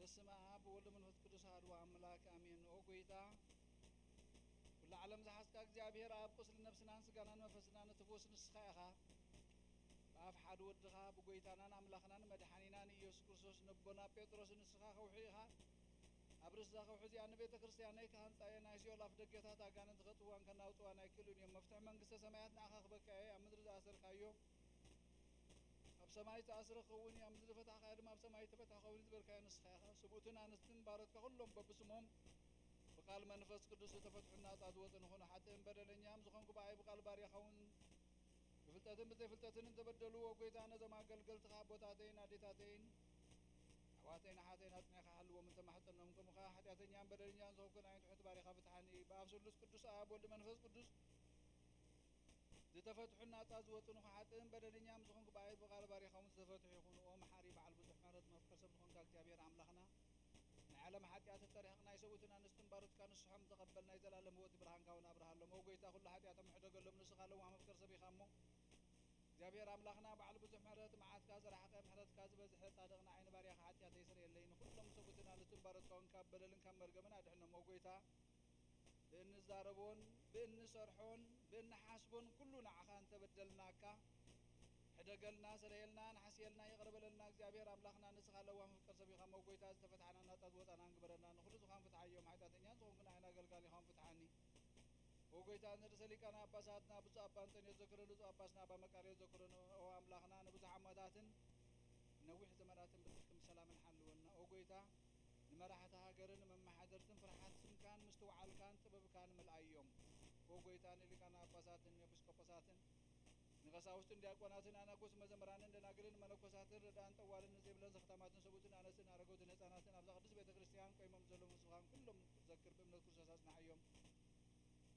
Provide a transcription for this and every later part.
በስመ ኣብ ወወልድ ወመንፈስ ቅዱስ ኣሐዱ ኣምላክ ኣሜን። ኦ ጎይታ፣ ኩሉ ዓለም ዝሓዝካ እግዚኣብሔር ኣብ፣ ቁስሊ ነፍስናን ስጋናን መንፈስናን እትፍውስ ንስኻ ኢኻ። ብኣፍ ሓደ ወድኻ ብጎይታናን ኣምላኽናን መድሓኒናን ኢየሱስ ክርስቶስ ነቦና ጴጥሮስ ንስኻ ከውሒ ኢኻ። ኣብ ርእሲ እዛ ከውሒ እዚኣ ንቤተ ክርስቲያነይ ክሃንጻ እየ፣ ናይ ሲኦል ኣፍ ደገታት ኣጋንንቲ ከጥውዋን ከናውጽዋን ኣይክእሉን እዮም። መፍትሒ መንግስተ ሰማያት ንዓኻ ክበካ እየ። ኣብ ምድሪ ዝኣሰርካዮ ኣብ ሰማይ ዝተኣስረ ክኸውን እዩ፣ ኣብ ምድሪ ዝፈታሕካዮ ድማ ኣብ ሰማይ ዝተፈትሐ ክኸውን እዩ ዝበልካዮ ንስኻ ኢኻ። ስብኡትን ኣንስትን ባሮትካ ኩሎም በብስሞም ብቃል መንፈስ ቅዱስ ዝተፈትሑን ናጻ ዝወጹን ይኹኑ። ሓጥእን በደለኛም ዝኾንኩ ብኣይ ብቃል ባርያኻ እውን ብፍልጠትን ብዘይፍልጠትን ዝተበደሉ፣ ኦ ጎይታ፣ ነዞም ኣገልገልትኻ ኣቦታተይን ኣዴታተይን ኣሕዋተይን ኣሓተይን ኣጽኒዕካ ሓልዎም እንተማሕጸኖም፣ ከምኡ ኸኣ ሓጢኣተኛን በደለኛን ዝኾንኩ ንዓይን ትሑት ባርያኻ ፍትሓኒ። ብኣብ ስሉስ ቅዱስ ኣብ ወልድ መንፈስ ቅዱስ ዝተፈትሑን ናጻ ዝወጹን፣ ሓጥእን በደለኛም ዝኾንኩ ብኣይ ብቃል ባርያኻ እውን ዝተፈትሑ ይኹኑ። ኦ መሓሪ በዓል ብዙሕ ምሕረት መፍቀር ሰብ ዝኾንካ እግዚኣብሔር ኣምላኽና፣ ናይ ዓለም ሓጢኣት እተርሕቕ ናይ ሰብኡትን ኣንስትን ባሮትካ ንስሖም ተቐበል፣ ናይ ዘላለም ህይወት ብርሃንካ እውን ኣብርሃሎም። ኦ ጎይታ፣ ኩሉ ሓጢኣቶም ሕደገሎም፣ ንስኻ ለዋህ መፍቀር ሰብ ኢኻ እሞ፣ እግዚኣብሔር ኣምላኽና በዓል ብዙሕ ምሕረት፣ መዓትካ ዝረሓቐ ምሕረትካ ዝበዝሐ ጻድቕ ንዓይ ንባርያኻ ሓጢኣተይ ስረየለይ፣ ንኹሎም ሰብኡትን ኣንስትን ባሮትካ እውን ካብ በደልን ካብ መርገምን ኣድሕኖም። ኦ ጎይታ፣ ብእንዛረቦን ብእንሰርሖን ብእንሓስቦን ኩሉ ንዓኻ እንተበደልናካ፣ ሕደገልና፣ ሰረየልና፣ ንሓስየልና፣ ይቕረ በለልና። እግዚኣብሔር ኣምላኽና ንስኻ ለዋህ መፍቀር ሰብ ኢኻ እሞ ጎይታ፣ ዝተፈትሓና ናጻ ዝወጻና ግበረና። ንኹሉ ዝኾን ፍትሓዮም፣ ሓጢኣተኛን ዝኾንኩ ንዓይን ኣገልጋሊኻውን ፍትሓኒ። ኦ ጎይታ፣ ንርእሰ ሊቃነ ጳጳሳትና ብፁዕ ኣባ እንጠንዮስ ዘክረሉ፣ ብፁዕ ኣባ ስና ኣባ መቃርዮስ ዘክረሉ። ኦ ኣምላኽና፣ ንብዙሕ ዓመታትን ነዊሕ ዘመናትን ብጽድቅን ብሰላምን ሓልወና። ኦ ጎይታ፣ ንመራሕቲ ሃገርን መመሓደርትን ፍርሓት ስምካን ምስትውዓልካን ጥበብካን ምልኣዮም። ኦ ጎይታ፣ ንሊቃነ ጳጳሳትን ኤጲስቆጶሳትን ንቀሳውስትን ዲያቆናትን ኣናጉስ መዘምራንን ደናግልን መነኮሳትን ረዳእን ጠዋልን ንዘይብለን ዘኽታማትን ሰብኡትን ኣነስትን ኣረገውትን ህፃናትን ኣብዛ ቅድስት ቤተ ክርስቲያን ቆይሞም ዘለዉ ንስኻን ኩሎም ክትዘክር ብእምነት ክርስቶስ ኣጽንዓዮም።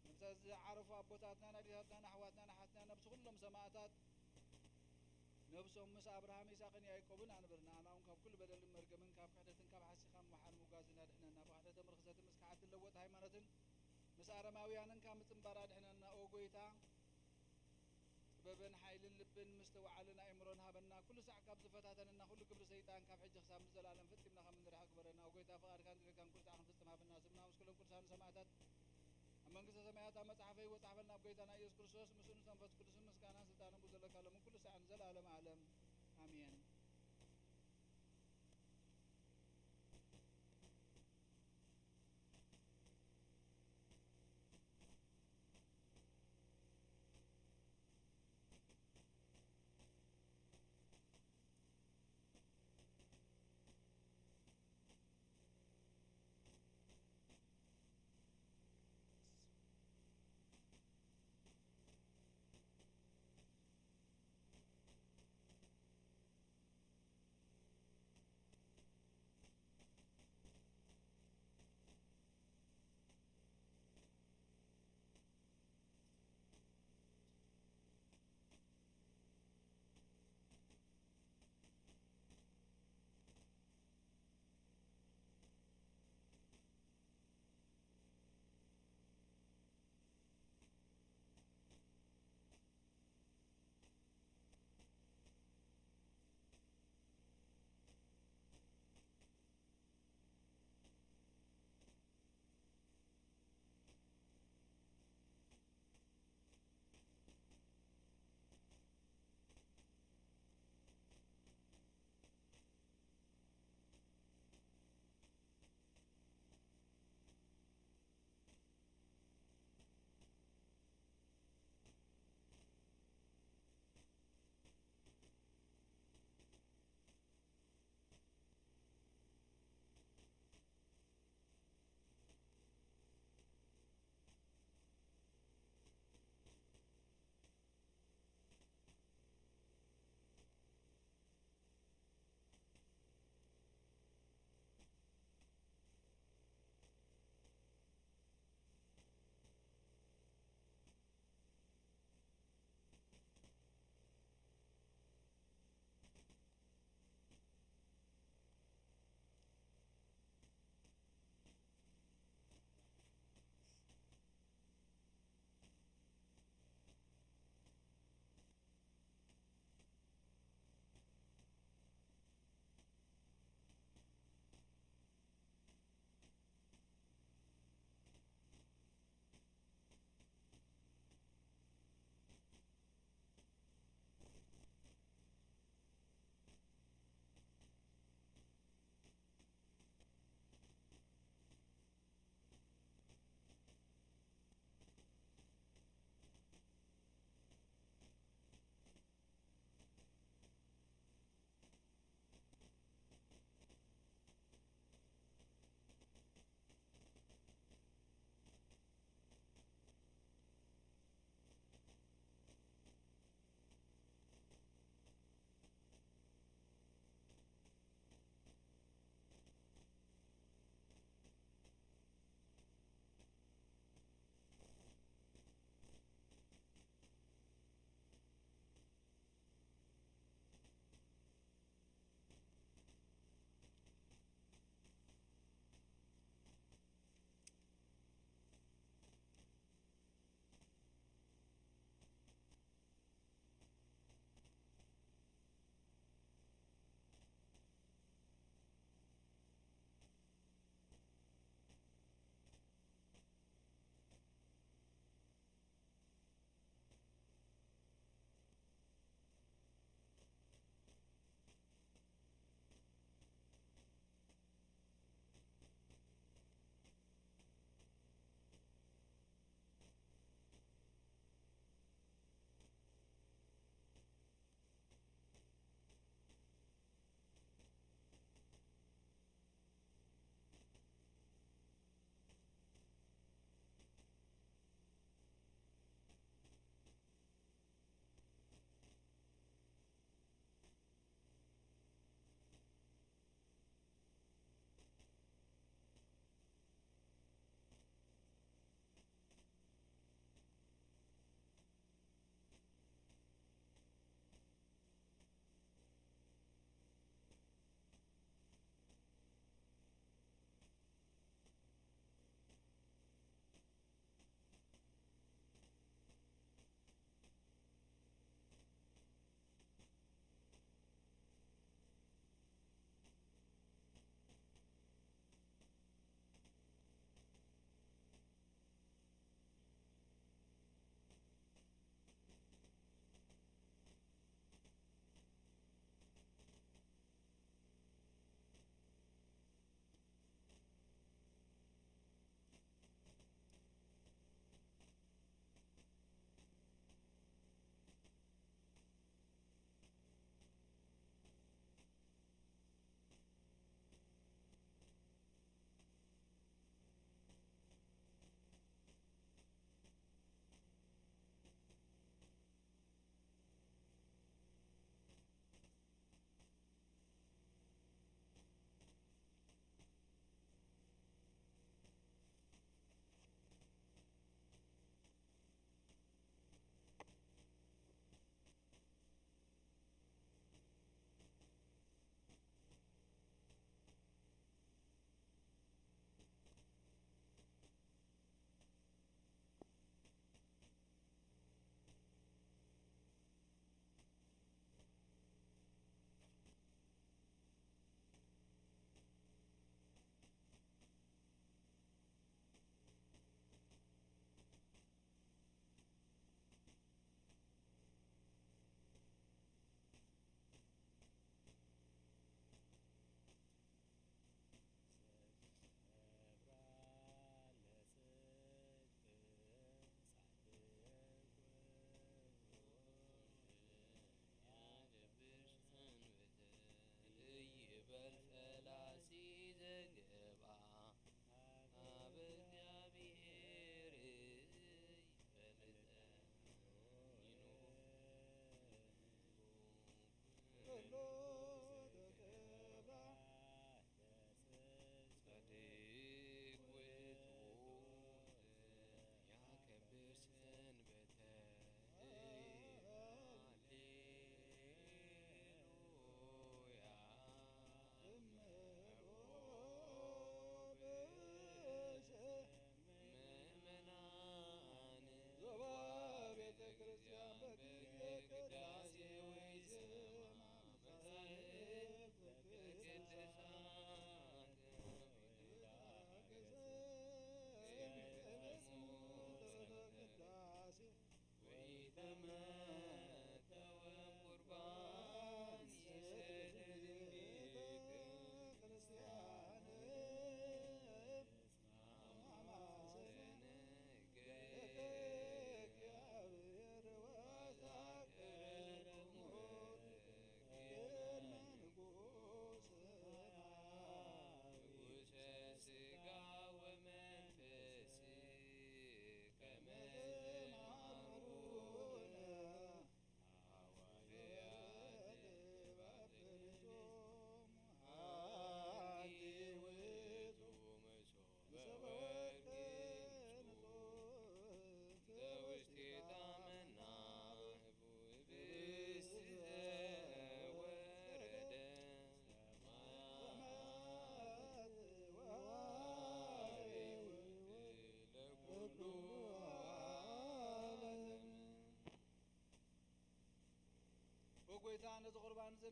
ነብሰ ዝዓረፉ ኣቦታትናን ኣዴታትናን ኣሕዋትናን ኣሓትናን ነብሲ ኩሎም ሰማእታት ነብሶም ምስ ኣብርሃም ይስሐቅን ያዕቆብን ኣንብር። ንኣና እውን ካብ ኩሉ በደልን መርገምን ካብ ክሕደትን ካብ ሓሲኻን ምውሓል ምጉጋዝን ኣድሕነና። ብክሕደትን ርኽሰትን ምስ ከሓድትን ለወጥ ሃይማኖትን ምስ ኣረማውያንን ካብ ምጽንባር ኣድሕነና። ኦ ጎይታ፣ ጥበብን ሓይልን ልብን ምስትውዓልን ኣእምሮን ሃበና። ኩሉ ሳዕ ካብ ዝፈታተነና ኩሉ ግብሪ ሰይጣን ካብ ሕጂ ክሳብ ንዘለኣለም ፈጺምና ከም እንርሕቕ ግበረና። ኦ ጎይታ፣ ፍቓድካን ጽድቅካን ኩሉ ሳዕ ክንፍጽም ሃበና። ስምና ምስ ኩሎም ቅዱሳን ሰማእታት ኣብ መንግስተ ሰማያት ኣብ መጽሓፈ ህይወት ጻሕፈልና። ኣብ ጎይታና ኢየሱስ ክርስቶስ ምስኡ ምስ መንፈስ ቅዱስን ምስጋናን ስልጣንን ብዘለካ ሎምን ኩሉ ሳዕ ንዘለኣለም ዓለም ኣሜን።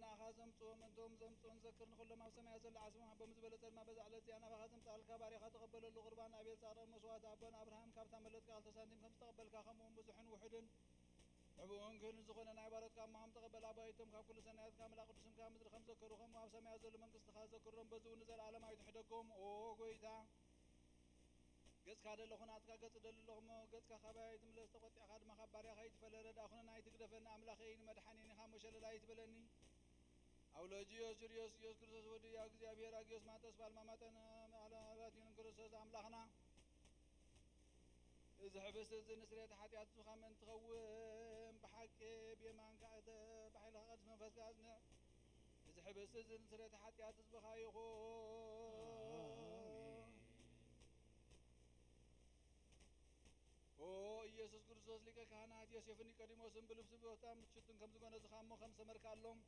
ንኣኻ ዘምጽኦ ምእንቶም ዘምጽኦን ዘክር ንኹሎም ኣብ ሰማያት ዘሎ ዓስቦም ሃቦም ዝበለጸ ድማ በዛ ዕለት እዚኣ ናባኻ ዘምጽኣልካ ባሪኻ ተቐበለሉ። ቁርባን ኣቤል ጻድቕ መስዋዕቲ ኣቦን ኣብርሃም ካብታ መለጥካ ክልተ ሳንቲም ከም ዝተቐበልካ ከምኡ እውን ብዙሕን ውሑድን ሕቡእን ክህልን ዝኾነ ናይ ባሮትካ እሞ ከም ተቐበል ኣባይቶም ካብ ኩሉ ሰናያትካ ምላ ቅዱስምካ ምድሪ ከም ዘከሩ ከምኡ ኣብ ሰማያት ዘሎ መንግስትኻ ዘክሮም በዚ እውን ንዘለኣለም ኣይትሕደጎም። ኦ ጎይታ፣ ገጽካ ደለኹ ናትካ ገጽ ደሊ ኣለኹ እሞ፣ ገጽካ ካባይ ኣይትምለስ፣ ተቖጢዕካ ድማ ካብ ባርያኻ ኣይትፈለ። ረዳእኹንን ኣይትግደፈኒ፣ ኣምላኸይን መድሓኒን ኢኻ እሞ፣ ሸለል ኣይትበለኒ። ኣውሎጅዮስ ጁልዮስ፣ ኢየሱስ ክርስቶስ ወዲ ያው እግዚኣብሔር ኣግዮስ ማጠስ፣ ፋልማ ማጠን ኣላባቲዮን ክርስቶስ ኣምላኽና፣ እዚ ሕብስቲ እዚ ንስርየት ሓጢኣት ህዝብኻ ምእንቲ ኸውን፣ ብሓቂ ብየማንካ እተ፣ ብሓይልኻ ቅዱስ መንፈስካ ኣጽንዕ። እዚ ሕብስቲ እዚ ንስርየት ሓጢኣት ህዝብኻ ይኹን። ኣሜን። ኦ ኢየሱስ ክርስቶስ ሊቀ ካህናት፣ ዮሴፍን ኒቆዲሞስን ብልብሲ ቦታን ብትሽቱን ከም ዝጎነዝኻ እሞ ከም ሰመርካሎም፣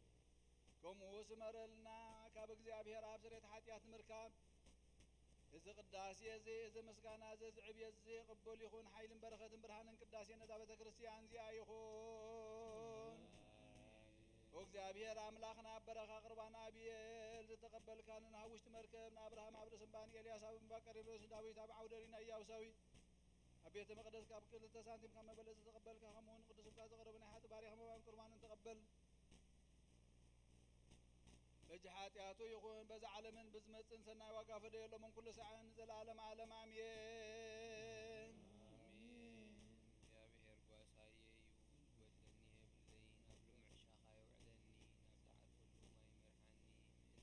ከምኡ ስመረልና፣ ካብ እግዚኣብሔር ኣብ ስርየት ሓጢኣት ንምርካብ። እዚ ቅዳሴ እዚ፣ እዚ ምስጋና እዚ፣ እዚ ዕብየት እዚ ቅቡል ይኹን። ሓይልን በረኸትን ብርሃንን ቅዳሴ ነዛ ቤተ ክርስቲያን እዚኣ ይኹን። ኦ እግዚኣብሔር ኣምላኽና፣ ኣብ በረኻ ቁርባን ኣቢኤል ዝተቐበልካንን ኣብ ውሽጢ መርከብ ንኣብርሃም ኣብ ርእሲ እምባ ንኤልያስ ኣብ እምባ ቀሪብ ርእሲ ዳዊት ኣብ ዓውደ ሪና ኢያቡሳዊ ኣብ ቤተ መቕደስ ካብ ክልተ ሳንቲም ካብ መበለት ዝተቐበልካ፣ ከምኡ እውን ቅዱስ እምባ ዘቐረቡ ናይ ሓጢ ባርያ መባን ቁርባንን ተቐበል። በጂ ሓጢኣቱ ይኹን በዛ ዓለምን ብዝመጽእን ሰናይ ዋጋ ፈደየሎምን ኩሉ ሳዕን ንዘለዓለም ዓለም ኣሜን። ኣሜን። እግዚኣብሔር ጓሳየ እዩ፣ ዝጎድለኒ የብለይን። ኣብ ልሙዕ ሻኻ የውዕለኒ፣ ናብ ዝዓርፈሉ ማይ ይመርሓኒ።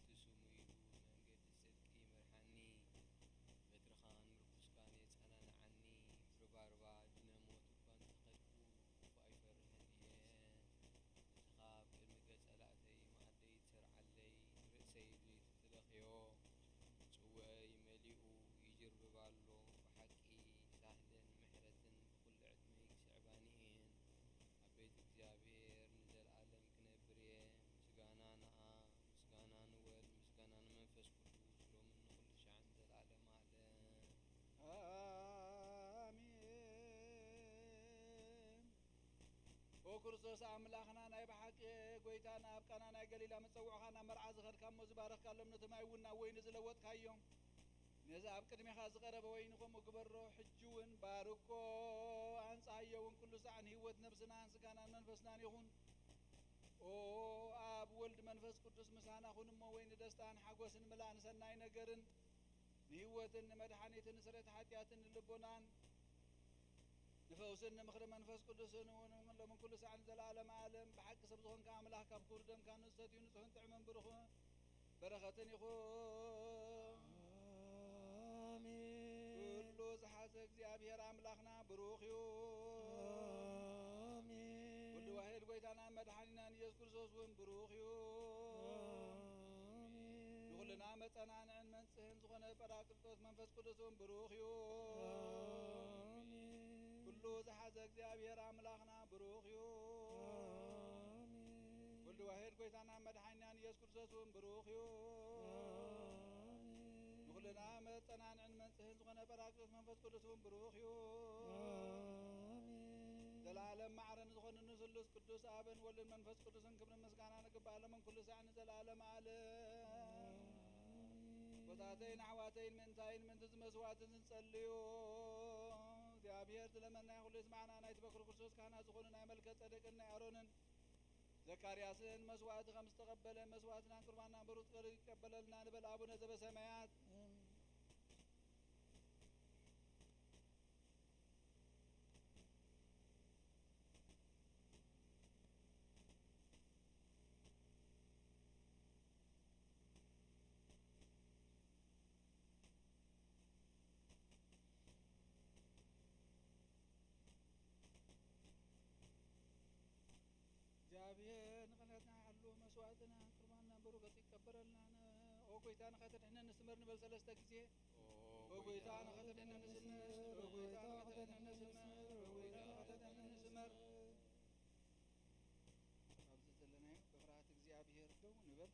ምእንቲ ስሙ ኢሉ መንገዲ ጽድቂ ይመርሓኒ። በትርኻን ምርኩስካን የጸናንዓኒ። ርባርባ ድነ ሞት እኳ እንተኸድኩ፣ ክፉእ ኣይፈርሕን እየ። ንስኻ ኣብ ቅድሚ ገጸ ላእተይ መኣደይ ትሰርዓለይ። ርእሰይ ዘይትትለኽዮ፣ ጽውዐይ መሊኡ ይጅርብብ ኣሎ። ብሓቂ ሳህልን ምሕረትን ብኹሉ ዕድመይ ክስዕባኒ እየን። ኣብ ቤት እግዚኣብሔር ንዘለኣለም ክነብር እየ። ምስጋና ንኣብ፣ ምስጋና ንወልድ፣ ምስጋና ንመንፈስ ቅዱስ፣ ሎምን ንኹሉ ሻዕን ንዘለኣለም ዓለም። ኣሜን። ኦ ክርስቶስ ኣምላኽና፣ ናይ ብሓቂ ጐይታና፣ ኣብ ቃና ናይ ገሊላ መጸውዕኻ ናብ መርዓ ዝኸድካ እሞ ዝባረኽካሎም ነቲ ማይ እውን ናብ ወይኒ ዝለወጥካዮም፣ ነዚ ኣብ ቅድሜኻ ዝቐረበ ወይኒ ከምኡ ግበሮ። ሕጂ እውን ባርኮ፣ ኣንጽሃዮ እውን ኩሉ ሳዕ ንህይወት ነብስናን ስጋናን መንፈስናን ይኹን። ኦ ኣብ ወልድ መንፈስ ቅዱስ ምሳና ኩን እሞ፣ ወይ ንደስታን ሓጎስን ምላእ ንሰናይ ነገርን ንህይወትን ንመድሓኒትን ንስርየት ሓጢኣትን ንልቦናን ንፈውስን ንምኽሪ መንፈስ ቅዱስን እውን ሎምን ኩሉ ሳዕን ዘለዓለም ዓለም። ብሓቂ ሰብ ዝኾንካ ኣምላኽ፣ ካብ ክቡር ደምካ ንዝሰትዩ ንጹሕን ጥዑምን ብሩኽ በረኸትን ይኹን። ኣሜን። ኩሉ ዝሓዘ እግዚኣብሔር ኣምላኽና ብሩኽ እዩ። ኣሜን። ወዲ ዋሕድ ጐይታናን መድሓኒናን ኢየሱስ ክርስቶስ እውን ብሩኽ እዩ። ኣሜን። ንኹልና መጸናንዕን መንጽህን ዝኾነ ጳራቅሊጦስ መንፈስ ቅዱስ እውን ብሩኽ እዩ። ኣሜን። ኩሉ ዝሓዘ እግዚኣብሔር ኣምላኽና ብሩኽ እዩ። ኣሜን። ወልድ ዋሕድ ጐይታናን መድሓኒናን ኢየሱስ ክርስቶስ እውን ብሩኽ እዩ። ኣሜን። ንኹልና መጸናንዕን መንጽህን ዝኾነ ጳራቅሊጦስ መንፈስ ቅዱስ እውን ብሩኽ እዩ። ኣሜን። ዘለዓለም ማዕረ ንዝኾኑ ንስሉስ ቅዱስ ኣብን ወልድን መንፈስ ቅዱስን ክብርን ምስጋናን ይግባእ፣ ሎምን ኩሉ ሳዕ ንዘለዓለም ዓለም። ኣቦታተይን ኣሕዋተይን፣ ምእንታይን ምእንቲ እዚ መስዋዕቲ እዚ ንጸልዩ። እግዚኣብሔር ዝለመንናዮ ኩሉ ይስማዕና። ናይቲ በኩር ክርስቶስ ካህናት ዝኾኑ ናይ መልከ ጸደቅን ናይ ኣሮንን ዘካርያስን መስዋዕቲ ከም ዝተቐበለ፣ መስዋዕትናን ቁርባንናን ብሩክ ገይሩ ይቀበለልና ንበል። ኣቡነ ዘበሰማያት። እግዚኣብሔር ንቕንዕትና ይሓሉ፣ መስዋዕትና ቁርባንና ብሩክ ይቀበለልና። ኦ ጐይታ ንኸተድሕነኒ ስመር ንበል ሰለስተ ግዜ። ኦ ጐይታ ንኸተድሕነኒ ስመር፣ ኦ ጐይታ ንኸተድሕነኒ ስመር፣ ኦ ጐይታ ንኸተድሕነኒ ስመር። ኣብዚ ዘለናዮ ብፍርሃት እግዚኣብሔር ደው ንበል።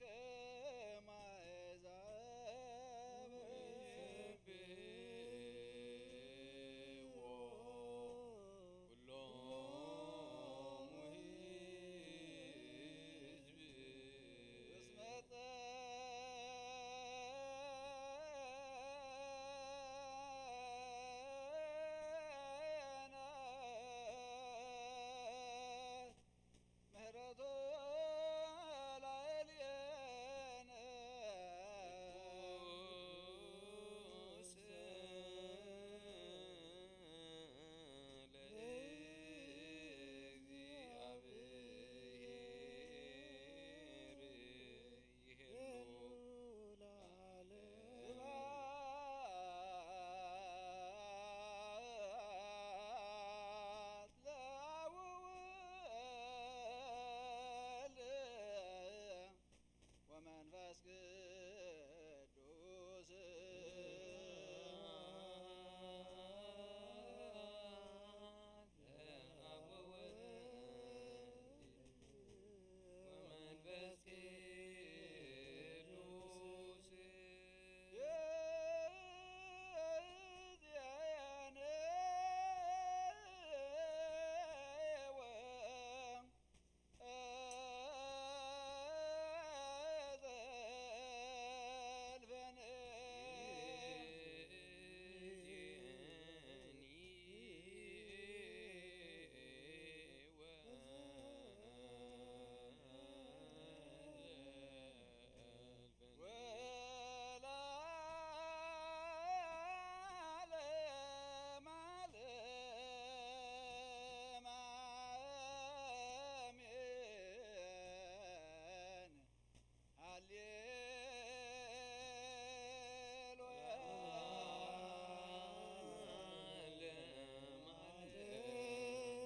ከማይ ዛብ ይስብሕዎ ኩሎም ህዝቢ እስመ ጸና ምህረቱ ላዕሌነ ለእግዚአብሔር ይሄሉ ለዓለመ ስብሐት ለአብ ወወልድ ወመንፈስ ቅዱስ። ወመንፈስ ቅዱስ። ወለዓለመ ዓለም አሜን። ሃሌሉያ። አሜን። ሃሌሉያ።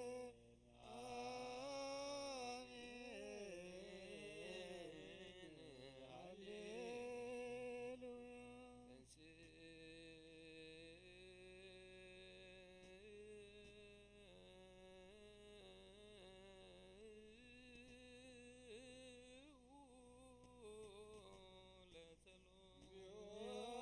ሰላም ለኩልክሙ።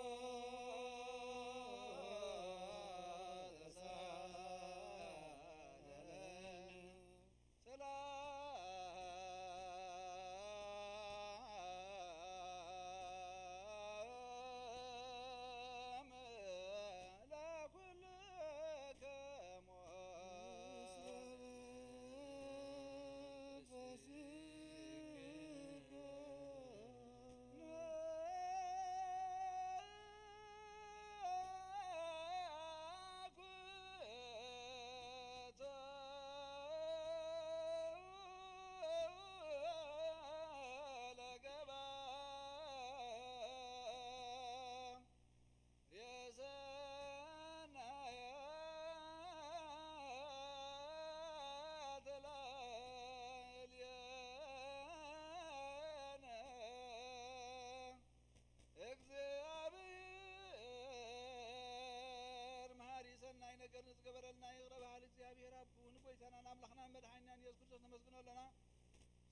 እግዚኣብሔር መሃሪ ሰናይ ነገር ንዝገበረልና ይቕረ በሃሊ እግዚኣብሔር ኣቦ ንጎይታናን ኣምላኽናን መድሓኒናን የሱስ ክርስቶስ ነመስግኖ ኣለና።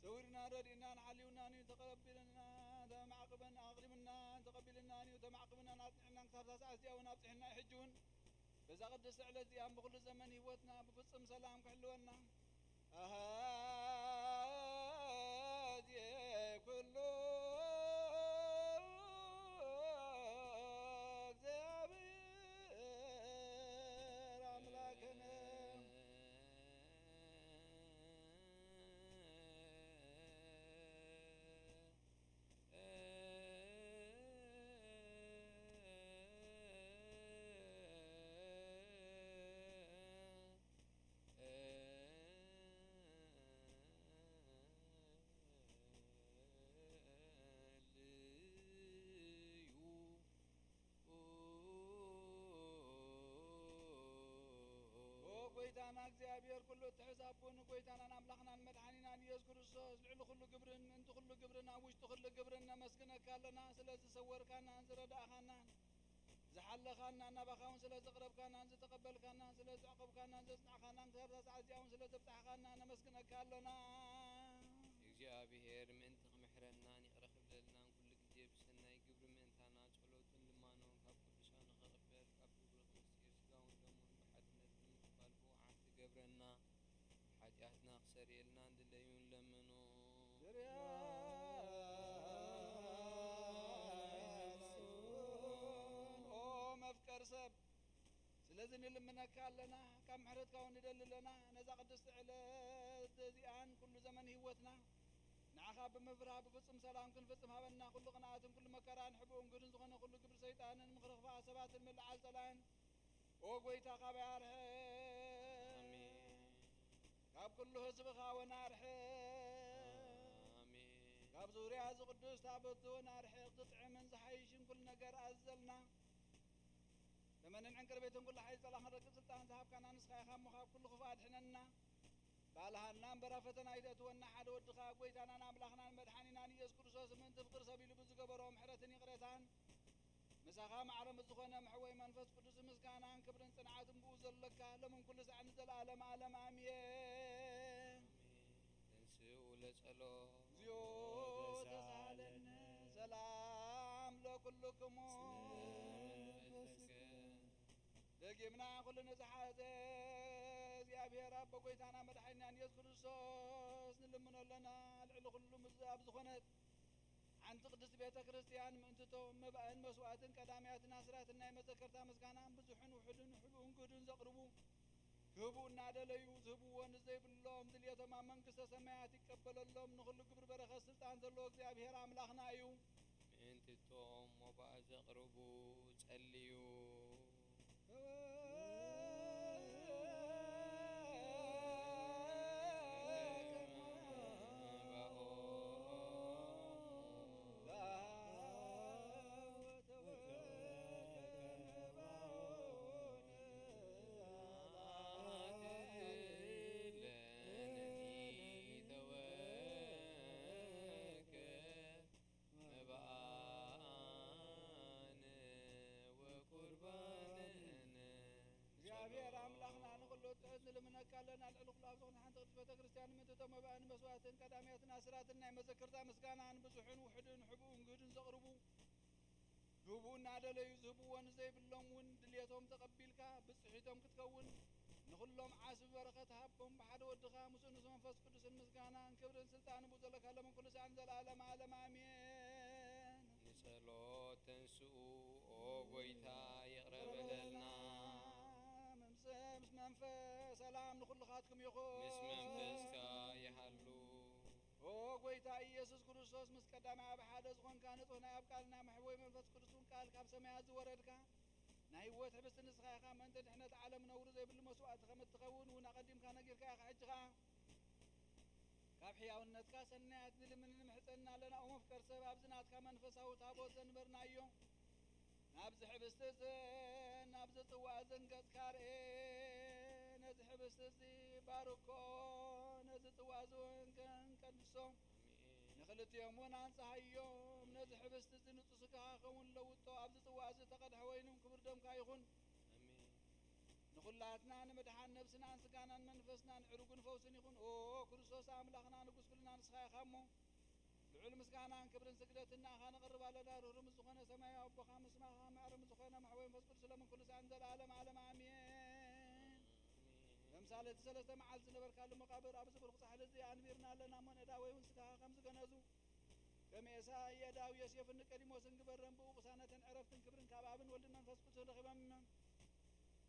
ሰዊርናን ረዲእናን ሓልዩናን እዩ። ተቐቢልናን ተማዕቅበን ኣቕሪብናን ተቐቢልናን እዩ። ተማዕቅብናን ኣጽኒዕናን ክሳብ እዛ ሰዓት እዚኣ እውን ኣብጽሕና እዩ። ሕጂ እውን በዛ ቅድስቲ ዕለት እዚኣ ብኹሉ ዘመን ህይወትና ብፍጹም ሰላም ክሕልወና ኣሃዜ ኩሉ እግዚኣብሔር ኣምላክነ። ኦ ጎይታና እግዚኣብሔር፣ ኩሉ እትሕዝ ኣቦ፣ ንጎይታናን ኣምላኽናን መድሓኒናን ኢየሱስ ክርስቶስ፣ ልዕሊ ኩሉ ግብርን ምእንቲ ኩሉ ግብርን ኣብ ውሽጢ ኩሉ ግብርን ነመስግነካ ኣለና። ስለ ዝሰወርካናን ዝረዳእኻናን፣ ዝሓለኻናን፣ ናባኻ እውን ስለ ዘቕረብካናን ዝተቐበልካናን፣ ስለ ዘዕቆብካናን ዘጽናዕካናን፣ ክሳብ እዛ ሰዓት እዚኣ እውን ስለ ዘብጻሕኻና ነመስግነካ ኣለና። እግዚኣብሔር ምእንቲ ክምሕረናን ይቕረ ክብለልና ኦ መፍቀር ሰብ፣ ስለዚ ንልምነካ ኣለና፣ ካብ ምሕረትካ እውን ንደሊ ኣለና። ነዛ ቅድስቲ ዕለት እዚኣን ኩሉ ዘመን ህይወትና ንዓኻ ብምፍራህ ብፍጹም ሰላም ክንፍጽም ሃበና። ኩሉ ቅንኣትን ኩሉ መከራን ሕቡእን ግህድን ዝኾነ ኩሉ ግብሪ ሰይጣንን ምኽሪ ክፉኣት ሰባትን ምልዓል ጸላእን ኦ ጐይታ ካባይ ኣርሕቕ። ኣሜን። ካብ ኩሉ ህዝብኻ እውን ኣርሕቕ። ኣሜን። ካብ ዙርያ እዚ ቅዱስ ታቦት እውን ኣርሕቕ። ዝጥዕምን ዝሓይሽን ኩሉ ነገር ኣዘልና። ዘመንን ዕንቅርቤትን ኩሉ ሓይሊ ጸላእን ረቂቕ ስልጣን ዝሃብካና ንስኻ ኢኻ እሞ ካብ ኩሉ ክፉእ ኣድሕነና። ባልሃና እምበር ኣብ ፈተና ኣይተእትወና። ሓደ ወድኻ ጐይታናን ኣምላኽናን መድሓኒናን ኢየሱስ ክርስቶስ ምእንቲ ፍቕሪ ሰብ ኢሉ ብዝገበሮ ምሕረትን ይቕሬታን ምሳኻ ማዕረ ምስ ዝኾነ መሕወይ መንፈስ ቅዱስ ምስጋናን ክብርን ጽንዓትን ብኡ ዘለካ ሎምን ኩሉ ሳዕ ንዘለኣለም ኣለም ኣሜን። ተንስኡ ለጸሎ እግዚኦ ተሳሃለነ። ሰላም ለኩልክሙ። ደጊምና ኩሉ ንዝሓዘ እግዚኣብሔር ኣቦ ጐይታና መድሓኒናን ኢየሱስ ክርስቶስ ንልምኖ ኣለና። ልዕሊ ኩሉ ምስ ኣብ ዝኾነት ሓንቲ ቅድስቲ ቤተ ክርስቲያን ምእንትቶም መባእን መስዋዕትን ቀዳማያትን ኣስራትን ናይ መዘከርታ ምስጋናን ብዙሕን ውሑድን ሕቡእን ግህዱን ዘቕርቡ ክህቡ እናደለዩ ዝህብዎ ንዘይብሎም ድልየቶም ኣብ መንግስተ ሰማያት ይቀበለሎም። ንኹሉ ግብሪ በረኸት ስልጣን ዘለዎ እግዚኣብሔር ኣምላኽና እዩ። ምእንትቶም መባእ ዘቕርቡ ጸልዩ። መባእነ ወቁርባንነ። እግዚኣብሔር ኣምላኽና ንኹሉ ትሑት ንልምነካ ኣለና። ልዕሊ ኩሉ ኣብ ዝኾነ ሓንቲ ቅድስት ቤተ ክርስቲያን ምእንቲ እቶም መባእን መስዋዕትን ቀዳምያትን ኣስራትን ናይ መዘከርታ ምስጋናን ብዙሕን ውሑድን ሕቡእን ግህድን ዘቕርቡ ክህቡ እናደለዩ ዝህብዎ ንዘይብሎም እውን ድልየቶም ተቐቢልካ ብጽሒቶም ክትከውን ንኹሎም ዓስቢ በረኸት ሃቦም። ብሓደ ወድኻ ምስኡ ንመንፈስ ቅዱስን ምስጋናን ክብርን ስልጣን ብኡ ዘለካ ሎምን ኩሉ ሰዓትን ዘለዓለም ዓለም ኣሜን። ንጸሎት ተንስኡ ኦ ጐይታ ይቕረ በለልና። ምስ መንፈስ ሰላም ንኹልኻትኩም ይኹን። ምስ መንፈስካ ይሃሉ። ኦ ጐይታ ኢየሱስ ክርስቶስ ምስ ቀዳማይ ኣብ ሓደ ዝኾንካ ንጹሕ ናይ ኣብ ቃልና መሕቦይ መንፈስ ቅዱስ እውን ቃል ካብ ሰማያት ዝወረድካ ናይ ህይወት ሕብስቲ ንስኻ ኢኻ። ምእንቲ ድሕነት ዓለም ነውሪ ዘይብሉ መስዋእቲ ከም እትኸውን እውን ኣቐዲምካ ነጊርካ ኢኻ። ሕጂ ኸኣ ካብ ሕያውነትካ ሰናያት ንልምን ንምሕጸንና ኣለና። ኦ መፍቀር ሰብ፣ ኣብዚ ናትካ መንፈሳዊ ታቦት ዘንበርናዮ ናብዚ ሕብስቲ እዝን ናብዚ ጽዋእ እዝን ገጽካ ርኤ። ነዚ ሕብስቲ እዚ ባርኮ፣ ነዚ ጽዋእ እዚ እውን ከንቀድሶ ኣሜን። ንኽልቲኦም እውን ኣንጽሃዮም። ነዚ ሕብስቲ እዚ ንጹህ ስጋኻ ከውን ለውጦ፣ ኣብዚ ጽዋእ እዚ ተቐድሐ ወይኑ ክቡር ደምካ ይኹን። ኣሜን። ንኹላትና ንምድሓን ነብስናን ስጋናን መንፈስናን ዕሩግን ፈውስን ይኹን። ኦ ክርስቶስ ኣምላኽና ንጉስ ኩልና ንስኻ ኢኻ እሞ፣ ልዑል ምስጋናን ክብርን ስግደትን ንኣኻ ነቕርብ ኣለና። ርህሩህ ምስ ዝኾነ ሰማያዊ ኣቦኻ፣ ምስማኻ ማዕረ ምስ ዝኾነ መሕወይ መንፈስ ቅዱስ፣ ሎምን ኩሉ ሰዓትን ዘለዓለም ዓለም ኣሜን። ተምሳሌት ሰለስተ መዓልቲ ዝነበርካሉ መቓብር፣ ኣብዚ ብሩኽ ጻሕሊ እዚ ኣንቢርና ኣለና እሞ፣ ነዳ ወይ እውን ስጋኻ ከም ዝገነዙ፣ ከም ኤሳይ፣ የዳው፣ ዮሴፍን ኒቆዲሞስን ግበረን። ብኡ ቅሳነትን ዕረፍትን ክብርን ካብ ኣብን ወልድን መንፈስ ቅዱስን ረኺቦም፣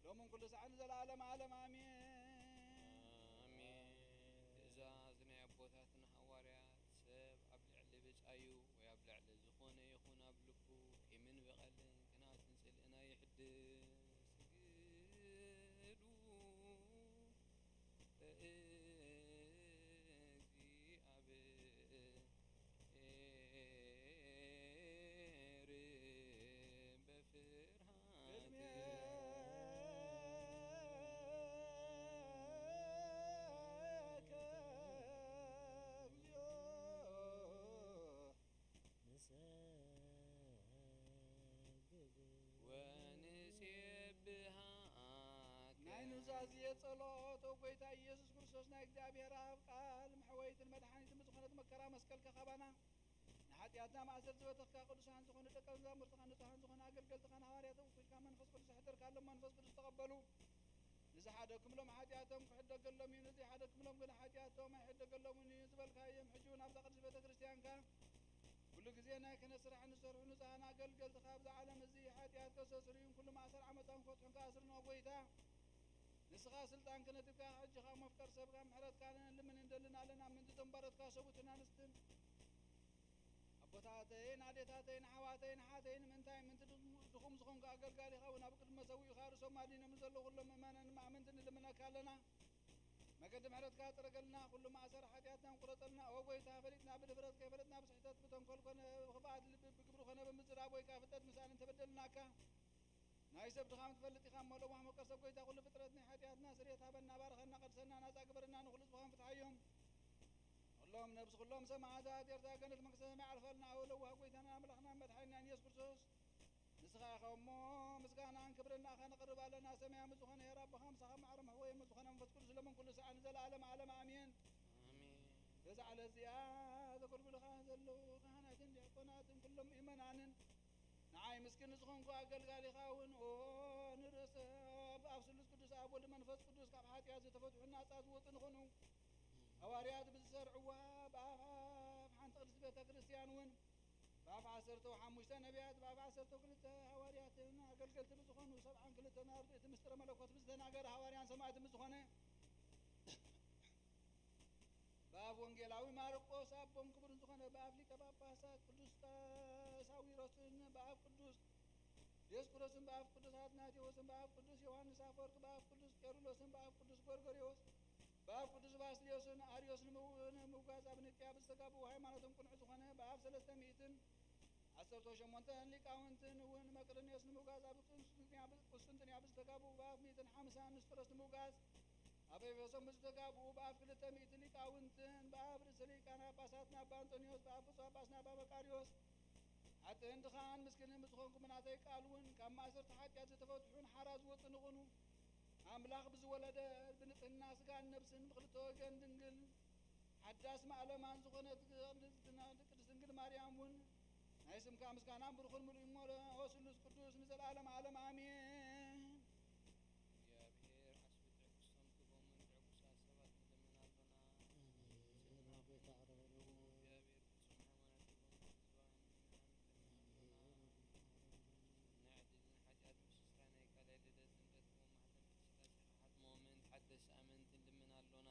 ሎምን ኩሉ ሰዓትን ዘለዓለም ዓለም ኣሜን። ኣሜን። ትእዛዝ ናይ ኣቦታትና ሃዋርያት፣ ሰብ ኣብ ልዕሊ ብጻዩ ወይ ኣብ ልዕሊ ዝኾነ ይኹን ኣብ ልቡ ቂምን በቐልን ቅንኣትን ጽልእን ኣይሕድስ። ስግዱ ለእግዚኣብሔር በፍርሃት። ቅድሜከ እግዚኦ ንሰግድ ወንሴብሃከ። ናይ ኑዛዜ ጸሎት። ኦ ጐይታ ኢየሱስ ክርስቶስ፣ ናይ እግዚኣብሔር ኣብ ቃል መሕወይትን መድሓኒትን ብዝኾነት መከራ መስቀልካ ካባና ንሓጢኣትና ማእሰር ዝበተኽካ፣ ቅዱሳን ዝኾኑ ደቀ መዛሙርትኻ፣ ንጹሃን ዝኾኑ ኣገልገልትኻን ሃዋርያት ወኪልካ መንፈስ ቅዱስ ኣሕደርካሎም። መንፈስ ቅዱስ ተቐበሉ። ንዝሓደጉ ክምሎም ሓጢኣቶም ክሕደገሎም እዩ፣ ንዘይሓደግክምሎም ግን ሓጢኣቶም ኣይሕደገሎምን እዩ ዝበልካዮም፣ ሕጂ እውን ኣብዛ ቅድስት ቤተ ክርስቲያንካ ኩሉ ግዜ ናይ ክህነት ስራሕ ንዝሰርሑ ንጹሃን ኣገልገልትኻ ኣብዚ ዓለም እዚ ሓጢኣት ከስተስርዩን ኩሉ ማእሰር ዓመጻን ክፈትሑን ክኣስሩን፣ ኦ ጐይታ፣ ንስኻ ስልጣን ክህነት ሂብካ፣ ሕጂ ካብ መፍቀር ሰብካ ምሕረትካ ንልምን ንደልን ኣለና። ምእንቲ እቶም ባሮትካ ሰብኡትን ኣንስትን ኣቦታተይን ኣዴታተይን ኣሕዋተይን ኣሓተይን፣ ምእንታይ ምእንቲ ድኹም ዝኾንኩ ኣገልጋሊኻ እውን ኣብ ቅድሚ መሰውኢኻ ርእሶም ኣድኒኖም ንዘለዉ ኩሎም ምእመናን ኣመንቲ ንልምነካ ኣለና። መገዲ ምሕረትካ ጽረገልና፣ ኩሉ ማእሰር ሓጢኣትና ቁረጸልና። ኦ ጐይታ፣ ፈሊጥና ብድፍረት፣ ከይፈለጥና ብስሕተት፣ ብተንኮል ኮነ ብኽፍኣት ልቢ፣ ብግብሪ ኮነ ብምዝራብ ወይ ከኣ ፍልጠት ምሳሌ እንተበደልናካ፣ ናይ ሰብ ድኻም ትፈልጥ ኢኻ እሞ፣ ለዋህ መፍቀር ሰብ ጐይታ፣ ኩሉ ፍጥረት ናይ ሓጢኣትና ስርየት ሃበና፣ ባርኸና፣ ቀድሰና፣ ናጻ ግበረና፣ ንኹሉ ህዝብኻን ፍትሓዮም። ኩሎም ነብሲ ኩሎም ሰማዕታት ኤርትራ ገነት መንግስተ ሰማይ ኣዕርፈልና። ኦ ለዋህ ጐይታና ኣምላኽና መድሓኒናን ኢየሱስ ክርስቶስ፣ ንስኻ ኢኻ እሞ፣ ምስጋናን ክብርን ንኣኻ ነቕርብ ኣለና። ሰማያዊ ዝኾነ ኄር ኣቦኻ ምሳኻ ማዕረ መሕወየ ምስ ዝኾነ መንፈስ ቅዱስ ሎምን ኩሉ ሰዓት ንዘለኣለም ዓለም ኣሜን። ኣሜን። በዛ ዕለት እዚኣ ዘገልግሉኻ ዘለዉ ካህናትን ዲያቆናትን ኩሎም ምእመናንን ንዓይ ምስኪን ንዝኾንኩ ኣገልጋሊኻ እውን፣ ኦ ንርእሰ ኣብ ስሉስ ቅዱስ ኣብ ወልድ መንፈስ ቅዱስ ካብ ሓጢኣት ዝተፈትሑ ናጻ ዝወጹ ንኾኑ። ሃዋርያት ብዝሰርዕዋ ብኣፍ ሓንቲ ቅድስቲ ቤተ ክርስቲያን እውን ብኣፍ ዓሰርተ ሓሙሽተ ነቢያት፣ ብኣፍ ዓሰርተ ክልተ ሃዋርያትን ኣገልገልቲ ብዝኾኑ ሰብዓን ክልተን ኣርድእቲ ምስጢረ መለኮት ብዝተናገረ ሃዋርያን ሰማዕትን ብዝኾነ ብኣፍ ወንጌላዊ ማርቆስ ኣቦን ክቡርን ዝኾነ ብኣፍ ሊቀ ጳጳሳት ቅዱስ ሳዊሮስን ብኣፍ ቅዱስ ዲዮስቆሮስን ብኣፍ ቅዱስ ኣትናቴዎስን ብኣፍ ቅዱስ ዮሃንስ ኣፈወርቅ ብኣፍ ቅዱስ ቄርሎስን ብኣፍ ቅዱስ ጎርጎርዮስ ብኣብ ቅዱስ ባስልዮስን ኣርዮስ ንምው-፣ ንምውጋዝ ኣብ ኒቅያ ብዝተጋብኡ፣ ሃይማኖቶም ቅኑዕ ዝኾነ ብኣብ ሰለስተ ሚእትን ዓሰርተ ሸሞንተን ሊቃውንትን እውን መቅደንዮስ ንምውጋዝ ኣብ ቁስጥንጥንያ ብ-፣ ቁስጥንጥንያ ብዝተጋብኡ፣ ብኣብ ሚእትን ሓምሳን ንስጥሮስ ንምውጋዝ ኣብ ኤፌሶን ብዝተጋብኡ፣ ብኣብ ክልተ ሚእቲ ሊቃውንትን ብኣብ ርእሰ ሊቃነ ጳጳሳትና ኣባ ኣንጦንዮስ፣ ብኣብ ብፁዕ ጳጳስና ኣባ መቃርዮስ፣ ሓጥእን ድኻን ምስኪንን ብዝኾንኩም ብናተይ ቃል እውን ካብ ማእሰርቲ ሓጢኣት ዝተፈትሑን ሓራ ዝወጹን ይኹኑ። ኣምላኽ ብዝወለደ ብንጽህና ስጋን ነብስን ብኽልተ ወገን ድንግል ሓዳስ ማእለማን ዝኾነት ቅድስትና ቅድስት ድንግል ማርያም እውን ናይ ስምካ ምስጋናን ብሩኽን ምሉእ እሞ ኦ ስሉስ ቅዱስ ንዘለዓለም ዓለም ኣሜን። እግዚኣብሔር ዓስቢ ትዕግስቶም ክህቦምን ዕጉሳት ሰባት ንልምን ኣሎና። ኣሜን። ጽንዓኹም ጌታ ኣቕርበልና። እግዚኣብሔር ፍጹም ሃይማኖት ክህቦም ህዝባውያን ምእመናን ንልምን ኣሎና። ናይ ዕድልን ሓጢኣት ምስስራይ ናይ ካልኣይ ልደት ጥምቀት ክህቦም ማሕተም ቅድስት ሥላሴ ክሓትሞ ምእንቲ ሓደስቲ ኣመንቲ ንልምን ኣሎና።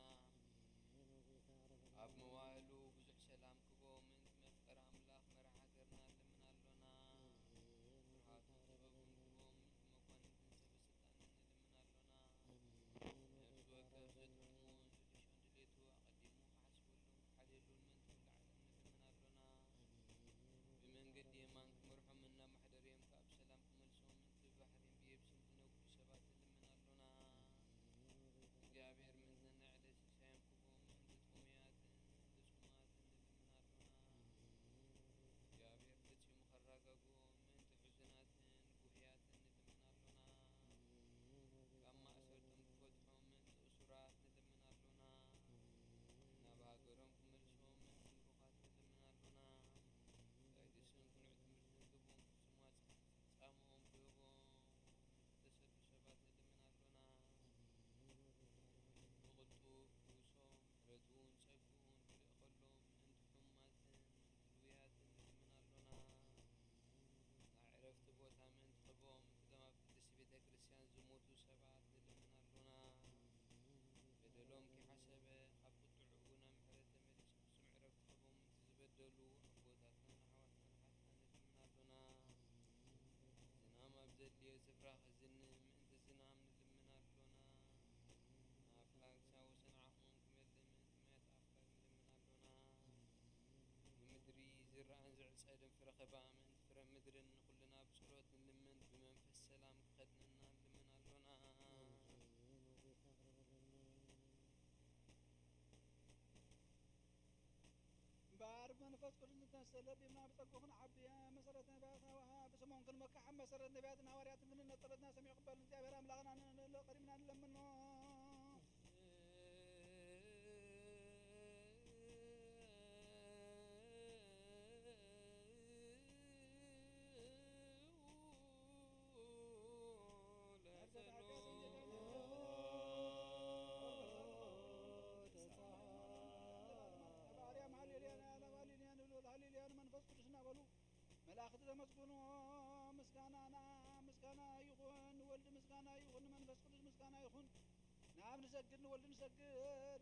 ኣሜን። ጌታ ኣቕርበልና። ኣብ መዋእሉ ብዙሕ ሰላም ክህቦም ምእንቲ መፍቀሪ ኣምላኽ መራሒ ሃገርና ንልምን ኣሎና። ኣሜን። ስብሐቱን ጥበቡን ክህቦም ምእንቲ መኳንንትን ሰበ ስልጣንን ንልምን ኣሎና። ኣሜን። ነፍሲ ወከፍ ዘጥዕሞ ዝልሾን ድሌቱ ኣቐዲሙ ክሓስበሉን ክሓልየሉን ምእንቲ ኩሉ ዓለም ንልምን ኣሎና። ኣሜን። ብመንገዲ የማን ክመርሖምን ናብ ማሕደርዮም ከኣ ብሰላም ክመልሶም ምእንቲ ብባሕርን ብየብስን ዝነግዱ ሰባት ንልምን ኣሎና። ኣሜን። እግዚኣብሔር ምእንቲ ነናይ ዕለት ሲሳዮም ክህቦም ምእንቲ ጥሙያትን ምእንቲ ጽሙማትን ንልምን ኣሎና። ኣሜን። እግዚኣብሔር ፈጺሙ ከረጋግኦም ምእንቲ ሕዙናትን ጉህያትን ንልምን ኣሎና። ካብ ማእሰርቶም ክፈትሖም ምእንቲ እሱራት ንልምን ኣሎና። ናብ ሃገሮም ክመልሶም ምእንቲ ምሩኻት ንልምን ኣሎና። ትዕግስትን ቅኑዕ ትምህርትን ክህቦም ፍጹማት ጻምኦም ክህቦም ምእንቲ ዝተሰዱ ሰባት ንልምን ኣሎና። ብቕልጡፍ ፍውሶም፣ ምሕረቱን ጸግኡን ክልእኸሎም ምእንቲ ሕሙማትን ምእንቲ ድውያትን ንልምን ኣሎና። ናይ ዕረፍቲ ቦታ ምእንቲ ክህቦም፣ እቶም ኣብ ቅድስቲ ቤተ ክርስቲያን ዝሞቱ ሰባት ንልምን ኣሎና። በደሎም ከይሓሰበ፣ ካብ ቁጥዕኡ ናብ ምሕረት ተመሊሱ ፍጹም ዕረፍቲ ክህቦም፣ እቲ ዝበደሉ ኣቦታትናን ኣሕዋትናን ሓጥኣን ንልምን ኣሎና። ዝናም ኣብ ዘድልዮ ስፍራ ክዝንም ምእንቲ ዝናም ንልምን ኣሎና። ኣፍላግ ሳወሰን ዓቕሞም ክመልእ ምእንቲ ማያት ኣፍላግ ንልምን ኣሎና። ንምድሪ ዝረኣን ዝዕጸድን ፍረ ክህባ ምእንቲ ፍረ ምድርን ንኹልና ብጸሎት ንልምን፣ ብመንፈስ ሰላም ክኸድነና ንልምን ኣሎና። ኣሜን። ጌታ ኣቕርበልና። እምበኣር ብመንፈስ ቅዱስ ንተንስእ ለቢብና ብጸጋኹ ንዓቢ፣ መሰረት ነቢያት ሃወሃ ብስሞም ክንመክሕ፣ ኣብ መሰረት ነቢያትን ሃዋርያትን ክንነጽር ጸሎትና ሰሚዑ ክበል ንእግዚኣብሔር ኣምላኽና ንንእሎ ቀዲምና ንለምኖ። ንሰግድ፣ ንወልድ ንሰግድ፣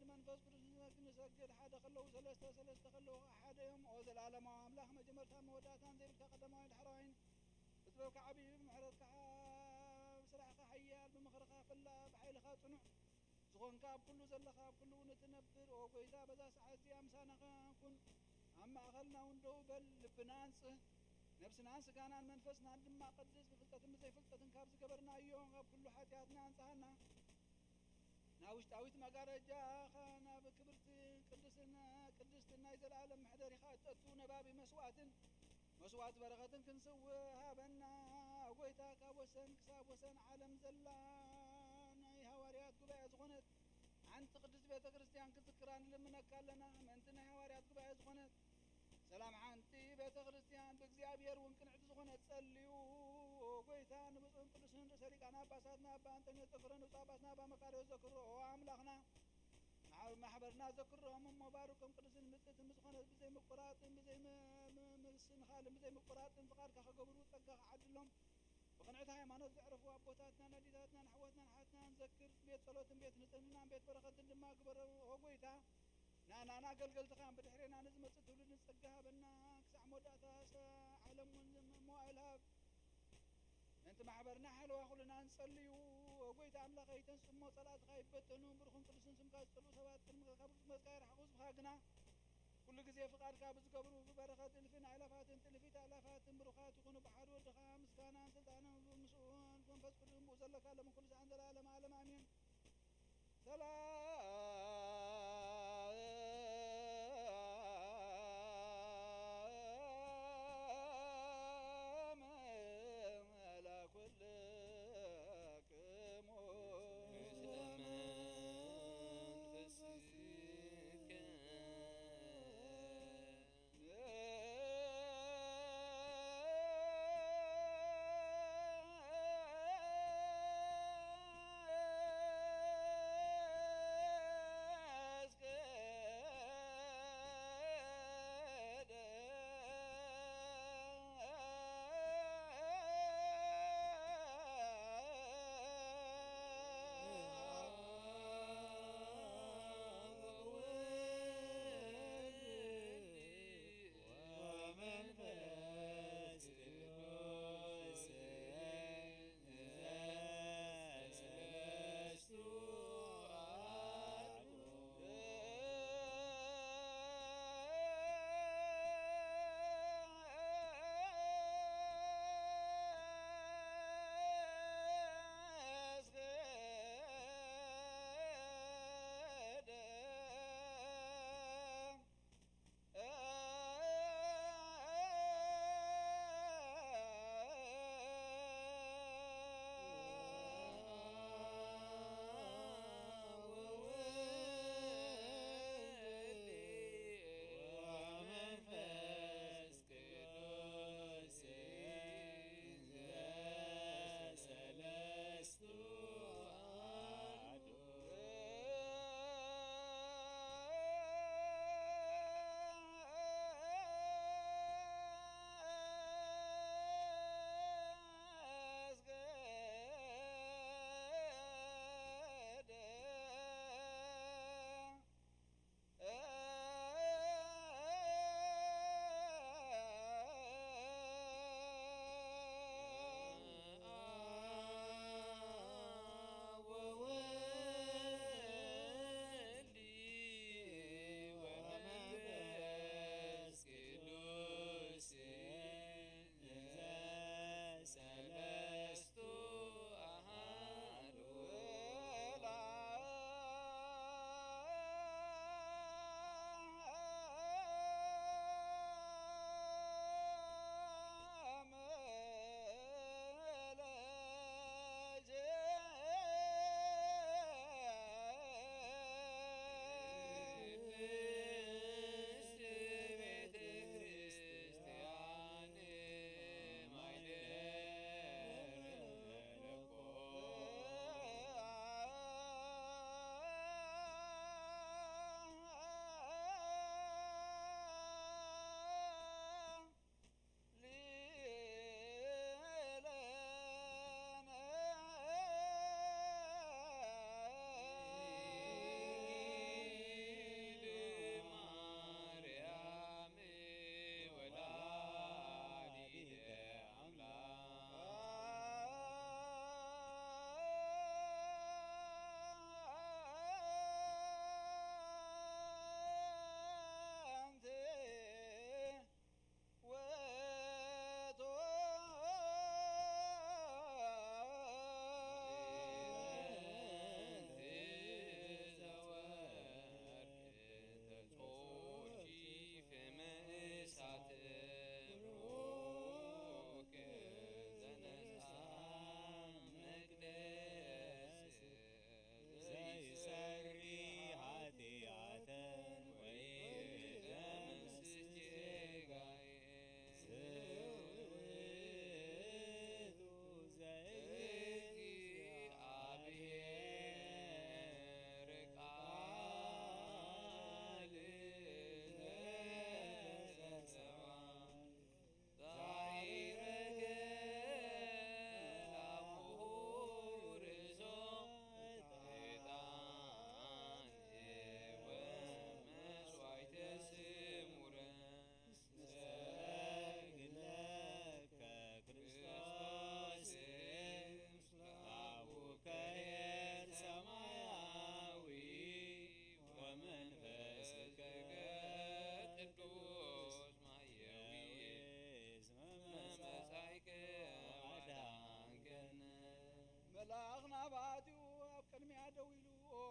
ንመንፈስ ቅዱስ ንሰግድ፣ ንሰግድ። ሓደ ከለዉ ሰለስተ፣ ሰለስተ ከለዉ ከዓ ሓደ እዮም። ኦ ዘላለማዊ ኣምላኽ፣ መጀመርታን መወዳእታን ዘይብልካ፣ ቀዳማዊን ዳሕራዋይን፣ ብጥበብካ ዓብዪ፣ ብምሕረትካ፣ ብስራሕካ ሓያል፣ ብምኽርኻ ፈላጥ፣ ብሓይልኻ ጽኑዕ ዝኾንካ፣ ኣብ ኩሉ ዘለኻ፣ ኣብ ኩሉ እውን እትነብር፣ ኦ ጐይታ፣ በዛ ሰዓት እዚኣ ምሳና ኩን። ኣብ ማእኸልና እውን ደው በል። ልብና ኣንጽህ፣ ነብስናን ስጋናን መንፈስናን ድማ ቀድስ። ብፍልጠትን ብዘይፍልጠትን ካብ ዝገበርናዮ ካብ ኩሉ ሓጢኣትና ኣንጽሃና። ናብ ውሽጣዊት መጋረጃኻ፣ ናብ ክብርቲ ቅድስና፣ ቅድስትን ናይ ዘለኣለም መሕደሪኻ እተእቱ ነባቢ መስዋዕትን መስዋዕት በረኸትን ክንስውእ ሃበና። ጐይታ፣ ካብ ወሰን ክሳብ ወሰን ዓለም ዘላ ናይ ሃዋርያት ጉባኤ ዝኾነት ሓንቲ ቅድስት ቤተ ክርስቲያን ክዝክራ ንልምነካ ኣለና። ምእንቲ ናይ ሃዋርያት ጉባኤ ዝኾነት ሰላም ሓንቲ ቤተ ክርስቲያን ብእግዚኣብሔር እውን ቅንዕቲ ዝኾነት ጸልዩ። ጐይታ፣ ንብፁዕን ቅዱስን ርእሰ ሊቃነ ጳጳሳትና ኣባ ኣንጠንዮስ ዘክሮ፣ ንብፁዕ ጳጳስና ኣባ መቃርዮስ ዘክሮ። ኦ ኣምላኽና፣ ማሕ-፣ ማሕበርና ዘክሮም እሞ ባርኮም። ቅዱስን ምጽእትን ብዝኾነት ብዘይ ምቁራጽን ብዘይ ም-፣ ም-፣ ምስንኻልን ብዘይ ምቁራጽን ፍቓድካ ክገብሩ ጸጋ ክዓድሎም። ብቕንዕቲ ሃይማኖት ዘዕረፉ ኣቦታትናን ኣዴታትናን ኣሕዋትናን ኣሓትናን ዘክር። ቤት ጸሎትን ቤት ንጽህናን ቤት በረኸትን ድማ ግበሮ። ኦ ጐይታ፣ ናናን ኣገልገልትኻን ብድሕሬና ንዝመጽእ ትውልድን ጸጋ ሃበና። ክሳዕ መወዳእታ ሰ-፣ ዓለም እውን ዝም-፣ መዋእል ሃብ። ምእንቲ ማሕበርና ሓለዋ ኩልና ንጸልዩ። ኦ ጐይታ ኣምላኸይ፣ ተንስ እሞ ጸላእትኻ ይበተኑ። ብሩኽን ቅዱስን ስምካ ዝጸልኡ ሰባት ቅድሚ ካብ ርዝመትካ ይርሓቑ። ህዝብኻ ግና ኩሉ ግዜ ፍቓድካ ብዝገብሩ ብበረኸት እልፍን ኣእላፋትን ትእልፊት ኣእላፋትን ብሩኻት ይኹኑ። ብሓደ ወድኻ ምስጋናን ስልጣንን ብምስኡን መንፈስ ቅዱስን ብኡ ዘለካ ሎምን ኩሉ ሰዓን ዘለዓለም ዓለም ኣሜን። ሰላም ለኩልክሙ።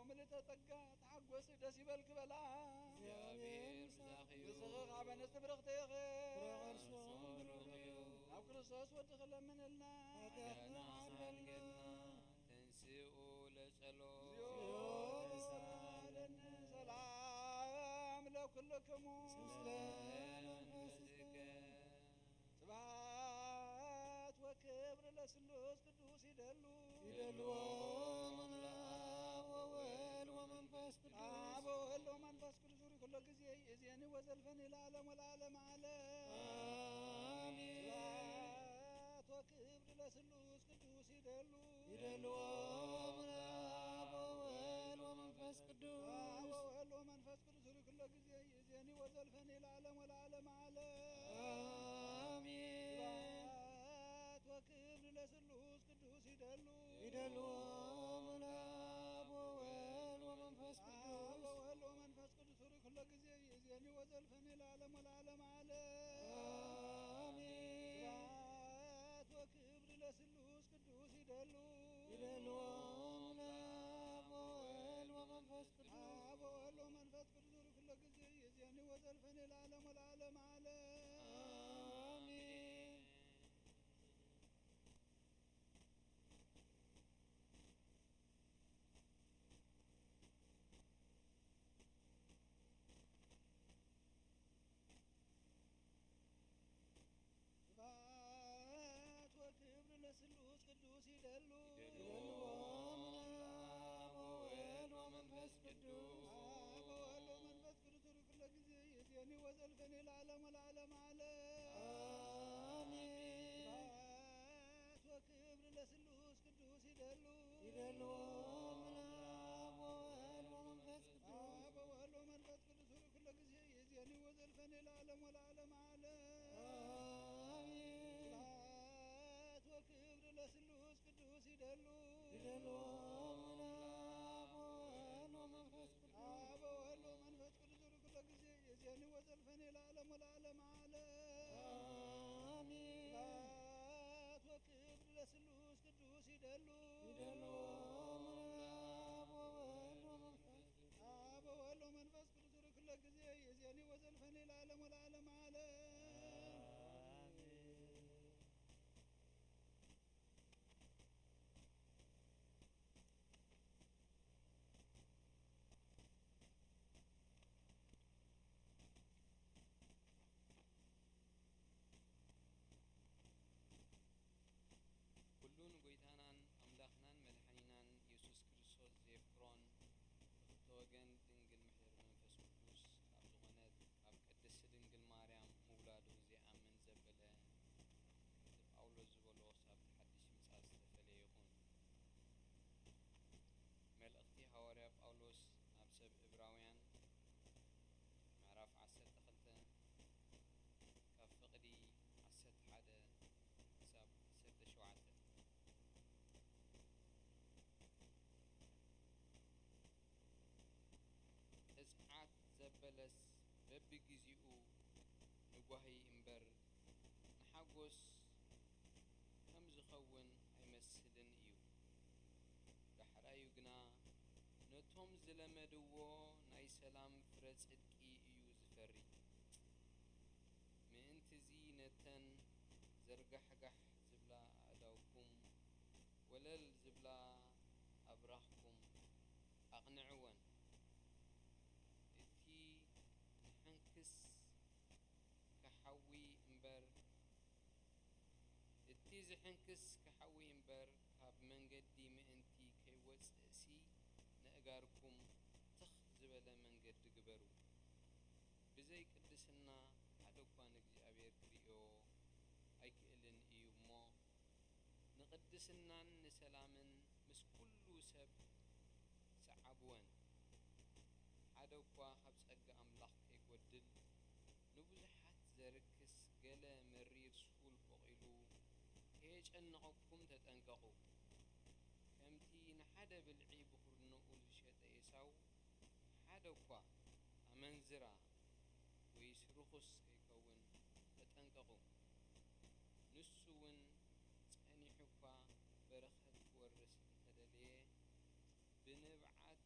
ምልእተ ጸጋ ተሓጎሲ ደስ ይበልኪ በላ። እግዚኣብሔር ምሳኺ እዩ። ንስኺ ኻብ ኣንስቲ ብርኽቲ ኢኺ። ፍረ ኸርሲ ብሩኽ እዩ። ናብ ክርስቶስ ወድኺ ለምንልና። ኃጢኣትና ሓርገልና። ተንሥኡ ለጸሎት። እግዚኦ ተሳለነ። ሰላም ለኩልክሙ። ምስለ መንፈስከ። ስብሐት ወክብር ለስሉስ ቅዱስ ይደሉ። ይደልዎ ለአብ ወወልድ ወመንፈስ ቅዱስ። አብ ወወልድ ወመንፈስ ቅዱስ ሩይ ኩሎ ጊዜ ይእዜኒ ወዘልፈኒ ለዓለም ወለዓለም ዓለም። አሜን። ስብሐት ወክብር ለስሉስ ቅዱስ ይደሉ። ይደልዎ ለአብ ወወልድ ወመንፈስ ቅዱስ። አብ ወወልድ ወመንፈስ ቅዱስ ሩይ ኩሎ ጊዜ ይእዜኒ ወዘልፈኒ ለዓለም ወለዓለም ዓለም። አሜን። ስብሐት ወክብር ለስሉስ ቅዱስ ይደሉ። ይደልዎ ለአብ ወወልድ ወመንፈስ ቅዱስ። አብ ወወልድ ወመንፈስ ቅዱስ ሩይ ኩሎ ጊዜ ይእዜኒ ወዘልፈኒ ለዓለም ወለዓለም ዓለም። አሜን። ስብሐት ወክብር ለስሉስ ቅዱስ ይደሉ። ይደልዎ ለአብ ወወልድ ወመንፈስ ቅዱስ። አብ ወወልድ ወመንፈስ ቅዱስ ሩይ ኩሎ ጊዜ ይእዜኒ ወዘልፈኒ ለዓለም ወለዓለም ዓለም። አሜን። ስብሐት ወክብር ለስሉስ ቅዱስ ይደሉ። ይደልዎ ለአብ ወወልድ ወመንፈስ ቅዱስ። አብ ወወልድ ወመንፈስ ቅዱስ ሩይ ኩሎ ጊዜ ይእዜኒ ወዘልፈኒ ለዓለም ወለዓለም ዓለም። አሜን። ስብሐት ወክብር ለስሉስ ቅዱስ ይደሉ። ይደልዎ ለአብ ወወልድ ወመንፈስ ቅዱስ። አብ ወወልድ ወመንፈስ ቅዱስ ሩይ ኩሎ ጊዜ ይእዜኒ ወዘልፈኒ ለዓለም ወለዓለም ዓለም። አሜን። ስብሐት ወክብር ለስሉስ ቅዱስ ይደሉ። ይደልዎ ለአብ ወወልድ ወመንፈስ ቅዱስ። አብ ወወልድ ወመንፈስ ቅዱስ ሩይ ኩሎ ጊዜ ይእዜኒ ወዘልፈኒ ለዓለም ወለዓለም ዓለም። አሜን። ስብሐት ወክብር ለስሉስ ቅዱስ ይደሉ። ይደልዎ ለአብ ወወልድ ወመንፈስ ቅዱስ። አብ ወወልድ ወመንፈስ ቅዱስ ሩይ ኩሎ ጊዜ ይእዜኒ ወዘልፈኒ ለዓለም ወለዓለም ዓለም። አሜን። ኩሉ ንጎይታናን ኣምላኽናን መድሓኒናን የሱስ ክርስቶስ ዘየፍቅሮን ብኽልተ ወገን ድንግል ምሕደር መንፈስ ቅዱስ ካብ ዝኾነት ካብ ቅድስቲ ድንግል ማርያም ምውላዱ ዘይኣምን ዘበለ፣ ከምቲ ጳውሎስ ዝበሎ፣ ክሳብ እቲ ሓድሽ ምጽኣት ዝተፈልየ ይኹን። መልእኽቲ ሃዋርያ ጳውሎስ ናብ ሰብ ዕብራውያን፣ ምዕራፍ ዓሰርተ ክልተ፣ ካብ ፍቕዲ ዓሰርተ ሓደ ክሳብ ዓሰርተ ሸውዓተ። ቅዝዓት ዘበለስ በብግዜኡ ንጓሂ እምበር፣ ንሓጎስ ከም ዝኸውን ኣይመስልን እዩ። ዳሕራዩ ግና፣ ነቶም ዝለመድዎ ናይ ሰላም ፍረ ጽድቂ እዩ ዝፈሪ። ምእንትዚ ነተን ዘርጋሕጋሕ ዝብላ ኣእዳውኩም፣ ወለል ዝብላ ኣብራኽኩም ኣቕንዕወን። እቲ ዝሕንክስ ክሓዊ እምበር፣ እቲ ዝሕንክስ ክሓዊ እምበር፣ ካብ መንገዲ ምእንቲ ከይወጽእሲ፣ ነእጋርኩም ትኽ ዝበለ መንገዲ ግበሩ። ብዘይ ቅድስና ሓደ እኳ ንእግዚኣብሔር ክርእዮ ኣይክእልን እዩ እሞ፣ ንቅድስናን ንሰላምን ምስ ኩሉ ሰብ ሰዓብወን። ሓደ እኳ ካብ ጸጋ ኣምላኽ ከይጎድል፣ ንብዙሓት ዘርክስ ገለ መሪር ስኡል ቦቒሉ ከየጨንቐኩም ተጠንቀቑ። ከምቲ ንሓደ ብልዒ ብኹርንኡ ዝሸጠ ኤሳው፣ ሓደ እኳ ኣመንዝራ ወይስ ርኹስ ከይከውን ተጠንቀቑ። ንሱ እውን ጸኒሑ እኳ በረኸት ክወርስ እንተደለየ፣ ብንብዓት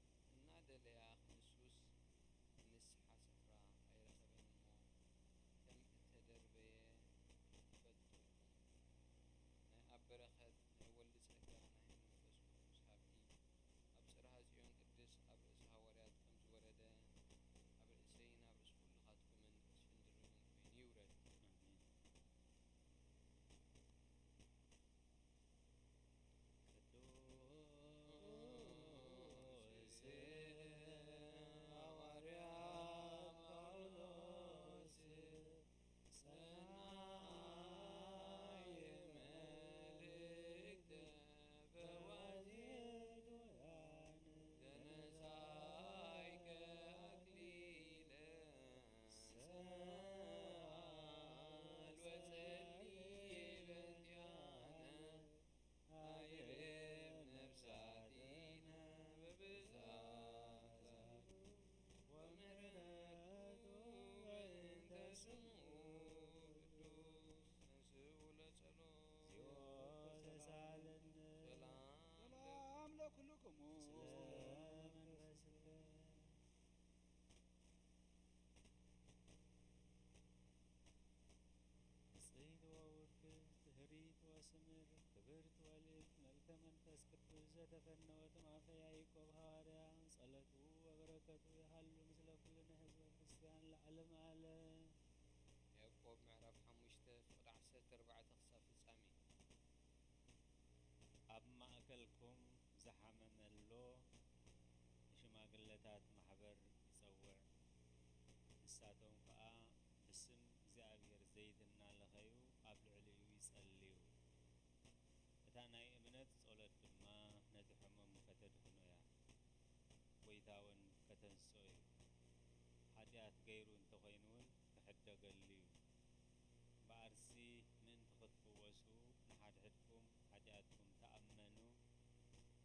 ተፈነወ ትም ኣፈ ያዕቆብ ሃዋርያ። ጸሎቱ ወበረከቱ ይሃሉ ምስለ ኩልነ ህዝበ ክርስትያን ለዓለም ዓለም። ያዕቆብ ምዕራፍ ሓሙሽተ ፍቕዲ ዓሰርተ ኣርባዕተ ክሳብ ፍጻሜ። ኣብ ማእከልኩም ዝሓመመ ኣሎ፣ ንሽማግለታት ማሕበር ይጸውዕ። ንሳቶም ከኣ ብስም እግዚኣብሔር ዘይት እናለኸዩ ኣብ ልዕሊኡ ይጸልዩ። እታ ናይ እምነት ጸሎት ድማ ነቲ ሕሙም ከተድሕኖ እያ። ጎይታ እውን ከተንስኦ እዩ። ሓጢኣት ገይሩ እንተኾይኑ እውን ክሕደገሉ እዩ። እምበኣርሲ ምእንቲ ክትፍወሱ ንሓድሕድኩም ሓጢኣትኩም ተኣመኑ፣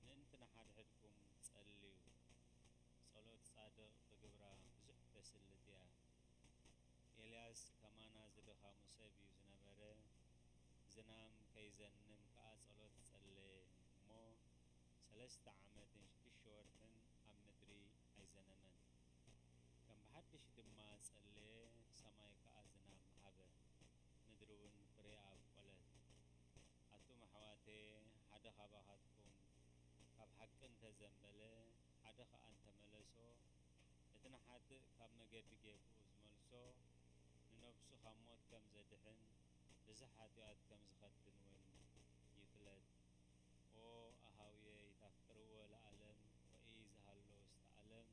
ምእንቲ ንሓድሕድኩም ጸልዩ። ጸሎት ጻድቕ ብግብራ ብዙሕ ተስልጥ እያ። ኤልያስ ከማና ዝድኻሙ ሰብ እዩ ዝነበረ። ዝናም ከይዘንም ከኣ ጸሎት ጸለየ እሞ፣ ሰለስተ ዓመትን ሽዱሽተ ወርሕን ኣብ ምድሪ ኣይዘነመን። ከም ብሓድሽ ድማ ጸለየ፣ ሰማይ ከኣ ዝናም ሃበ፣ ምድሪ እውን ፍሬ ኣብቆለት። ኣቱም ኣሕዋተየ፣ ሓደ ካባኻትኩም ካብ ሓቂ እንተ ዘንበለ፣ ሓደ ኸኣ እንተ መለሶ፣ እቲ ንሓጥእ ካብ መገዲ ጌግኡ ዝመልሶ፣ ንነፍሱ ካብ ሞት ከም ዘድሕን፣ ብዝሕ ሓጢኣት ከም ዝኸድን እውን ይፍለጥ። ኦ ኣሃውየ፣ ይታፍቅርዎ ለዓለም ወኢይዝሃሎ ውስተ ዓለም፣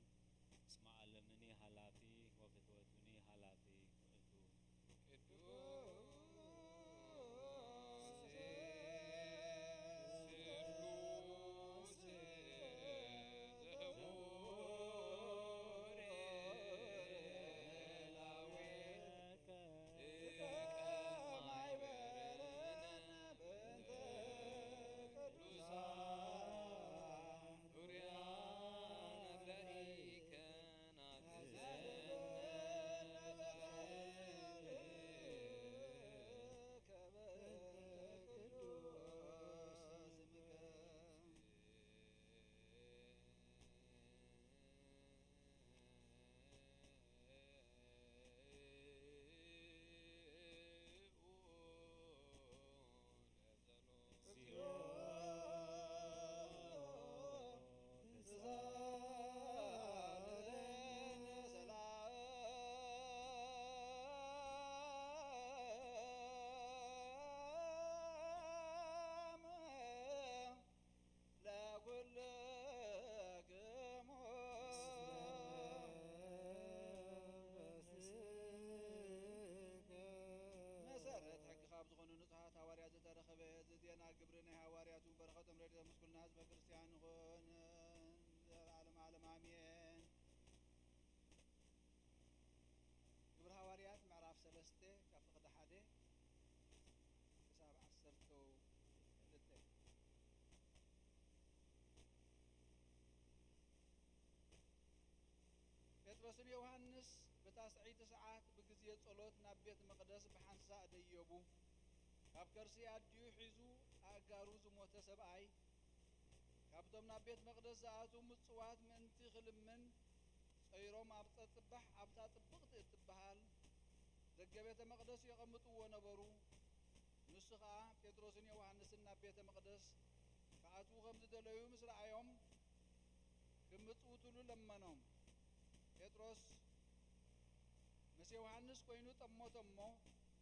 እስመ ዓለምኒ ሃላፊ ወፍትወቱኒ ሃላፊ ውእቱ። ቅዱስ መሰረት ሕጊ ካብ ዝኾኑ ንጹሃት ሃዋርያት ዝተረኸበ እዚ ዜና ግብሪ ናይ ሃዋርያት እውን በረኸቶም ረድኤቶም ምስ ኩልና ህዝበ ክርስትያን ይኹን። ዘልዓለም ዓለም ኣሜን። ግብሪ ሃዋርያት ምዕራፍ ሰለስተ ካብ ፍቕዲ ሓደ ክሳብ ዓሰርተ ክልተ። ጴጥሮስን ዮሃንስ በታ ስዕይቲ ሰዓት ብግዜ ጸሎት ናብ ቤት መቕደስ ብሓንሳእ ደየቡ። ካብ ከርሲ ኣዲኡ ሒዙ ኣእጋሩ ዝሞተ ሰብኣይ፣ ካብቶም ናብ ቤት መቕደስ ዝኣትዉ ምጽዋት ምእንቲ ክልምን ጸይሮም ኣብ ጸጽባሕ ኣብታ ጽብቕቲ እትበሃል ደገ ቤተ መቕደስ የቐምጥዎ ነበሩ። ንሱ ኸኣ ጴጥሮስን ዮሃንስን ናብ ቤተ መቕደስ ክኣትዉ ከም ዝደለዩ ምስ ረኣዮም፣ ክምጽውትሉ ለመኖም። ጴጥሮስ ምስ ዮሃንስ ኰይኑ ጠመቶም እሞ፣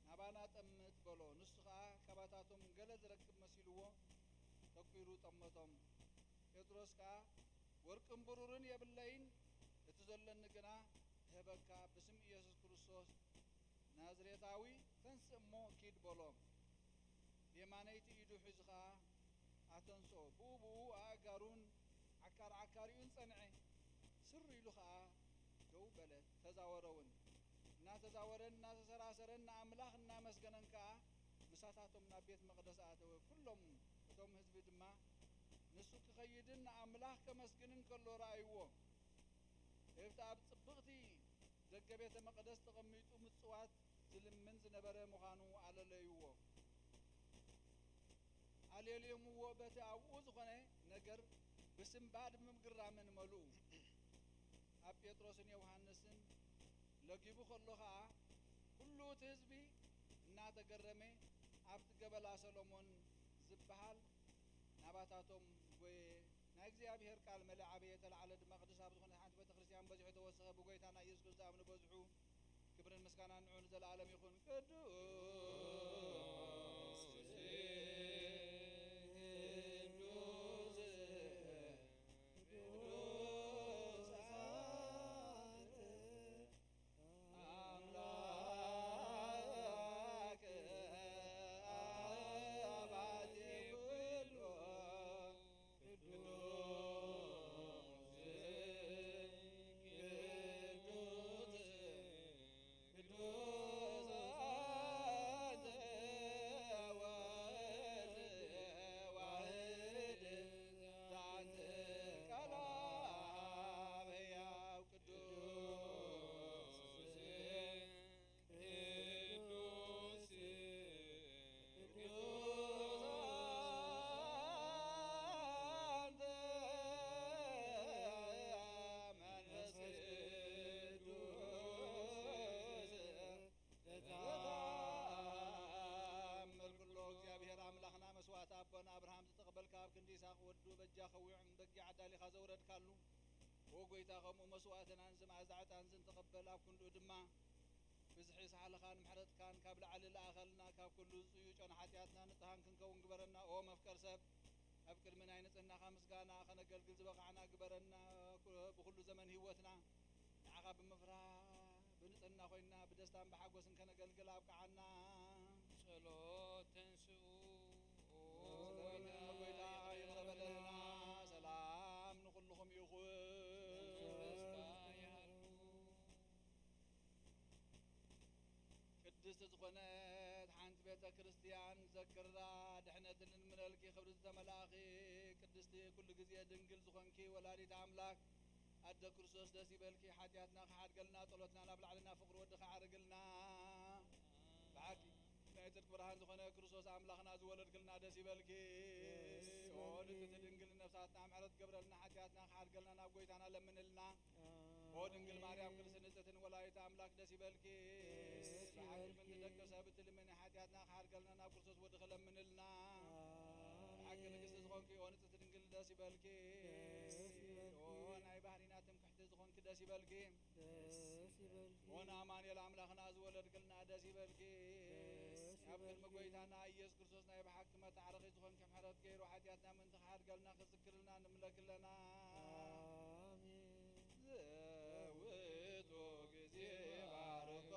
ናባና ጠምት በሎ። ንሱ ኸኣ ካባታቶም ገለ ዝረክብ መሲልዎ፣ ተኲሩ ጠመቶም። ጴጥሮስ ከኣ፣ ወርቅን ብሩርን የብለይን፣ እቲ ዘሎኒ ግና እህበካ፣ ብስም ኢየሱስ ክርስቶስ ናዝሬታዊ ተንስእ እሞ ኪድ በሎ። ብየማነይቲ ኢዱ ሒዙ ኸኣ ኣተንስኦ። ብኡ ብኡ ኣእጋሩን ዓካር ዓካሪኡን ጸንዐ። ስር ኢሉ ኸኣ ደው በለ፣ ተዛወረ እውን። እናተዛወረን እናተሰራሰረን ንኣምላኽ እናመስገነን ከኣ ምሳታቶም ናብ ቤት መቕደስ ኣተወ። ኩሎም እቶም ህዝቢ ድማ ንሱ ክኸይድን ንኣምላኽ ከመስግንን ከሎ ረኣይዎ። ኣብቲ ኣብ ጽብቕቲ ደገ ቤተ መቕደስ ተቐሚጡ ምጽዋት ዝልምን ዝነበረ ምዃኑ ኣለለይዎ። ኣልየልዮምዎ፣ በቲ ኣብኡ ዝኾነ ነገር ብስንባድ ብምግራምን መልኡ። ኣብ ጴጥሮስን ዮሃንስን ለጊቡ ከሎ ኸኣ፣ ኩሉ እቲ ህዝቢ እናተገረመ ኣብቲ ገበላ ሰሎሞን ዝበሃል ናባታቶም ጐየ። ናይ እግዚኣብሔር ቃል መለ ዓበየ፣ ተላዕለ ድማ፣ ቅድስት ኣብ ዝኾነት ሓንቲ ቤተ ክርስቲያን በዚሑ ተወሰኸ። ብጎይታና ኢየሱስ ክርስቶስ ዝኣምኑ በዝሑ። ክብርን ምስጋናን ንዑ ንዘለዓለም ይኹን። ቅዱስ፣ ቅዱስ፣ ቅዱስ ኣምላክ፣ ኣባቲ ኩሉ ቅዱስ፣ ቅዱስ፣ ቅዱስ ኣንተ ወልድ ዋሕድ ዛንተ ቃል ኣብ ሕያው ቅዱስ፣ ቅዱስ፣ ቅዱስ ኣንተ መንፈስ ቅዱስ። ተኣምር ኩሎ እግዚኣብሔር ኣምላኽና መስዋዕቲ ኣቦና ኣብርሃም ዝተቐበልካ ኣብ ክንዲ ይስሐቅ ወዱ በጃ ከዊዖም በጊዕ ኣዳሊኻ ዘውረድካሉ። ኦ ጎይታ፣ ከምኡ መስዋዕትናን ዝመኣዛ ዕጣን ዝንተቐበል ኣብ ክንድኡ ድማ ብዝሒ ሳሕልኻን ምሕረትካን ካብ ላዕሊ ለኣኸልና፣ ካብ ኩሉ ዝጽዩ ጨና ሓጢኣትና ንጽሃን ክንከውን ግበረና። ኦ መፍቀር ሰብ፣ ኣብ ቅድሚ ናይ ንጽህናኻ ምስጋና ኸነገልግል ዝበቓዕና ግበረና። ብኹሉ ዘመን ህይወትና ንዓኻ ብምፍራህ ብንጽህና ኮይንና ብደስታን ብሓጎስን ከነገልግል ኣብቅዓና። ጸሎት ተንስኡ። ኦ ጎይታ፣ ይቕረ በለልና። ሰላም ንኹልኹም ይኹን። ቅድስቲ ዝኾነት ሓንቲ ቤተ ክርስቲያን ዘክራ ድሕነትን እንምነልኪ ክብሪ ዝተመላእኺ ቅድስቲ ኩሉ ግዜ ድንግል ዝኾንኪ ወላዲት ኣምላክ ኣደ ክርስቶስ ደስ ይበልኪ። ሓጢኣትና ክሓድገልና ጸሎትና ናብ ላዕልና ፍቕሪ ወድኺ ዓርግልና። ብሓቂ ናይ ጽድቂ ብርሃን ዝኾነ ክርስቶስ ኣምላኽና ዝወለድክልና ደስ ይበልኪ። ደስ ኦ ይበልኪ። ንጽሕቲ ድንግል ነፍሳትና ምሕረት ገብረልና ሓጢኣትና ክሓድገልና ናብ ጎይታና ለምንልና። ኦ ድንግል ማርያም ቅድስቲ ንጽሕትን ወላዲት ኣምላክ ደስ ይበልኪ። ደስ ብሓቂ ይበልኪ። ምእንቲ ደቂ ሰብ እትልምኒ ሓጢኣትና ክሓድገልና ናብ ክርስቶስ ወድኺ ለምንልና። ብሓቂ ንግስቲ ዝኾንኪ ኦ ንጽሕቲ ድንግል ደስ ይበልኪ። ደስ ይበልኪ። ኦ ናይ ባህሪና ትምክሕቲ ዝኾንኪ ደስ ይበልኪ። ደስ ይበልኪ። ኦ ንኣማኑኤል ኣምላኽና ዝወለድክልና ደስ ይበልኪ። ደስ ኣብ ቅድሚ ይበልኪ። ጎይታና ኢየሱስ ክርስቶስ ናይ ብሓቂ መታዕረቒ ዝኾንኪ ምሕረት ገይሩ ሓጢኣትና ምእንቲ ክሓድገልና ክዝክርልና ንምለኪ ኣለና። ኣሜን። ዘውቱ ግዜ ባርኮት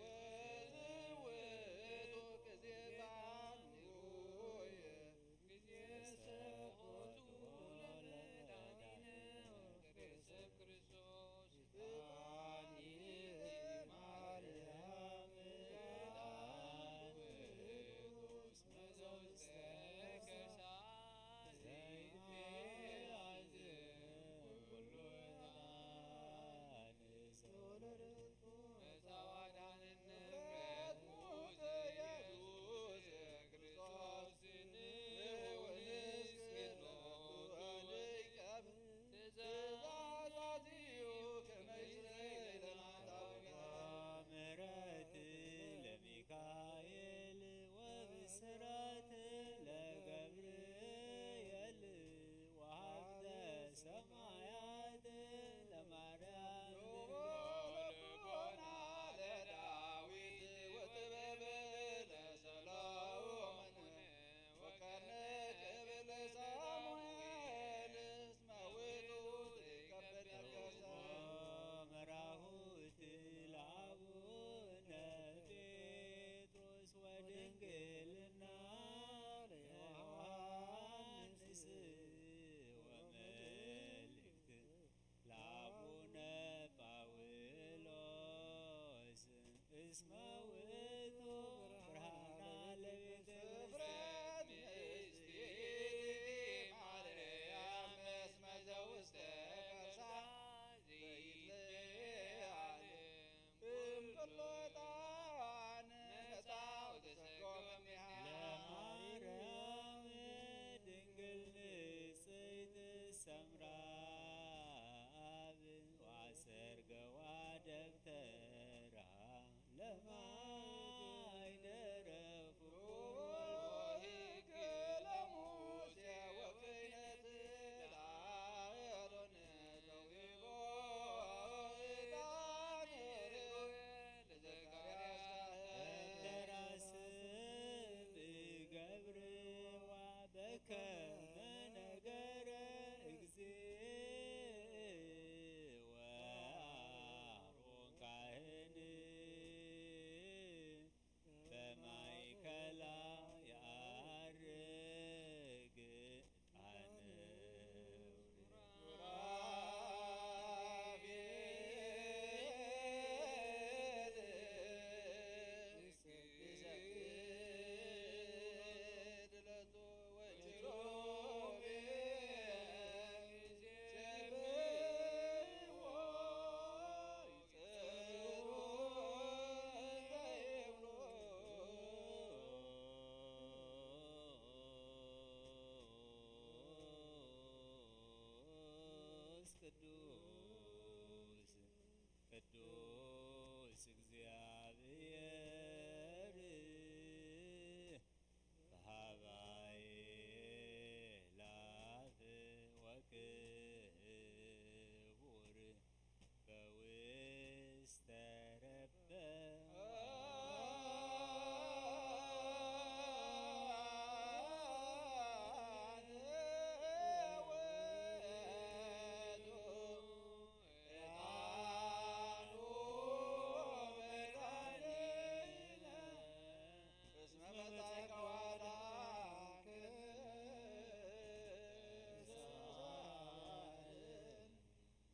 ወዘውቱ ግዜ ጣኑየ ግዜ ሰኮቱ ለመድኃኒነ ወለክርስቶስ። ብቃልኪ ማርያም ዳዊት መዘውተከ ዘይፌ ቅዱስ እግዚኣብሔር በሃባይ ላፍ ወክቡር በውስተ ረበ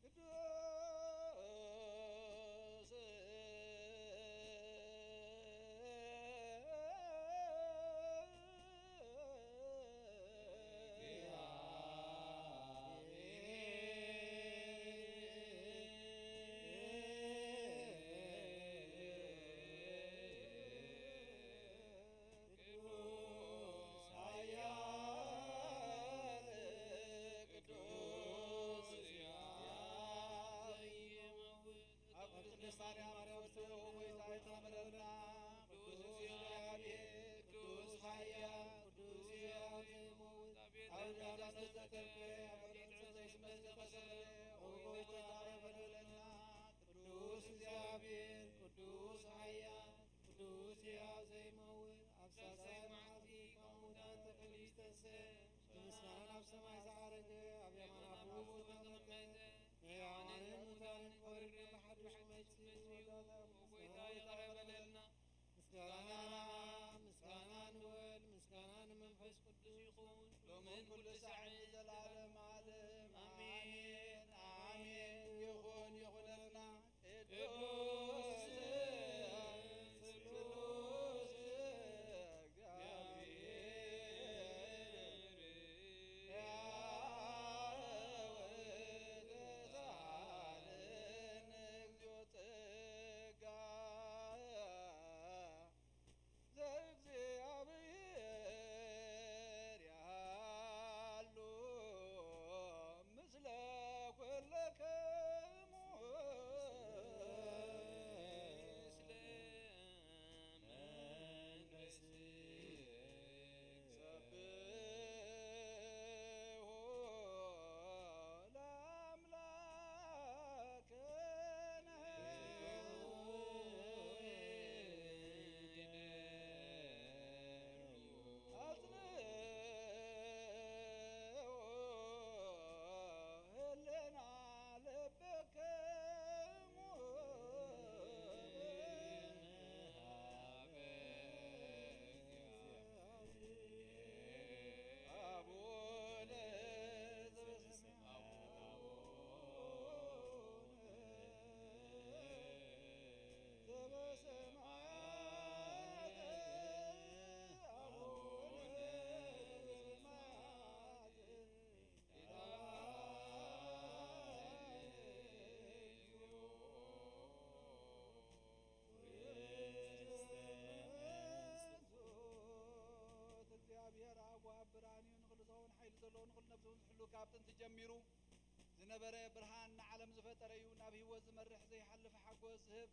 ቅዱስ ቅዱስ ኃያል ቅዱስ እግዚአብሔር። ኣብ ቅድስት ማርያም ማርያም ወስደው ጎይታ ይታመነልና። ቅዱስ እግዚአብሔር፣ ቅዱስ ኃያል፣ ቅዱስ ሕያው ዘይመውት፣ ኣብ ዳዳነት ዘተርፈ፣ ኣብ ቅድስት ዘይስመስ ዘተሰለ፣ ኦ ጎይታ ይታመነልና። ቅዱስ እግዚኣብሔር፣ ቅዱስ ኃያል፣ ቅዱስ ሕያው ዘይመውት፣ ኣብ ሳልሳይ መዓልቲ ካብ ሙታን ተፈልዩ ዝተንስአ፣ ብምስጋና ናብ ሰማይ ዝዓረገ፣ ኣብ የማን ኣቦኡ ዝተቐመጠ፣ ንሕያዋንን ሙታንን ክፈርድ ብሓድሽ ክመጽእ እዩ። ወዳታ ምስጋና ይቕረ በለልና። ምስጋና፣ ምስጋና ንወልድ፣ ምስጋና ንመንፈስ ቅዱስ ይኹን፣ ሎምን ኩሉ ሳዕን ዘላለም ዓለም። ኣሜን፣ ኣሜን። ይኹን፣ ይኹነልና። ቅዱስ፣ ቅዱስ፣ ቅዱስ ዘእግዚኣብሔር ያሉ ምስለ ኩልክሙ ምስለ መንፈስከ። ሰብሑ ለአምላክነ። አጽንዑ ህልና ልብክሙ። አቡነ ዘበሰማያት። እግዚኣብሔር ኣብ ወሃብ ብርሃን እዩ። ንኹሉ ዝኸውን ሓይሊ ዘለዎ ንኹሉ ነብሱ እውን ዝሕሉ ካብ ጥንቲ ጀሚሩ ዝነበረ ብርሃን ንዓለም ዝፈጠረ እዩ። ናብ ህይወት ዝመርሕ ዘይሓልፍ ሓጎስ ዝህብ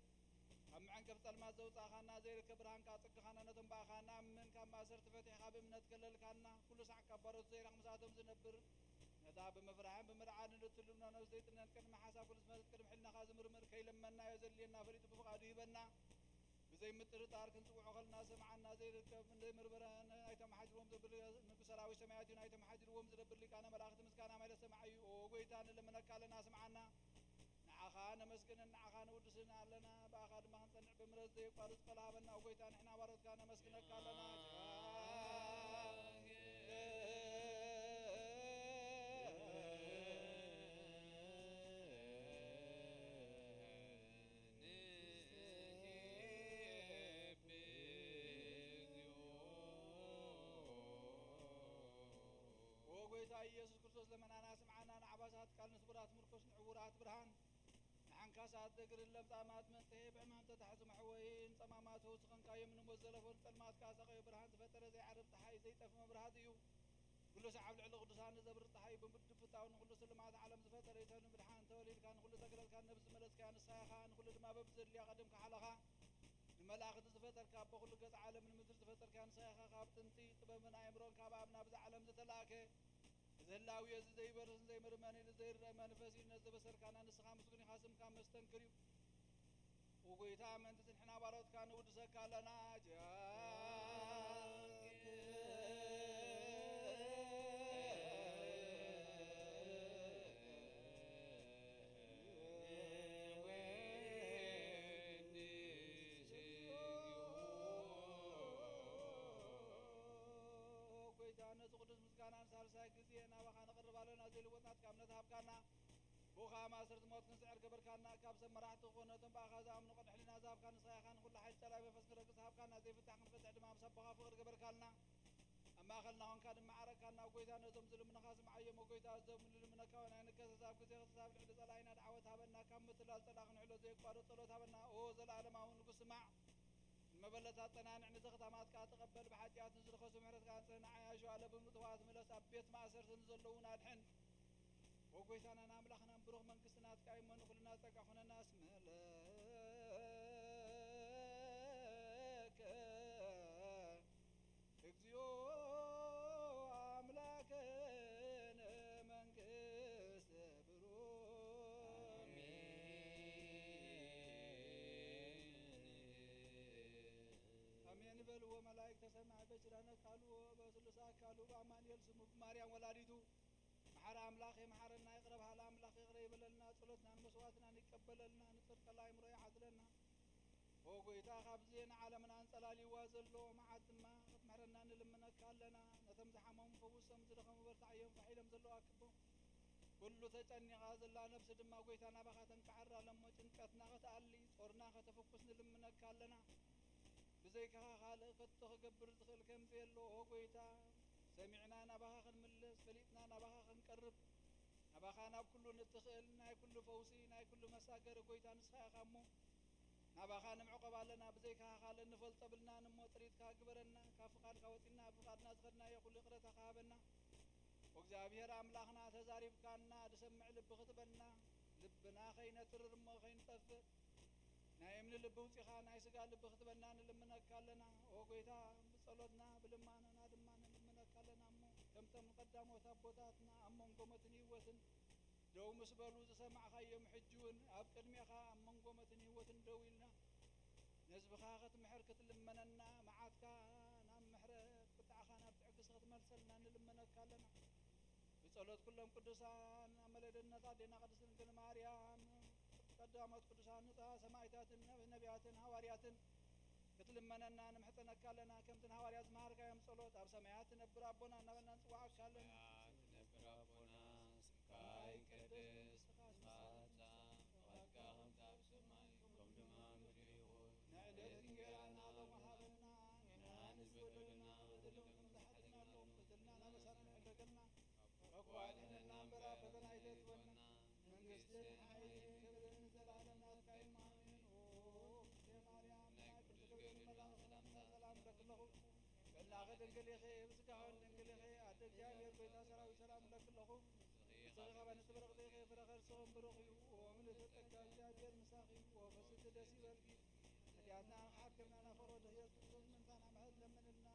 ካብ መዐንቀፍ ጸልማት ዘውጻእኻና ዘይርከብ ብርሃን ከኣ ጸግኻና ነቶም ብኣኻ ንኣምን ካብ ማእሰርቲ ፈቲሕኻ ብእምነት ከለልካና ኩሉ ሳዕ ካብ ባሮት ዘይራቕ ምሳቶም ዝነብር ነታ ብምፍራሕን ብምርዓድን እትልምኖ ነብሲ ዘይጥነን ቅድሚ ሓሳብ ኩሉ ዝመጽእ ቅድሚ ሕልናኻ ዝምርምር ከይለመናዮ ዘድልየና ፈሊጡ ብፍቓዱ ይህበና። ብዘይምጥርጣር ክንጽውዖ ከለና ዝሰምዓና ዘይርከብ ዘይምርመረ ናይቶም ሓዲርዎም ዘብል ንጉስ ሰራዊት ሰማያት እዩ። ናይቶም ሓዲርዎም ዝነብር ሊቃነ መላእኽቲ ምስጋና ማይለ ሰማዕ እዩ። ኦ ጎይታ ንልምነካ ኣለና ስምዓና። ንዓኻ ነመስግንን ንዓኻ ነውድስን ኣለና። ብኣኻ ድማ ክንጸንዕ ብምረት ዘየቋርጽ ቃል ሃበና። ኦ ጎይታ ንሕና ባሮትካ ነመስግነካ ኣለና። ንሄብ እግዚኦ። ኦ ጎይታ ኢየሱስ ክርስቶስ ለመናና ስምዓና። ንዓባሳት ቃል ንስቡራት ምርኮስ ንዕውራት ብርሃን ንዓንካሳት እግርን ለምጻማት መንጽሔ ብሕማም ተታሕዙ መሕወይን ጸማማት ተውስኸንካዮም ንሞት ዘለፎን ጸልማት ካሳቐዮ ብርሃን ዝፈጠረ ዘይዓርብ ጸሓይ ዘይጠፍ መብራህቲ እዩ። ኩሉ ሰዓብ ልዕሊ ቅዱሳን ንዘብር ጸሓይ ብምድፍታው ንኹሉ ስልማት ዓለም ዝፈጠረ ይሰብ ንምድሓን ተወሊድካ ንኹሉ ዘግለልካ ዝመለስካያ ንስኻ ኢኻ፣ ንኹሉ ድማ በብዘድልያ ቀደምካ ሓለኻ። ንመላእኽቲ ዝፈጠርካ፣ ኣቦ ኩሉ ገጽ ዓለም ንምድሪ ዝፈጠርካያ ንስኻ ኢኻ። ካብ ጥንቲ ጥበብን ኣእምሮን ካብ ኣብ ናብዛ ዓለም ዝተላእከ፣ እዚ ህላዊ እዚ ዘይበርስን ዘይምርመን ኢሉ ዘይረአ መንፈስ ኢሉ ነዚ ዘበሰርካና ንስኻ ምስጉን ኢኻ፣ ስምካ መስተንክር እዩ። ኦ ጎይታ፣ ምእንቲ ንሕና ባሮትካ ንውድሰካ ኣለና። ጃክ ጎይታ፣ ነዚ ቅዱስ ምስጋና ንሳልሳይ ግዜ ናባኻ ነቕርብ ኣለና። ዘይልወጥ ናትካ እምነት ሃብካና። ብኡ ኸኣ ማእሰርቲ ሞት ክንስዕር ገበርካና። ካብ ሰብ መራሕቲ ክኾኑ ነቶም ብኣኻ ዝኣምኑ ቅድሚ ሕሊና ዝሃብካ ንስኻ ኢኻ። ንኹሉ ሓይሊ ጸላኢ መንፈስ ክረግጽ ሃብካና። ዘይፍታሕ ክንፈትሕ ድማ ምስ ኣቦኻ ፍቕሪ ገበርካልና። ኣብ ማእከልና ኾንካ ድማ ዓረግካና። ጎይታ፣ ነዞም ዝልምኑኻ ስምዓዮም። ጎይታ፣ እዞም ንልምነካ እውን ኣይንከሰስ። ኣብ ግዜ ክስሳብ ልዕሊ ጸላኢና ደዓወት ሃበና። ካብ ምትላል ጸላኢ ክንሕሎ ዘየቋርጽ ጸሎት ሃበና። ኦ ዘለኣለማዊ ንጉስ፣ ስማዕ። ንመበለታት ጸናንዕ፣ ንዘኽታማት ከኣ ተቐበል። ብሓጢኣት ንዝረኸሱ ምሕረትካ ኣንጽህ። ንዓያሹ ኣለብም ንጥፉኣት ምለስ። ኣብ ቤት ማእሰርቲ ንዘለዉ እውን ኣድሕን። ኦ ጎይታናን ኣምላኽናን፣ ብሩኽ መንግስቲ ናትካ እዩ እሞ፣ ንኹልና ጸጋ ኩነና። እስመ ለከ እግዚኦ ኣምላክነ መንግስት ብሩክ። ኣሜን። ኣሜን በልዎ መላእክተ ሰማይ፣ በኪዳነ ቃሉ ወበስሉስ ኣካሉ፣ በአማኑኤል ስሙ፣ ብማርያም ወላዲቱ። መሓሪ ኣምላኽ ይምሓረና፣ ይቕረ በሃሊ ኣምላኽ ይቕረ ይበለልና፣ ጸሎትናን መስዋዕትናን ይቀበለልና፣ ንጽድቀላ ይምሮ ይዓድለና። ኦ ጎይታ፣ ካብዚ ንዓለምና ኣንጸላልይዋ ዘሎ መዓት ድማ ክትምሕረና ንልምነካ ኣለና። ነቶም ዝሓመሙ ፈውሶም፣ ዝደኸሙ በርትዓዮም፣ ፋሕ ኢሎም ዘለዉ ኣክቦም። ኩሉ ተጨኒቓ ዘላ ነፍሲ ድማ ጎይታ ናባኻ ተንቃዕር ኣለሞ፣ ጭንቀትና ከተኣሊ፣ ጾርና ከተፈኩስ ንልምነካ ኣለና። ብዘይካኻ ካልእ ከቶ ክገብር ዝኽእል ከም ዘየሎ፣ ኦ ጎይታ፣ ሰሚዕና ናባኻ ክንምለስ፣ ፈሊጥና ናባኻ ክንቀርብ፣ ናባኻ ናብ ኩሉ ንትኽእል፣ ናይ ኩሉ ፈውሲ፣ ናይ ኩሉ መሳገሪ ጎይታ ንስኻ ኢኻ እሞ፣ ናባኻ ንምዕቆብ ኣለና። ብዘይካኻ ካልእ እንፈልጦ ብልናን እሞ፣ ጥሪትካ ግበረና። ካብ ፍቓድካ ወጺና፣ ኣብ ፍቓድና ዝኸድናዮ ኩሉ ይቕረታኻ ሃበና። ኦ እግዚኣብሔር ኣምላኽና፣ ተዛሪብካና፣ ዝሰምዕ ልቢ ክትበና፣ ልብና ከይነትርር እሞ ከይንጠፍእ፣ ናይ እምኒ ልቢ ውጺኻ ናይ ስጋ ልቢ ክትበና ንልምነካ ኣለና። ኦ ጎይታ፣ ብጸሎትና ብልማኖና ድማ ንልምነካ ኣለና እሞ፣ ከምቶም ቀዳሞት ኣቦታትና ኣብ መንጎ ሞትን ህይወትን ደው ምስ በሉ ዝሰማዕኻዮም፣ ሕጂ እውን ኣብ ቅድሜኻ ኣብ መንጎ ሞትን ህይወትን ደው ኢልና፣ ንህዝብኻ ክትምሕር ክትልመነና፣ መዓትካ ናብ ምሕረት፣ ቁጥዓኻ ናብ ትዕግስቲ ክትመልሰልና ንልምነካ ኣለና። ብጸሎት ኩሎም ቅዱሳን፣ ኣብ መለደነት ኣዴና ቅድስት ድንግል ማርያም፣ ቀዳሞት ቅዱሳን ንጹሃን ሰማዕታትን ነብ-፣ ነቢያትን ሃዋርያትን ክትልመነና ንምሕጸነካ ኣለና። ከምቲ ንሃዋርያት ዝመሃርካዮም ጸሎት፣ ኣብ ሰማያት ትነብር ኣቦና እናበልና ንጽውዓካ ኣለና። ሰማያት ትነብር ኣቦና፣ ስምካ ይቀደስ፣ ስምካ ይምጻእ፣ ፍቓድካ ከምቲ ኣብ ሰማይ ከምኡ ድማ ኣብ ምድሪ ይኹን። ንዕለት እንጌራና ሎሚ ሃበና፣ ንሕና ንዝበደሉና ንበደሎም ከም ዝሓለና፣ በደልናሎም በደልና ናበሳና ንሕደገልና፣ ካብ ክፉእ ኣድሕነና እምበር ኣብ ፈተና ኣይተእትወና። መንግስትን ሓይልን ክብርን ንዘለኣለም ናትካ እዩ። ኣሜን። ኦ እግዝእትየ ማርያም፣ ናይ ቅዱስ ገብርኤል መልኣክ ሰላምታ ሰላም እብለኪ ኣለኹ። ቅድናኺ ድንግል ኢኺ፣ ብስጋኺ እውን ድንግል ኢኺ። ኣደ እግዚኣብሔር ጎይታ ሰራዊት ሰላም እብለኪ ኣለኹ። ንስኺ ካብ ኣንስቲ ብርኽቲ ኢኺ፣ ፍረ ከርስኺ እውን ብሩኽ እዩ። ኦ ምልዕቲ ጸጋ እግዚኣብሔር ምሳኺ እዩ። ኦ ፍስሕቲ ደስ ይበልኪ። ኃጢአትና ከሓድገና ናፈሮ ድህየት ፍጹም ምንታና ምሕረት ለምንልና።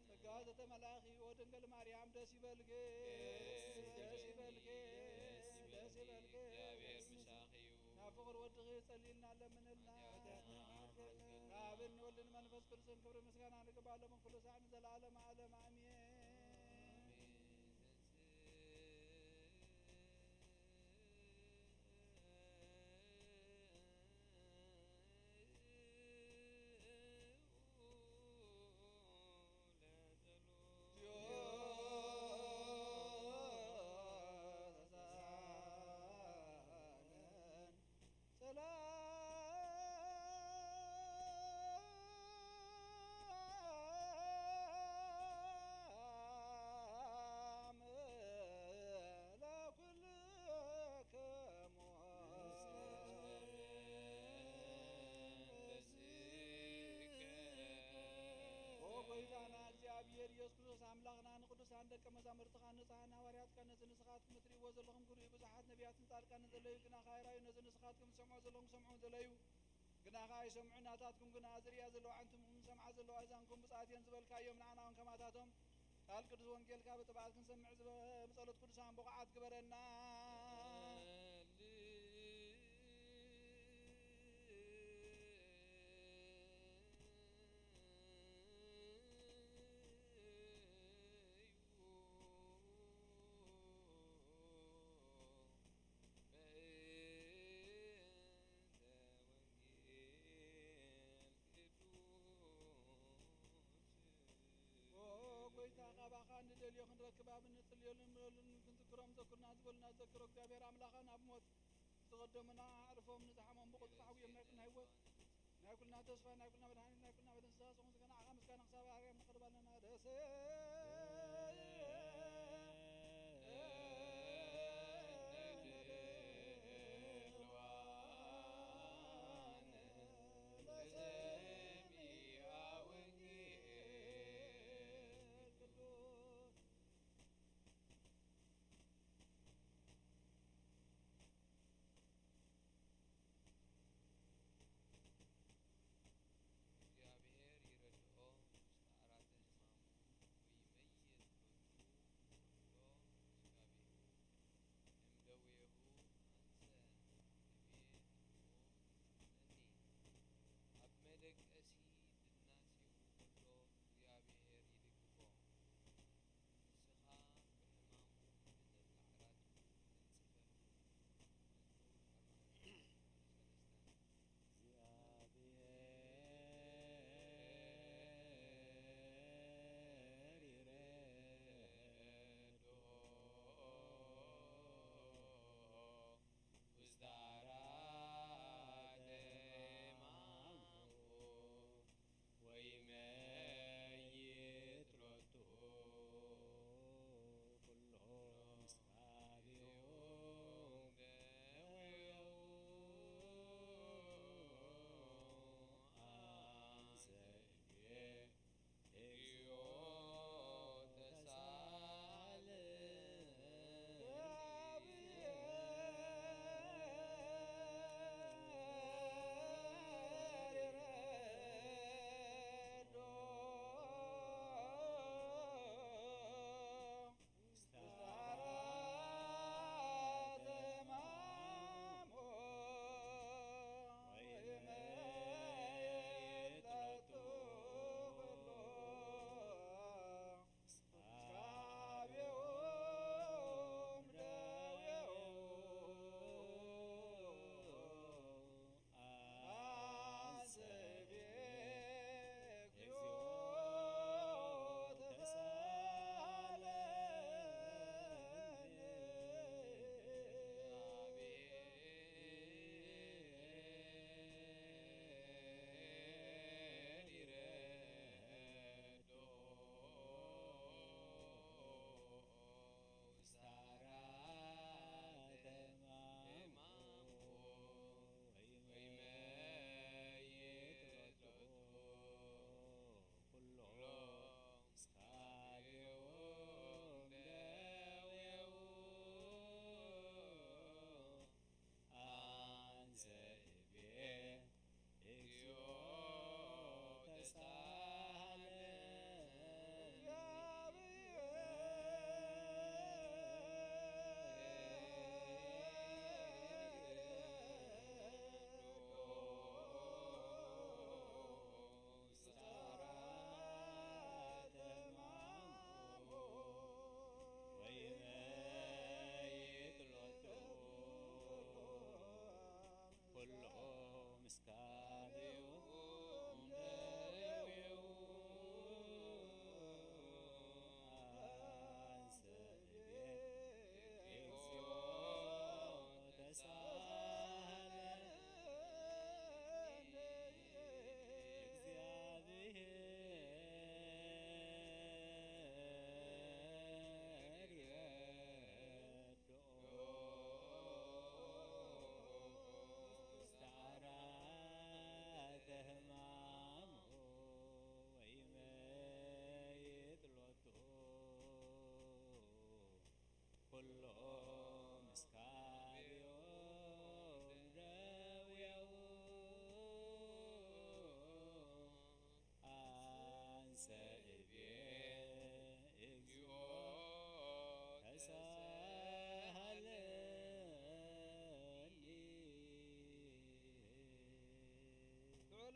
ጸጋ ዘተመላእኺ ኦ ድንግል ማርያም ደስ ይበልኪ፣ ደስ ይበልኪ፣ ደስ ይበልኪ። እግዚኣብሔር ምሳኺ እዩ። ናብ ፍቕሪ ወድኺ ጸልይልና ለምንልና። ኃጢአትና ይማረና። ካብን ወልድን መንፈስ ቅዱስን ክብሪ ምስጋና ንግባእ ሎምን ኩሉ ሳዕ ንዘለዓለመ ዓለም ኣሜን። ጌታና እግዚኣብሔር ኢየሱስ ክርስቶስ ኣምላኽና ንቅዱሳን ደቀ መዛሙርትኻ ንጹሓን ሃዋርያትካ ነዚ ንስኻትኩም እትርእይዎ ዘለኹም ክርእዩ ብዙሓት ነቢያትን ጻድቃንን ዘለዩ ግናኻ ኣይረኣዩ። ነዚ ንስኻትኩም ትሰምዑ ዘለኹም ክሰምዑ ዘለዩ ግናኻ ኣይሰምዑ። ናታትኩም ግና ዝርእያ ዘለዋ ኣዕንትኩም ዝሰምዓ ዘለዋ ኣእዛንኩም ብፅኣት እየን ዝበልካዮም ንዓና እውን ከማታቶም ቃል ቅዱስ ወንጌልካ ብጥብዓት ክንሰምዕ ዝብ- ብጸሎት ቅዱሳን ብቑዓት ግበረና። ኦ ጎይታ፣ ካባኻ እንድደልዮ ክንረክብ ኣብ እንጽልየሉን እንምለሉን ክንዝክሮም ዘኩርና ዝበሉና ዘክሮ እግዚኣብሔር ኣምላኽን ኣብ ሞት ዝተቐደሙና ኣዕርፎም ንዝሓሞም ብቕልጡፍ ኣሕውዮም ናይ ኩልና ህይወት ናይ ኩልና ተስፋ ናይ ኩልና መድሓኒት ናይ ኩልና መደምሰሳ ዝኾንካ ንዓኻ ምስጋና ክሳብ ኣርያም ነቕርብ ኣለና። ደስ እግዚኣብሔር ይረድኦ፣ ዝተኣራተ ሕማሙ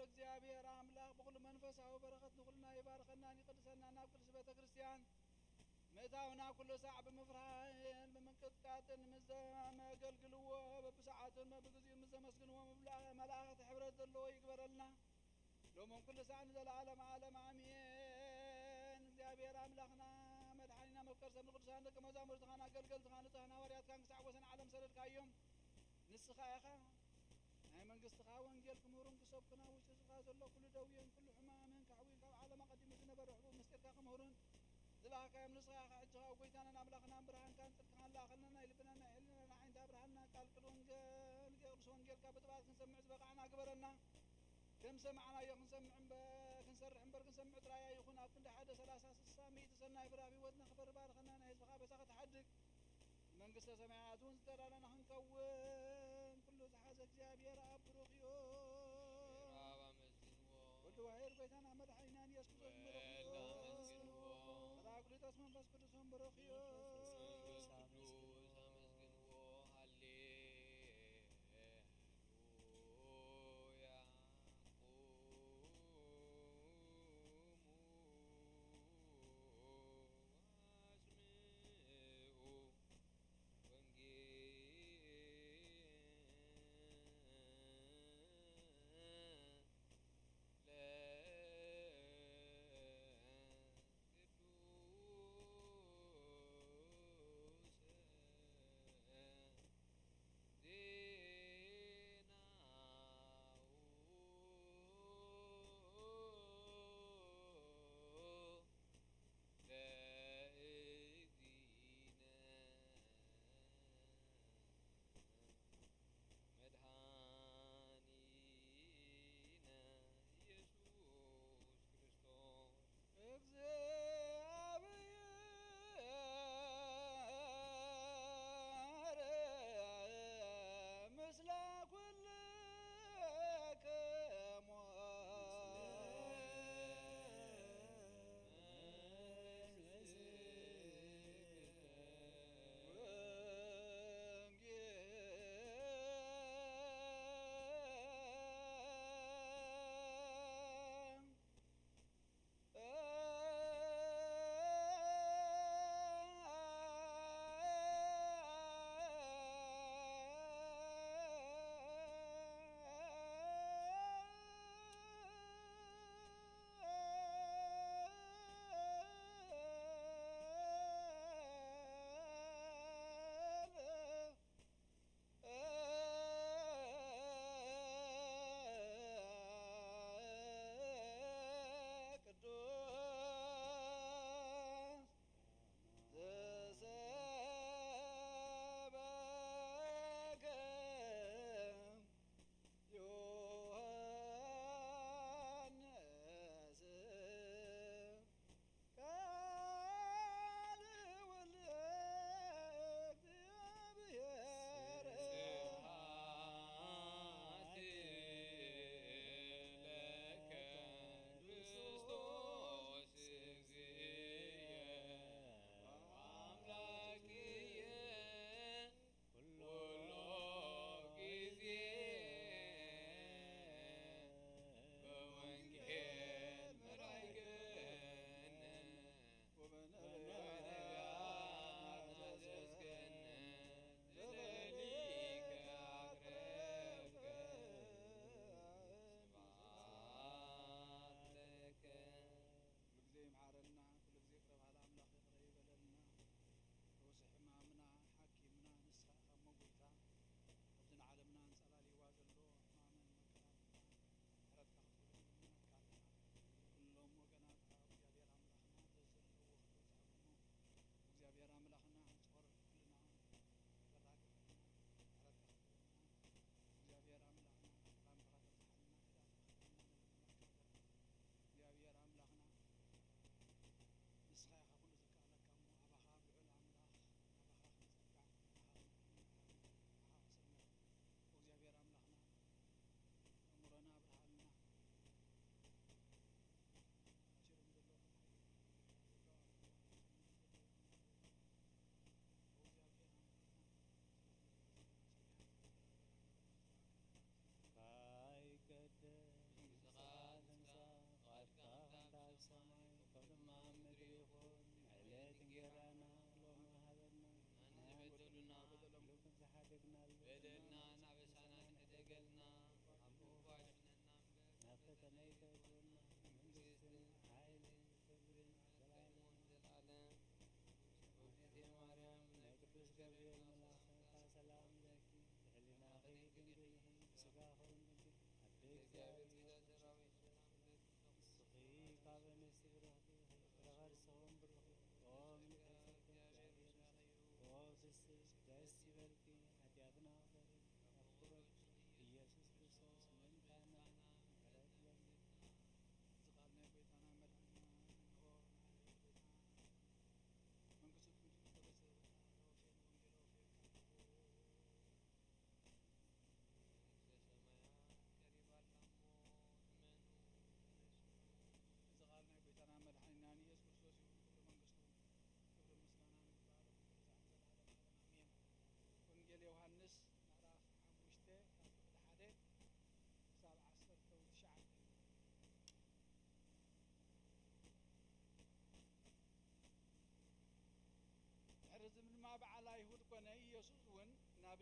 እግዚኣብሔር ኣምላኽ ብኹሉ መንፈሳዊ በረኸት ንኹልና ይባርኸናን ይቕድሰናን፣ ናብ ቅድስቲ ቤተ ክርስቲያን ምእታውና ኩሉ ሳዕ ብምፍራህን ብምንቅጥቃጥን ምስ ዘመገልግልዎ፣ በብሰዓቱን በብግዚኡ ምስ ዘመስግንዎ፣ ምብላ-፣ መላእኽቲ ሕብረት ዘለዎ ይግበረልና። ሎምን ኩሉ ሳዕ ንዘለዓለም ዓለም ኣሜን። እግዚኣብሔር ኣምላኽና መድሓኒና መፍቀር ሰብ ንቅዱሳን ደቂ መዛሙርትኻን ኣገልገልትኻን ንጹሃን ሃዋርያትካን ክሳዕ ወሰን ዓለም ሰደድካዮም። ንስኻ ኢኻ ናይ መንግስትኻ ወንጌል ክምህሩን ክሰብኩን ኣብ ውሽጥኻ ዘሎ ኩሉ ደውየን ኩሉ ሕማምን ካሕዊን ካብ ዓለም ኣቐዲሙ ዝነበረ ሕቡእ ምስጢርካ ክምህሩን ዝለኣኻዮም ንስኻ ኢኻ። ሕጂ ኸኣ ጎይታናን ኣምላኽናን ብርሃንካን ጽድቅኻን ለኣኸልና፣ ናይ ልብናን ናይ ሕልናን ዓይንታ ኣብርሃልና። ቃል ቅዱስ ወንጌል፣ ቅዱስ ወንጌልካ ብጥባት ክንሰምዕ ዝበቓዕና ግበረና። ከም ሰማዕናዮ ክንሰምዕ እምበር፣ ክንሰርሕ እምበር፣ ክንሰምዕ ጥራይ ኣይኹን። ኣብ ክንዲ ሓደ ሰላሳ፣ ስሳ፣ ሚእቲ ሰናይ ፍረ ኣብ ህይወትና ክፈሪ ባርኸና፣ ናይ ህዝብኻ ኣበሳ ክትሓድግ፣ ንመንግስተ ሰማያት እውን ዝተዳለና ክንከውን ኩሉ ዝሓዘ እግዚኣብሔር ኣብ ብሩኽ እዩ። ኣብ ኣመስግንዎ። ወልድ ዋሕድ ጎይታና መድሓኒናን ኢየሱስ ክርስቶስ ብሩኽ እዩ። ወልድ ኣመስግንዎ። ጳራቅሊጦስ መንፈስ ቅዱስ እውን ብሩኽ እዩ። መንፈስ ቅዱስ ኣመስግንዎ። ሃሌ ሉያ። ቁሙ ወስምዑ ወንጌለ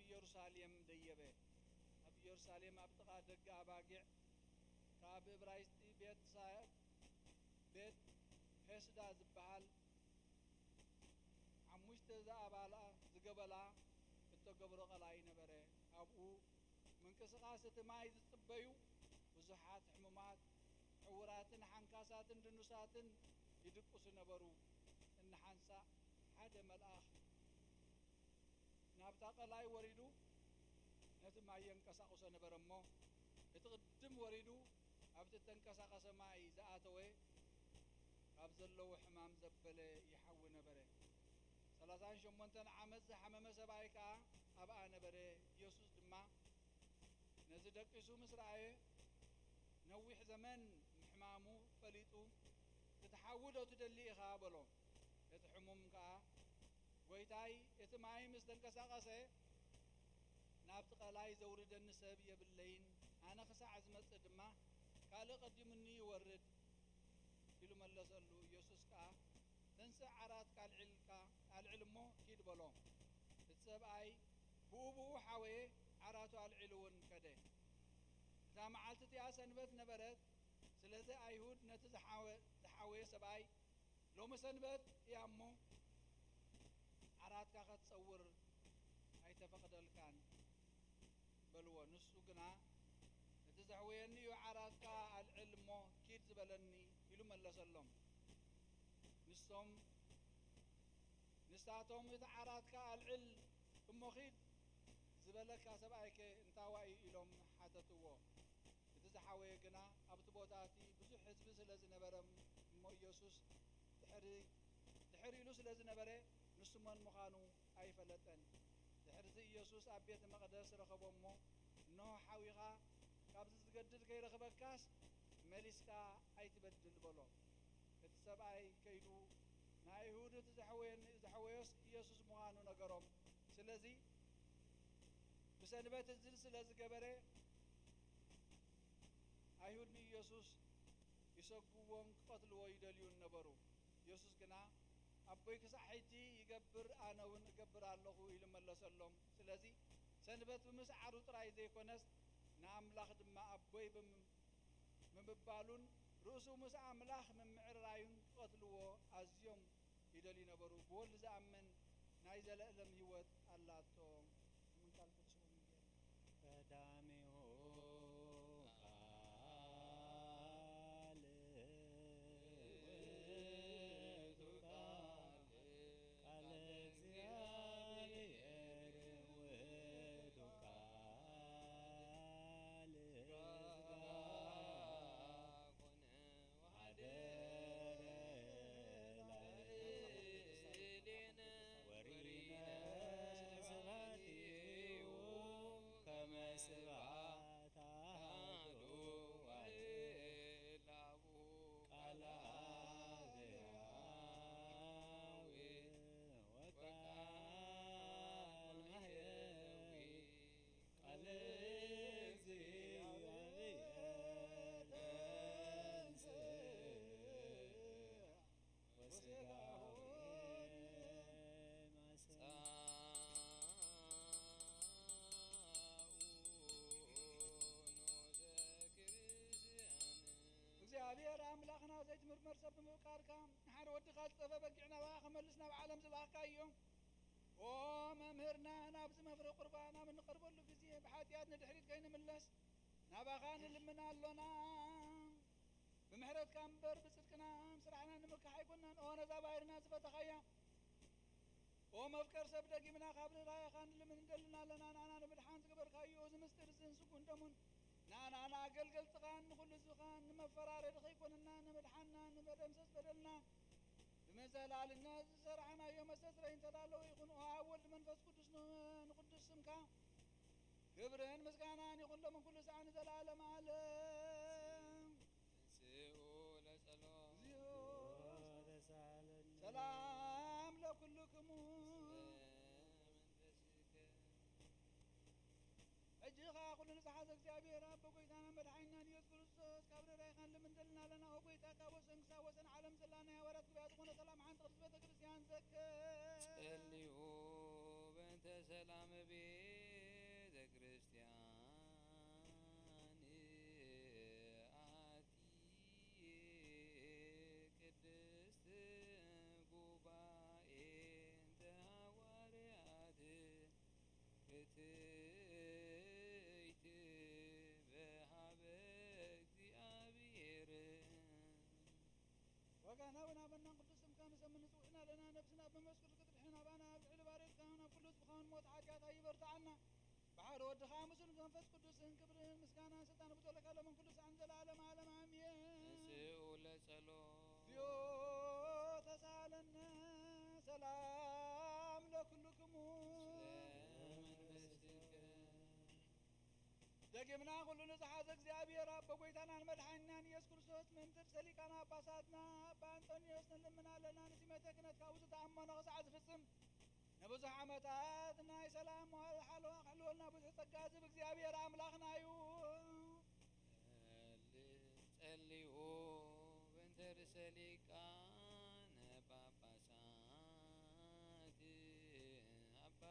ኢየሩሳሌም ደየበ። ኣብ ኢየሩሳሌም ኣብ ጥቓ ደገ ኣባጊዕ፣ ካብ እብራይስጢ ቤት ሳ-፣ ቤት ሔስዳ ዝበሃል፣ ሓሙሽተ ዝኣባላ ዝገበላ እተገብሮ ቀላይ ነበረ። ኣብኡ ምንቅስቓስ እቲ ማይ ዝጽበዩ ብዙሓት ሕሙማት፣ ዕዉራትን ሓንካሳትን ድኑሳትን ይድቅሱ ነበሩ። እንሓንሳእ ሓደ መልኣኽ ናብታ ቀላይ ወሪዱ ነቲ ማይ የንቀሳቕሶ ነበረ እሞ፣ እቲ ቅድም ወሪዱ ኣብቲ እተንቀሳቐሰ ማይ ዝኣተወ፣ ካብ ዘለዎ ሕማም ዘበለ ይሓዊ ነበረ። ሠላሳን ሸሞንተን ዓመት ዝሓመመ ሰብኣይ ከኣ ኣብኣ ነበረ። ኢየሱስ ድማ ነዚ ደቂሱ ምስ ረኣየ፣ ነዊሕ ዘመን ምሕማሙ ፈሊጡ፣ "ክትሓዊ ዶ ትደሊ ኢኻ?" በሎ። እቲ ሕሙም ከኣ፣ "ጐይታይ፣ እቲ ማይ ምስ ተንቀሳቐሰ፣ ናብቲ ቀላይ ዘውርደኒ ሰብ የብለይን። ኣነ ክሳዕ ዝመጽእ ድማ፣ ካልእ ቀዲሙኒ ይወርድ" ኢሉ መለሰሉ። ኢየሱስ ከኣ፣ "ተንስእ፣ ዓራትካ ኣልዒልካ፣ ኣልዕል እሞ ኪድ" በሎ። እቲ ሰብኣይ ብኡ ብኡ ሓወየ፣ ዓራቱ ኣልዒሉ እውን ከደ። እታ መዓልቲ እቲኣ ሰንበት ነበረት። ስለዚ ኣይሁድ ነቲ ዝሓወ-፣ ዝሓወየ ሰብኣይ፣ "ሎሚ ሰንበት እያ እሞ፣ ዓራትካ ኸትጸውር ኣይተፈቕደልካን" በልዎ። ንሱ ግና፣ "እቲ ዘሕወየኒ እዩ፣ ዓራትካ ኣልዕል እሞ ኪድ ዝበለኒ" ኢሉ መለሰሎም። ንሶም፣ ንሳቶም፣ "እቲ ዓራትካ ኣልዕል እሞ ኺድ ዝበለካ ሰብኣይከ እንታዋይ እዩ?" ኢሎም ሓተትዎ። እቲ ዝሓወየ ግና ኣብቲ ቦታ እቲ ብዙሕ ህዝቢ ስለ ዝነበረ እሞ ኢየሱስ ድሕሪ፣ ድሕር ኢሉ ስለ ዝነበረ፣ ንሱ መን ምዃኑ ኣይፈለጠን። ድሕርዚ ኢየሱስ ኣብ ቤተ መቕደስ ረኸቦ እሞ፣ "እንሆ ሓዊኻ፣ ካብዚ ዝገድድ ከይረኽበካስ መሊስካ ኣይትበድል" በሎ። እቲ ሰብኣይ ከይዱ ንኣይሁድ እቲ ዘሕወየኒ-፣ ዘሕወዮስ ኢየሱስ ምዃኑ ነገሮም። ስለዚ ብሰንበት እዚ ስለ ዝገበረ፣ ኣይሁድ ንኢየሱስ ይሰግዎም ክቐትልዎ ይደልዩን ነበሩ። ኢየሱስ ግና፣ "ኣቦይ ክሳዕ ሕጂ ይገብር፣ ኣነ እውን እገብር ኣለኹ" ኢሉ መለሰሎም። ስለዚ ሰንበት ብምስዓሩ ጥራይ ዘይኮነስ፣ ንኣምላኽ ድማ ኣቦይ ብም-፣ ብምባሉን ርእሱ ምስ ኣምላኽ ምምዕርራዩን ክቐትልዎ ኣዝዮም ይደልዩ ነበሩ። ብወልድ ዝኣምን ናይ ዘለኣለም ህይወት ኣላቶ። ኣምን ቃል ቅዱስ ወንጌል። ቀዳሚሁ ቃል ውእቱ ቃል፣ ቃል እግዚአብሔር ውእቱ ቃል ሥጋ ኮነ ወሐደረ ላዕሌነ ወሪነ ስብሐቲሁ ከመ ስብሐት አሐዱ ዋሕድ ለአቡሁ ቃል አብ ሕያው ወቃል ማሕየዊ ቃል እግዚአብሔር ተንሥእ ወሥጋ ሆነ ማሰ እግዚኣብሔር ኣምላኽና ዘይትምርመር ሰብ ብምፍቃርካ፣ ንሓደ ወድኻ ዝጠፍአ በጊዕ ናባኻ ክመልስ ናብ ዓለም ዝለኣኽካዮ። ኦ መምህርና፣ ናብዚ መፍረ ቁርባን ኣብ እንቐርበሉ ግዜ፣ ብሓጢኣት ንድሕሪት ከይንምለስ ናባኻ ንልምን ኣሎና። ብምሕረትካ እምበር ብጽድቅና ስራሕና ንምክሕ ኣይኮንናን። ኦ ነዛ ባሕርና ዝፈተኻያ፣ ኦ መፍቀር ሰብ፣ ደጊምና ካብ ርህራሄኻ ንልምን እንደልን ኣለና። ንኣና ንምድሓን ዝገበርካዮ እዚ ምስጢር እዝን ስጉን ደሙን፣ ንኣና ንኣገልገልትኻን ንመፈራረዲ ከይኮነና፣ ንምድሓንና ንመደምሰስ በደልና፣ ብመዘላልነት ዝሰራሕናዮ መስተስረይ እንተዳለወ ይኹን። ኦ ኣብ ወልድ መንፈስ ቅዱስ ን-፣ ንቅዱስ ስምካ ክብርን ምስጋናን ይኹን ሎምን ኩሉ ሰዓት ንዘለዓለም ዓለም። ተንሥኡ ለጸሎት። እግዚኦ ተሳለነ። ሰላም ለኩልክሙ። ለመንፈስከ። ሕጂ ኸኣ ኩሉ ንዝሓዘ እግዚኣብሔር ኣቦ፣ ጎይታና መድሓኒና ኢየሱስ ክርስቶስ፣ ካብ ርህራሄኻ ንልምን እንደልን ኣለና። ኦ ጎይታ፣ ካብ ወሰን ክሳብ ወሰን ዓለም ዘላ ናይ ሃዋርያት ጉባኤ ዝኾነ ሰላም ሓንቲ ቅድስት ቤተ ክርስቲያን ዘክር። ጸልዩ በእንተ ሰላም ቤት ወድኻ ምስሉ መንፈስ ቅዱስን ክብርን ምስጋናን ስልጣን ብዘለካ ሎምን ኩሉ ሰዓን ዘላለም ዓለም ኣሜን። ንስኡ ለጸሎት ዮ ተሳለነ ሰላም ለኩልክሙ ለመንፈስከ ደጊምና ኩሉ ንዝሓዘ እግዚኣብሔር ኣቦ ጎይታናን መድሓኒናን ኢየሱስ ክርስቶስ ምእንቲ ርእሰ ሊቃነ ጳጳሳትና ኣባ ኣንጦንዮስ ንልምን ኣለና። ንሲመተ ክህነት ካብኡ ዝተኣመኖ ክሳዕ ዝፍጽም ንብዙሕ ዓመታት ናይ ሰላም መዋል ሓለዋ ክሕልወልና ብዙሕ ጸጋ ዝህብ እግዚኣብሔር ኣምላኽና እዩ። ጸልዩ በእንተ ርእሰ ሊቃነ ጳጳሳት ኣባ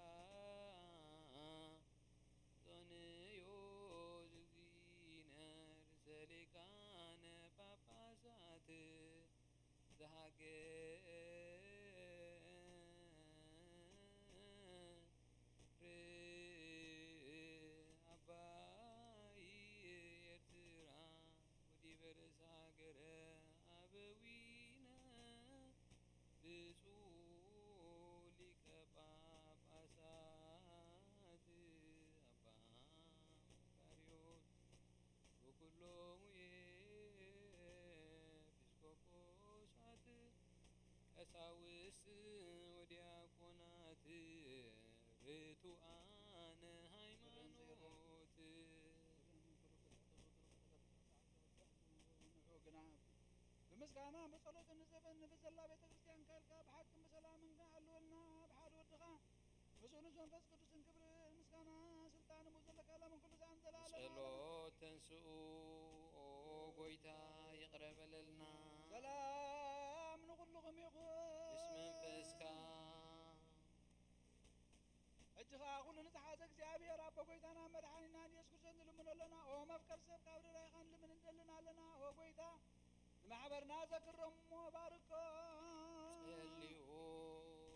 ኣንጦንዮስ እግዚእነ ርእሰ ሊቃነ ጳጳሳት ዘሃገር ኣባይ ኤርትራ ወዲበ ርእሰ ሃገረ ኣበዊነ ብፁዕ ሊቀ ጳጳሳት ኣባ መቃርዮስ ወኩሎሙ ኤጲስቆጶሳት ቀሳውስት ወዲያቆናት ርቱዓነ ሃይማኖት ንዑ ግና ብምስጋና ብጸሎትን ንዘበን ንብዘላ ቤተ ክርስቲያን ከልካ ብሓቅን ብሰላምን ክሕልወልና ብሓደ ወድኻ ምስኡ ምስ መንፈስ ቅዱስን ክብርን ምስጋና ስልጣን ብኡ ዘለካ ላምን ኩሉ ሰዓን ዘላለም ጸሎት ተንስኡ ኦ ጎይታ ይቕረ በለልና ሰላም ንኹልኹም ይኹን። ምስ መንፈስካ ሕጂ ኸዓ ኩሉ ንዝሓዘ እግዚኣብሔር ኣቦ ጎይታና መድሓኒና ኢየሱስ ክርስቶስ ንልምኖ ኣለና። ኦ መፍቀር ሰብ ካብ ርራይኻ ንልምን እንደልን ኣለና። ኦ ጎይታ ንማሕበርና ዘክሮም እሞ ባርኮ። ጸልዩ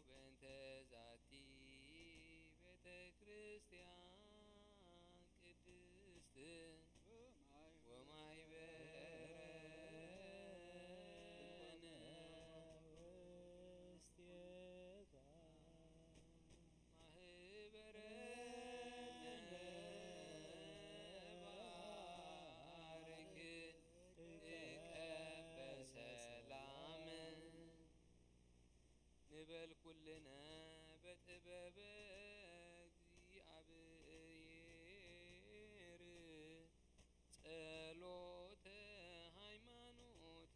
በእንተ ዛቲ ቤተ ክርስቲያን ቅድስት ወማይበረነ ውስቴታ ማህበረነ ባርክ እቀበ ሰላም ንበል ኩልነ በጥበበ እግዚኣብሔር ጸሎተ ሃይማኖት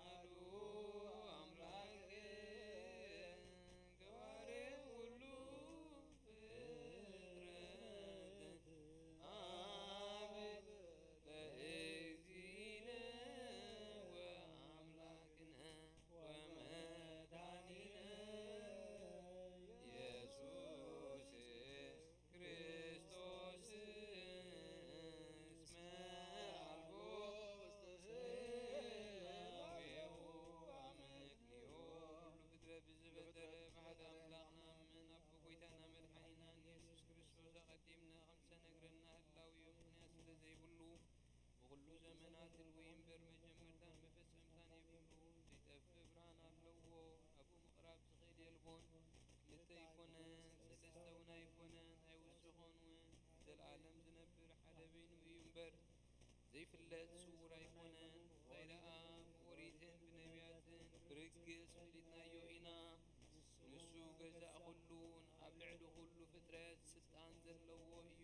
ኣሉ ኣምላክ ገባሬ ኩሉ ፍጥረት ኣብ ለእግዚእነ ወኣምላክነ ወመድኃኒነ ኢየሱስ ክርስቶስ እስመ አልቦ ውስተ ህያዌሁ አመክንዮ። ኩሉ ፍጥረት ብዝፈጠረ ብሓደ ኣምላኽ ንኣምን፣ ኣቦ ጐይታና መድሓኒናን ኢየሱስ ክርስቶስ ኣቐዲምና ከም ዝተነግረና ህላዌኡ ምኽንያት ስለ ዘይብሉ፣ ብኹሉ ዘመናት ህልዊ እምበር መጀመርታን መፈጸምታን የብሉን። ዘይጠፍእ ብርሃን ኣለዎ። ኣብኡ ምቕራብ ዝኽእል የልቦን። ክልተ ኣይኮነን፣ ሰለስተ እውን ኣይኮነን፣ ኣይውስኾን እውን። ንዘለኣለም ዝነብር ሓደ በይኑ እዩ እምበር፣ ዘይፍለጥ ስዉር ኣይኮነን። እንታይ ደኣ ብኦሪትን ብነቢያትን ብርግጽ ፈሊጥናዮ ኢና። ንሱ ገዛእ ኩሉን ኣብ ልዕሊ ኩሉ ፍጥረት ስልጣን ዘለዎ እዩ።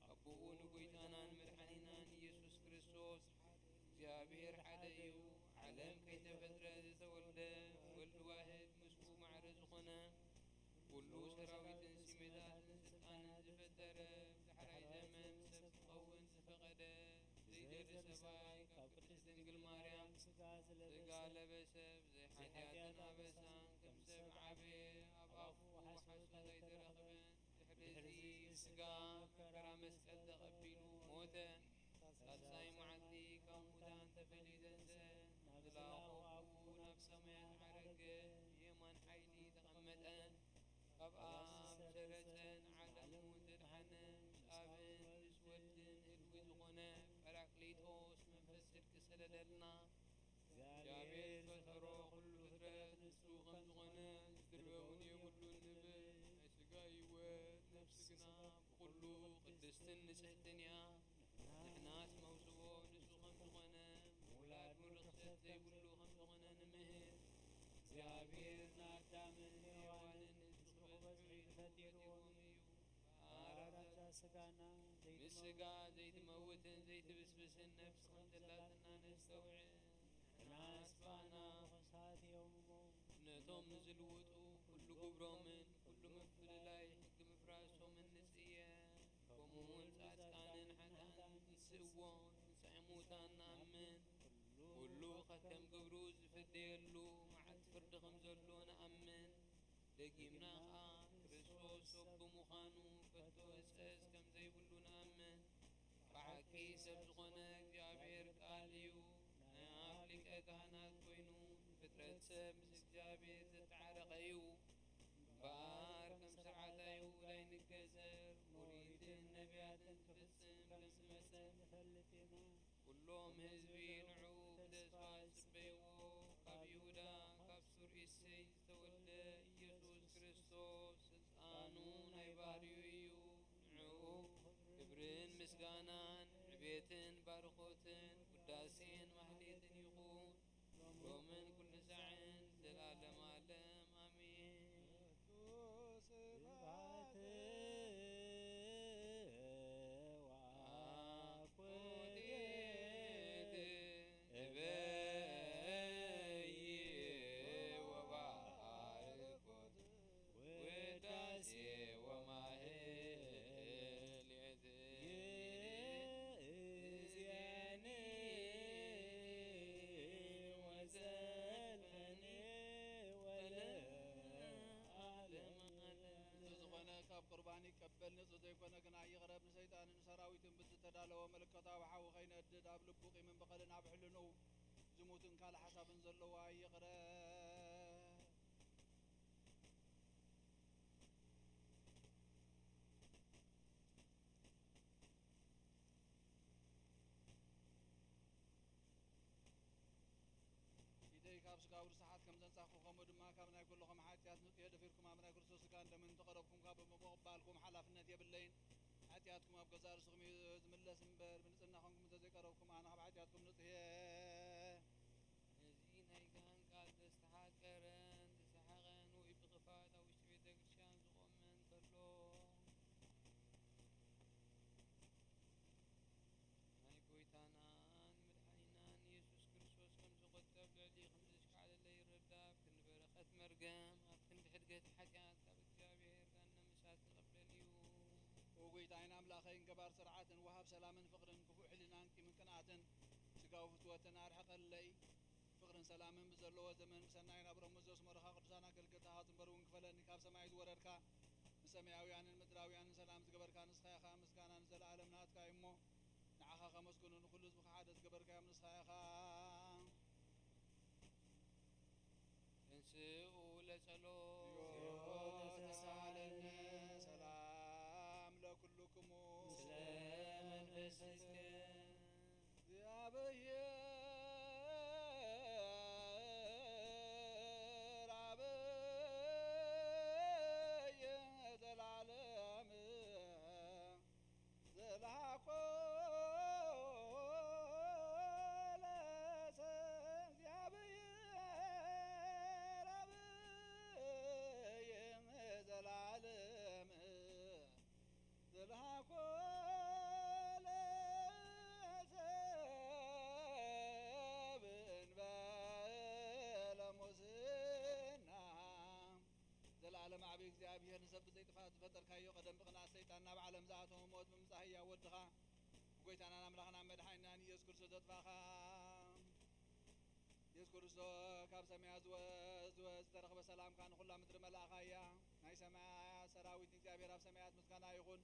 ኣቦኡ ንጐይታናን መድሓኒናን ኢየሱስ ክርስቶስ እግዚኣብሔር ሓደ እዩ። ዓለም ከይተፈጥረ ዝተወልደ ወልድ ዋህድ ምስኡ ማዕረ ዝኾነ፣ ኩሉ ሰራዊትን ስሜታትን ስልጣንን ዝፈጠረ፣ ዳሕራይ ዘመን ሰብ ክኸውን ዝፈቐደ፣ ዘይደሊ ሰብኣይ ካብ ቅድስት ድንግል ማርያም ስጋ ዝለበሰ፣ ስጋ ለበሰ፣ ብዘይ ሓጢኣትን ኣበሳን ከም ሰብ ዓበየ፣ ኣብ ኣፉ ሓሶት ኣይተረኽበን። ድሕሪ እዚ ስጋ መከራ መስቀል ተቐቢሉ ሞተ። ሳልሳይ መዓልቲ ካብ ሙታን ተፈልዩ ተንስአ፣ ናብ ዝላኣኾ ኣብኡ ናብ ሰማያት ዓረገ፣ ብየማን ሓይሊ ተቐመጠ። ካብኣ ምስ ሰረጸ ንዓለም እውን ዘድሓነ፣ ምስ ኣብን ምስ ወልድን ህልዊ ዝኾነ ጳራቅሊጦስ መንፈስ ጽድቂ ሰደደልና። እግዚኣብሔር ዝፈጠሮ ኩሉ ፍጥረት ንሱ ከም ዝኾነ፣ ንሱ ንጽህትን እያ። ንሕናስ መውስቦ ንሱ ከም ዝኾነ፣ ምውላድ ምሉእ ክፍተት ዘይብሉ ከም ዝኾነ ንምህር። እግዚኣብሔር ንኣዳምን ንሄዋንን ንሱ ክበጽሑ ኢሉ ፈጢርዎም እዩ። እምበኣር ኣብዛ ስጋና ምስ ስጋ ዘይትመውትን ዘይትብስብስን ነፍሲ ከም ዘላትና ነስተውዕል። ንሕናስ ባና ርኹሳት እዮም እሞ፣ ነቶም ንዝልውጡ ኩሉ ግብሮምን ኩሉ ምፍልላይ ሕጊ ምፍራሶምን ንጽየ። ከምኡ እውን ጻድቃንን ሓጥኣንን ንስእዎ፣ ትንሳኤ ሙታን ንኣምን። ኩሉ ከከም ግብሩ ዝፍደየሉ መዓልቲ ፍርዲ ከም ዘሎ ንኣምን። ደጊምና ኸኣ ክርስቶስ ሰብ ብምዃኑ ከቶ ህጸጽ ከም ዘይብሉ ንኣምን። ብሓቂ ሰብ ዝኾነ እግዚኣብሔር ቃል እዩ። ናይ ኣብ ሊቀ ካህናት ኮይኑ ንፍጥረት ሰብ ምስ እግዚኣብሔር ዘተዓረቐ እዩ። እምበኣር ከም ስርዓት ኣይሁድ ኣይንገዘር፣ ኦሪትን ነቢያትን ክፍጽም ከም ዝመጸ ንፈልጥ ኢና። ኩሎም ህዝቢ ንዕኡ ብተስፋ ዝጽበይዎ፣ ካብ ይሁዳ፣ ካብ ሱር እሴይ ዝተወልደ ኢየሱስ ክርስቶስ፣ ስልጣኑ ናይ ባህሪኡ እዩ። ንዕኡ ክብርን ምስጋናን፣ ዕቤትን ባርኾትን፣ ውዳሴን ማህሌትን ይኹን፣ ሎምን ኩሉ ሳዕን፣ ዘላለም ዓለም። ኣሜን። ስብሐት ወአኮቴት እበይ ወባርኮት ውዳሴ ወማህሌት ይእዜኒ ወዘልፈኒ ወለዓለመ ዓለም። ንጹህ ዝኾነ ካብ ቁርባን ይቀበል፣ ንጹህ ዘይኮነ ግና ይቕረብ። ንሰይጣንን ንሰራዊቱን ብዝተዳለወ መለኮታዊ ሓዊ ከይነድድ፣ ኣብ ልቡ ቂምን በቐልን ኣብ ሕልንኡ ዝሙትን ካልእ ሓሳብን ዘለዎ ኣይቕረብ። ኢደይ ካብ ስጋዊ ርስሓት ከም ዘንጻኹ፣ ከምኡ ድማ ካብ ናይ ኩልኹም ሓጢኣት ንጽሄ ደፊርኩም ኣብ ናይ ክርስቶስ ስጋን ደምን ተቐረብኩም ካብ ብምቕባልኩም ሓላፍነት የብለይን። ሓጢኣትኩም ኣብ ገዛእ ርእስኹም እዩ ዝምለስ እምበር፣ ብንጽህና ኾንኩም እንተዘይቀረብኩም፣ ኣነ ካብ ሓጢኣትኩም ንጽሄ። ነዚ ናይ ገሃን ቃል ዘስተሓቀረን ዝሰሓቐን ወይ ብኽፋት ኣብ ውሽጢ ቤተ ክርስቲያን ዝቖመ እንተሎ፣ ናይ ጎይታናን መድሓኒናን ኢየሱስ ክርስቶስ ከም ዝቑጠብ ልዕሊ ከም ዘሽካዕለለ ይረዳ። ኣብ ክንዲ በረኸት መርገም፣ ኣብ ክንዲ ሕድገት ሓጢኣት ካብ እግዚኣብሔር ጋና ምሳት ዝቐበል እዩ። ኦ ጎይታይን ኣምላኸይን ገባር ስርዓትን ወሃብ ሰላምን ፍቕርን ክፉእ ሕልናን ቂምን ቅንኣትን ስጋዊ ፍትወትን ኣርሕቐለይ። ፍቕርን ሰላምን ብዘለዎ ዘመን ብሰናይ ናብሮም ዘስመሩኻ ቅዱሳን ኣገልገልትኻ ጽንበር እውን ክፈለኒ ካብ ሰማይ ዝወረድካ ንሰማያውያንን ምድራውያንን ሰላም ዝገበርካ ንስኻ ኢኻ። ምስጋና ንዘለኣለም ናትካ እዩ እሞ ንዓኻ ከመስግኑ ንኹሉ ህዝብኻ ሓደ ዝገበርካዮም ንስኻ ኢኻ። ተንስኡ ለጸሎት። ተሳለነ ሰላም ለኩልክሙ ስለ መንፈስከ። ዘለዓለም ዓቢ እግዚኣብሔር ንሰብ ብዘይጥፋእ ዝፈጠርካዮ ቀደም ብቕንኣት ሰይጣን ናብ ዓለም ዝኣተወ ሞት ብምምጻእ ህያው ወድኻ ብጎይታናን ኣምላኽናን መድሓኒናን ኢየሱስ ክርስቶስ ዘጥፋእኻ። ኢየሱስ ክርስቶስ ካብ ሰማያት ዝወ-፣ ዝወ-፣ ዝተረኽበ ሰላምካ ንኹላ ምድሪ መላእኻ እያ። ናይ ሰማያት ሰራዊት እግዚኣብሔር ኣብ ሰማያት ምስጋና ይኹን።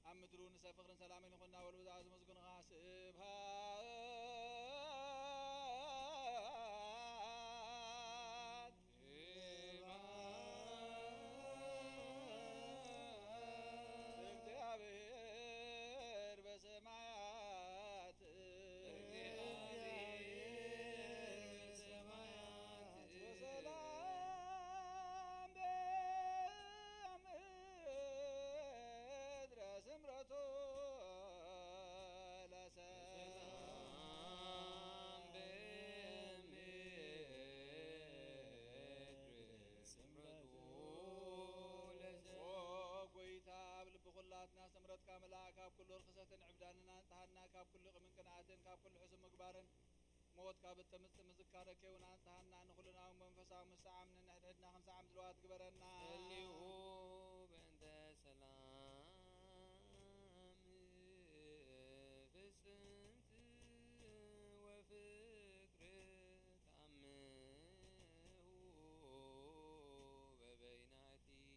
ኣብ ምድሩ ንሰብ ፍቕርን ሰላምን ይኹን እናበሉ ብዛዕባ ዘመስግኑኻ ስብሃት ስብሃት እግዚኣብሔር በሰማያት በሰማያት ወሰላም በምድረ ስምረቱ ኩሉ ርኽሰትን ዕብዳንን ኣንጽሃና፣ ካብ ኩሉ ቕምን ቅንኣትን ካብ ኩሉ ሕሱም ምግባርን ሞት ካብ እተምጽእ ምዝካረ ከይውን ኣንጽሃና፣ ንኹልና እውን መንፈሳዊ ምስዓም ንንሕድሕድና ክንሰዓም ድልዋት ግበረና። ጸልዩ በእንተ ሰላም ፍጽምቲ ወፍቅር ተኣምሁ በበይናቲክሙ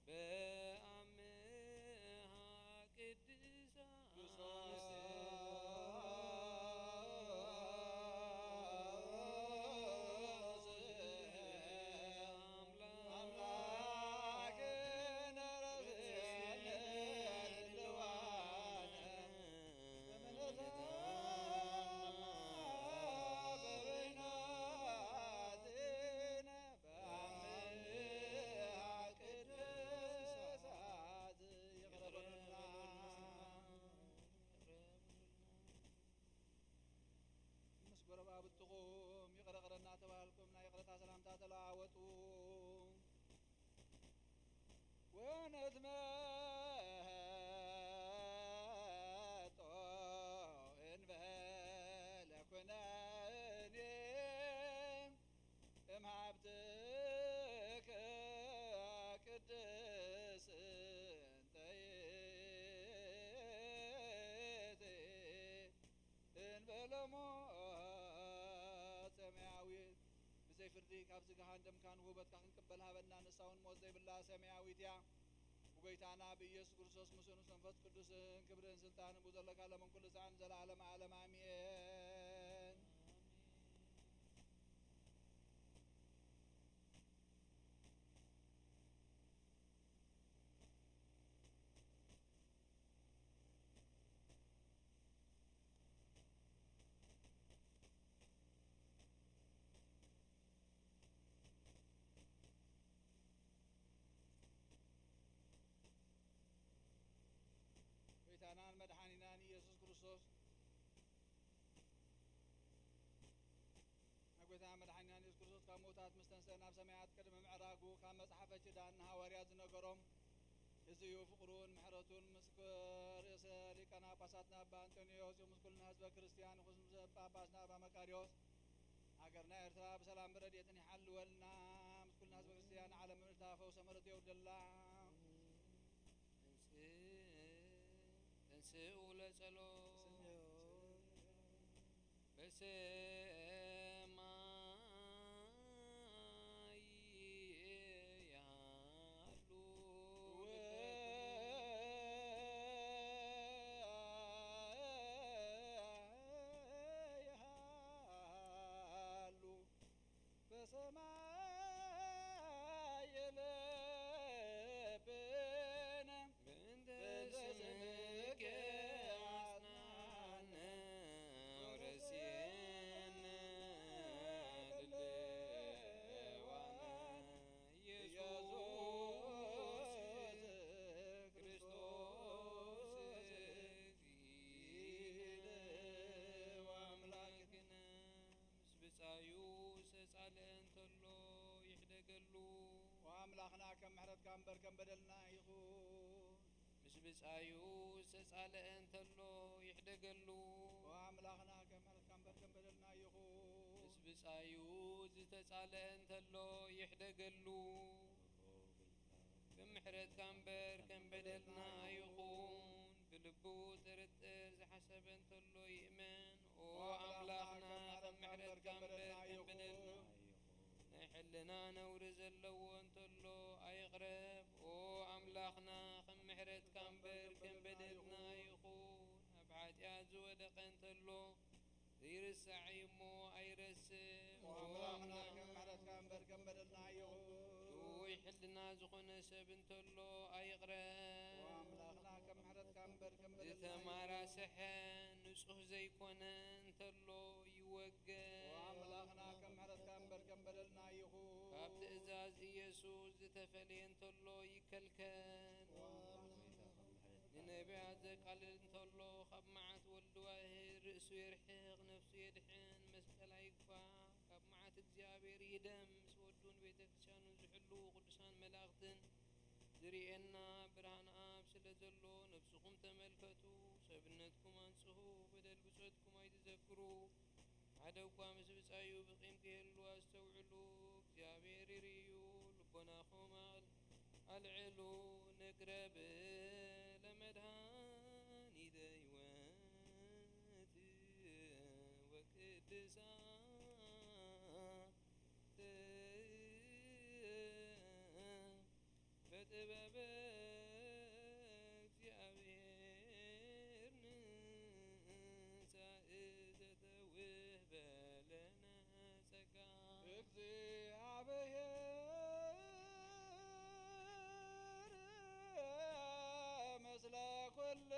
በአምሃ ቅድሳት አምላክ ምስ ጎረባብትኹም ይቕረ ይቕረ እናተባህልኩም ናይ ይቕረታ ሰላምታ ተለዋወጡ። ወነትመጦ እንበለ ኩነኔ እምሃብትከ ቅድስት እንተ ይእቲ እንበለ ሞት ሰማያዊት። ብዘይ ፍርዲ ካብዚ ገሃነም ካን ውህበትካ ክንቅበል ሃበና። ንሳ እውን ሞት ዘይብላ ሰማያዊት እያ። ብጎይታና ብኢየሱስ ክርስቶስ ምስኡን ምስ መንፈስ ቅዱስን ክብርን ስልጣንን ብዘለካ ለምን ኩሉ ሰዓን ዘለዓለም ዓለም ኣሜን። ጎይታናን መድሓኒናን ኢየሱስ ክርስቶስ ናይ ጎይታና መድሓኒና ኢየሱስ ክርስቶስ ካብ ምዉታት ምስ ተንስአ ናብ ሰማያት ቅድሚ ምዕራጉ ካብ መጽሓፈ ኪዳን ንሃዋርያት ዝነገሮም እዚ እዩ። ፍቕሩን ምሕረቱን ምስ ርእሰ ሊቃነ ጳጳሳትና ኣባ ኣንጦንዮስ ይኹን፣ ምስ ኩልና ህዝበ ክርስትያን ይኹን፣ ምስ ጳጳስና ኣባ መቃርዮስ ሃገርና ኤርትራ ብሰላም ብረድኤትን ይሓልወልና። ምስ ኩልና ህዝበ ክርስትያን ዓለም ምልታ ፈውሰ ምሕረት የውርደላ። ተንስኡ ለጸሎት በሰማይ ያሉ ያሉ በሰማይ የለብን። በእንተ ስምከ አጽናነ ወረስየነ ድልዋነ ኢየሱስ ክርስቶስ እግዚእነ ወአምላክነ። ምስ ብጻዩ ዝተጻልአ እንተሎ ይሕደገሉ። ወኣምላኽና ከም ምሕረትካ እምበር ከም በደልና ይኹን። ምስ ብጻዩ ዝተጻልአ እንተሎ ይሕደገሉ። ወኣምላኽና ከም ምሕረትካ እምበር ከም በደልና ይኹን። ምስ ብጻዩ ዝተጻልአ እንተሎ ይሕደገሉ። ከም ምሕረትካ እምበር ከም በደልና ኣይኹን። ብልቡ ጥርጥር ዝሓሰበ እንተሎ ይእመን። ኦ ኣምላኽና፣ ከም ምሕረትካ እምበር ከም በደልና ኣይኹን። ናይ ሕልና ነውሪ ዘለዎ እንተሎ ኣይቕረብ። ኦ ኣምላኽና፣ ከም ምሕረትካ እምበር ከም በደልና ኣይኹን። ኣብ ሓጢኣት ዝወደቐ እንተሎ ዘይርሳዕ እዩ እሞ ኣይረስዕ። ኦ ኣምላኽና፣ ከም ምሕረትካ እምበር ከም በደልና ኣይኹን። ድውይ ሕልና ዝኾነ ሰብ እንተሎ ኣይቕረብ። ኦ ኣምላኽና፣ ከም ምሕረትካ እምበር ከም በደልና ኣይኹን። ዝተማራስሐ ንጹህ ዘይኮነ እንተሎ ይወገድ። ኦ ኣምላኽና፣ ከም ምሕረትካ እምበር ከም በደልና ኣይኹን። ካብ ትእዛዝ ኢየሱስ ዝተፈልየ እንተሎ ይከልከል። ኦ ኣምላኽና፣ ከም ምሕረትካ ንነቢያት ዘቃልል እንተሎ፣ ካብ መዓት ወልድ ዋህድ ርእሱ የርሕቕ፣ ነፍሱ የድሕን፣ መስቀል ኣይግፋ። ካብ መዓት እግዚኣብሔር ይህደም፣ ምስ ወዱን ቤተ ክርስቲያኑን ዝሕልዉ ቅዱሳን መላእኽትን ዝርእየና ብርሃን ኣብ በደል ብጾትኩም ኣይትዘክሩ። ሓደ እኳ ምስ ብጻዩ ብቂም ክህሉ ኣስተውዕሉ። እግዚኣብሔር ይርእዩ፣ ልቦናኹም ኣቕል-፣ ኣልዕሉ። ንቅረብ ለመድኃኒተ ሕይወት ወቅድሳ በጥበበ እግዚኣብሔር ንንሳእ ዘተውህበ ለነ ጸጋ። እግዚኣብሔር ምስለ ኩልክሙ።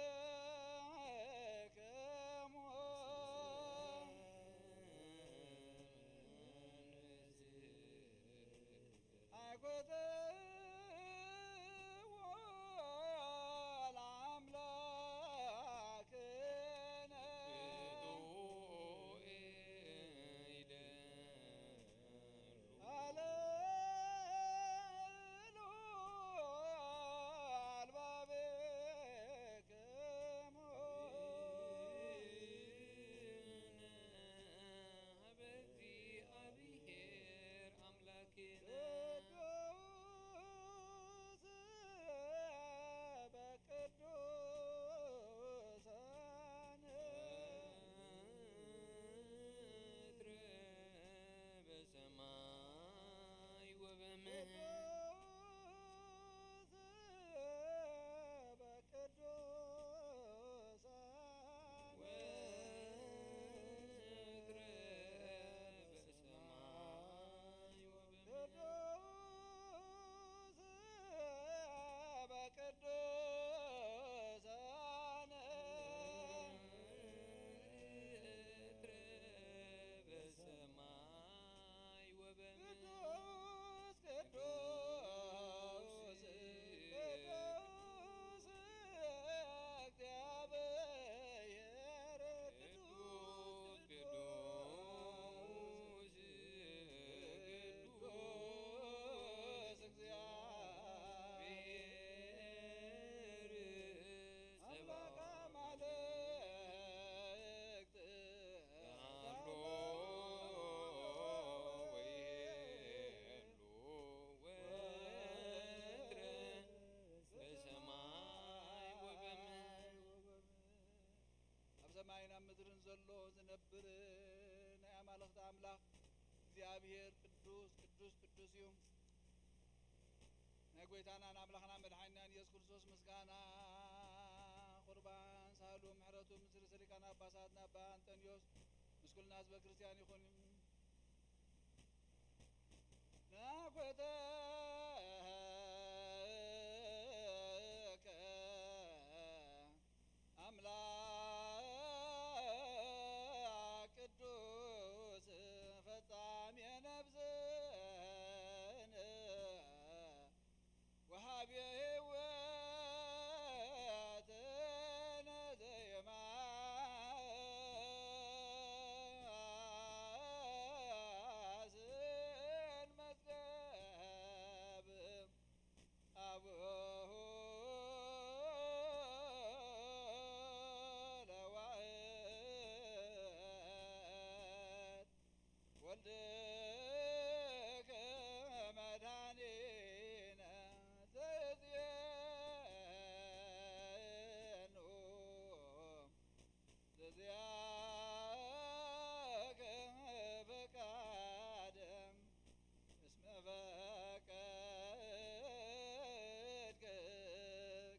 ኣብ ሰማይን ኣብ ምድርን ዘሎ ዝነብር ናይ ኣማልኽቲ ኣምላኽ እግዚኣብሔር ቅዱስ ቅዱስ ቅዱስ እዩ። ናይ ጎይታናን ኣምላኽና መድሓኒናን ኢየሱስ ክርስቶስ ምስጋና ቁርባን ሳህሉ ምሕረቱ ምስ ርእሰ ሊቃነ ጳጳሳት ኣባ ኣንጠንዮስ ምስ ኩልና ህዝበ ክርስቲያን ይኹን። ናኮተከ ኣምላክ ቅዱስ ፈጻሜ ነፍስን ወሃቤ ሕይወትን ዘይማስን መዝገብ አቡሁ ለዋህድ ወልድከ መድኃኒነ ዘዝየኑ ዘዝያከ ፈቃደ እስመ ፈቀድከ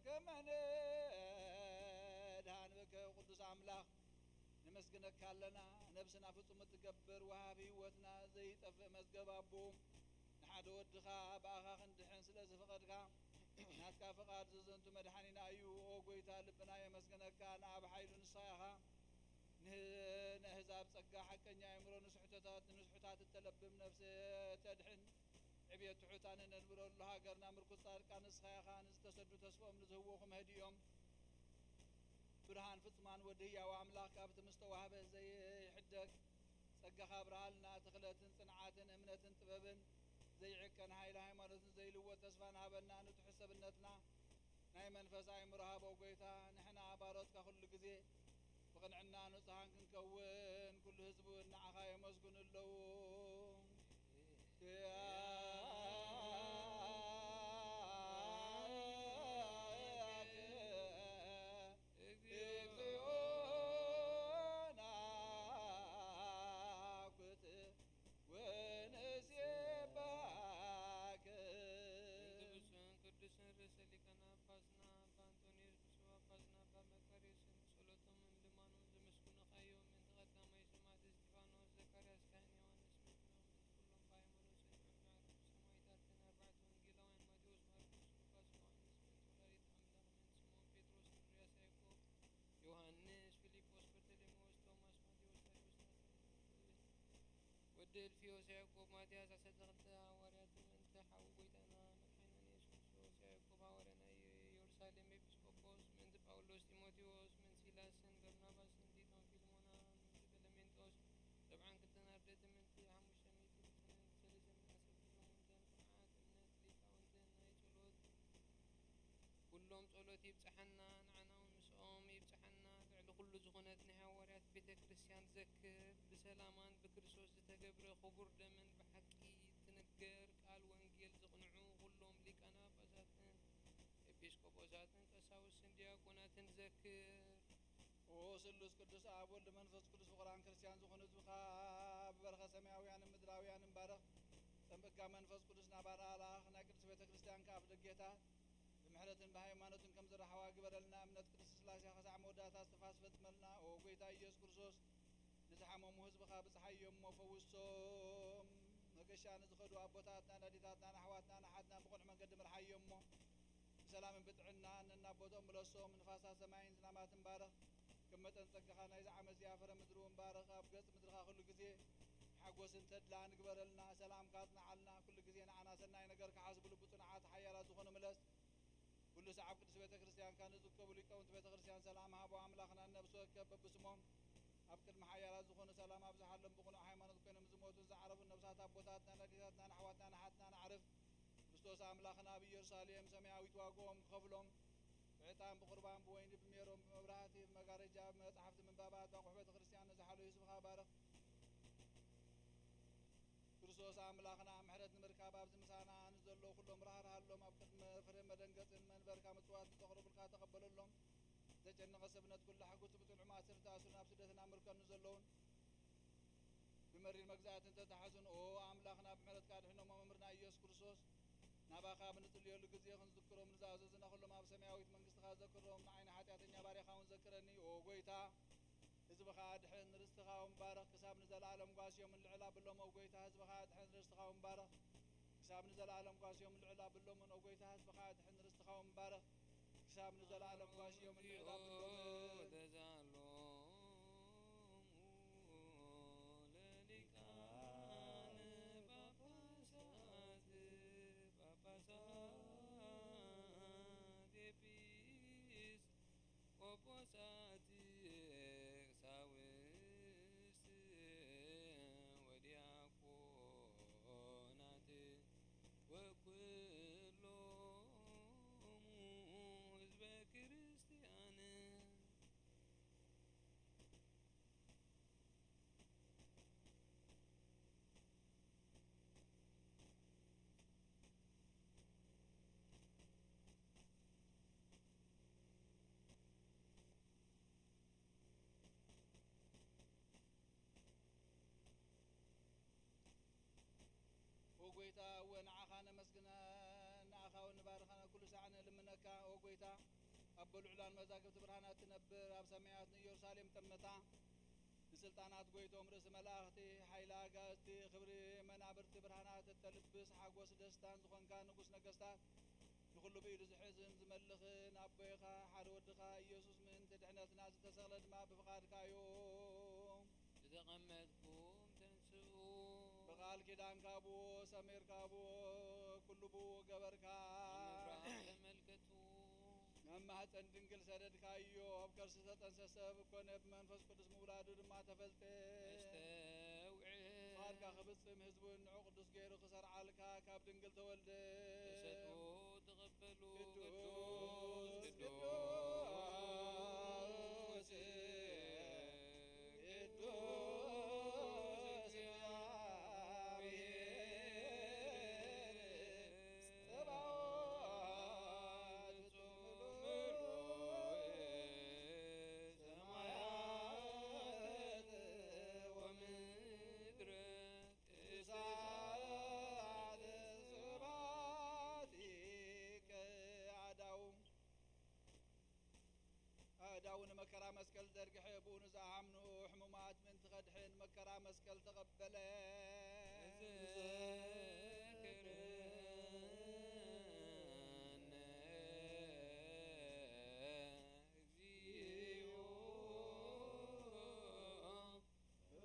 ከመ ንድኃን ብከ። ቅዱስ ኣምላኽ ነመስግነካ ኣለና። ነብስና ፍጹም እትገብር ወሃብ ህይወትና ዘይጠፍእ መዝገብ ኣቦ ንሓደ ወድኻ ብኣኻ ክንድሕን ስለ ዝፈቐድካ ናትካ ፍቓድ ዝዘንቱ መድሓኒና እዩ። ኦ ጎይታ ልብና የመስግነካ። ንኣብ ሓይሉ ንስኻ ኢኻ። ንህ-፣ ነህዛብ ጸጋ ሓቀኛ ኣእምሮ ንስሕተታት ንስሑታት እተለብም ነፍሲ እተድሕን ዕብየት ትሑታን እነንብረሉ ሃገርና ምርኩስ ጻድቃን ንስኻ ኢኻ። ንዝተሰዱ ተስፍኦም ንዝህወኹ መህዲ እዮም። ብርሃን ፍጹማን ወዲ ህያው ኣምላኽ ካብቲ ምስተዋህበ ዘይሕደግ ጸጋኻ ኣብርሃልና። ትኽለትን ጽንዓትን እምነትን ጥበብን ዘይዕቀን ሓይሊ ሃይማኖትን ዘይልወጥ ተስፋን ሃበና። ንትሑት ሰብነትና ናይ መንፈስ ኣእምሮ ሃቦ ጎይታ። ንሕና ባሮትካ ኩሉ ግዜ ቅንዕና ንጹሃን ክንከውን፣ ኩሉ ህዝቢ እውን ንዓኻ የመስግኑ ኣለዉ። እግዚኦ ናኩት ወንሴባክ። ብፁዕን ቅዱስን ርእሰ ሊቃነ ጳጳስና ኣባ ኣንጦንዮስ ብፁዕ ጳጳስና ኣባ መቃርዮስን ብጸሎቶምን ልማኖምን ዘመስግኑኻ እዮም። ምእንቲ ቀዳማይ ሰማዕት እስጢፋኖስ፣ ዘካርያስ ካህን፣ ዮሃንስ መጥምቕ፣ ምእንቲ ኩሎም ብሃይማኖት ጸኒዖም ዝዓረፉ ሰማዕታትን ኣርባዕተ ወንጌላውያን ማቴዎስ፣ ማርቆስ፣ ሉቃስ፣ ዮሃንስ፣ ምእንቲ ወላዲት ኣምላኽ፣ ምእንቲ ስምዖን ጴጥሮስ፣ እንድርያስ፣ ያዕቆብ፣ ዮሃንስ፣ ፊልጶስ፣ በርተሌሜዎስ፣ ቶማስ፣ ማቴዎስ፣ ታዴዎስ፣ ናትናኤል፣ ወዲ እልፍዮስ፣ ያዕቆብ፣ ማትያስ፣ ዓሰርተ ክልተ ሃዋርያት፣ ምእንቲ ሓው ጐይታና መድሓኒና ኢየሱስ ክርስቶስ፣ ያዕቆብ ሃዋርያ፣ ናይ ኢየሩሳሌም ኤጲስቆጶስ፣ ምእንቲ ጳውሎስ፣ ጢሞቴዎስ፣ ምእንቲ ሲላስን በርናባስን፣ ቲቶን፣ ፊልሞናን፣ ምእንቲ ቀለሜንጦስ፣ ሰብዓን ክልተን ኣርድእትን፣ ምእንቲ ሓሙሽተ ሚእትን ሰለስተ ሚእትን ሰብ፣ ኩሎም ወንጌላውያን፣ ኩርዓት እምነት ሊቃውንትን ናይ ጸሎት ኩሎም ጸሎት ይብጽሓና፣ ንዓና እውን ምስኦም ይብጽሓና። ልዕሊ ኩሉ ዝኾነት ናይ ሃዋርያት ቤተ ክርስቲያን ዘክር፣ ብሰላማን ብክርስቶስ ዝተገብረ ክቡር ደምን ብሓቂ ትንገር ቃል ወንጌል ዝቕንዑ ኩሎም ሊቃነ ጳጳሳትን ኤጲስቆጶሳትን ቀሳውስትን ዲያቆናትን ዘክር። ኦ ስሉስ ቅዱስ ኣብ ወልድ መንፈስ ቅዱስ ፍቑራን ክርስቲያን ዝኾኑ ህዝብኻ ብበረኸት ሰማያውያንን ምድራውያንን ባርኽ። ጸምእካ መንፈስ ቅዱስ ናባና ለኣኽ፣ ናይ ቅድስት ቤተ ክርስቲያን ከኣ ኣፍ ደጌታት ብምሕረትን ብሃይማኖትን ከም ዝረሓዋ ግበረልና። እምነት ቅድስት ስላሴ ክሳዕ መወዳእታ እስትንፋስ ፈጽመልና። ኦ ጐይታ ኢየሱስ ክርስቶስ፣ ንዝሓመሙ ህዝብኻ ብጽሓዮም እሞ ፈውሶም። መገሻ ንዝኸዱ ኣቦታትናን ኣዴታትናን ኣሕዋትናን ኣሓትናን ብቕኑዕ መንገዲ ምርሓዮም እሞ ብሰላምን ብጥዕናን ነናቦትኦም ምለሶም። ንፋሳት ሰማይን ዝናማትን ባርኽ። ከም መጠን ጸጋኻ ናይዚ ዓመት እዚኣ ፍረ ምድሪ እውን ባርኽ። ኣብ ገጽ ምድርኻ ኩሉ ግዜ ሓጎስን ተድላን ግበረልና። ሰላምካ ኣጽንዓልና። ኩሉ ግዜ ንዓና ሰናይ ነገር ክሓስቡሉ ብጽኑዓት ሓያላት ዝኾኑ ምለስ። ኩሉ ሰዓብ ቅድስት ቤተ ክርስቲያንካ ንዝርከቡ ሊቃውንቲ ቤተ ክርስቲያን ሰላም ሃቦ። ኣምላኽና ነብሲ ወከፍ በብስሞም ኣብ ቅድሚ ሓያላት ዝኾኑ ሰላም ኣብዝሓሎም። ብቕኑዕ ሃይማኖት ኮይኖም ዝሞቱን ዝዓረፉን ነብሳት ኣቦታትናን ኣዴታትናን ኣሕዋትናን ኣሓትናን ኣዕርፍ ክርስቶስ ኣምላኽና ኣብ ኢየሩሳሌም ሰማያዊት ዋግኦም ክኸፍሎም ብዕጣን ብቑርባን ብወይኒ ብሜሮን ብመብራህቲ ብመጋረጃ ብመጻሕፍቲ ምንባባት ብኣቑሑ ቤተ ክርስቲያን ንዝሓለዩ ህዝብኻ ባርኽ። ክርስቶስ ኣምላኽና ምሕረት ንምርካብ ኣብዚ ምሳና ንዘለዉ ኩሎም ራህርሃሎም። ኣብ ቅድሚ ፍርህን መደንገጽን መንበርካ ምጽዋት ንዘቕርቡልካ ተቐበለሎም። ዝተጨነቐ ሰብነት ኩሉ ሓጉስ ብጽልዑ ማእሰርቲ ተኣስሩን ኣብ ስደትን ኣብ ምርከኑ ዘለዉን ብመሪር መግዛእትን ተታሕዙን፣ ኦ ኣምላኽና፣ ብምሕረትካ ኣድሕኖም። መምህርና ኢየሱስ ክርስቶስ፣ ናባኻ ብንጽልየሉ ግዜ ክንዝክሮም ንዝኣዘዙና ኩሎም ኣብ ሰማያዊት መንግስትኻ ዘክሮም። ንዓይ ንሓጢኣተኛ ባርያኻ እውን ዘክረኒ። ኦ ጐይታ፣ ህዝብኻ ኣድሕን፣ ርስትኻ እውን ባርኽ፣ ክሳብ ንዘለኣለም ጓስዮም ንልዕል ኣብሎም። ኦ ጐይታ፣ ህዝብኻ ኣድሕን፣ ርስትኻ እውን ባርኽ፣ ክሳብ ንዘለኣለም ጓስዮም ንልዕል ኣብሎምን። ኦ ጐይታ፣ ህዝብኻ ኣድሕን፣ ርስትኻ እውን ባርኽ፣ ክሳብ ንዘለኣለም ጓስዮም ንልዕል ኣብሎምን። ተዛሎሙ ለሊቃነ ጳጳሳት፣ ጳጳሳት ኤጲስ ቆጶሳት ቀሳውስት ወዲያቆናት ወኩሎሙ ህዝበ ክርስቲያን። ኦ ጐይታ፣ እወ ንዓኻ ነመስግነን፣ ንኣኻ እውን ንባርኸን፣ ኩሉ ሳዕ ንልምነካ። ኦ ጐይታ፣ ኣብ በልዑላን መዛግብቲ ብርሃናት ትነብር፣ ኣብ ሰማያት ንኢየሩሳሌም ጠመታ፣ ንስልጣናት ጐይቶም፣ ርእሲ መላእኽቲ፣ ሓይሊ ኣጋእዝቲ፣ ክብሪ መናብርቲ ብርሃናት እተልብስ፣ ሓጎስ ደስታን ዝኾንካ ንጉስ ነገስታት፣ ንኹሉ ብኢዱ ዝሕዝን ዝመልኽን ኣቦይኻ፣ ሓደ ወድኻ ኢየሱስ ምእንቲ ድሕነትና ዝተሰቕለ ድማ ብፍቓድካ እዩ። ዝተቐመጥኩም ተንስኡ። ብቓል ኪዳንካ ብኡ ሰሚርካ ብኡ ኩሉ ብኡ ገበርካ። ኣብ ምብራቕ ተመልከቱ። ናብ ማህፀን ድንግል ሰደድካዮ፣ ኣብ ከርሲ ተጠንሰሰ፣ ብኮነ ብመንፈስ ቅዱስ ምውላዱ ድማ ተፈልጠ። ነስተውዕል። ፍቓድካ ክፍጽም ህዝቡ ንዑ ቅዱስ ገይሩ ክሰርዓልካ ካብ ድንግል ተወልደ። ተሰጥኦ ተቐበሉ። ቅዱስ ቅዱስ ቅዱስ መከራ መስቀል ዘርግሐ፣ ብኡ ንዝኣምኑ ሕሙማት ምእንቲ ኸድሕን መከራ መስቀል ተቐበለ። ተዘከረነ እግዚኦ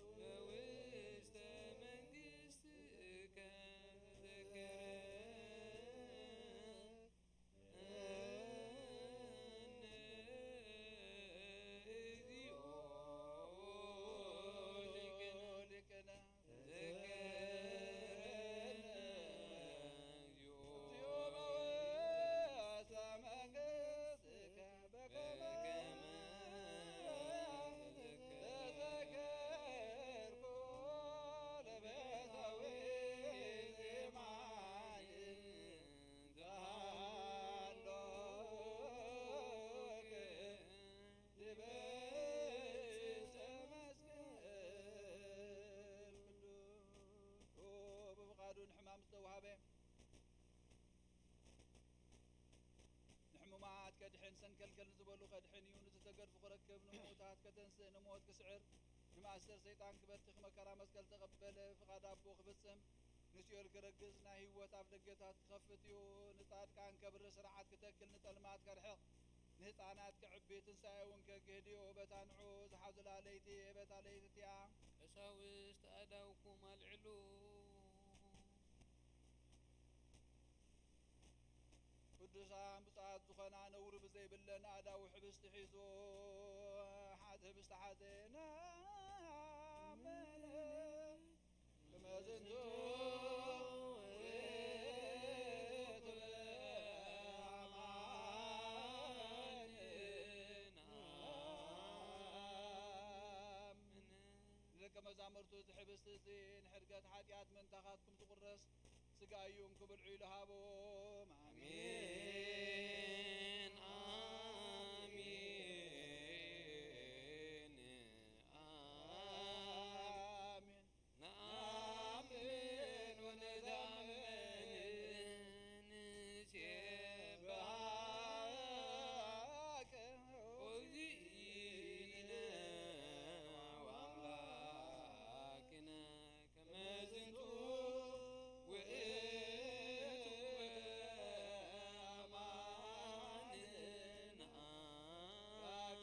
በውስተ መንግሥትከ። ተዘከረነ እግዚኦ ሊቅነ። ተዘከረነ እግዚኦ በውስተ መንግሥትከ በከመ ተዘከርኩ ለቤታዊ ዜማን ዘሃሎክ ዲበ ዕፀ መስቀል ቅዱስ። ብፍቓዱ ንሕማም ዝተዋህበ፣ ንሕሙማት ከድሕን፣ ሰንከልከል ንዝበሉ ከድሕን እዩ። ንዝተገድፉ ክረክብ፣ ንምዉታት ከተንስእ፣ ንሞት ክስዕር፣ ንማእሰር ሰይጣን ክበትኽ መከራ መስቀል ተቐበለ። ፍቓድ ኣቦ ክፍጽም፣ ንሲኦል ክረግጽ፣ ናይ ህይወት ኣፍደገታት ክኸፍት እዩ። ንጻድቃን ከብርህ፣ ስርዓት ክተክል፣ ንጸልማት ከርሕቕ፣ ንህጻናት ከዕቢ፣ ትንሳኤ እውን ከግህድ እዩ። በታ ንዑ ዝሓዙላ ለይቲ፣ በታ ለይቲ እቲኣ ቀሳውስት ኣእዳውኩም ኣልዕሉ። ቅዱሳን ብፁዓት ዝኾና ነውሪ ብዘይብለን ኣእዳው ሕብስቲ ሒዙ፣ ሓ-፣ ሕብስቲ ሓዘ፣ ነኣምን ከመ ዝንቱ ውእቱ በአማን ነኣምን። ንደቀ መዛሙርቱ፣ እዚ ሕብስቲ እዚ ንሕድገት ሓጢኣት ምእንታኻትኩም ዝቑረስ ስጋ እዩ፣ እንኩ ብልዑ ኢሉ ሃቦም። ኣሜን፣ ኣሜን፣ ኣሜን። ነኣምን ወነተኣምን ንሴብሐከ እግዚእነ ወኣምላክነ። ከመ ዝንቱ ውእቱ በአማን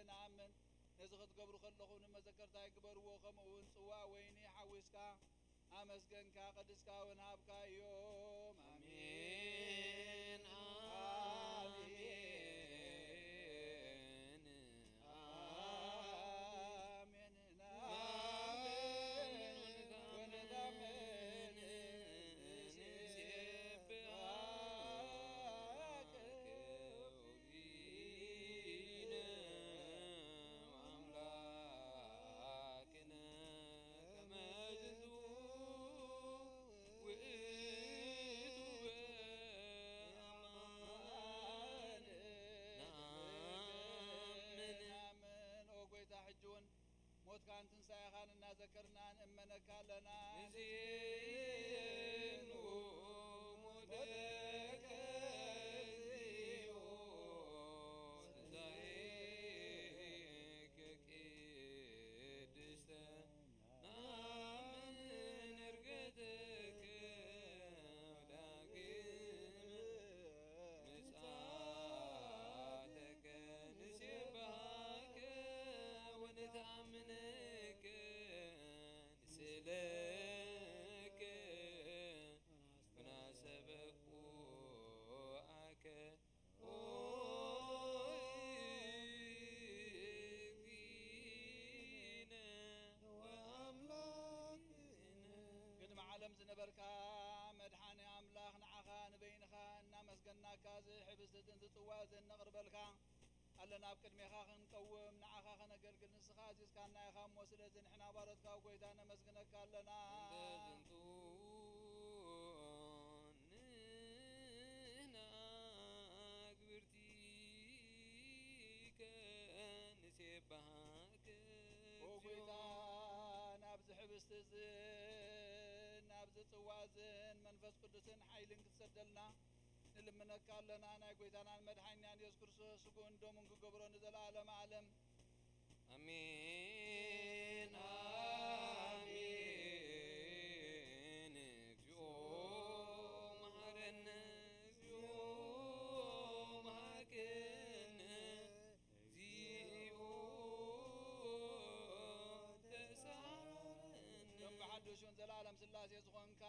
ነኣምን። ነዚ ክትገብሩ ከለኹም ንመዘከርታይ ግበርዎ። ከምኡ እውን ጽዋእ ወይኒ ሓዊስካ ኣመስገንካ፣ ቀዲስካ እውን ሃብካዮም። ኣሜን፣ ኣሜን። ኣሜን። ኣሜን። ነኣምን ወነተኣምን ንሴብሐከ እግዚእነ ወኣምላክነ ከመ ዝንቱ ውእቱ በአማን ነኣምን። ነኣምን። ኦ ጐይታ፣ ሕጂ እውን ሞትካን ትንሳኤኻን እናዘከርና ንእመነካ ኣለና። ንዜኑ ሞተከ እግዚኦ ትንሳኤከ ቅድስተ ነኣምን ዕርገተከ ወዳግም ምጽኣተከ። ንሴብሐከ ወነተኣምነከ ንስእለከ ወናሰበኩኣከ ኦ እግዚእነ ወኣምላክነ። ቅድሚ ዓለም ዝነበርካ መድሓኒ ኣምላኽ፣ ንዓኻ ንበይንኻ እናመስገናካ፣ እዚ ሕብስቲ እዝን ዝጽዋ እዝን ነቕርበልካ ኣለና። ኣብ ቅድሜኻ ክንቀውም፣ ንዓኻ ከነገልግል ንስኻ ኣዚዝካና ኢኻ እሞ፣ ስለዚ ንሕና ባሮትካ ጐይታ ነመስግነካ ኣለና። እንተ ዝንቱ ንሕና ኣግብርቲከ ንሴብሐከ ኦ ጐይታ፣ ናብዚ ሕብስቲ እዝን ናብዚ ጽዋ እዝን መንፈስ ቅዱስን ሓይልን ክትሰደልና ንልምነካ ኣለና። ናይ ጐይታናን መድሓኒናን ኢየሱስ ክርስቶስ ስግኡን ደሙን ክገብሮ ንዘለዓለመ ዓለም። ኣሜን፣ ኣሜን። እግዚኦ መሐረነ፣ እግዚኦ መሐረነ፣ እግዚኦ ተሳረነ። ከም ብሓድሽ እውን ዘላለም ስላሴ ዝኾንካ፣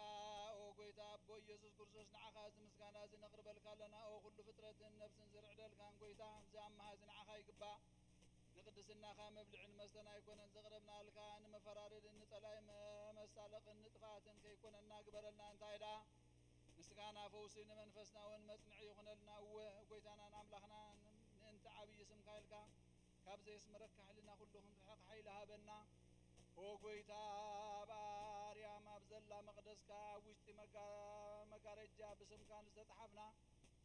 ኦ ጎይታ ኣቦ ኢየሱስ ክርስቶስ፣ ንዓኻ እዚ ምስጋና እዚ ነቕርበልካ ኣለና። ኦ ኩሉ ፍጥረትን ነፍስን ዝርዕደልካን ጎይታ፣ እዚ ኣምሃ እዚ ንዓኻ ይግባእ። ንቅድስናኻ መብልዕን መስተን ኣይኮነን ዘቕረብናልካ፣ ንመፈራረድን ንጸላይ መ-፣ መሳለቕን ንጥፍኣትን ከይኮነና ግበረልና። እንታይ ደኣ ምስጋና ፈውሲ ንመንፈስና እውን መጽንዒ ይኹነልና። እወ ጎይታናን ኣምላኽናን፣ ምእንቲ ዓብዪ ስምካ ኢልካ ካብ ዘየስመረካ ሕልና ኩሉ ክንርሕቕ ሓይሊ ሃበና። ኦ ጎይታ፣ ኣብ ኣርያም ኣብ ዘላ መቕደስካ ኣብ ውሽጢ መጋ-፣ መጋረጃ ብስምካ ንዝተጻሓፍና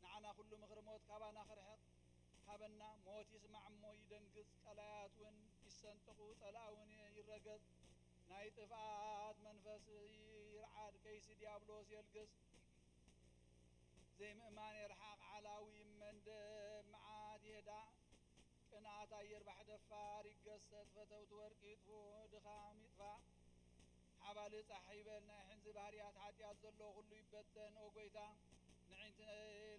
ንዓና ኩሉ ምኽሪ ሞት ካባና ክርሕቕ ሃበና። ሞት ይስማዕ እሞ ይደንግጽ፣ ቀላያት እውን ይሰንጠቑ፣ ጸላእ እውን ይረገጽ፣ ናይ ጥፍኣት መንፈስ ይርዓድ፣ ከይሲ ዲያብሎስ የልግስ። ዘይምእማን የርሓቕ፣ ዓላዊ ይመንደብ፣ መዓት ይህዳእ፣ ቅንኣት ኣይርባሕ፣ ደፋር ይገሰጽ፣ ፈተውቲ ወርቂ ይጥፍኡ፣ ድኻም ይጥፋእ፣ ሓባሊ ጻሕ ይበል፣ ናይ ሕንዚ ባህርያት ሓጢኣት ዘሎ ኩሉ ይበተን። ኦ ጎይታ፣ ንዒንቲ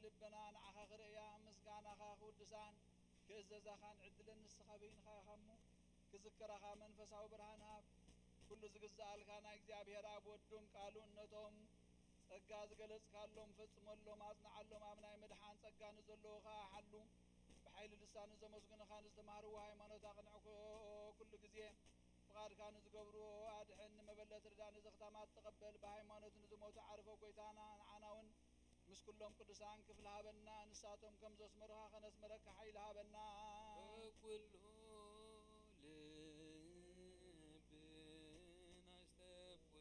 ልብና ንዓኻ ክርእያ፣ ምስጋናኻ ክውድሳን ክእዘዛኻን ዕድለን ንስኻ በይንኻ ኢኻ እሞ፣ ክዝከራኻ መንፈሳዊ ብርሃን ሃብ። ኩሉ ዝግዝኣልካ ናይ እግዚኣብሔር ኣብ ወዱን ቃሉን ነቶም ጸጋ ዝገለጽካሎም ፈጽመሎም፣ ኣጽንዓሎም። ኣብ ናይ ምድሓን ጸጋ ንዘለዉ ኸኣ ሓሉ። ብሓይሊ ልሳን ንዘመስግንኻ ንዝተማህርዎ ሃይማኖት ኣቕንዕ። ኩ-፣ ኩሉ ግዜ ፍቓድካ ንዝገብሩ ኣድሕን። ንመበለት ርዳእ፣ ንዘኽታማት ተቐበል። ብሃይማኖት ንዝሞቱ ዓርፎ ጎይታና፣ ንዓና እውን ምስ ኩሎም ቅዱሳን ክፍሊ ሃበና። ንሳቶም ከም ዘስመሩኻ ከነስመረካ ሓይሊ ሃበና። በኩሉ ልብና ኣስተብቅዖ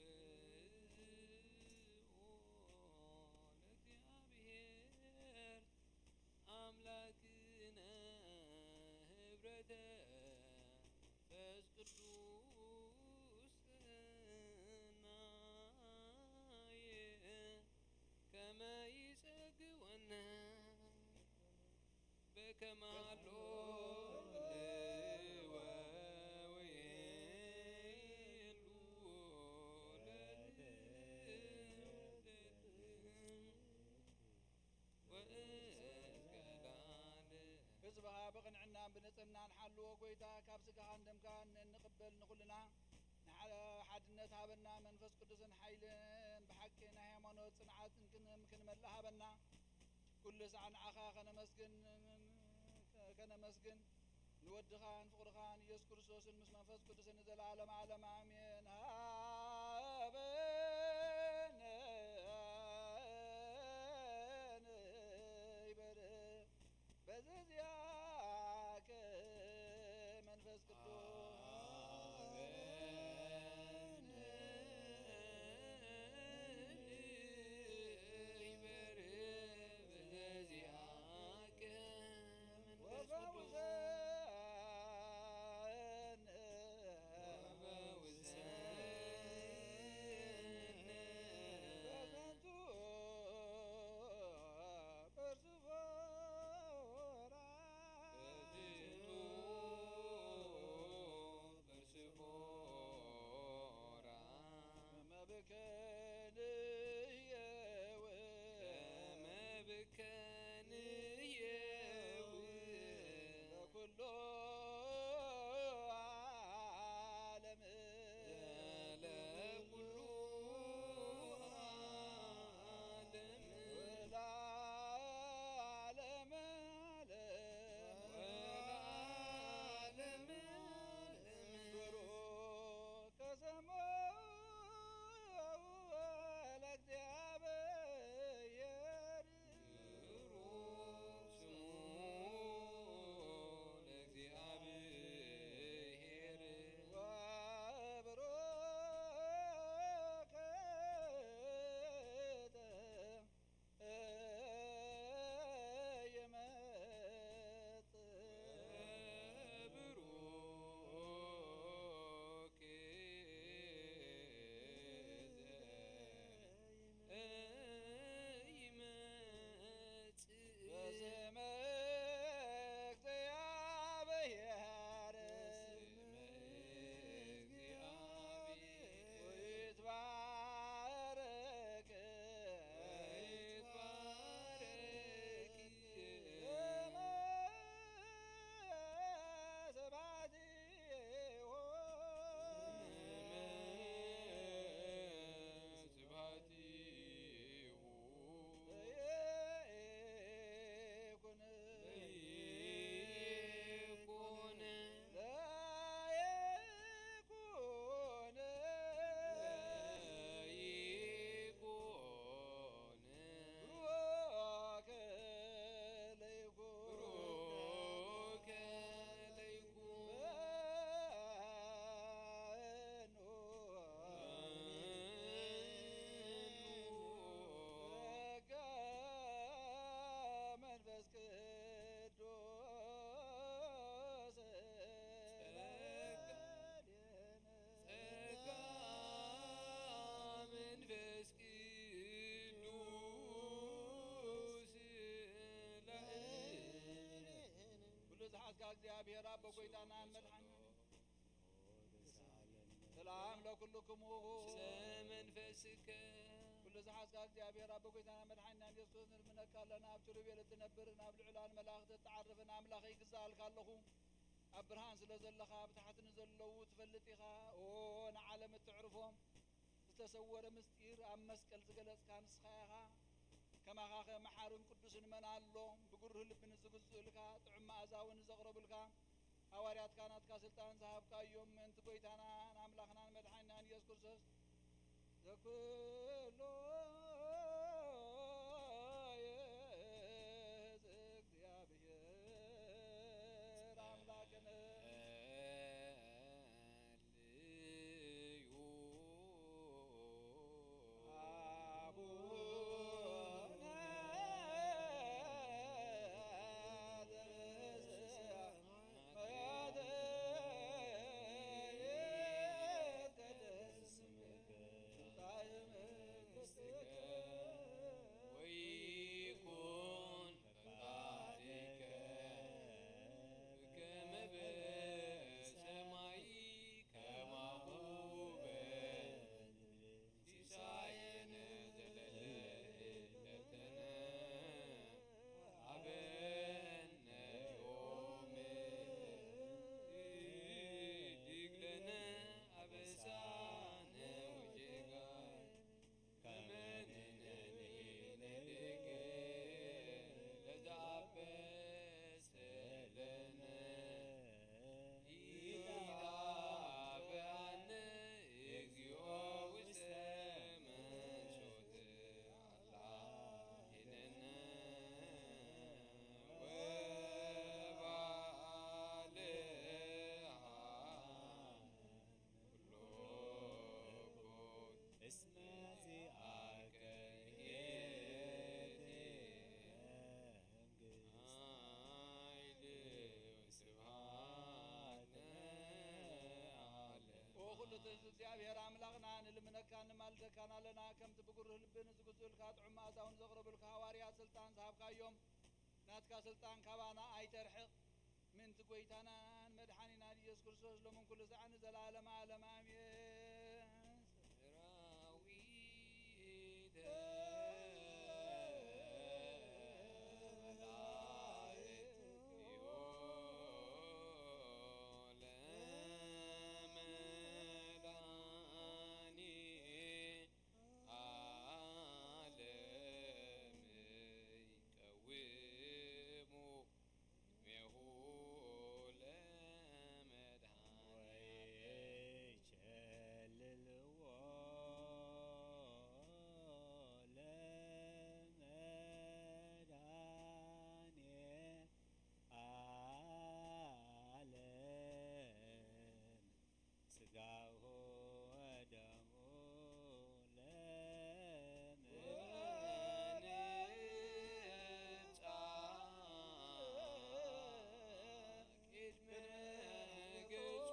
ለእግዚኣብሔር ኣምላክነ ህብረተ መንፈስ ቅዱስ ሰናየ ከመ ይጸግወነ በከመ ሀሎ ለወይሉ ለልደት ወእስከ ለዓለም። ህዝብኻ ብቕንዕናን ብንጽህናን ሓልዎ። ጎይታ፣ ካብ ስጋኻን ደምካን እንቕበል ንኹልና ንሓ-፣ ሓድነት ሃበና። መንፈስ ቅዱስን ሓይልን ብሓቂ ናይ ሃይማኖት ጽንዓትን ክን-፣ ክንመልእ ሃበና። ኩሉ ሳዕ ንዓኻ ከነመስግን፣ ከነመስግን ንወድኻን ፍቕርኻን ኢየሱስ ክርስቶስን ምስ መንፈስ ቅዱስን ንዘለዓለም ዓለም ኣሜን። ሃበነ ይበል በዘዚኣከ መንፈስ ቅዱስ። ሃበነ ይበል በዘዚኣከ መንፈስ ቅዱስ። ወፈውሰነ። ወፈውሰነ። እግዚኣብሔር ኣቦ ጎይታናን መድሓኒናን ሰላም ለኩልክሙ። ስለ መንፈስከ። ኩሉ ዝሓዝካ እግዚኣብሔር ኣቦ ጎይታናን መድሓኒናን ኢየሱስ ክርስቶስ ንልምነካ ኣለና። ኣብ ኪሩቤል እትነብርን ኣብ ልዑላን መላእኽቲ እትዓርፍን ኣምላኸይ ይግዛኣልካ ኣለኹ። ኣብ ብርሃን ስለ ዘለኻ፣ ኣብ ታሕቲ ንዘለዉ ትፈልጥ ኢኻ። ኦ ንዓለም እተዕርፎ ዝተሰወረ ምስጢር ኣብ መስቀል ዝገለጽካ ንስኻ ኢኻ። ከማኻኸ መሓርን ቅዱስን መን ኣሎ? ብግሩህ ልቢ ንዝግዝኡልካ፣ ጥዑም መኣዛ እውን ንዘቕረቡልካ፣ ሃዋርያትካ ናትካ ስልጣን ዝሃብካዮም ምእንቲ ጎይታናን ኣምላኽናን መድሓኒናን ኢየሱስ ክርስቶስ ዘኩሎ የዝ እግዚኣብሔር ኣምላክነ። ልዩ አቡነ ዘበሰማያት ይትቀደስ ስምከ ትምጻእ መንግስትከ ወይኩን ፈቃድከ በከመ በሰማይ ከማሁ በምድር። ሲሳየነ ዘለለዕለትነ ሀበነ ዮም። ህድግ ለነ አበሳነ ወጌጋይ ከመ ንሕነኒ ንህድግ ለዘአበሰ ለነ ኢታብአነ እግዚኦ ውስተ መንሱት አላ ኪደነ ወባልሃ ኩሎ እስመ ዚአከ ይእቲ መንግስት ኃይል ወስብሐት ለዓለም። ኦ ኩሉ ትሕዝቱ እግዚኣብሔር ኣምላኽና፣ ንልምነካን ንማልደካን ኣለና። ከምቲ ብግሩህ ልቢ ንዝግዝኡልካ ጥዑም መኣዛውን ዘቕረቡልካ ሃዋርያት ስልጣን ዝሃብካዮም፣ ናትካ ስልጣን ካባና ኣይተርሕቕ። ምእንቲ ጐይታናን መድሓኒናን ኢየሱስ ክርስቶስ ሎምን ኩሉ ሰዓት ንዘለዓለመ ዓለም ኣሜን። ሰራዊተ መላእክትዮ ለመድኃኒ ዓለም ይቀውሙ ቅድሜሁ ለመድኃኔ ወይቸልልዎ ለመድኃኔ ዓለም። ስጋሁ ወደሙ ለመድኃኔ ቅድመ ገጹ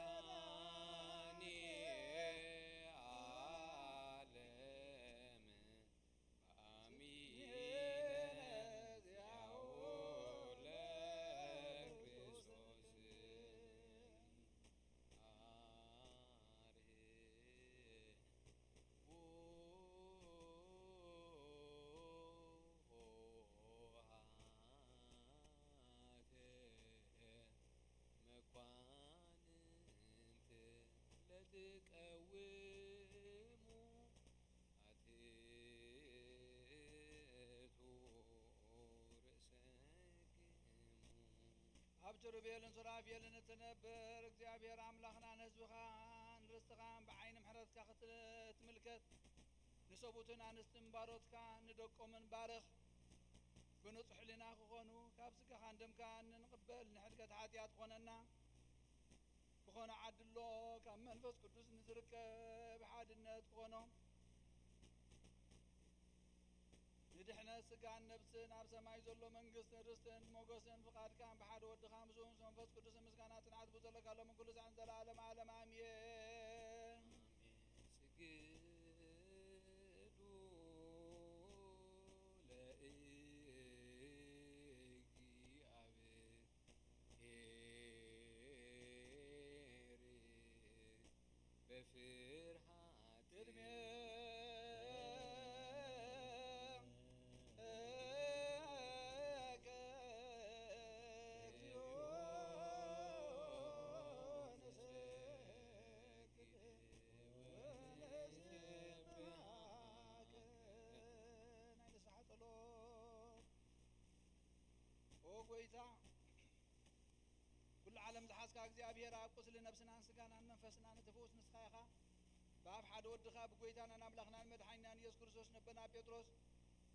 ለመድኃኔ ዓለም። አሚነ ዚአሁ ለክርስቶስ አርህ ኆኃት መኳንንት ለትቀውሙ አትቱ ርእሰክሙ። ኣብ ኪሩቤልን ሱራፌልን እትነብር እግዚኣብሔር ኣምላኽና፣ ንህዝብኻን ንርስትኻን ብዓይኒ ምሕረትካ ክትምልከት፣ ንሰቡትን ኣንስትን ባሮትካ ንደቆምን ባርኽ። ብንጹሕ ሕሊና ክኾኑ፣ ካብ ስጋኻን ደምካን ንቕበል፣ ንሕድገት ሓጢኣት ክኾነና። ብኾነ ዓድሎ ካብ መንፈስ ቅዱስ ንዝርከብ ሓድነት ክኾኖ፣ ንድሕነት ስጋን ነብስን ኣብ ሰማይ ዘሎ መንግስትን ርስትን ሞገስን ፍቓድካን ብሓደ ወድኻ ምስኡ ምስ መንፈስ ቅዱስ ምስጋና ጽንዓት ብዘለካ ሎምን ኩሉ ሰዓትን ዘለዓለም ዓለም ኣሜን። ስግዱ ለእግዚእነ ኣምላኽካ እግዚኣብሔር ኣብ ቁስሊ ነብስናን ስጋናን መንፈስናን እትፍውስ ንስኻ ኢኻ። ብኣፍ ሓደ ወድኻ ብጎይታናን ኣምላኽናን መድሓኒናን ኢየሱስ ክርስቶስ ነበና ጴጥሮስ፣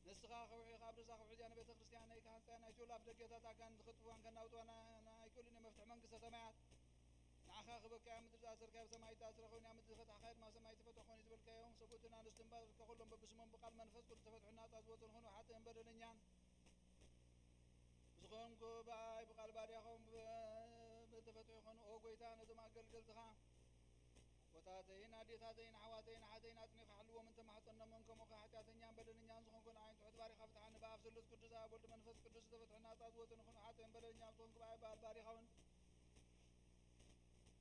ንስኻ ከውሒ ኢኻ፣ ኣብ ርእሳ ከውሒ እዚኣ ንቤተ ክርስቲያን ናይ ክሃንጻያ ናይ ሲኦል ኣፍ ደገታት ኣጋንንቲ ከጥፍዋን ከናውጥዋን ኣይክእሉን እዮም። መፍትሒ መንግስተ ሰማያት ንዓኻ ክበካ እያ። ምድሪ ዝኣሰርካዮ ኣብ ሰማይ ይተኣስረ ኮይኑ፣ ኣብ ምድሪ ዝፈታሕካዮ ድማ ኣብ ሰማይ ይተፈትሐ ኮይኑ ዝበልካዮም ሰብኡትን ኣንስትን ባርካ፣ ኩሎም በብስሞም ብቃል መንፈስ ቅዱስ ተፈትሑን ናጻ ዝወጹን ኹኑ፣ ሓጥእን በደለኛን ብዝኾንኩ ብኣይ ብቃል ባርያኹም ብ-፣ ብተፈትሑ ይኹኑ። ኦ ጎይታ፣ ነዞም ኣገልገልትኻ ኣቦታተይን ኣዴታተይን ኣሕዋተይን ኣሓተይን ኣጽኒኻ ሕልዎም እንተማሕጸኖምን፣ ከምኡ ኸኣ ሓጢኣተኛን በደለኛን ዝኾንኩ ንዓይን ትሑት ባሪኻ ፍትሓኒ። ብኣፍ ስሉስ ቅዱስ ኣብ ወልድ መንፈስ ቅዱስ ዝተፈትሑ ናጻ ዝወጹን ይኹኑ። ሓጥእን በደለኛን ዝኾንኩ ብኣይ ብቃል ባርያኻ እውን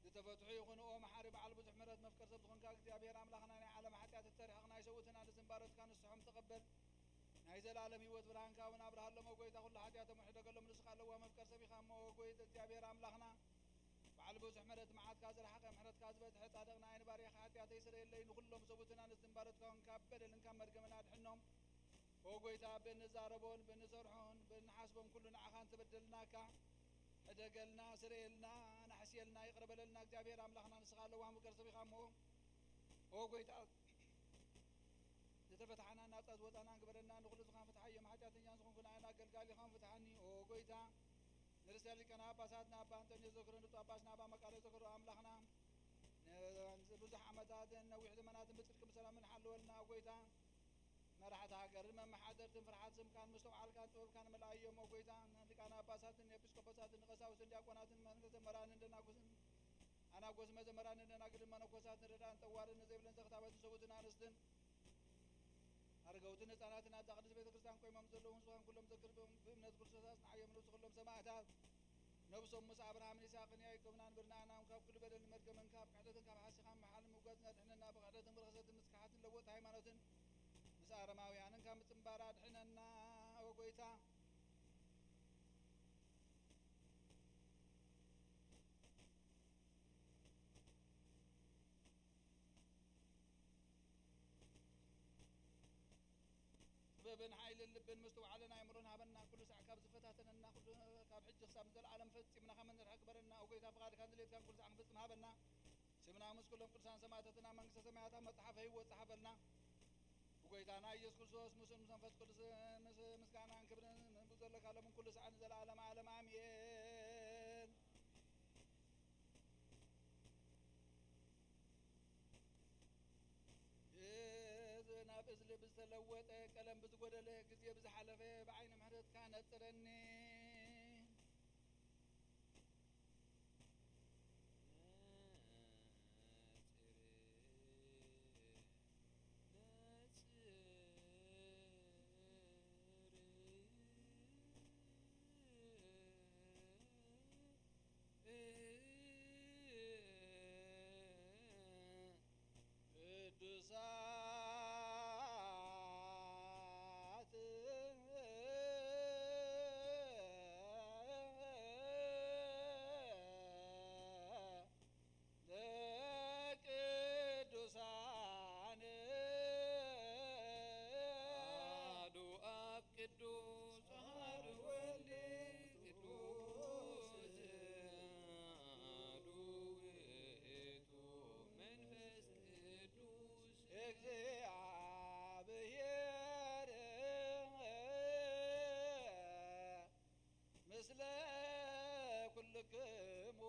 ዝተፈትሑ ይኹኑ። ኦ መሓሪ በዓል ብዙሕ ምሕረት መፍቀር ሰብ ዝኾንካ እግዚኣብሔር ኣምላኽና ናይ ዓለም ሓጢኣት እተርሕቕ ናይ ሰብኡትን ኣንስትን ባሮትካ ንስሖም ተቐበል። ናይ ዘላለም ህይወት ብርሃንካ እውን ኣብርሃሎም። ኦ ጎይታ ኩሉ ሓጢኣቶም ሕደገሎም። ንስኻ ኣለዋ መፍቀር ሰብ ኢኻ እሞ ኦ ጎይታ እግዚኣብሔር ኣምላኽና በዓል ብዙሕ ምሕረት መዓትካ ዝረሓቐ ምሕረትካ ዝበዝሐ ጻድቕ ንዓይን ባርያኻ ሓጢኣተይ ስረየለይ። ንኹሎም ሰብኡትን ኣንስትን ባሮትካ እውን ካብ በደልን ካብ መርገምን ኣድሕኖም። ኦ ጎይታ ብእንዛረቦን ብእንሰርሖን ብእንሓስቦን ኩሉ ንዓኻ እንተበደልናካ ሕደገልና፣ ስረየልና፣ ናሕስየልና፣ ይቕረ በለልና። እግዚኣብሔር ኣምላኽና ንስኻ ኣለዋ መፍቀር ሰብ ኢኻ እሞ ኦ ጎይታ ዝተፈትሓና ናጻ ዝወጻና ግበረና። ንኹሉ ዝኾን ፍትሓዮም ሓጢኣተኛን ዝኾንኩ ንዓይን ኣገልጋሊኻን ፍትሓኒ ኦ ጎይታ። ንርእሰ ሊቃነ ጳጳሳት ንኣባ ኣንጠንዮስ ዘክሮ፣ ንብፁዕ ጳጳስ ንኣባ መቃርዮስ ዘክሮ ኣምላኽና ንብዙሕ ዓመታትን ነዊሕ ዘመናትን ብጽድቅን ብሰላምን ሓልወልና ኦ ጎይታ። መራሕቲ ሃገርን መመሓደርትን ፍርሓት ስምካን ምስትውዓልካን ጥበብካን መልኣዮም ኦ ጎይታ። ንሊቃነ ጳጳሳትን ንኤጲስቆጶሳትን ንቀሳውስትን ዲያቆናትን መንግስተ መራንን ደናጉስን ኣናጎስ መዘመራንን ደናግልን መነኮሳትን ረዳእን ጠዋርን ንዘይብለን ዘኽታባትን ሰብኡትን ኣንስትን ኣረገውትን ህፃናትን ኣብዛ ቅድስት ቤተ ክርስቲያን ቆይሞም ዘለዉ ንጹሃን ኩሎም ዘክር ብእምነት ክርስቶስ ኣጽንዓዮም። ነብሲ ኩሎም ሰማዕታት ነብሶም ምስ ኣብርሃምን ይስሐቅን ያዕቆብን ኣንብር። ንኣና እውን ካብ ኩሉ በደልን መርገምን ካብ ክሕደትን ካብ ሓሲኻን ምሓልን ምጉጋዝን ኣድሕነና። ብኽሕደትን ብርኽሰትን ምስ ከሓድትን ለወጥቲ ሃይማኖትን ምስ ኣረማውያንን ካብ ምጽንባር ኣድሕነና ኦ ጎይታ። ጥበብን ሓይልን ልብን ምስትውዓልን ኣእምሮን ሃበና። ኩሉ ሳዕ ካብ ዝፈታተነና ኩሉ ካብ ሕጂ ክሳብ ንዘለኣለም ፈጺምና ከም እንርሕቅ ግበረና። ኦ ጎይታ፣ ፍቓድካን ድሌትካን ኩሉ ሳዕ ክንፍጽም ሃበና። ስምና ምስ ኩሎም ቅዱሳን ሰማዕታትና መንግስተ ሰማያት ኣብ መጽሓፈ ህይወት ጸሓፈልና። ብጎይታና ኢየሱስ ክርስቶስ ምስኡን ምስ መንፈስ ቅዱስ ምስ ምስጋናን ክብርን ንብኡ ዘለካ ሎምን ኩሉ ሳዕ ንዘለኣለም ዓለም ኣሜን። እዚ ናብ እዝሊ ብዝተለወጠ ቀለም ብዝጎደለ ግዜ ብዝሓለፈ ብዓይኒ ምሕረትካ ነጽረኒ። ቅዱሳት ለቅዱሳን አሐዱ አብ ቅዱስ አሐዱ ወልድ ቅዱስ አሐዱ ውእቱ መንፈስ ቅዱስ እግዚአብሔር ምስለ ኩልክሙ።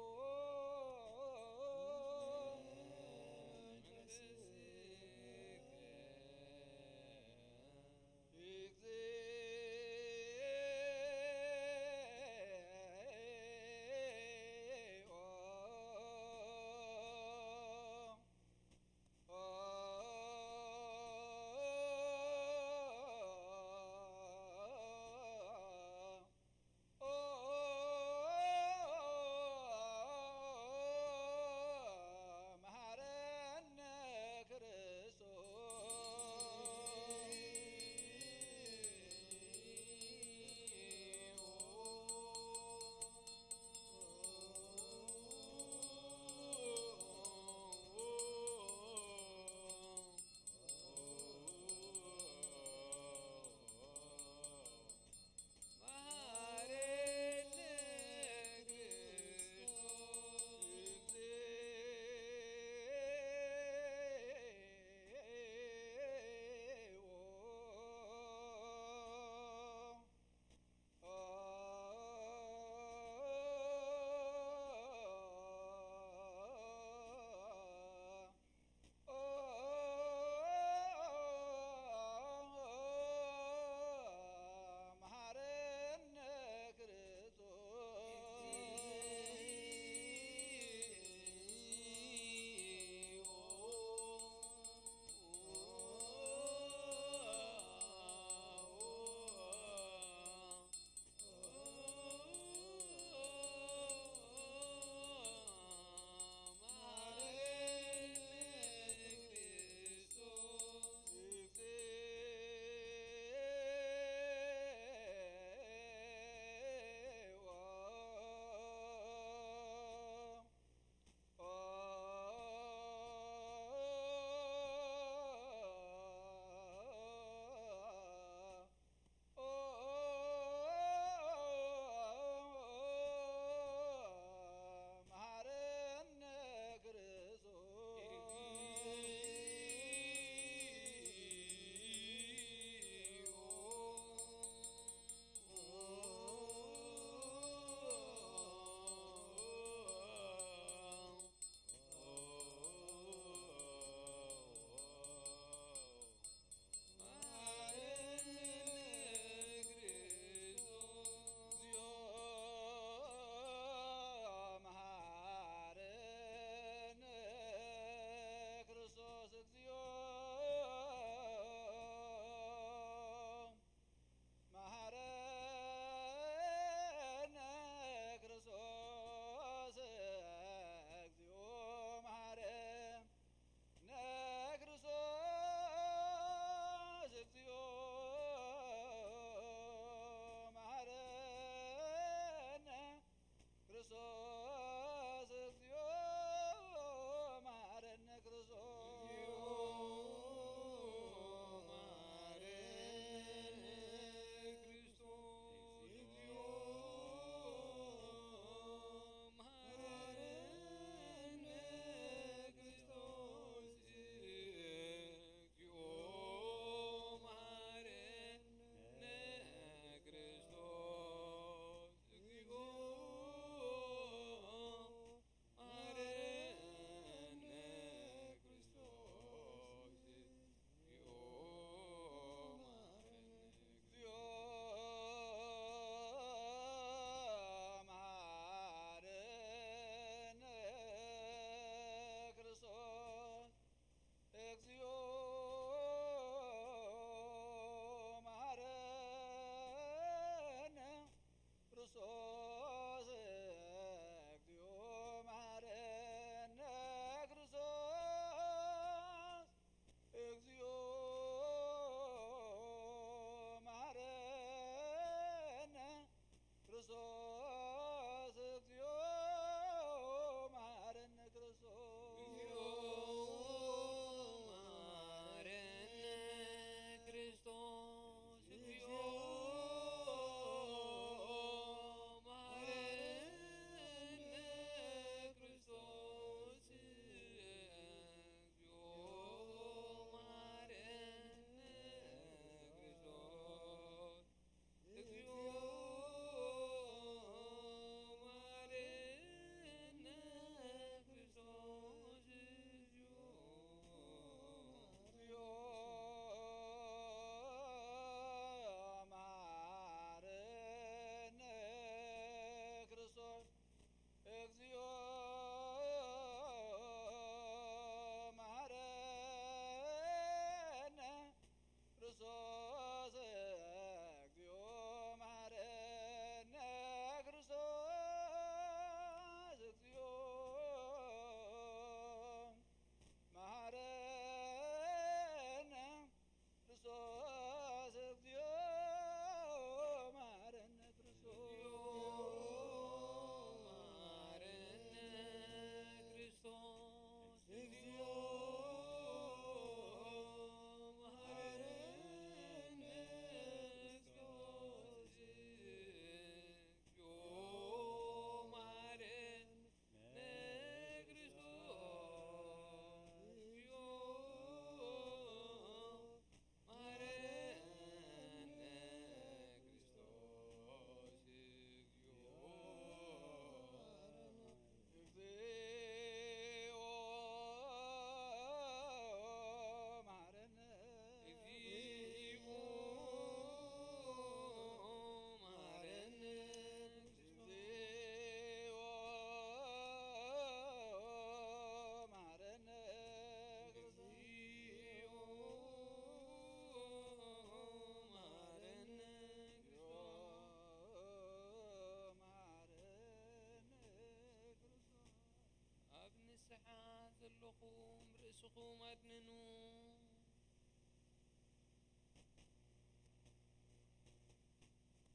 ንስኹም ኣድንኑ።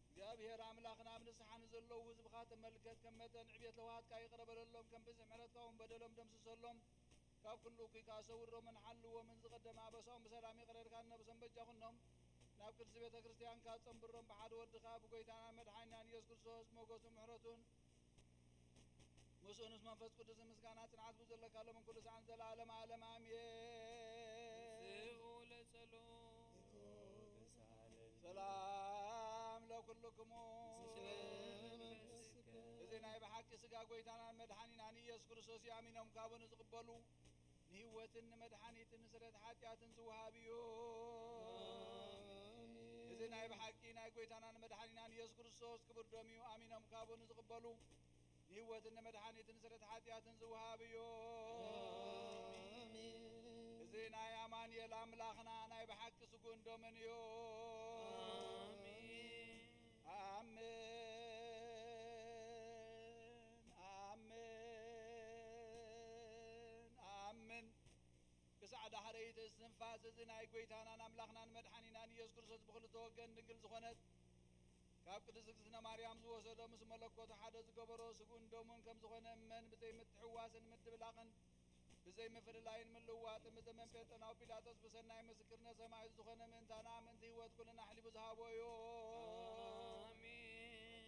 እግዚኣብሔር ኣምላኽና ኣብ ንስሓ ንዘለዉ ህዝብኻ ተመልከት። ከም መጠን ዕብየት ለውሃትካ ይቕረ በለሎም፣ ከም ብዝሒ ምሕረትካ እውን በደሎም ደምስሰሎም። ካብ ኩሉ እኩይ ከኣ ሰውሮምን ሓልዎምን። ዝቐደመ ኣበሳኦም ብሰላም ይቕረ ኢልካ ንነብሶም በጃ ኩኖም። ናብ ቅድስቲ ቤተ ክርስቲያንካ ጸንብሮም። ብሓደ ወድኻ ብጎይታና መድሓኒናን ኢየሱስ ክርስቶስ ሞገሱ ምሕረቱን ምስኡ ምስ መንፈስ ቅዱስ ምስጋና ጽንዓት ብዘለካ ሎምን ኩሉ ሰዓን ዘላለም ዓለም ኣሜን። ዝኡ ለጸሎት ሰላም ለኩልክሙ። ስለ መንፈስከ እዚ ናይ ብሓቂ ስጋ ጎይታናን መድሓኒናን ኢየሱስ ክርስቶስ እዩ። ኣሚኖም ካብኡ ንዝቕበሉ ንህይወትን ንመድሓኒትን ንስርየት ሓጢኣትን ዝወሃብ እዩ። እዚ ናይ ብሓቂ ናይ ጎይታናን መድሓኒናን ኢየሱስ ክርስቶስ ክቡር ደም እዩ። ኣሚኖም ካብኡ ንዝቕበሉ ንህይወትን ንመድሓኒትን ንስርየት ሓጢኣትን ዝወሃብ እዩ። ኣሜን። እዚ ናይ ኣማኑኤል ኣምላኽና ናይ ብሓቂ ስጉን ደምን እዩ። ኣሜን። ኣምን ኣምን ኣምን። ክሳዕ ዳሕረይቲ እስትንፋስ እዚ ናይ ጎይታናን ኣምላኽናን መድሓኒናን ኢየሱስ ክርስቶስ ብኽልተ ወገን ድንግል ዝኾነት ካብ ቅድስት እግዝእትነ ማርያም ዝወሰዶ ምስ መለኮቱ ሓደ ዝገበሮ ስግኡን ደሙን ከም ዝኾነ እመን። ብዘይምትሕዋስን ምድብላቕን ብዘይምፍልላይን ምልዋጥን ብዘመን ጴንጠናዊ ጲላጦስ ብሰናይ ምስክርነት ሰማዕት ዝኾነ ምእንታና ምእንቲ ህይወት ኩልና ኣሕሊፉ ዝሃቦ እዩ። ኣሜን።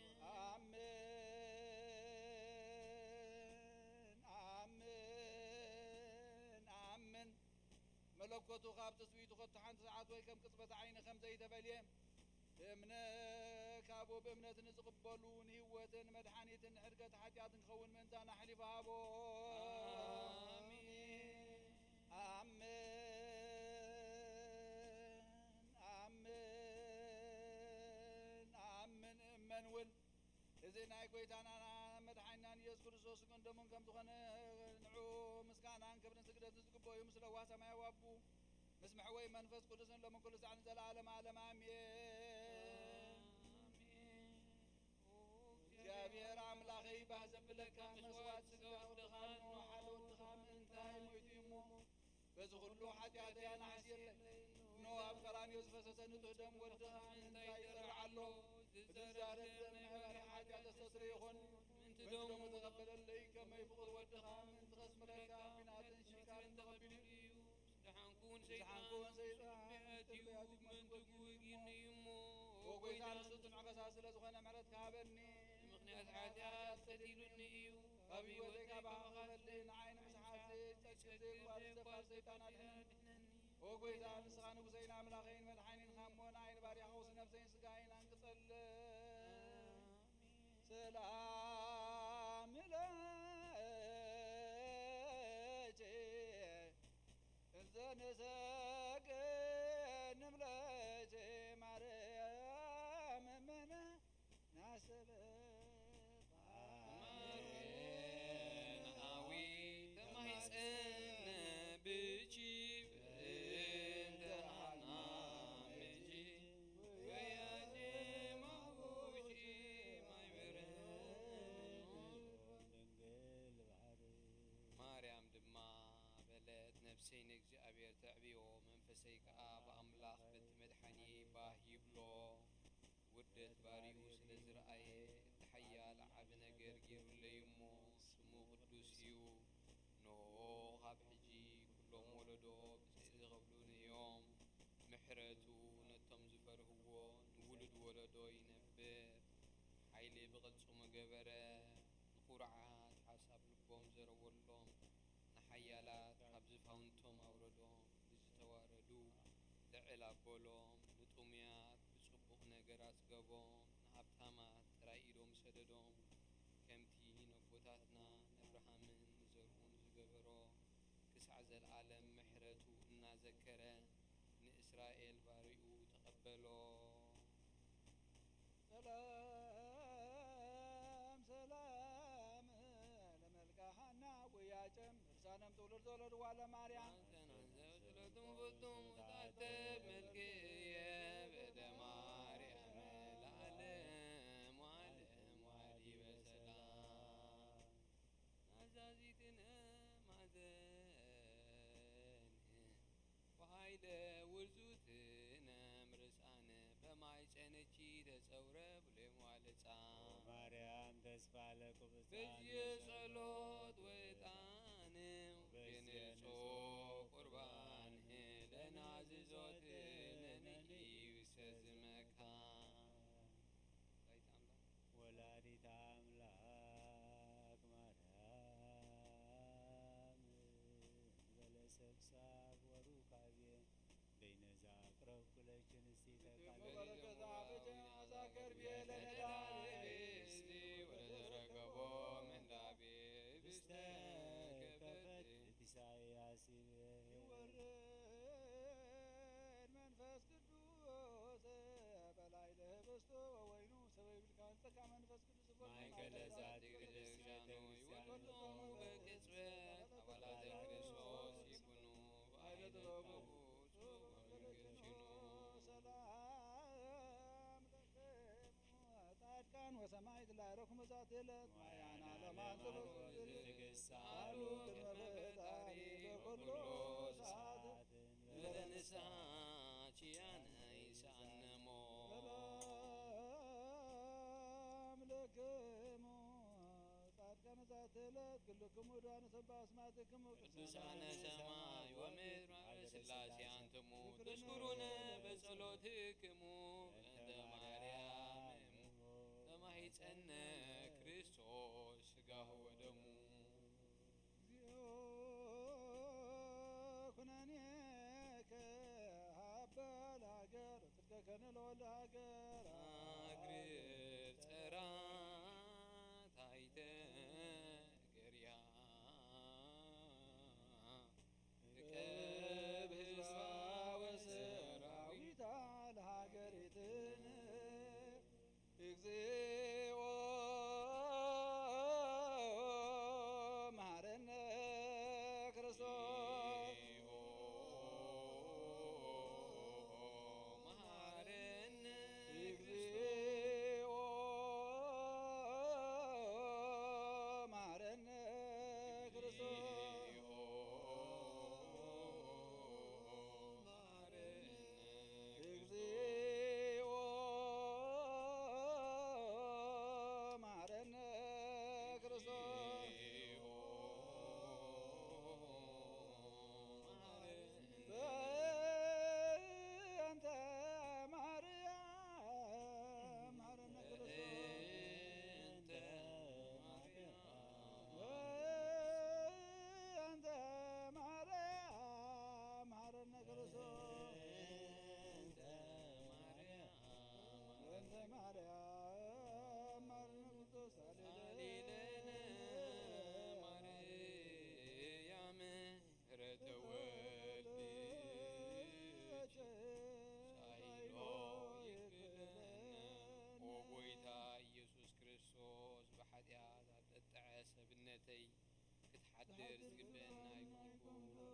ኣምን ኣምን ኣምን። መለኮቱ ካብ ትስብእቱ ከቶ ሓንቲ ሰዓት ወይ ከም ቅጽበት ዓይኒ ከም ዘይተፈልየ እምነ ካብኡ ብእምነት ንዝቕበሉ ንህይወትን መድሓኒትን ንሕድገት ሓጢኣትን ክኸውን ምእንታና ኣሕሊፉ ሃቦ። ኣሜን። ኣምን ኣምን ኣምን እመን እውን እዚ ናይ ጎይታና መድሓኒናን ኢየሱስ ክርስቶስ ስግኡን ደሙን ከም ዝኾነ ንዑ ምስጋናን ክብርን ስግደትን ዝግበኦ እዩ። ምስ ለዋህ ሰማያዊ ኣቡ ምስ መሕወይ መንፈስ ቅዱስን ሎምን ኩሉ ሳዕን ዘለዓለም ዓለም ኣሜን። ኣሜን። እግዚኣብሔር ኣምላኸይ ባህ ዘብለካ መስዋዕት ስጋ ወድኻ እንሆ ሓደ ወድኻ ምእንታይ ሞይቱ እዩ እሞ በዚ ኩሉ ሓጢኣተይ ኣናሕስየለይ። እንሆ ኣብ ቀራንዮ ዝፈሰሰ ንጹህ ደም ወድኻ ምእንታይ ይጠርዕ ኣሎ። ዝዛረብ ደም ናይ ባርያ ሓጢኣት ኣስተስርዩ ይኹን። ምእንቲ ደሙ ተቐበለለይ ከመይ ፍቑር ወድኻ ምእንቲ ከስምረካ ኲናትን ሽንካርን ተቐቢሉ እዩ። ዝደሓንኩን ሰይጣን ዝደሓንኩን ሰይጣን ትንቢያት እዩ። ትንቢያት እዩ። ምእንቲ ክውግኒ እዩ እሞ፣ ኦ ጎይታ ንሱ ጽኑዕ ከሳሲ ስለ ዝኾነ ምሕረት ክሃበኒ። ምኽንያት ሓጢኣት ቀቲሉኒ እዩ። ካብ ህይወተይ ካባኻ ክፈልእ ንዓይ ንምስሓት ዘይጸግብ ዘይጓል ዘፋር ሰይጣን ኣድሕነኒ። ኦ ጎይታ ንስኻ ንጉሰይን ኣምላኸይን መድሓኒን እሞ ንዓይ ንባርያኻ ውስ ነፍሰይን ስጋይን ኣንቅጸለይ። ሰላም ለኪ እንዘ ንሰግድ ንብለኪ ማርያም እመነ ናሰበ ማርያም ኣዊ ተማሂፀነ ብቺ ብእንተ ኣና ምጂ ወያኔ ማቡሺ ማይበረ ማርያም ድማ በለት፣ ነፍሰይ ንእግዚኣብሔር ተዕብዮ፣ መንፈሰይ ከኣ ብኣምላኽ በቲ መድሓኒ ባህ ይብሎ። ውርደት ባሪኡ ስለ ዝረኣየ፣ እቲ ሓያል ዓቢ ነገር ገይሩለይ እሞ፣ ስሙ ቅዱስ እዩ። እንሆ፣ ካብ ሕጂ ኩሎም ወለዶ ብፅእ ዝኸብሉኒ እዮም። ምሕረቱ ነቶም ዝፈርህዎ ንውሉድ ወለዶ ይነብር። ሓይሊ ብቕልጽሙ ገበረ፣ ንኹሩዓት ሓሳብ ልቦም ዘረወሎም። ንሓያላት ካብ ዝፋውንቶም ኣውረዶም፣ ንዝተዋረዱ ልዕል ኣበሎም። ንጥሙያት ብጽቡቕ ነገር ኣጽገቦም፣ ንሃብታማት ጥራይ ኢዶም ሰደዶም። ከምቲ ነቦታትና ንኣብርሃምን ንዘርኡን ዝገበሮ፣ ክሳዕ ዘለኣለም ምሕረቱ እናዘከረ፣ ንእስራኤል ባሪኡ ተቐበሎ። ሰላም ሰላም ለመልካ ሃና ውያጨም እርሳነም ትውልድ ዘወለድዋ ለማርያም ማንተናን ዘውትረቱም ፍቱም ታተብ መልክየ በደ ማርያም ለዓለም ዓለም ዋዲ በሰላም ናዛዚትነ ማዘ ዘውረ ብሌም ዋልጻ ማርያም ተስፋ ለቁብጻን በዚ ጸሎት ወጣን ወበዚ ንጹህ ንጹህ ቁርባን ለናዝዞት ለነኢዩ ሰዝመካ። ወላዲተ ኣምላክ ማርያም በለሰብሳብ ወሩካቤ በይነዛ ቅረብ ኩለችን እስቲ ተቃለ በረከት አበጀ አዛከር ቤለ ነዳቤ ወለዘረገቦ መንዳቤ ብስተ ከፈት ኢሳያስ ይበል። ይወርድ መንፈስ ቅዱስ በላይ ለህብስቱ ወወይኑ ሰበይ ብልካን ጸጋ መንፈስ ቅዱስ ማእከለ ዛቲ ቅድስት ቤተ ክርስቲያን ይወልዶሙ በቅጽበት አባላተ ክርስቶስ ይኩኑ በአይነ ተውጹ ወመንገድ ችኑ። ሰላም ለክሙ ጻድቃን ወሰማዕት ላዕለኩም በዛቲ ዕለት ማያና ለማንትሩ ትግስት አሉ ቅድመ ፈጣሪ በኩሉ ሰዓት ለንስሐ ኪያነ ይሳነሞ። ሰላም ለክሙ ጻድቃነ ዛቲ ዕለት ኩልክሙ ዳነ ሰባ አስማትክሙ ቅዱሳነ ሰማይ ወምድር ማህበረ ሥላሴ አንትሙ ትዝክሩነ በጸሎትክሙ እንተ ማርያም ተማሂፀነ ክርስቶስ ስጋሁ ወደሙ። እግዚኦ ኩነኔከ ሀበ ለሀገር ጽድቀከነ ለወልደ ሀገር አግርር ጸራት አይተገርያ እቀብ ህዝባ ወሰራዊታ ለሀገሪትነ እግዚኦ መሐረነ ክርስቶስ። መሐረነ እግዚኦ መሐረነ ክርስቶስ። መሐረነ እግዚኦ መሐረነ ክርስቶስ። በእንተ ማርያም መሐረነ ክርስቶስ። በእንተ ማርያም መሐረነ ክርስቶስ። በእንተ ማርያም በእንተ ማርያም መሐረነ ክርስቶስ። ሳሊለነ ማርያም ምህረተ ወልድ ሳይሎ ይክለነ። ኦ ጎይታ ኢየሱስ ክርስቶስ፣ ብሓጢኣት ኣብ ጠጥዐ ሰብነተይ ክትሓድር ዝግበአኒ ኣይኮንኩን።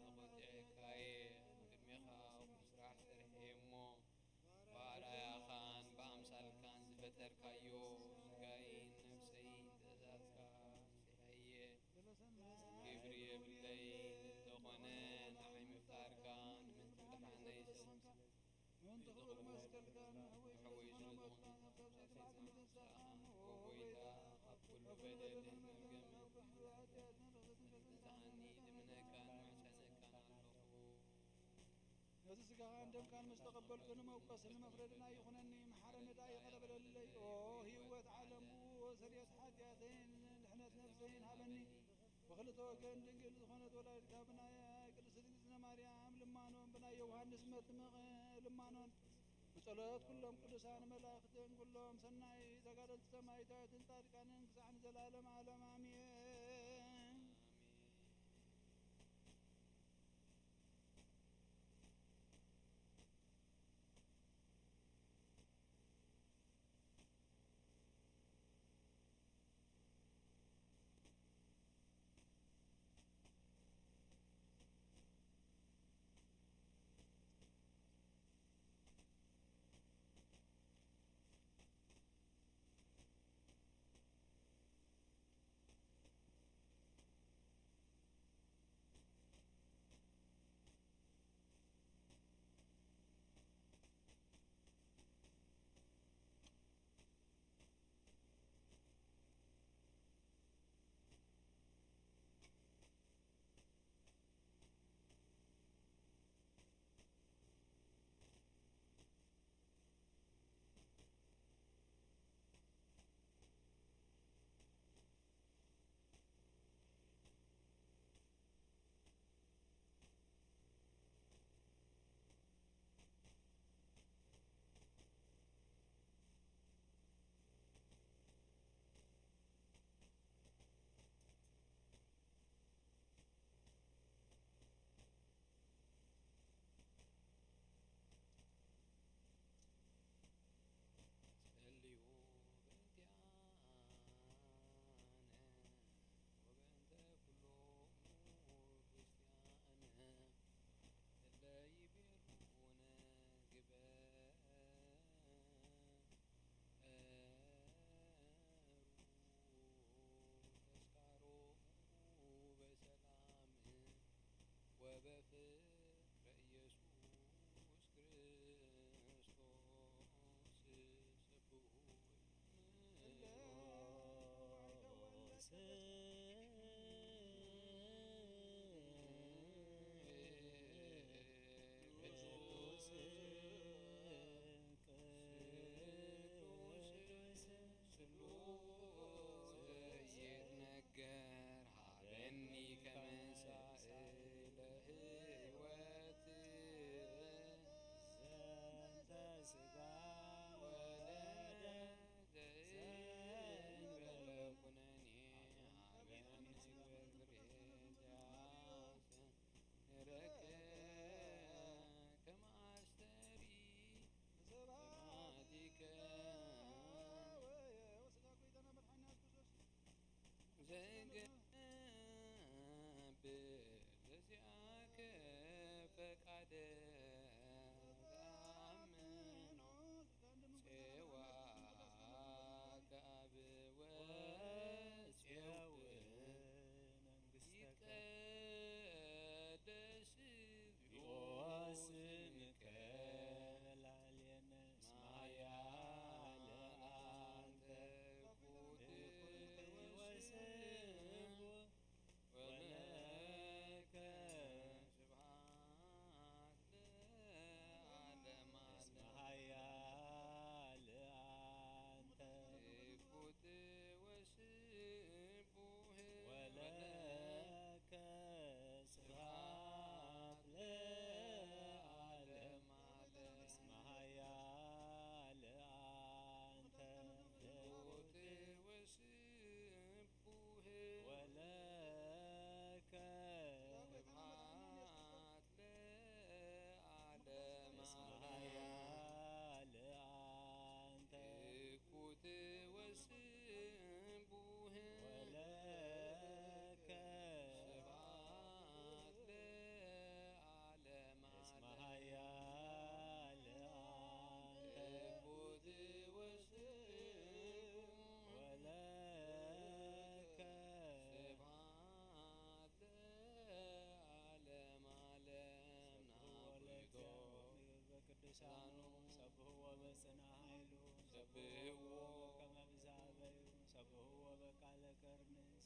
ኣነ ቖጢዐካየ፣ ኣብ ቅድሜኻ እኹል ስራሕ ሰሪሐ እሞ፣ ብኣርኣያኻን ብኣምሳልካን ዝፈጠርካዮ ስጋይን ነፍሰይን ትእዛዝካ ሰሒሐየ። ግብሪ የብለይን፣ እንተኾነ ንዓይ ምፍጣርካ ንምንታይ ምድሓነይ ሰ-፣ ምእንቲ ክብሪ መስቀልካ ንሕወይ ንሕወይ ስለ ዝኾነ ስለ ዝኾነ፣ ካብ ሳልሳይ ሰዓት ንስኻ ንስኻ ንስኻ ንጎይታ ካብ ኩሉ በደልን መርገምን ንዝሓኒ ልምነካን ማሕፀነካን ኣለኹ። ነዚ ስጋኻን ደምካን ምስ ተቐበልኩ ንመውቀስን ንመፍረድን ኣይኹነኒ። መሓረኒ ደኣ ይቕረ በለለይ። ኦ ህይወት ዓለም፣ ብኡ ስርየት ሓጢኣተይን ድሕነት ነፍሰይን ሃበኒ። ብኽልተ ወገን ድንግል ዝኾነት ወላዲትካ ብናይ ቅድስት እግዝእትነ ማርያም ልማኖን ብናይ ዮሃንስ መጥምቕ ልማኖን ብጸሎት ኩሎም ቅዱሳን መላእኽትን ኩሎም ሰናይ ተጋደልቲ ሰማዕታትን ጻድቃንን ክሳዕ ንዘላለም ዓለም ኣሜን።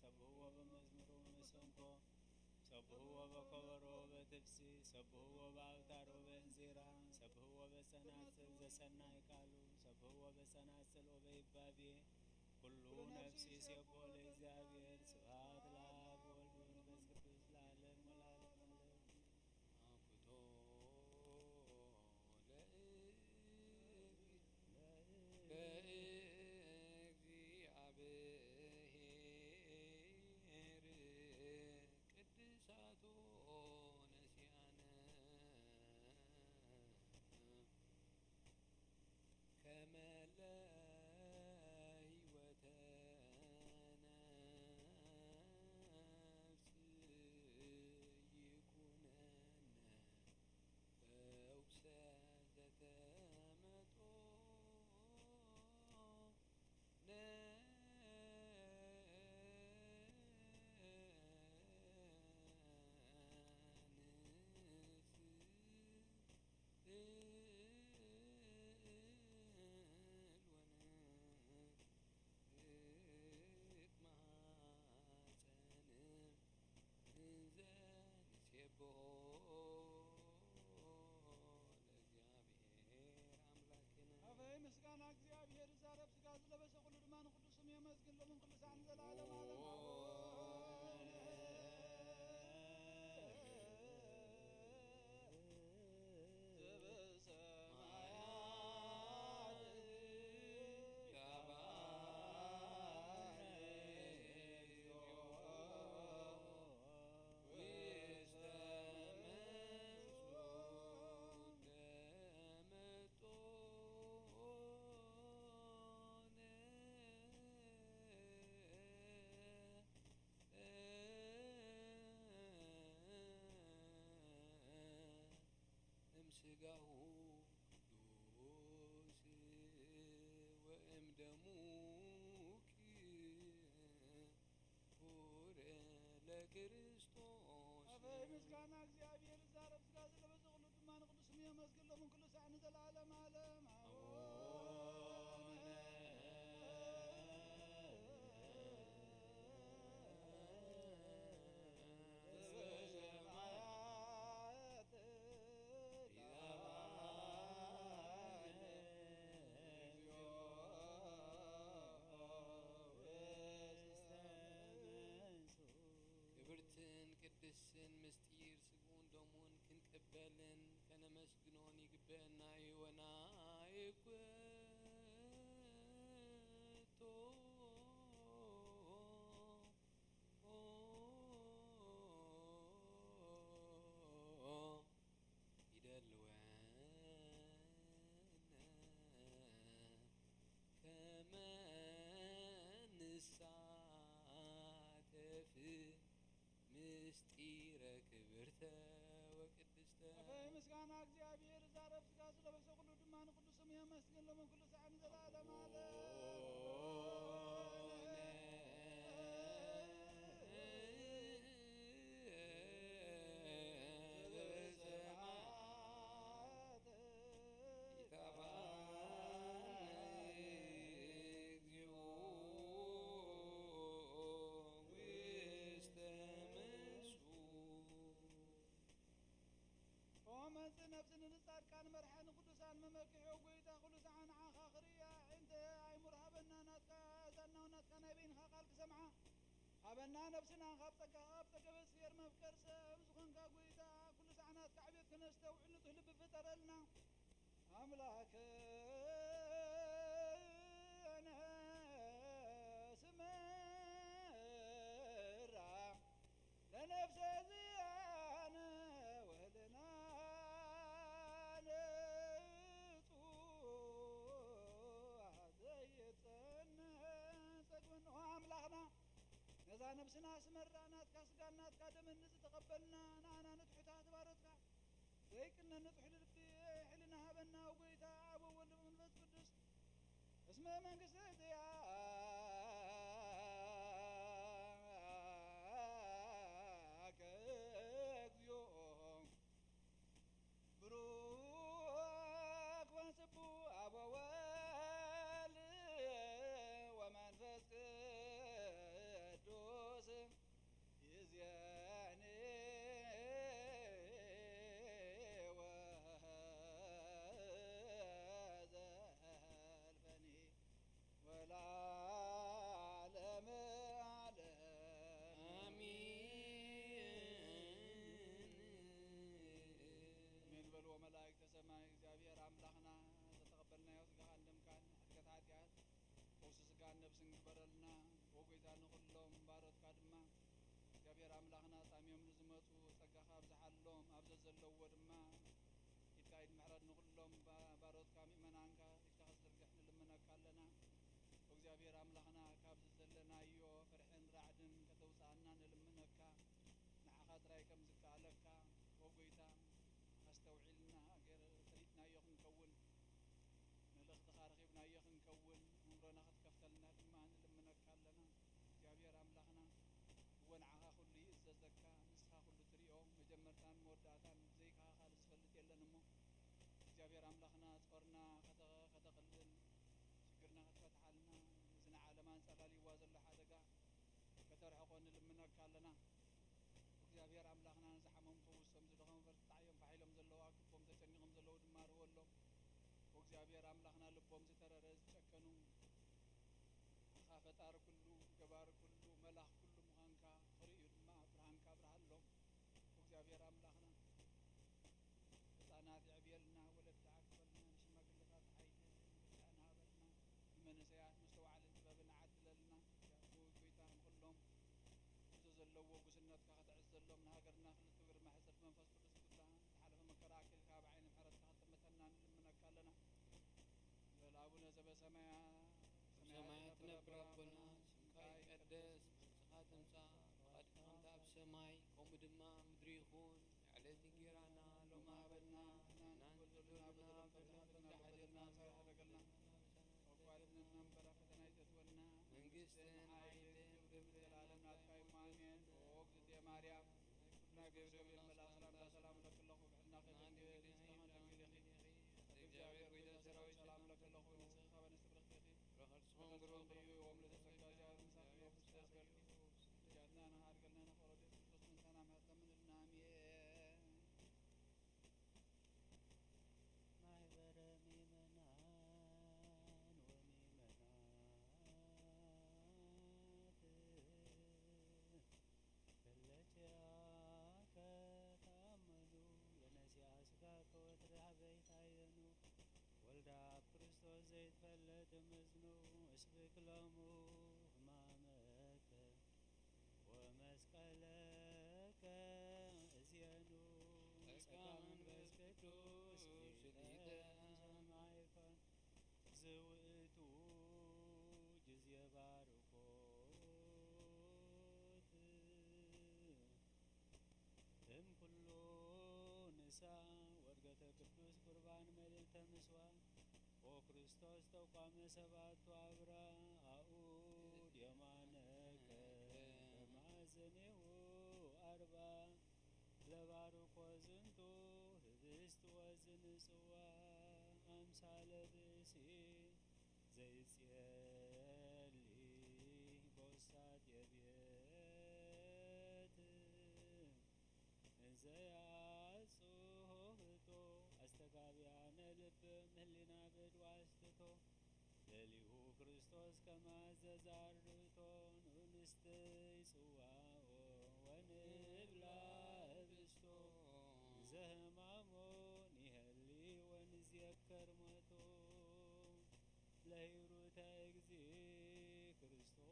ሰብህዎ በመዝሙር ወመሰንቆ፣ ሰብህዎ በከበሮ ወበትፍሲ፣ ሰብህዎ በአውታር ወበእንዚራ፣ ሰብህዎ በጸናጽል ዘሰናይ ቃሉ፣ ሰብህዎ በጸናጽል ወበይባቤ። ኩሉ ነፍሲ ሴቦ ለእግዚአብሔር። ስብሐት ለአብ ወወልድ ወመንፈስ ቅዱስ ለዓለም ወለዓለመ ዓለም። አኩቶ ለእግዚአብሔር ቅድሳቶ ነሲያነ ከመ ለህይወተ ነፍስ ይኩነነ ፈውሰ ዘተመጦ አበይ ምስጋና እግዚኣብሔር። ዛረብ ስጋ ዝለበሰ ኩሉ ድማ ንቅዱስ ስም የመስግን፣ ሎምን ኩሉ ሳዕ ንዘለዓለም ዓለም። አሜን። እምስጋሁ ቅዱስ ወእምደሙ ክቡር ለክርስቶስ። አበይ ምስጋና እግዚኣብሔር። ዛረብ ስጋ ዝለበሰ ኩሉ ድማ ንቅዱስ ስሙ የመስግን፣ ሎምን ኩሉ ሳዕ ንዘለዓለም ዓለም። አሜን። ክብርትን ቅድስትን ምስጢር ስግኡን ደሙን ክንቅበልን ከነመስግኖን ይግበአና እዩ። ወናይኩቶ ይደልወነ ከመ ንሳተፍ ምስጢረ ክብርተ ወቅድስተ። አፈይ ምስጋና እግዚኣብሔር። ዛረብ ስጋ ዝለበሰ ኩሉ ድማ ንቅዱስ ስሙ የመስግን፣ ሎምን ኩሉ ሳዕ ንዘለዓለም ዓለም። ኦ መጽእ ነፍሲ ንጻድቃን መርሓ ንቅዱሳን መመክሒ፣ ኦ ጎይታ ኩሉ ሰዓ ንዓኻ ክርእያ ኣዒንተ ኣይሙር ሃበና፣ ናትካ ኣእዛን ናው ናትካ ናይ በይንኻ ቃል ክሰምዓ ሃበና፣ ነፍስና ካብ ጸጋኻ ኣብ ጸገበ ስየር መፍቀር ሰብ ዝኾንካ ጎይታ ኩሉ ሰዓ ናትካ ዕቤት ክነስተውዕል ንጹህ ልቢ ፍጠረልና። ኣምላክነ ስምራ ለነፍሰ ዝያነ ወህልና ንጹሕ ዘይጸነ ጸግብን። ኦ ኣምላኽና፣ ነዛ ነብስና ስመራ ናትካ ስጋን ናትካ ደምን ንዝተቐበልና ንኣና ንትሑታት ባሮትካ ዘይቅነ ንጹሕ ልቢ ሕልና ሃበና። ኦ ጎይታ፣ ኣብ ወወልድ መንፈስ ቅዱስ። እስመ መንግስቲ እዚኣከ እግዚኦ ብሩክ ወንስቡ ኣብ ወወልድ ወመንፈስ ቅዱስ። ንኹሎም ባሮትካ ድማ እግዚኣብሔር ኣምላኽና ጻምዮም ንዝመጹ ጸጋኻ ኣብዝሓሎም፣ ኣብ ዘዘለዎ ድማ ኢድካ ኢድ ምሕረት ንኹሎም ባ-፣ ባሮትካ ምእመናንካ ኢድካ ክትዝርግሕ ንልምነካ ኣለና። እግዚኣብሔር ኣምላኽና ካብዚ ዘለናዮ ፍርሕን ራዕድን ከተውፅኣና ንልምነካ። ንዓኻ ጥራይ ከም ዝከኣለካ ኦ ጎይታ ኣስተውዒልና ገር-፣ ፈሊጥናዮ ክንከውን፣ መልእኽትኻ ረኺብናዮ ክንከውን፣ ኣእምሮና ክትከፍተልና ድማ ንልምነካ ኣለና። እግዚኣብሔር ኣምላኽና፣ እወ ንዓኻ ኩሉ ይእዘዘካ፣ ንስኻ ኩሉ ትሪኦ፣ መጀመርታን መወዳእታን ብዘይካኻ ካልእ ዝፈልጥ የለን እሞ፣ እግዚኣብሔር ኣምላኽና ጾርና ከተ-፣ ከተቕልል፣ ሽግርና ክትፈትሓልና፣ እዚ ንዓለም ኣንጸላልይዋ ዘሎ ሓደጋ ከተርሕቖ ንልምነካ ኣለና። እግዚኣብሔር ኣምላኽና ንዝሓመሙ ፈውሶም፣ ዝደኸሙ በርትዓዮም፣ ፋሕ ኢሎም ዘለዉ ኣክቦም፣ ተጨኒቖም ዘለዉ ድማ ርወሎም። እግዚኣብሔር ኣምላኽና ልቦም ዝተረረ ዝጨከኑ፣ ንኻ ፈጣሪ ኩሉ፣ ገባሪ ኩሉ፣ መላኽ ኩሉ ምዃንካ ክርእዩ ድማ ብርሃንካ ኣብርሃሎም። እግዚኣብሔር ኣምላኽና ህፃናት የዕብየልና፣ ወለዲ ዓቅበልና፣ ንሽማግለታት ሓይልን ምርጫን ሃበልና፣ ንመንእሰያት መስተውዓልን ጥበብን ዓድለልና። ያዕቆብ ጎይታ ንኹሎም እዞ ዘለዎ ጉስነትካ ከተዕዘሎም፣ ንሃገርና ክልተ እግሪ ማሕፀር መንፈስ ቅዱስ ትብላ፣ ዝሓለፈ መከራ ኣኪልካ ብዓይኒ ምሕረትካ ክትጥምተና ንልምነካ ኣለና። በል ኣቡነ ዘበሰማያት፣ ሰማያት ትነብር ኣቦና፣ ስምካ ይቀደስ፣ መንግስትኻ ትምጻእ፣ ፍቓድካ ከምቲ ኣብ ሰማይ ከምኡ ድማ ኣብ ምድሪ ይኹን። ዕለት እንጌራና ሎሚ ሃበና፣ ንሕና ንበደልና በደሎም ከም ንሕና ንሓድግ ሓደግና፣ ሳይረገልና፣ እኳ ድነና እምበር ኣብ ፈተና ኣይተእትወና። መንግስትን ሓይልን ክብርን ዘለዓለም ናትካ እዩ። ኣሜን። ኦ እግዝእትየ ማርያም፣ ናይ ኩልና ገብረ ገብርኤል መልኣክ ሰላምታ ሰላም እለኪ ኣለኹ። ብሕልና ከደንግል ንጽሕና ድንግል ኢኺ። እግዚኣብሔር ጎይታ ሰራዊት ሰላም እለኪ ኣለኹ። ንጽሕኻ በንስቲ ብርክቲ ኢኺ። ብረኸርስኹም ብሩኽ እዩ። ኦም ለተጸጋ እግዚኣብሔር ምሳኺ እዩ። ፍስሐ ዝበልኪ። ጃትና ንሃድገልና ንኸረደ ክርስቶስ ምንታና ምሕረት ለምንልና። ኣሜን። ማሕበረ ምእመናን ወምእመናት በለኪ ተኣመኑ፣ የነሲኣ ስጋከ ወትርሃበይ ታየኑ፣ ወልዳ ኣብ ክርስቶስ ዘይትፈለጥ እምዝኑ፣ እስብክ ሎሙ ሕማመከ ወመስቀለከ እዝየኑ፣ ጸጋ መንፈስ ቅዱስ ሊተ ሰማይከ ዝውእቱ ጊዜ ባርኮት እም ኩሉ ንሳ ወርገተ ቅዱስ ቁርባን መልእልተ ምስዋ ኦ ክርስቶስ ተቋመ ሰባቱ ኣብራ ኣኡድ የማነከ በማእዘኔሁ ኣርባ ለባርኮ ዝንቱ ህብስት ወዝንጽዋ ኣምሳለ ብእሲ ዘይጽየሊ በውሳት የብየት እንዘያጽሆ ህቶ ኣስተጋብያነ ልብ ምህሊና ብድዋስትቶ ለሊሁ ክርስቶስ ከማዘዝ ኣርድእቶ ንንስትይ ጽዋኦ ወንብላ ህብስቶ ዘህማሞ ንሄሊ ወንዝየከር ሞቶ ለሂሩተ እግዚ ክርስቶስ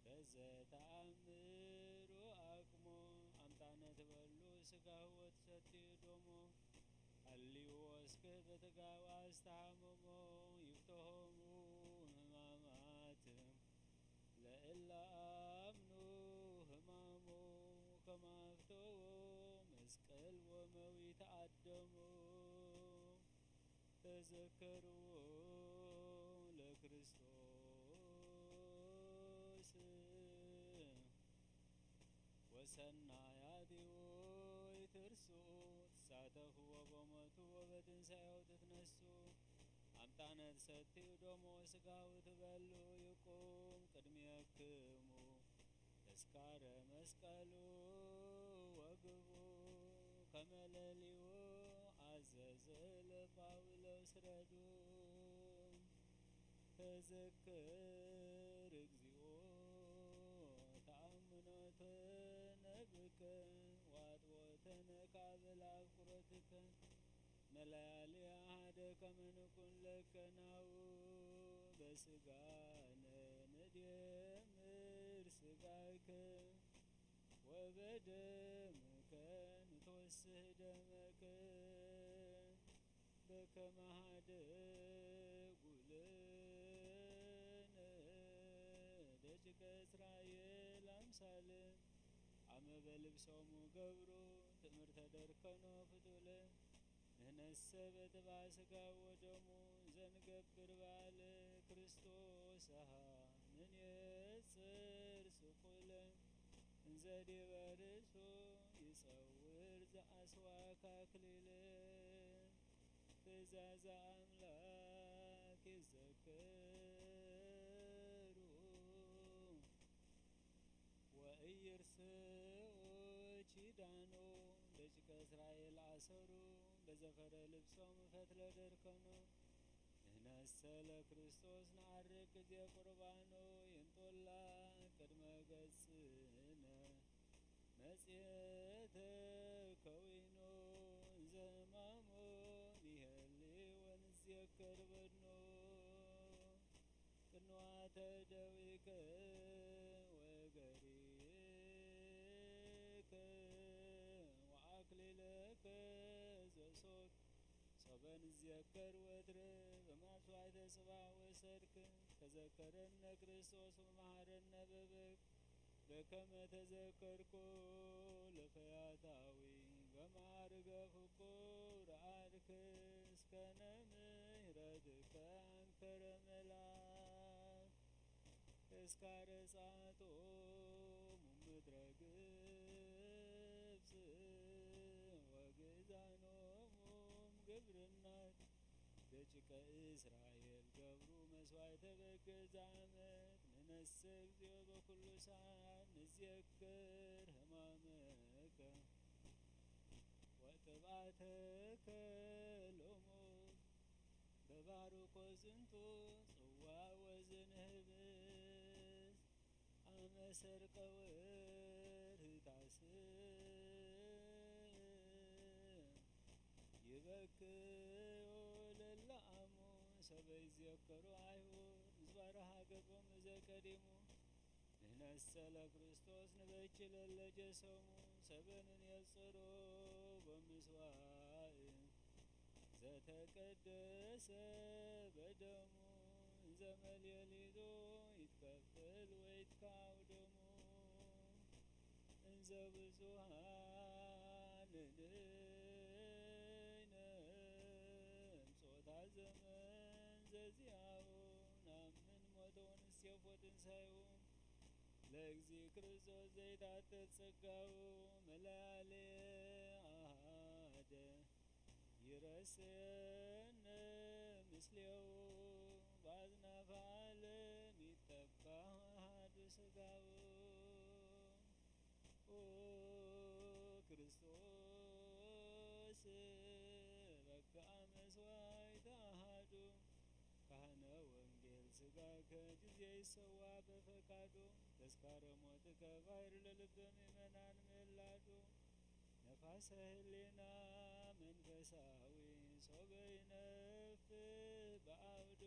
በዘ ተኣምሩ ኣቅሞ ኣምጣነ ትበሉ ስጋሁ ወትሰትዩ ዶሞ ሃልዎ እስክ በትጋው ኣስተሃመሞ ይፍተሆሙ ህማማት ለእለ ኣምኑ ህማሙ ከማፍተዎ መስቀል ወመዊት ኣደሙ ተዘከርዎ ለክርስቶስ ወሰናያቲሁ ይትርስኡ ትሳተፍዎ በሞቱ ወበትንሳኤሁ ትትነሱ ኣምጣነ ትሰትዩ ደሞ ስጋሁ ትበሉ ይቁም ቅድሜክሙ ተስካረ መስቀሉ ወግቡ ከመለሊዎ ኣዘዘ ለጳውሎስ ረዱ ተዘክር እግዚኦ ተኣምኖተነ ብከ ዋጥቦተነ ካብ ላፍቅሮትከ መላያሊ ኣሃደ ከመ ንኩን ለከ ናሁ በስጋነ ንዴምር ስጋከ ወበደምከ ንትወስህ ደመከ በከመ ሀደጉ ለነ ደቂቀ እስራኤል አምሳለ አመ በልብሶሙ ገብሩ ትእምርተ ደርከኖ ፍጡለ ንሕነሰ በጥባ ስጋ ወደሙ ዘንገብር በዓለ ክርስቶስ አሃ ንንየጽር ስቁለ እንዘ ዲበ ርእሱ ይጸውር ዘአስዋክ አክሊለ ትእዛዘ አምላክ ይዘክሩ ወኢይርስኡ ኪዳኑ ደቂቀ እስራኤል አሰሩ በዘፈረ ልብሶም ፈትለ ደርከኑ ንሕነሰ ለክርስቶስ ነዐርግ ጊዜ ቁርባኑ ይንጦላ ቅድመ ገጽነ መጽሔተ ከዊኑ እንዘ ሕማሙ ንሄሊ ወንዝየከር በድኑ ቅንዋተ ደዊከ ወገሪከ ወአክሊለከ ዘሶክ ሶበ ንዝየከር ወትረ በማስዋዕተ ጽባሕ ወሰድክ ተዘከረነ ክርስቶስ ወመሃረነ በበክ በከመ ተዘከርኮ ለፈያታዊ በማዕርገ ፍቁር አርክ እስከነ ምህረትከ አንከረ መልአክ እስካረ ጻቶም ምድረ ግብጽ ወግዛኖም ግብርናት ደቂቀ እስራኤል ገብሩ መስዋዕተ በግ ዘዓመት ንነሰ እግዚኦ በኩሉ ሰዓት ንዝየክር ሕማመከ ወጥብዓተከ ሎሙ በባርኮ ዝንቱ ጽዋ ወዝንህብስ አመ ሰርቀ ወርህታስ ይበክዩ ለለአሙ ሰበይ ዝየከሩ አይሁድ ምስባረ ሃገቦም ዘቀዲሙ ንሕነሰ ለክርስቶስ ንበኪ ለለጀሰሙ ሰበንን የጽሮ በምስዋዕ ዘተቀደሰ በደሙ እንዘ መልየሊዞ ይትከፈል ወይትካው ደሙ እንዘ ብዙሃን ንሕነ ጾታ ዘመን ዘዚያው ናምን ሞቶ ንሴፎ ትንሳኤው ለእግዚእ ክርስቶስ ዘይታተት ጸጋው መላሌ አሃደ ይረስየነ ምስሌው በአጽናፈ ዓለም ይጠባህ አሐዱ ሥጋው። ኦ ክርስቶስ በግአ መስዋዕት አሐዱ ካህነ ወንጌል ሥጋከ ጊዜ ይሰዋ በፈቃዱ ተስካረ ሞትከ ባሕር ለልበ ምእመናን ምላዱ ነፋሰ ህሊና መንፈሳዊ ሶበ ይነፍህ በአውዱ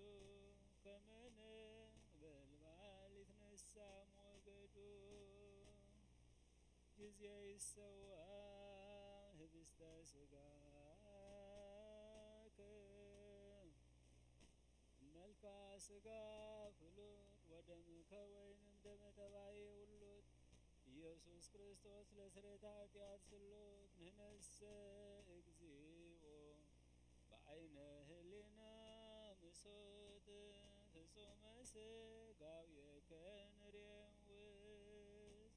ከመ ነበልባል ይትነሳ ሞገዱ ጊዜ ይሰዋ ህብስተ ሥጋከ መልካ ሥጋ ፍሉጥ ወደምከ ወይንም ደመ ተባይ ውሉድ ኢየሱስ ክርስቶስ ለስርየተ ኃጢአት ስሉጥ ንሕነሰ እግዚኦ በዓይነ ህሊና ምሶጥ ፍጹመ ሥጋዌከ ንሬውስ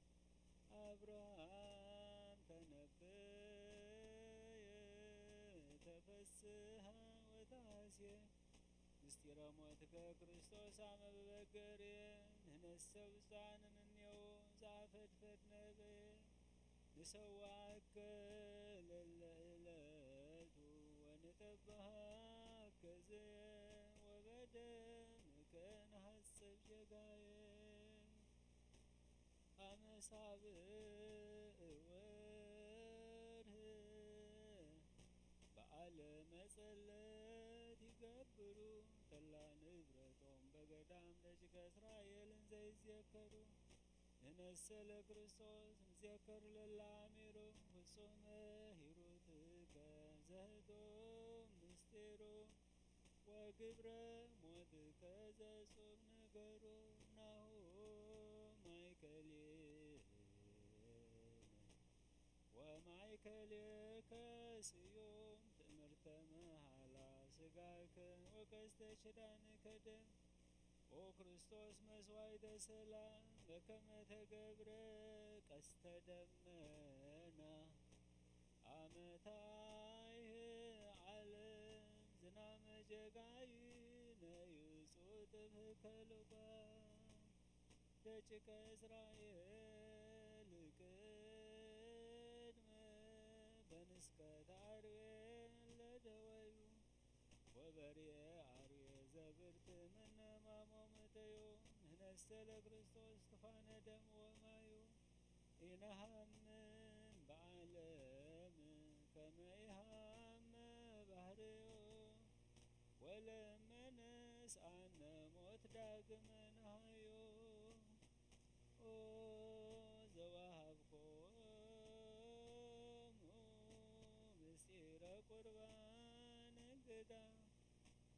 አብርሃም ተነበየ ተፈስሐ ወታሴ ምስጢረ ሞትከ ክርስቶስ አመ በበገሬ ንሕነሰ ብፁዓን እምኔሁ ዘአፈድፈድ ነበየ ንሰዋከ ለለ ዕለቱ ወንጠብሃከ ዘየ ወበደምከ ንሐጽብ ጌጋየ። አመ ሳብዕ ወርህ በዓለ መጸለት ይገብሩ ተላ ንብረቶም በ ደቂቀ እስራኤልን ዘይዜከሩ፣ ንነሰለ ክርስቶስ ንዜከር ለላሚሩ፣ ፍጹመ ሂሩትከ ዘህቶም ምስጢሩ፣ ወግብረ ሞትከ ዘጹብ ነገሩ፣ ናሁ ማእከሌነ ወማእከሌከ ስዩም ትእምርተ መሃላ ስጋከ ወቀስተ ኪዳንከ ደም። ኦ ክርስቶስ መስዋዕተ ሰላም በከመ ተገብረ ቀስተ ደመና አመ ታይህ ዓለም ዝናመ ጀጋይነ ይጹጥብ ከልባ ደቂቀ እስራኤል ቅድመ በንስከት አርዌ ለደወዩ ወበርየ አርዌ ዘብርት ምነማሞ መጠዮ ንሕነሰ ለክርስቶስ ትፋነ ደም ወማዩ ኢነሃምን በዓለም ከመ ኢሃመ ባህርዮ ወለመነስ አነ ሞት ዳግመ ነሃዮ። ኦ ዘወሃብኮሙ ምስጢረ ቁርባን እንግዳ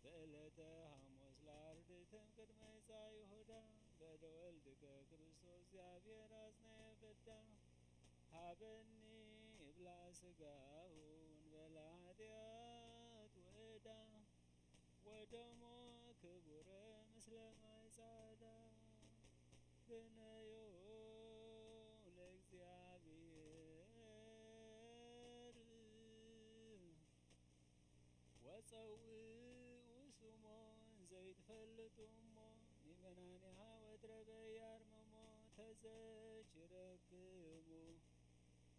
በዕለተ ሐሙስ ለአርድእትም ቅድመ ይጻ ይሁዳ በደ ወልድከ ክርስቶስ እግዚአብሔር አጽናየ ፍዳ ሃበኒ እብላ ስጋሁ እንበለ ኃጢአት ወዕዳ ወደሞ ክቡረ ምስለ ማይ ጻዕዳ ግነዮ ለእግዚአብሔር ወጸውኡ ስሞ እንዘይትፈልጡ እሞ ምእመናኒሃ ወትረ በያርምሞ ተዘኪረክሙ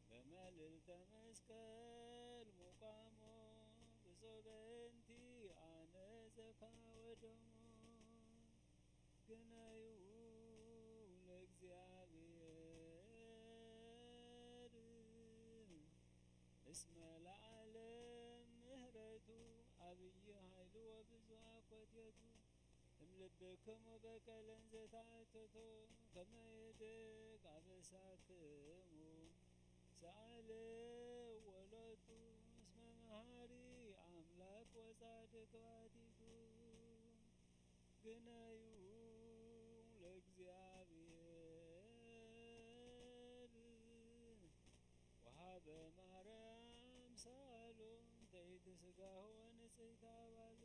በመልዕልተ መስቀል ሙቃሞ ብጾበንቲ አነ ዘካ ወደሞ ግነዩ ለእግዚአብሔር እስመ ለዓለም ምህረቱ አብይ ኃይሉ ወብዙ አኮቴቱ እምልብክሙ በቀለን ዘተአተቶ ከመ ይድግ አበሳክሙ ሰአለ ወሎቱ እስመ መሐሪ አምላክ ወጻድቅ ባቲቱ ግነዩ ለእግዚአብሔር ወሃበ ማርያም ሳሉ እንተ ኢትስጋሁ ወንጽሕት አባሉ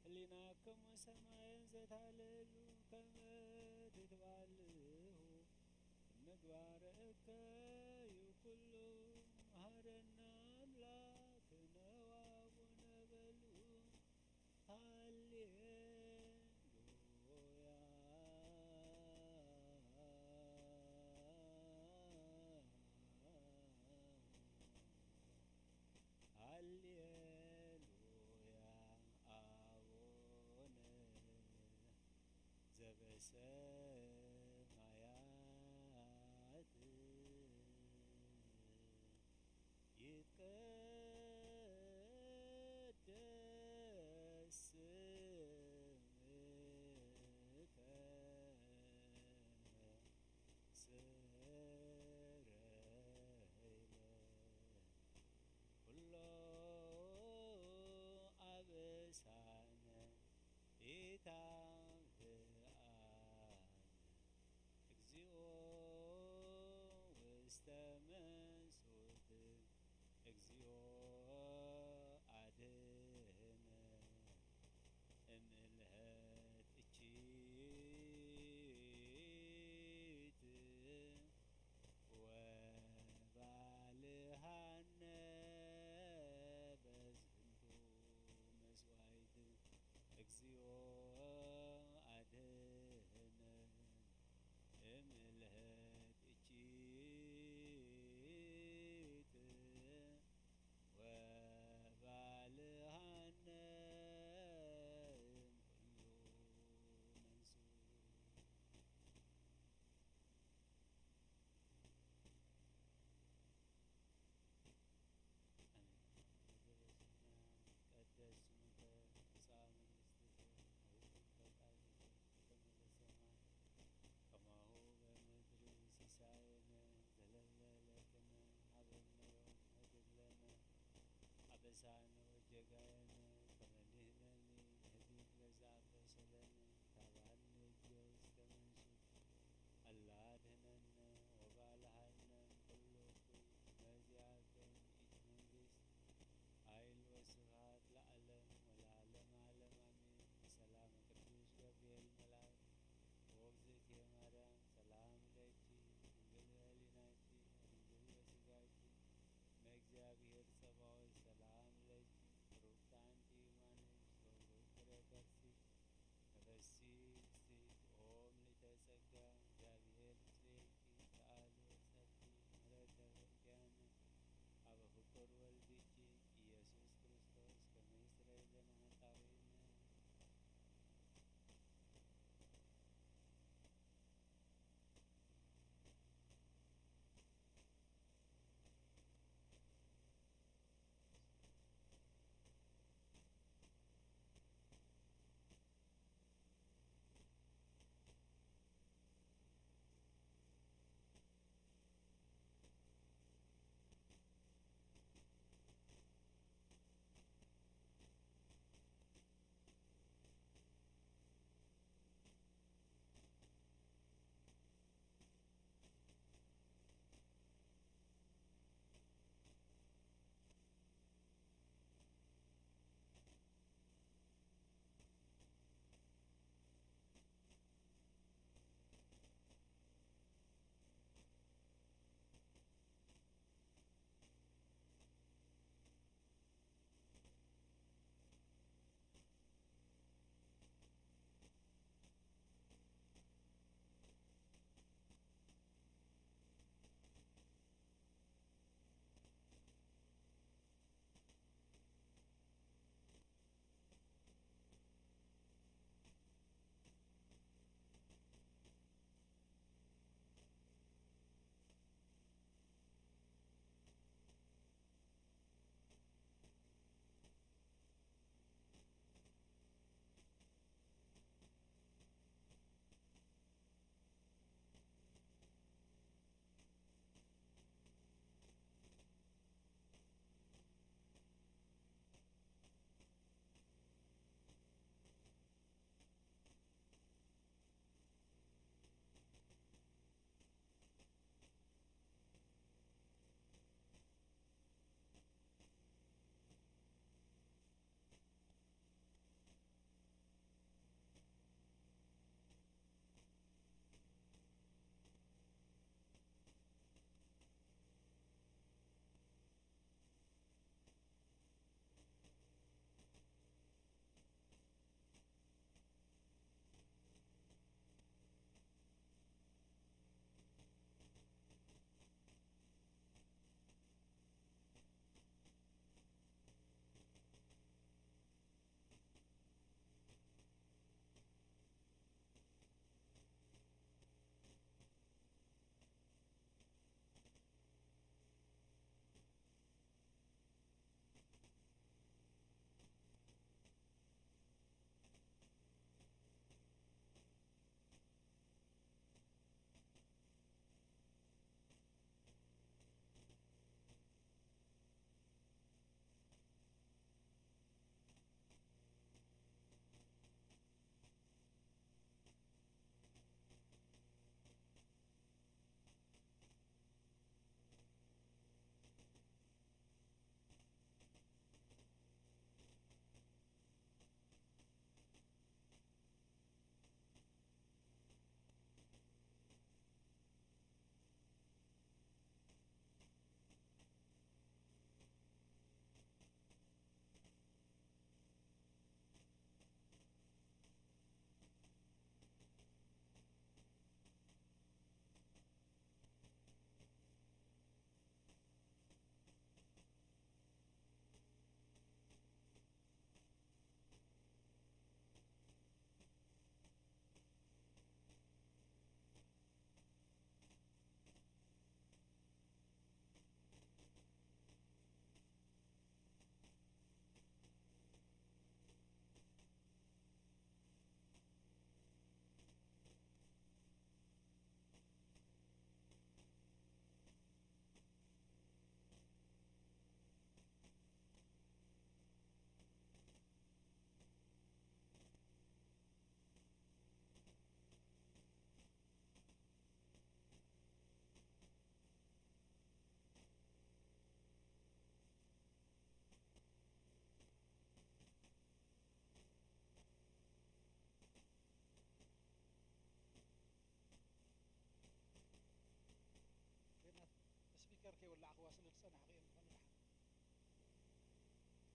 ህሊናክሙ ሰማየን ዘታለሉ ከመ ትትባልሁ ምግባረ እከዩ ኩሉ መሐረነ አምላክነ ወአቡነ በሉ ሃሌሉያ ሃሌሉያ አቡነ ዘበሰማያት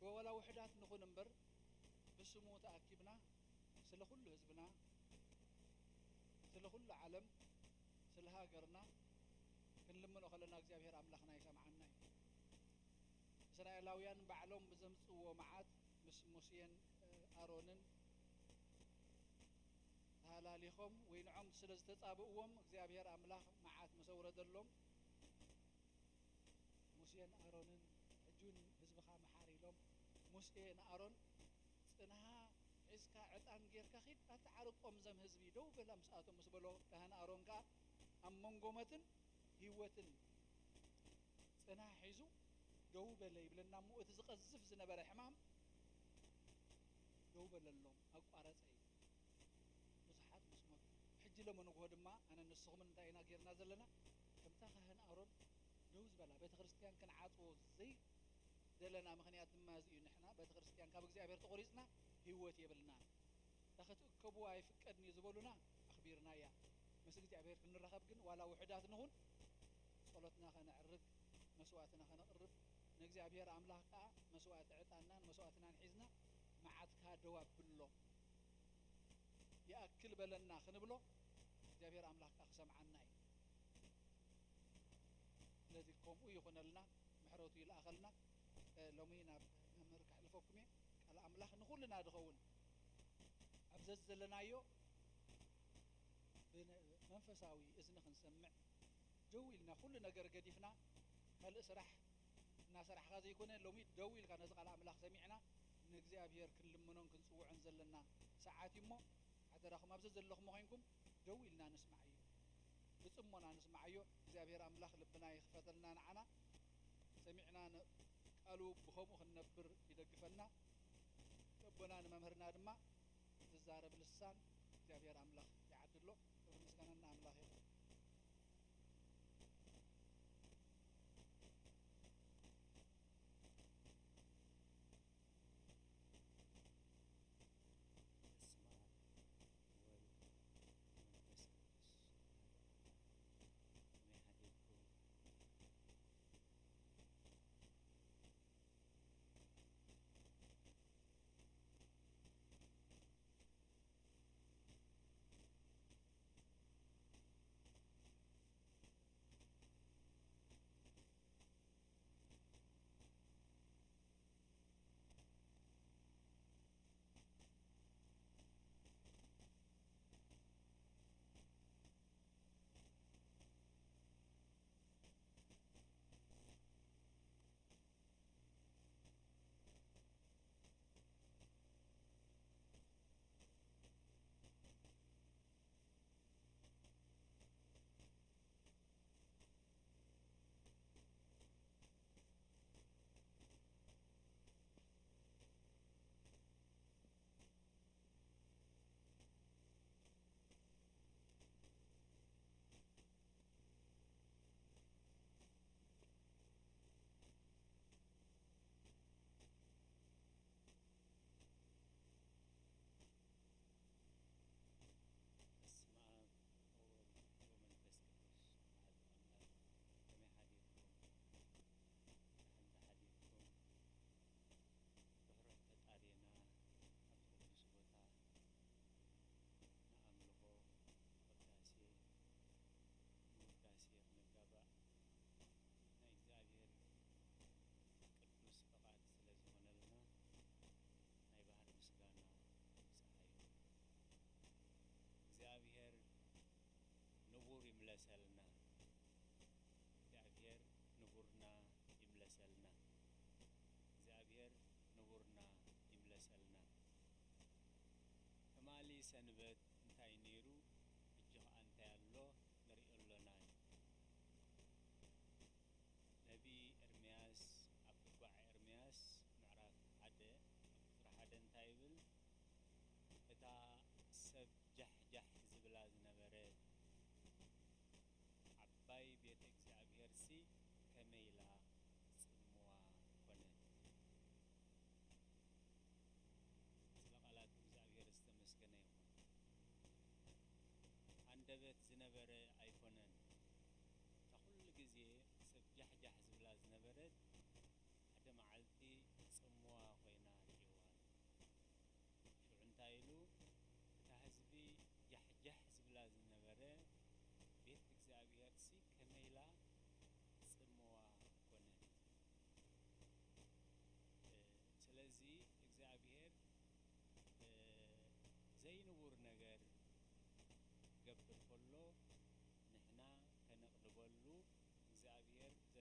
ወላ ውሕዳት ንኹን እምበር፣ ብስሙ ተኣኪብና ስለ ኩሉ ህዝብና፣ ስለ ኩሉ ዓለም፣ ስለ ሃገርና ክንልምኖ ከለና እግዚኣብሔር ኣምላኽና ይሰምዓና እዩ። እስራኤላውያን ባዕሎም ብዘምጽእዎ መዓት ምስ ሙሴን ኣሮንን ተሃላሊኾም ወይ ንዖም ስለ ዝተጻብእዎም እግዚኣብሔር ኣምላኽ መዓት ምስ ኣውረደሎም፣ ሙሴን ኣሮንን ሕጂ እውን ህዝብኻ መሓር ኢሎም፣ ሙሴ ንኣሮን ጽንሃ ሒዝካ ዕጣን ጌርካ ኺድ ኣተዓርቆም ዘም ህዝቢ ደው በላ ምስኣቶም ምስ በሎ፣ ካህን ኣሮን ከኣ ኣብ መንጎ ሞትን ህይወትን ጽንሃ ሒዙ ደው በለ ይብለና እሞ፣ እቲ ዝቐዝፍ ዝነበረ ሕማም ደው በለሎም፣ ኣቋረጸ እዩ። ብዙሓት ምስ ሞቱ። ሕጂ ሎሚ ንግሆ ድማ ኣነ ንስኹምን እንታይ ኢና ጌርና ዘለና? ከምታ ካህን ኣሮን ደው ዝበላ ቤተ ክርስቲያን ክንዓጽዎ ዘይደለና ምኽንያት ድማ እዚ እዩ። ንሕና ቤተ ክርስቲያን ካብ እግዚኣብሔር ተቖሪጽና ህይወት የብልናን። እታ ክትእከብዋ ኣይፍቀድን እዩ ዝበሉና ኣኽቢርናያ። ምስ እግዚኣብሔር ክንራኸብ ግን ዋላ ውሑዳት ንኹን ጸሎትና ከነዕርግ፣ መስዋዕትና ከነቕርብ፣ ንእግዚኣብሔር ኣምላኽ ከኣ መስዋዕቲ ዕጣንናን መስዋዕትናን ሒዝና መዓትካ ደው ኣብሎ። ይኣክል በለና ክንብሎ እግዚኣብሔር ኣምላኽ ከኣ ክሰምዓና እዩ። ስለዚ ከምኡ ይኹነልና፣ ምሕረቱ ይልኣኸልና። እ፣ ሎሚ ናብ መምህር ከሕልፈኩም እየ። ቃል ኣምላኽ ንኹልና ድኸውን ኣብ ዘዘለናዮ ብመንፈሳዊ እዝኒ ክንሰምዕ ደው ኢልና ኩሉ ነገር ገዲፍና ካልእ ስራሕ እናሰራሕካ ዘይኮነ ሎሚ ደው ኢልካ ነዚ ቃል ኣምላኽ ሰሚዕና ንእግዚኣብሔር ክንልምኖን ክንጽውዖን ዘለና ሰዓት እዩ እሞ ሓደራኹም ኣብዚ ዘለኹም ኮይንኩም ደው ኢልና ንስማዓዮ፣ ብጽሞና ንስማዓዮ። እግዚኣብሔር ኣምላኽ ልብና ይኽፈተልና ንዓና ሰሚዕና ን-፣ ቃሉ ብኸምኡ ክንነብር ይደግፈና። ነቦና ንመምህርና ድማ ዝዛረብ ልሳን እግዚኣብሔር ኣምላኽ ይዓድሎ። ክብሪ ምስጋና ንኣምላኽ ይኹን። በስመ አብ ወወልድ ወመንፈስ ቅዱስ አሐዱ አምላክ። ከመይ ሓዲርኩም? በስመ አብ ወወልድ ወመንፈስ ቅዱስ አሐዱ አምላክ። ከመይ ሓዲርኩም? ደሓን ዶ ሓዲርኩም? ርሕሩሕ ፈጣሪና ኣብዚ ቅዱስ ቦታ ንኣምልኾ፣ ቅዳሴ፣ ንውዳሴ ክንጋባእ ናይ እግዚኣብሔር ቅዱስ ፍቓድ ስለ ዝኾነልና ናይ ባህሪ ምስጋና ይብጽሓዮ። እግዚኣብሔር ንቡር ይምለሰልና። እግዚኣብሔር ንቡርና ይምለሰልና። እግዚኣብሔር ንቡርና ይምለሰልና። ትማሊ ሰንበት እንታይ ነይሩ፣ ሕጂ ኸኣ እንታይ ኣሎ ንሪኦ ኣሎና። ነቢይ ኤርምያስ ኣብ ትጓዕ ኤርምያስ ምዕራፍ ሓደ ኣብ ቁጽሪ ሓደ እንታይ ይብል? እታ ሰብ ጃሕጃሕ ዝብላ ዝነበረ ዓባይ ቤተ እግዚኣብሔርሲ ከመይ ኢላ ጽልምዋ ኮነት። ስለ ቃላት እግዚኣብሔር ዝተመስገነ ይኹን።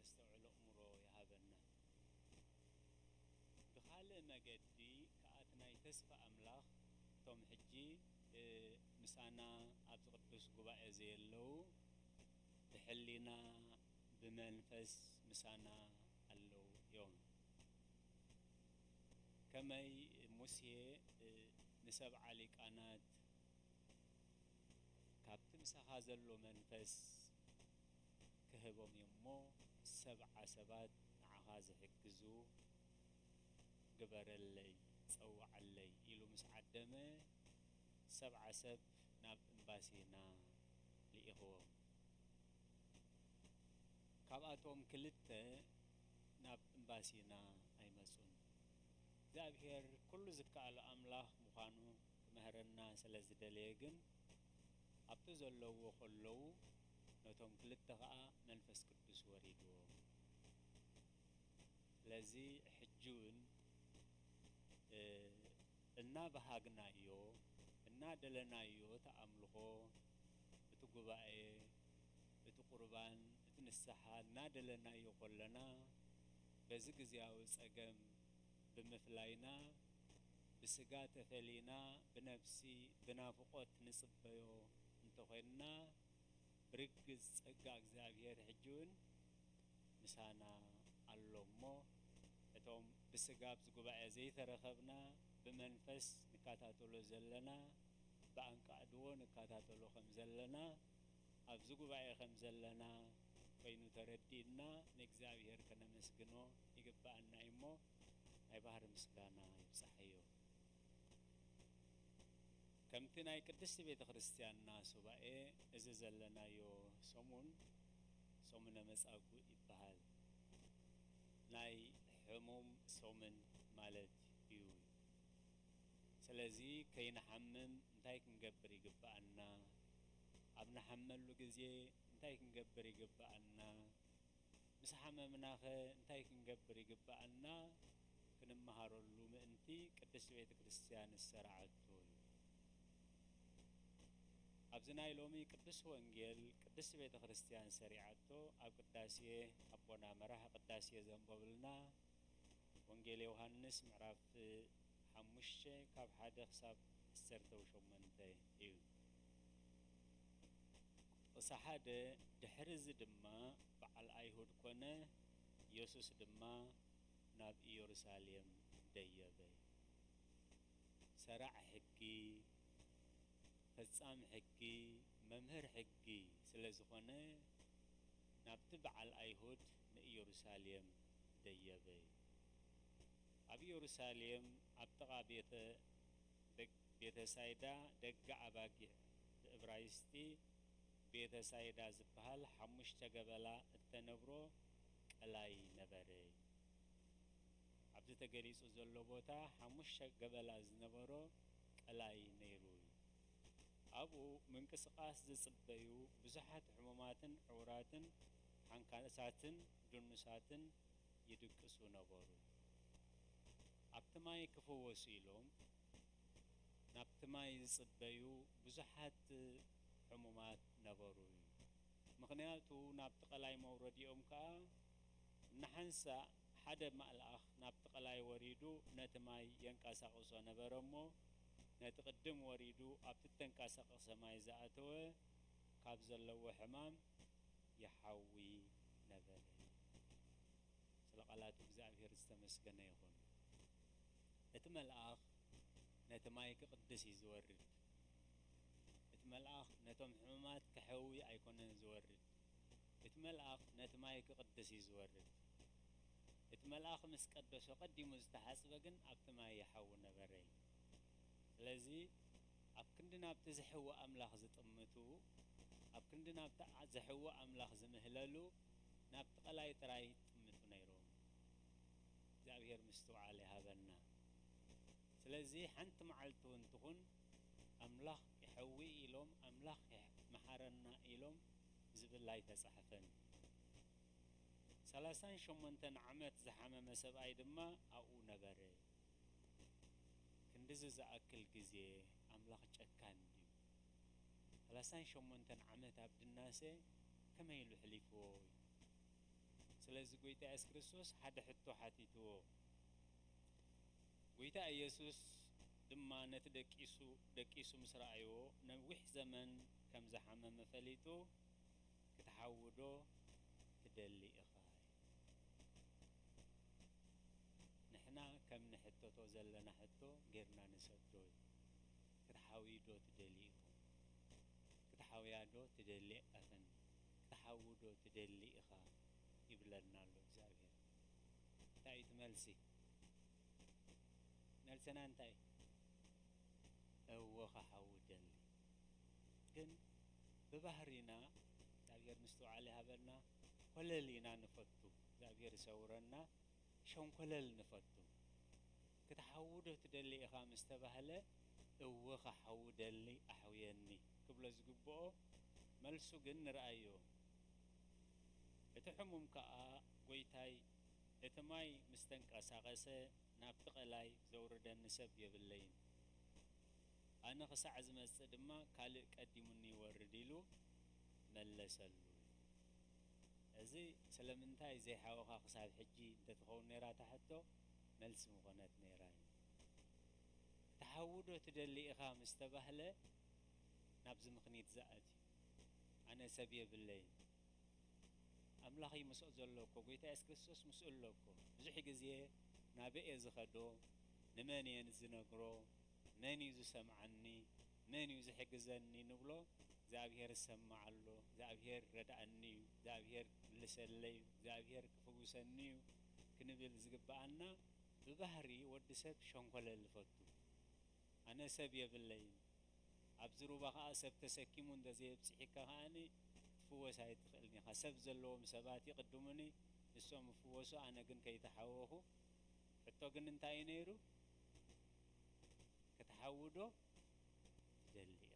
ዘስተውዕል ኣእምሮ ይሃበና። ብኻልእ መገዲ ከኣ እቲ ናይ ተስፋ ኣምላኽ እቶም ሕጂ፣ እ፣ ምሳና ኣብዚ ቅዱስ ጉባኤ ዘየለዉ ብሕሊና ብመንፈስ ምሳና ኣለዉ እዮም። ከመይ ሙሴ፣ እ፣ ንሰብዓ ሊቃናት ካብቲ ምሳኻ ዘሎ መንፈስ ክህቦም እዩ እሞ፣ ሰብዓ ሰባት ንዓኻ ዝሕግዙ ግበረለይ፣ ጸውዓለይ ኢሉ ምስ ዓደመ፣ ሰብዓ ሰብ ናብ እምባሲና ልኢኽዎም። ካብኣቶም ክልተ ናብ እምባሲና ኣይመጹን። እግዚኣብሔር ኩሉ ዝከኣሎ ኣምላኽ ምዃኑ ክመህረና ስለ ዝደለየ ግን፣ ኣብቲ ዘለዎ ከለዉ ነቶም ክልተ ኸኣ መንፈስ ቅዱስ ወሪድዎም። ስለዚ ሕጂ እውን፣ እ፣ እናበሃግናዮ፣ እናደለናዮ እቲ ኣምልኾ፣ እቲ ጉባኤ፣ እቲ ቁርባን፣ እቲ ንስሓ እናደለናዮ ከለና፣ በዚ ግዜያዊ ጸገም ብምፍላይና፣ ብስጋ ተፈሊና፣ ብነፍሲ ብናፍቖት ንጽበዮ እንተኾይንና፣ ብርግጽ ጸጋ እግዚኣብሔር ሕጂ እውን ምሳና ኣሎ እሞ፣ እቶም ብስጋ ኣብዚ ጉባኤ ዘይተረኸብና፣ ብመንፈስ ንከታተሎ ዘለና፣ ብኣንቃዕድዎ ንከታተሎ ከም ዘለና፣ ኣብዚ ጉባኤ ከም ዘለና ኮይኑ ተረዲእና፣ ንእግዚኣብሔር ከነመስግኖ ይግብኣና እዩ እሞ፣ ናይ ባህሪ ምስጋና ይብጻሓዮ። ከምቲ ናይ ቅድስቲ ቤተ ክርስቲያንና ሱባኤ፣ እዚ ዘለናዮ ሰሙን ሰሙነ መጻጉዕ ይበሃል። ናይ ሕሙም ሰሙን ማለት እዩ። ስለዚ ከይንሓምም እንታይ ክንገብር ይግብኣና? ኣብ ንሓመሉ ግዜ እንታይ ክንገብር ይግብኣና? ምስ ሓመምናኸ እንታይ ክንገብር ይግብኣና? ክንመሃረሉ ምእንቲ ቅድስቲ ቤተ ክርስቲያን ዝሰርዓቶ እዩ። ኣብዚ ናይ ሎሚ ቅዱስ ወንጌል ቅድስቲ ቤተ ክርስቲያን ሰሪዓቶ ኣብ ቅዳሴ ኣቦና መራሕ ቅዳሴ ዘንበብልና ወንጌል ዮሃንስ ምዕራፍ ሓሙሽተ ካብ ሓደ ክሳብ ዓሰርተ ሸሞንተ እዩ። ጥቕሲ ሓደ፣ ድሕሪ እዚ ድማ በዓል ኣይሁድ ኮነ፣ ኢየሱስ ድማ ናብ ኢየሩሳሌም ደየበ። ሰራዕ ሕጊ፣ ፈጻሚ ሕጊ፣ መምህር ሕጊ ስለ ዝኾነ፣ ናብቲ በዓል ኣይሁድ ንኢየሩሳሌም ደየበ። ኣብ ኢየሩሳሌም ኣብ ጥቓ ቤተ፣ ደግ-፣ ቤተ ሳይዳ ደገ ኣባጊዕ ብእብራይስጢ ቤተ ሳይዳ ዝበሃል ሓሙሽተ ገበላ እተነብሮ ቀላይ ነበረ። ኣብዚ ተገሊጹ ዘሎ ቦታ ሓሙሽተ ገበላ ዝነበሮ ቀላይ ነይሩ እዩ። ኣብኡ ምንቅስቓስ ዝጽበዩ ብዙሓት ሕሙማትን ዕውራትን ሓንካሳትን ድኑሳትን ይድቅሱ ነበሩ። ኣብቲ ማይ ክፍወሱ ኢሎም ናብቲ ማይ ዝጽበዩ ብዙሓት ሕሙማት ነበሩ እዩ። ምኽንያቱ ናብቲ ቀላይ መውረዲኦም ከኣ እናሓንሳእ ሓደ መልኣኽ ናብቲ ቀላይ ወሪዱ ነቲ ማይ የንቀሳቕሶ ነበረ እሞ፣ ነቲ ቅድም ወሪዱ ኣብቲ እተንቀሳቐሰ ማይ ዝኣተወ ካብ ዘለዎ ሕማም ይሓዊ ነበረ። ስለ ቃላቱ እግዚኣብሔር ዝተመስገነ ይኹን። እቲ መልኣኽ ነቲ ማይ ክቕድስ እዩ ዝወርድ። እቲ መልኣኽ ነቶም ሕሙማት ክሐዊ ኣይኮነን ዝወርድ። እቲ መልኣኽ ነቲ ማይ ክቕድስ እዩ ዝወርድ። እቲ መልኣኽ ምስ ቀደሶ ቀዲሙ ዝተሓጽበ ግን ኣብቲ ማይ ይሓዊ ነበረ። ስለዚ ኣብ ክንዲ ናብቲ ዝሕዊ ኣምላኽ ዝጥምቱ፣ ኣብ ክንዲ ናብቲ ኣ-፣ ዝሕዊ ኣምላኽ ዝምህለሉ፣ ናብቲ ቀላይ ጥራይ ይጥምቱ ነይሮም። እግዚኣብሔር ምስትውዓል ይሃበና። ስለዚ ሓንቲ መዓልቲ እውን ትኹን ኣምላኽ ይሐዊ ኢሎም፣ ኣምላኽ ይሕ-፣ መሓረና ኢሎም ዝብል ኣይተጻሕፈን። ሰላሳን ሸሞንተን ዓመት ዝሓመመ ሰብኣይ ድማ ኣብኡ ነበረ። ክንድዚ ዝኣክል ግዜ ኣምላኽ ጨካን ድዩ? ሰላሳን ሸሞንተን ዓመት ኣብ ድናሰ ከመይ ኢሉ ሕሊፍዎ እዩ? ስለዚ ጎይታ የሱስ ክርስቶስ ሓደ ሕቶ ሓቲትዎ። ጎይታ ኢየሱስ ድማ ነቲ ደቂሱ፣ ደቂሱ ምስ ረኣይዎ፣ ነዊሕ ዘመን ከም ዝሓመመ ፈሊጡ፣ "ክትሓዊ ዶ ትደሊ ኢኻ?" ንሕና ከም ንሕተቶ ዘለና ሕቶ ጌርና ንሰዶ እዩ። "ክትሓዊ ዶ ትደሊ ኢኹም? ክትሓውያ ዶ ትደሊ ኣኸን? ክትሓዊ ዶ ትደሊ ኢኻ?" ይብለና ኣሎ እግዚኣብሔር። እንታይ እዩ እቲ መልሲ? መልስና እንታይ? እወ፣ ክሓዊ ደሊ። ግን ብባህሪና እግዚኣብሔር ምስትውዓል ይሃበና፣ ኮለል ኢና ንፈቱ። እግዚኣብሔር ይሰውረና፣ ሸንኮለል ንፈቱ። "ክትሓዊ ዶ ትደሊ ኢኻ?" ምስ ተባህለ፣ "እወ፣ ክሓዊ ደሊ፣ ኣሕውየኒ" ክብሎ ዝግብኦ፣ መልሱ ግን ንርኣዮ። እቲ ሕሙም ከኣ፣ "ጎይታይ፣ እቲ ማይ ምስ ተንቀሳቐሰ፣ ናብቲ ቀላይ ዘውርደኒ ሰብ የብለይን። ኣነ ክሳዕ ዝመጽእ ድማ ካልእ ቀዲሙኒ ይወርድ" ኢሉ መለሰሉ። እዚ ስለምንታይ ዘይሓወኻ ክሳብ ሕጂ እንተትኸውን ነይራ እታ ሕቶ፣ መልሲ ምኾነት ነይራ እዩ። "ክትሓዊ ዶ ትደሊ ኢኻ?" ምስ ተባህለ፣ ናብዚ ምኽኒት ዝኣትዩ፣ "ኣነ ሰብ የብለይን። ኣምላኽ እዩ ምስኦ ዘሎ እኮ፣ ጎይታ የሱስ ክርስቶስ ምስኡ ኣሎ እኮ። ብዙሕ ግዜ ናበይ እየ ዝኸዶ? ንመን እየ ዝነግሮ? መን እዩ ዝሰምዓኒ? መን እዩ ዝሕግዘኒ?" ንብሎ። "እግዚኣብሔር እሰማዕ ኣሎ፣ እግዚኣብሔር ረድኣኒ እዩ፣ እግዚኣብሔር ክምልሰለይ እዩ፣ እግዚኣብሔር ክፍውሰኒ እዩ" ክንብል ዝግብኣና፣ ብባህሪ ወዲ ሰብ ሸንኮለል ይፈቱ። "ኣነ ሰብ የብለይን፣ ኣብዚ ሩባ ኸኣ ሰብ ተሰኪሙ እንተዘየብጽሒካ ከኣኒ ክትፍወስ ኣይትኽእልን ኢኻ። ሰብ ዘለዎም ሰባት ይቕድሙኒ፣ ንሶም ይፍወሱ፣ ኣነ ግን ከይተሓወኹ" ሕቶ ግን እንታይ እዩ ነይሩ? "ክትሓዊ ዶ ትደሊ ኢኻ?"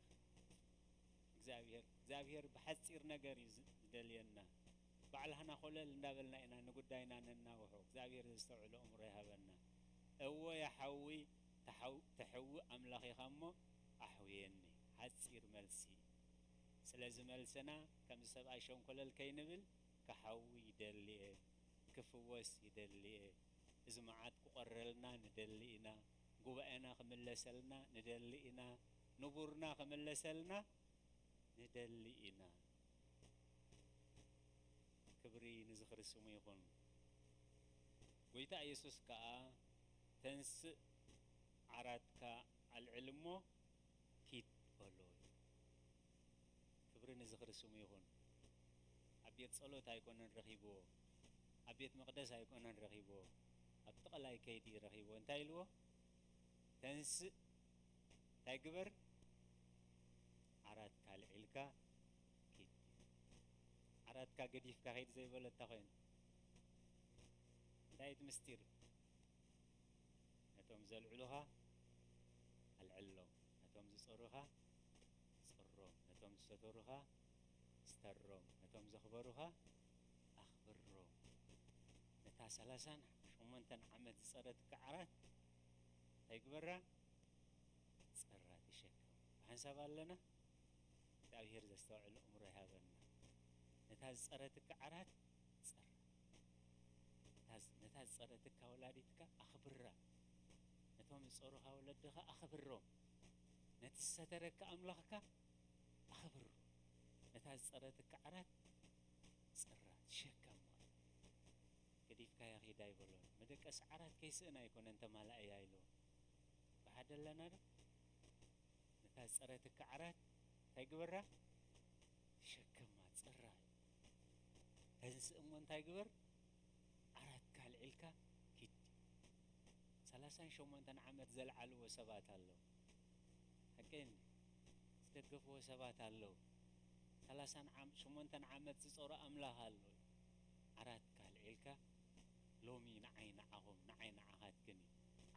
እግዚኣብሔር፣ እግዚኣብሔር ብሓጺር ነገር እዩ ዝ-፣ ዝደልየና። ባዕላህና ኮለል እንዳበልና ኢና ንጉዳይና ነናውሖ። እግዚኣብሔር ዘስተውዕሎ ኣእምሮ ይሃበና። "እወ የሓዊ፣ ተሓው-፣ ተሕዊ ኣምላኽ ኢኻ እሞ ኣሕውየኒ።" ሓጺር መልሲ። ስለዚ መልስና ከምዚ ሰብኣይ ሸንኮለል ከይንብል፣ "ክሓዊ ይደሊ እየ፣ ክፍወስ ይደሊ እየ፣ እዚ መዓት ክቆረልና ንደሊ ኢና፣ ጉባኤና ክምለሰልና ንደሊ ኢና፣ ንቡርና ክምለሰልና ንደሊ ኢና።" ክብሪ ንዝኽሪ ስሙ ይኹን። ጎይታ ኢየሱስ ከኣ፣ "ተንስእ፣ ዓራትካ ኣልዕል እሞ ኪድ" በሎ። ክብሪ ንዝኽሪ ስሙ ይኹን። ኣብ ቤት ጸሎት ኣይኮነን ረኺብዎ፣ ኣብ ቤት መቕደስ ኣይኮነን ረኺብዎ፣ ኣብ ጥቕላይ ከይዲ ረኺብዎ። እንታይ ኢልዎ? "ተንስእ፣ እንታይ ግበር? ዓራትካ ኣልዒልካ ኪድ።" ዓራትካ ገዲፍካ ኪድ ዘይበሎ እንታይ ኮይኑ? እንታይ እቲ ምስጢር? ነቶም ዘልዕሉኻ ኣልዕሎም፣ ነቶም ዝጸሩኻ ጸሮም፣ ነቶም ዝሰተሩኻ ስተሮም፣ ነቶም ዘኽበሩኻ ኣኽብሮም። ነታ ሰላሳን ሸሞንተን ዓመት ዝጸረትካ ዓራት እንታይ ግበራ? ጸራ፣ ተሸከማ። ብሓንሳብ ኣለና? እግዚኣብሔር ዘስተውዕል ኣእምሮ ይሃበና። ነታ ዝጸረትካ ዓራት ጸራ። ነታ ዝ-፣ ነታ ዝጸረትካ ወላዲትካ ኣኽብራ። ነቶም ዝጸሩኻ ወለድኻ ኣኽብሮም። ነቲ ዝሰተረካ ኣምላኽካ ኣኽብሮ። ነታ ዝጸረትካ ዓራት ጸራ፣ ተሸከማ። ገዲፍካያ ኺድ ኣይበሎን። መደቀሲ ዓራት ከይስእን ኣይኮነን ተማላእያ ኢልዎ። ብሓደ ኣለና ዶ? ነታ ዝጸረትካ ዓራት እንታይ ግበራ? ተሸከማ፣ ጸራ። ተንስእ እሞ እንታይ ግበር? ዓራትካ ኣልዒልካ ኪድ። ሰላሳን ሸሞንተን ዓመት ዘልዓልዎ ሰባት ኣለዉ። ሓቀይን ዝደገፍዎ ሰባት ኣለዉ። ሰላሳን ዓም-፣ ሸሞንተን ዓመት ዝጸሩ ኣምላኽ ኣሎ። ዓራትካ ኣልዒልካ፣ ሎሚ ንዓይ ንዓኹም፣ ንዓይ ንዓኻትክን እዩ።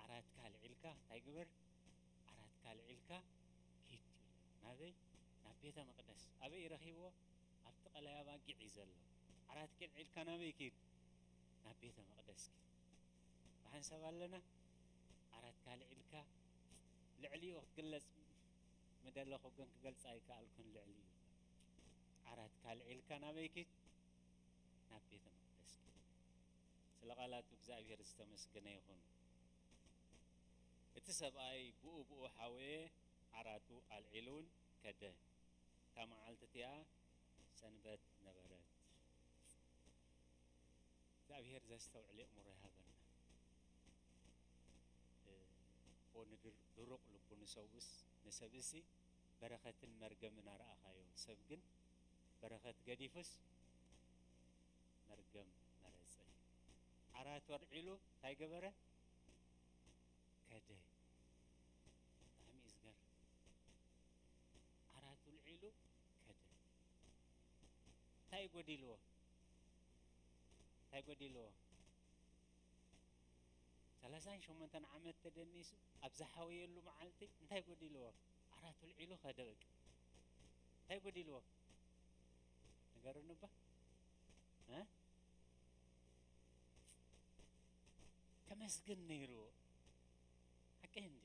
ዓራትካ ኣልዒልካ እንታይ ግበር? ዓራትካ ኣልዒልካ ኪድ ይብለና። ናበይ? ናብ ቤተ መቕደስ። ኣበይ ረኺብዎ? ኣብቲ ቀላይ ኣባጊዕ እዩ ዘሎ። ዓራትካ ኣልዒልካ ናበይ ኪድ? ናብ ቤተ መቕደስ ኪድ። ብሓንሳብ ኣለና? ዓራትካ ኣልዒልካ፣ ልዕሊኡ ክትግለጽ ምደለኹ ግን ክገልጽ ኣይከኣልኩን። ልዕሊኡ ዓራትካ ኣልዒልካ ናበይ ኪድ? ናብ ቤተ መቕደስ ኪድ። ለቓላቱ እግዚኣብሔር ዝተመስገነ ይኹን። እቲ ሰብኣይ ብኡ ብኡ ሓወየ፣ ዓራቱ ኣልዒሉውን ከደ። እታ መዓልቲ እቲኣ ሰንበት ነበረት። እግዚኣብሔር ዘስተውዕል የእምሮ ይሃበና። እ፣ ኦ ንድር-፣ ድሩቕ ልቡ ንሰብስ፣ ንሰብሲ በረኸትን መርገምን ኣረኣኻዮ። ሰብ ግን በረኸት ገዲፉስ መርገም መረጸ። ዓራቱ ኣልዒሉ እንታይ ገበረ? ከደ። ብጣዕሚ እዩ ዝገርም። ዓራቱ ኣልዒሉ ከደ። እንታይ ጎዲልዎ? እንታይ ጎዲልዎ? ሰላሳን ሸሞንተን ዓመት ተደኒሱ ኣብ ዝሓወየሉ መዓልቲ እንታይ ጎዲልዎ? ዓራቱ ኣልዒሉ ከደ በቃ። እንታይ ጎዲልዎ? ንገሩኒ እባ። እ? ከመስግን ነይርዎ። ሓቀይ እንዴ?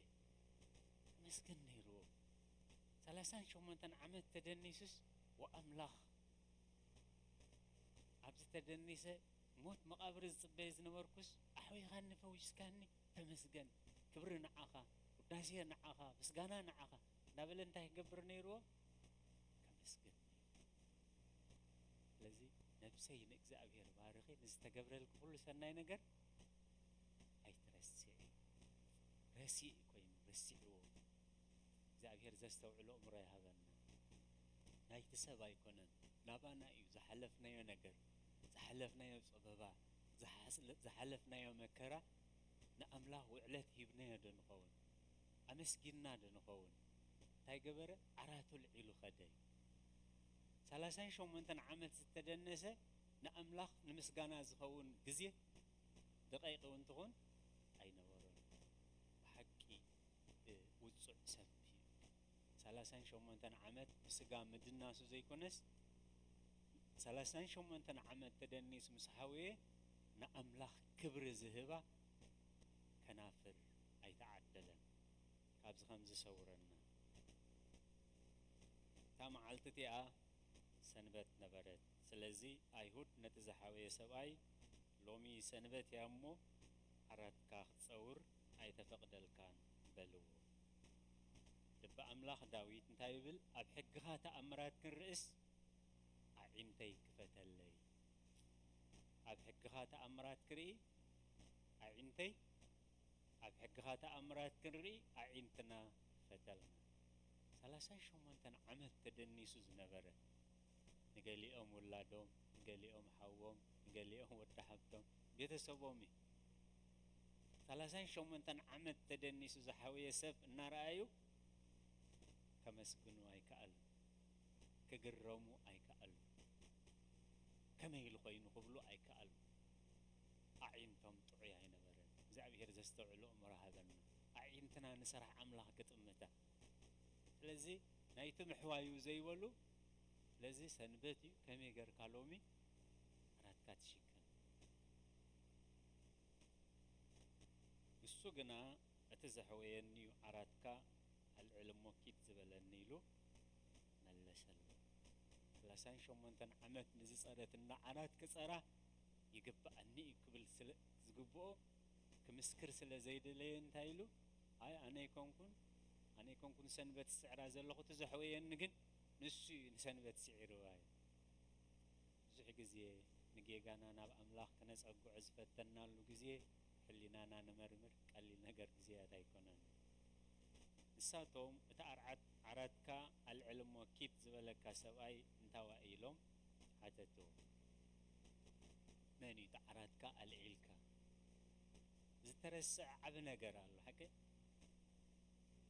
ከመስግን ነይርዎ። ሰላሳን ሸሞንተን ዓመት ተደኒሱስ ወኣምላኽ፣ ኣብዚ ተደኒሰ ሞት መቓብር ዝጽበየ ዝነበርኩስ ኣሕዊኻኒ ፈዊስካኒ፣ ተመስገን፣ ክብሪ ንዓኻ፣ ውዳሴ ንዓኻ፣ ምስጋና ንዓኻ እናበለ እንታይ ክገብር ነይርዎ? ከመስግን ነይርዎ። ስለዚ ነብሰይ ንእግዚኣብሔር ባርኺ፣ ንዝተገብረልኪ ኩሉ ሰናይ ነገር ኣይትረስዒ። ረሲእ ኮይኑ ረሲዕዎ። እግዚኣብሔር ዘስተውዕሎ እምሮ ይሃበና። ናይቲ ሰብ ኣይኮነን፣ ናባና እዩ። ዝሓለፍናዮ ነገር፣ ዝሓለፍናዮ ጸበባ፣ ዝሓስለ-፣ ዝሓለፍናዮ መከራ ንኣምላኽ ውዕለት ሂብናዮ ዶ ንኸውን? ኣመስጊንና ዶ ንኸውን? እንታይ ገበረ? ዓራቱ ኣልዒሉ ኸደ። ሰላሳን ሸሞንተን ዓመት ዝተደነሰ ንኣምላኽ ንምስጋና ዝኸውን ግዜ ደቂቕ እውን ትኹን ኣይነበሮን። ብሓቂ፣ እ፣ ውጹዕ ሰብ እዩ። ሰላሳን ሸሞንተን ዓመት ብስጋ ምድናሱ ዘይኮነስ፣ ሰላሳን ሸሞንተን ዓመት ተደኒሱ ምስ ሓወየ ንኣምላኽ ክብሪ ዝህባ ከናፍር ኣይተዓደለን። ካብዚ ከም ዝሰውረና። እታ መዓልቲ እቲኣ ሰንበት ነበረት። ስለዚ ኣይሁድ ነቲ ዝሓወየ ሰብኣይ፣ "ሎሚ ሰንበት እያ እሞ፣ ዓራትካ ክትጸውር ኣይተፈቕደልካን" በልዎ። ልቢ ኣምላኽ ዳዊት እንታይ ይብል? "ኣብ ሕግኻ ተኣምራት ክንርእስ፣ ኣዒንተይ ክፈተለይ።" ኣብ ሕግኻ ተኣምራት ክርኢ፣ ኣዒንተይ፣ ኣብ ሕግኻ ተኣምራት ክንርኢ፣ ኣዒንትና ክፈተልና። ሰላሳን ሸሞንተን ዓመት ተደኒሱ ዝነበረ፣ ንገሊኦም ውላዶም፣ ንገሊኦም ሓዎም፣ ንገሊኦም ወዲ ሓብቶም፣ ቤተሰቦም እዩ። ሰላሳን ሸሞንተን ዓመት ተደኒሱ ዝሓወየ ሰብ እናረኣዩ ከመስግኑ ኣይከኣሉን፣ ክግረሙ ኣይከኣሉን፣ ከመይ ኢሉ ኮይኑ ክብሉ ኣይከኣሉን። ኣዒንቶም ጥዑይ ኣይነበረን። እግዚኣብሔር ዘስተውዕሎ እምሮ ሃበና። ኣዒንትና ንስራሕ ኣምላኽ ክጥምታ። ስለዚ ናይቲ ምሕዋዩ ዘይበሉ፣ ስለዚ ሰንበት እዩ፣ ከመይ ጌርካ ሎሚ ዓራትካ ትሽከም? ንሱ ግና፣ "እቲ ዘሕወየኒ እዩ ዓራትካ ኣልዕል እሞ ኪድ ዝበለኒ" ኢሉ መለሰሉ። ሰላሳን ሸሞንተን ዓመት ንዝጸረትና ዓራት ክጸራ ይግብኣኒ እዩ ክብል ስለ ዝግብኦ፣ ክምስክር ስለ ዘይደለየ እንታይ ኢሉ? "ኣይ፣ ኣነ ኣይኮንኩን፣ ኣነ ኣይኮንኩን ሰንበት ዝስዕራ ዘለኹ፣ እቲ ዘሕወየኒ ግን ንሱ እዩ ንሰንበት ስዒርዋ" እዩ። ብዙሕ ግዜ ንጌጋና ናብ ኣምላኽ ክነጸግዖ ዝፈተናሉ ግዜ፣ ሕሊናና ንመርምር ቀሊል ነገር ግዜያት ኣይኮነን። ንሳቶም፣ "እቲ ኣርዓት-፣ ዓራትካ ኣልዕል እሞ ኪድ" ዝበለካ ሰብኣይ እንታዋይ ኢሎም ሓተትዎ። "መን እዩ እቲ ዓራትካ ኣልዒልካ?" ዝተረስዐ ዓቢ ነገር ኣሎ፣ ሓቂ?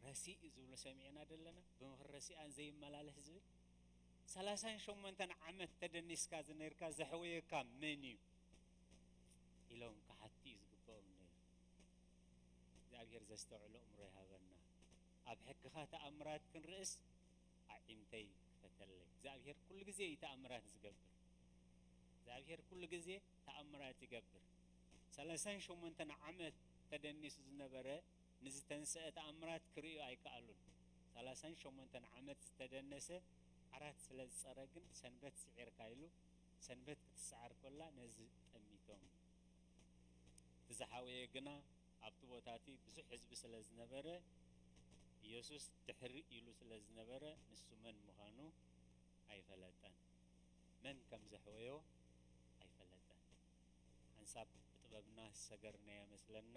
ረሲእ ዝብሉ ሰሚዕና ደለና፣ ብምኽሪ ረሲኣን ዘይመላለስ ዝብል። ሰላሳን ሸሞንተን ዓመት ተደኒስካ ዝነርካ ዘሕወየካ መን እዩ? ኢሎም ክሓቱ እዩ ዝግብኦም ነይሩ። እግዚኣብሔር ዘስተውዕሎ እምሮ ይሃበና። ኣብ ሕግኻ ተኣምራት ክንርእስ ኣዒንተይ ክፈተለይ። እግዚኣብሔር ኩሉ ግዜ እዩ ተኣምራት ዝገብር። እግዚኣብሔር ኩሉ ግዜ ተኣምራት ይገብር። ሰላሳን ሸሞንተን ዓመት ተደኒሱ ዝነበረ ንዝተንስአ ተኣምራት ክርእዩ ኣይከኣሉን። ሰላሳን ሸሞንተን ዓመት ዝተደነሰ ዓራት ስለ ዝጸረ ግን ሰንበት ስዒርካ ኢሉ፣ ሰንበት ክትሰዓር ከላ ነዚ ጠሚቶም። ዝሓወየ ግና ኣብቲ ቦታ እቲ ብዙሕ ህዝቢ ስለ ዝነበረ፣ ኢየሱስ ድሕር ኢሉ ስለ ዝነበረ፣ ንሱ መን ምዃኑ ኣይፈለጠን። መን ከም ዘሕወዮ ኣይፈለጠን። ሓንሳብ ብጥበብና ዝሰገርናዮ መስለና፣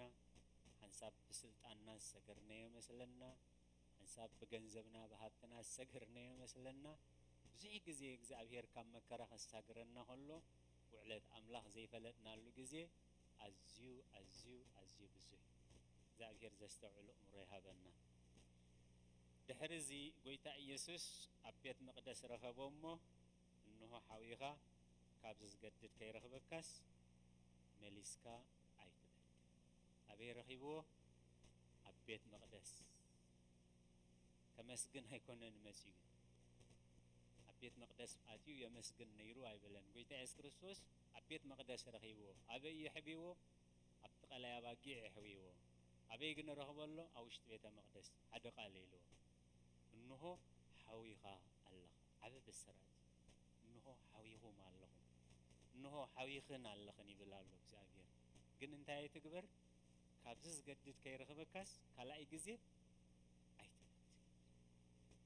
ሓንሳብ ብስልጣንና ዝሰገርናዮ መስለና፣ ሓንሳብ ብገንዘብና ብሃብትና ዝሰገርናዮ መስለና። ብዙሕ ግዜ እግዚኣብሔር ካብ መከራ ከሳግረና ከሎ፣ ውዕለት ኣምላኽ ዘይፈለጥናሉ ግዜ ኣዝዩ፣ ኣዝዩ፣ ኣዝዩ ብዙሕ። እግዚኣብሔር ዘስተውዕል እምሮ ይሃበና። ድሕሪ እዚ ጐይታ ኢየሱስ ኣብ ቤት መቕደስ ረኸቦ እሞ፣ እንሆ ሓዊኻ፣ ካብዚ ዝገድድ ከይረኽበካስ መሊስካ ኣይትበል። ኣበይ ረኺብዎ? ኣብ ቤት መቕደስ። ከመስግን ኣይኮነን መጺኡ። ኣብ ቤት መቕደስ ኣትዩ የመስግን ነይሩ ኣይበለን። ጐይታ የሱስ ክርስቶስ ኣብ ቤት መቕደስ ረኺብዎ። ኣበይ የሕብዎ? ኣብቲ ቀላይ ኣባጊዕ የሕብዎ። ኣበይ ግን ረኽቦ ኣሎ? ኣብ ውሽጢ ቤተ መቕደስ። ሓደ ቃል ኢልዎ። እንሆ ሓዊኻ ኣለኻ። ዓቢ ብስራት። እንሆ ሓዊኹም ኣለኹም። እንሆ ሓዊኽን ኣለኽን ይብል ኣሎ እግዚኣብሔር። ግን እንታይ ኣይትግበር? ካብዚ ዝገድድ ከይረኽበካስ ካልኣይ ግዜ ኣይትበል።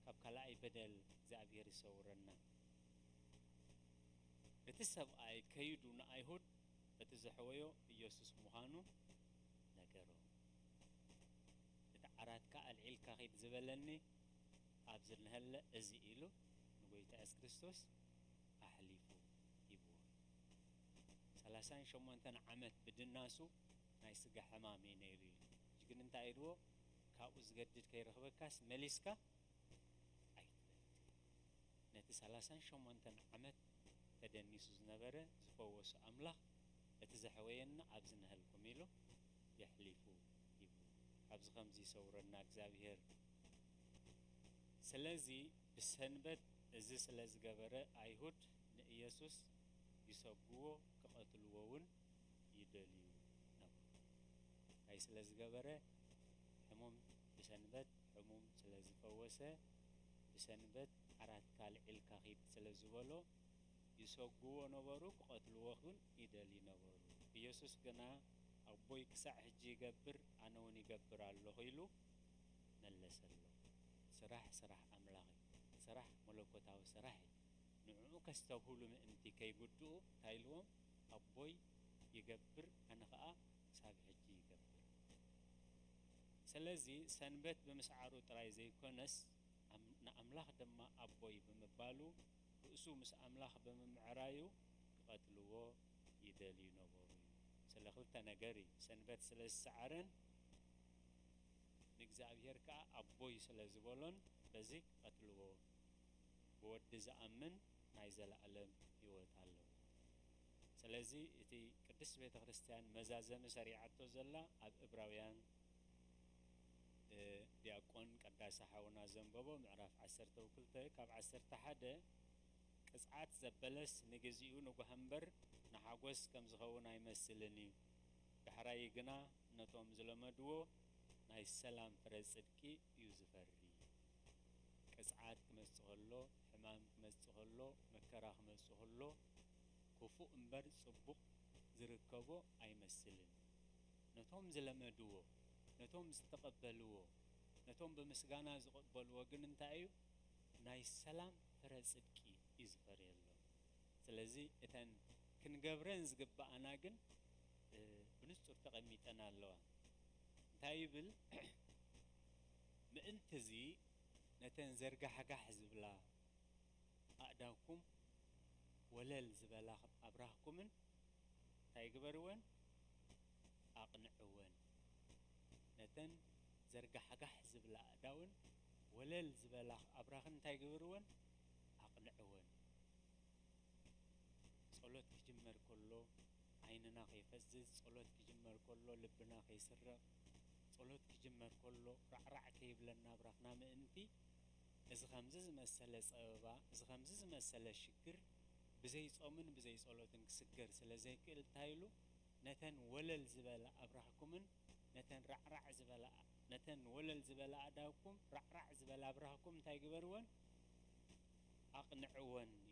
ካብ ካልኣይ በደል እግዚኣብሔር ይሰውረና። እቲ ሰብኣይ ከይዱ ንኣይሁድ እቲ ዘሕወዮ ኢየሱስ ምዃኑ ነገሮም። እቲ ዓራትካ ኣልዒልካ ኺድ ዝበለኒ ኣብዚ እንሀለ እዚ ኢሉ ንጐይታ የሱስ ክርስቶስ ኣሕሊፉ ሂብዎ። ሰላሳን ሸሞንተን ዓመት ብድናሱ ናይ ስጋ ሕማም እዩ ነይሩ እዩ። ሕጂ ግን እንታይ ኢልዎ? ካብኡ ዝገድድ ከይረኽበካስ መሊስካ ኣይትበል። ነቲ ሰላሳን ሸሞንተን ዓመት ተደኒሱ ዝነበረ ዝፈወሶ ኣምላኽ፣ እቲ ዘሕወየኒ ኣብዚ ነሀልኩም ኢሉ የሕሊፉ ሂቡ። ካብዚ ከምዚ ይሰውረና እግዚኣብሔር። ስለዚ ብሰንበት እዚ ስለ ዝገበረ ኣይሁድ ንኢየሱስ ይሰግዎ ክቐትልዎ እውን ይደልዩ ነበሩ። እንታይ ስለ ዝገበረ? ሕሙም ብሰንበት ሕሙም ስለ ዝፈወሰ፣ ብሰንበት ዓራትካ ኣልዒልካ ኺድ ስለ ዝበሎ ይሰግዎ ነበሩ፣ ክቐትልዎ እውን ይደልዩ ነበሩ። ኢየሱስ ግና ኣቦይ ክሳዕ ሕጂ ይገብር፣ ኣነ እውን ይገብር ኣለኹ ኢሉ መለሰሎም። ስራሕ ስራሕ ኣምላኽ እዩ። ስራሕ መለኮታዊ ስራሕ እዩ። ንዕኡ ከስተብህሉ ምእንቲ ከይጉድኡ እንታይ ኢልዎም? ኣቦይ ይገብር፣ ኣነ ኸኣ ክሳብ ሕጂ ይገብር። ስለዚ ሰንበት ብምስዓሩ ጥራይ ዘይኮነስ ኣም-፣ ንኣምላኽ ድማ ኣቦይ ብምባሉ ርእሱ ምስ ኣምላኽ ብምምዕራዩ ክቐትልዎ ይደልዩ ነበሩ እዩ። ስለ ክልተ ነገር እዩ። ሰንበት ስለ ዝሰዓረን ንእግዚኣብሔር ከኣ ኣቦይ ስለ ዝበሎን በዚ ክቐትልዎ። ብወዲ ዝኣምን ናይ ዘለኣለም ህይወት ኣለዎ። ስለዚ እቲ ቅድስት ቤተ ክርስቲያን መዛዘሚ ሰሪዓቶ ዘላ ኣብ እብራውያን፣ እ፣ ዲያቆን ቀዳሲ ሓውና ዘንበቦ ምዕራፍ ዓሰርተ ክልተ ካብ ዓሰርተ ሓደ፣ ቅጽዓት ዘበለስ ንግዚኡ ንጉሃ እምበር ንሓጎስ ከም ዝኸውን ኣይመስልን እዩ። ዳሕራይ ግና ነቶም ዝለመድዎ ናይ ሰላም ፍረ ጽድቂ እዩ ዝፈሪ። ቅጽዓት ክመጽእ ከሎ፣ ሕማም ክመጽእ ከሎ፣ መከራ ክመጽእ ከሎ፣ ክፉእ እምበር ጽቡቕ ዝርከቦ ኣይመስልን። ነቶም ዝለመድዎ፣ ነቶም ዝተቐበልዎ፣ ነቶም ብምስጋና ዝቕበልዎ ግን እንታይ እዩ? ናይ ሰላም ፍረ ጽድቂ እዩ ዝፈርየሎም። ስለዚ እተን ክንገብረን ዝግብኣና ግን፣ እ፣ ብንጹር ተቐሚጠን ኣለዋ። እንታይ ይብል? ምእንቲ እዚ ነተን ዘርጋሕጋሕ ዝብላ ኣእዳውኩም ወለል ዝበላ ኣብራኽኩምን እንታይ ግበርወን? ኣቕንዕወን። ነተን ዘርጋሕጋሕ ዝብላ ኣእዳውን ወለል ዝበላ ኣብራኽን እንታይ ግበርወን? ኣቕንዕወን። ጸሎት ክጅመር ከሎ ዓይንና ከይፈዝዝ፣ ጸሎት ክጅመር ከሎ ልብና ከይስረቕ፣ ጸሎት ክጅመር ከሎ ራዕራዕ ከይብለና ኣብራኽና ምእንቲ፣ እዚ ከምዚ ዝመሰለ ጸበባ፣ እዚ ከምዚ ዝመሰለ ሽግር ብዘይ ጾምን ብዘይ ጸሎትን ክስገር ስለ ዘይክእል እንታይ ኢሉ? ነተን ወለል ዝበላ ኣብራኽኩምን ነተን ራዕራዕ ዝበላ፣ ነተን ወለል ዝበላ ኣእዳውኩም ራዕራዕ ዝበላ ኣብራኽኩም እንታይ ግበርወን? ኣቕንዕወን ኢሉ።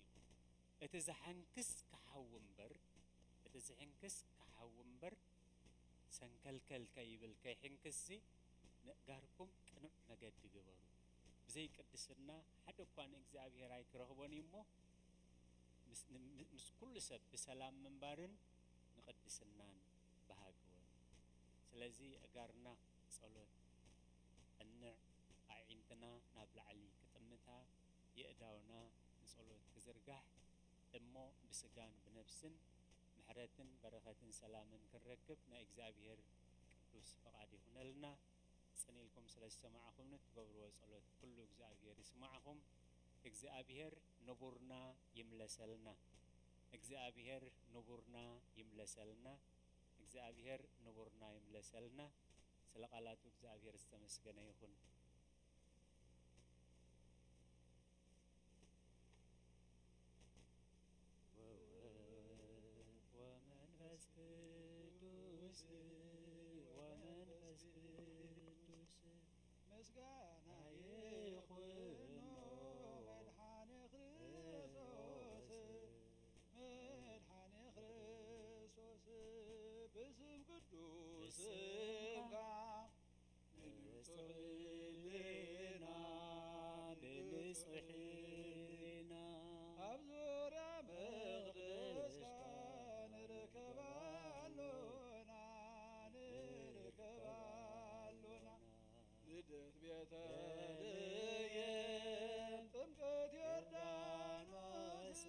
እቲ ዝሓንክስ ክሓዊ እምበር፣ እቲ ዝሕንክስ ክሓዊ እምበር፣ ሰንከልከል ከይብል ከይሕንክስሲ፣ ንእጋርኩም ቅኑዕ መገዲ ግበሩ። ብዘይ ቅድስና ሓደ እኳ ንእግዚኣብሔር ኣይክረኽቦን እዩ እሞ፣ ምስ፣ ን-፣ ምስ ኩሉ ሰብ ብሰላም ምንባርን ንቅድስናን በሃግወን። ስለዚ እጋርና ጸሎት ቀንዕ፣ ኣዒንትና ናብ ላዕሊ ክጥምታ፣ የእዳውና ንጸሎት ክዝርጋሕ እሞ ብስጋን ብነብስን ምሕረትን በረኸትን ሰላምን ክንረክብ ናይ እግዚኣብሔር ቅዱስ ፈቓድ ይኹነልና። ጽን ኢልኩም ስለ ዝሰማዕኹምኒ ትገብርዎ ጸሎት ኩሉ እግዚኣብሔር ይስማዕኹም። እግዚኣብሔር ንቡርና ይምለሰልና። እግዚኣብሔር ንቡርና ይምለሰልና። እግዚኣብሔር ንቡርና ይምለሰልና። ስለ ቃላቱ እግዚኣብሔር ዝተመስገነ ይኹን። ወወልድ ወመንፈስ ቅዱስ፣ ወመንፈስ ቅዱስ። ምስጋና ይኹኖ መድኃኔ ክርስቶስ፣ መድኃኔ ክርስቶስ። ብስም ቅዱስ ስምካ ብንጹሕ ሕሊና፣ ብንጹሕ ሕሊና ኣብ ዙርያ መቕደስካ ንርከብ ኣሎና፣ ንርከብ ኣሎና። ልደት ቤተልሔም ጥምቀት ዮርዳኖስ፣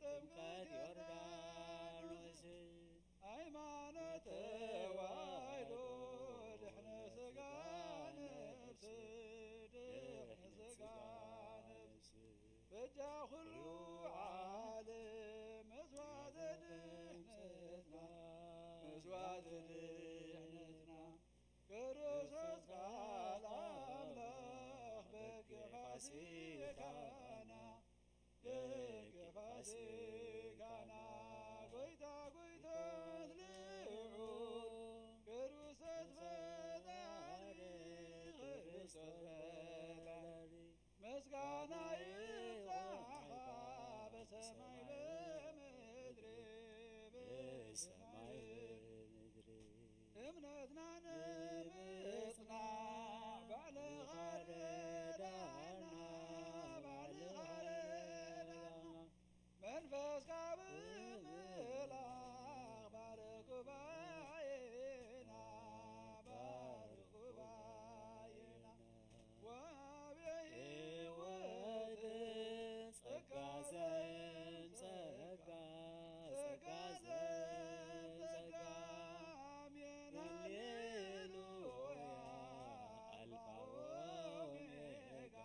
ጥምቀት ዮርዳኖስ። ሃይማኖት ተዋሕዶ ድሕነ ሥጋ ነፍስ፣ ድሕነ ሥጋ ነፍስ። በጃ ኩሉ ዓለም መስዋዕተ ድሕነትና፣ መስዋዕተ ድሕነትና። ክርስቶስ ቃል ኣምላኽ በግዕ ፋሲካና፣ በግዕ ፋሲካና። ጎይታ ጎይታ ልዑል ክርስቶስ ፈጣሪ፣ ክርስቶስ ፈጣሪ። ምስጋና ይብዛሓ በሰማይ በምድሪ፣ በሰማይ በምድሪ። እምነትና ንምጽናዕ ባዕልኻ ርዳና፣ ባዕልኻ ርዳና። መንፈስካ ብምልኣኽ ባርኽ ጉባኤና፣ ባርኽ ጉባኤና። ወሃቤ ሕይወት ጸጋ ዘእም ጸጋ፣ ጸጋ ዘእም ጸጋ። ኣሜን፣ ሃሌሉያ። ኣልፋ ወኦሜጋ፣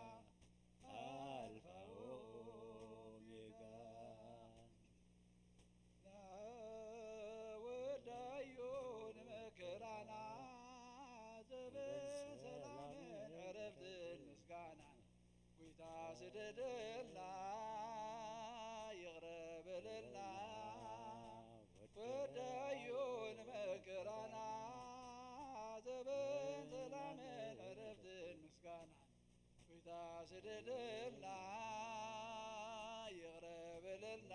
ኣልፋ ወኦሜጋ። ወዳዮ ንመከራና ዘበን ሰላምን ዕረፍትን ምስጋናን። ጎይታ ስደደልና፣ ይቕረ በለልና። ወዳዮ ንመከራና ዘበን ሰላምን ዕረፍትን ምስጋናን። ጎይታ ስደደልና፣ ይቕረ በለልና።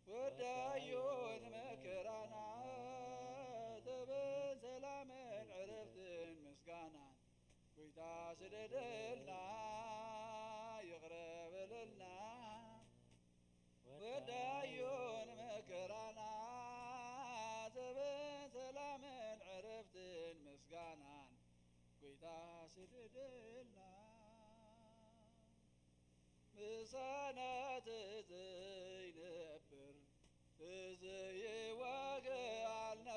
ወዳዮ ንመከራና ዘበን ሰላምን ዕረፍትን ምስጋናን። ጎይታ ስደደልና፣ ይቕረ በለልና። ወዳዮ ንመከራና ዘበን ሰላምን ዕረፍትን ምስጋናን። ጎይታ ስደደልና። ምሳና ተዘይነብር ተዘይዋግኣልና፣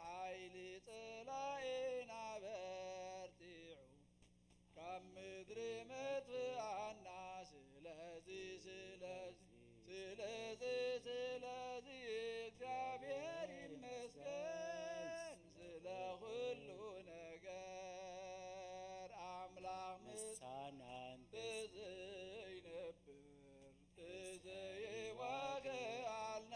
ሓይሊ ጸላኢና በርቲዑ ካብ ምድሪ መጥፍኣና። ስለዚ፣ ስለዚ፣ ስለዚ፣ ስለዚ እግዚኣብሔር ይመስገን ስለ ኩሉ ነገር። ኣምላኽ ምሳና እንተዘይነብር ተዘይዋግኣልና፣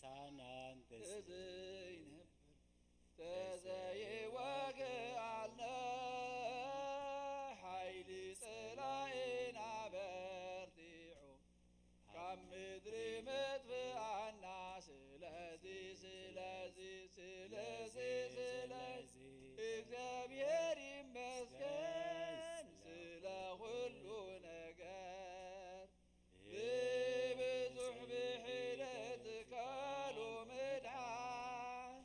ምሳና እንተዘይነብር ተዘይወግኣልና፣ ሓይሊ ጸላኢና በርቲዑ ካብ ምድሪ መጥፍኣና። ስለዚ ስለዚ ስለዚ ስለዚ እግዚኣብሔር ይመስገን ስለ ኩሉ ነገር። ብብዙሕ ብሒደት ካሉ ምድሓን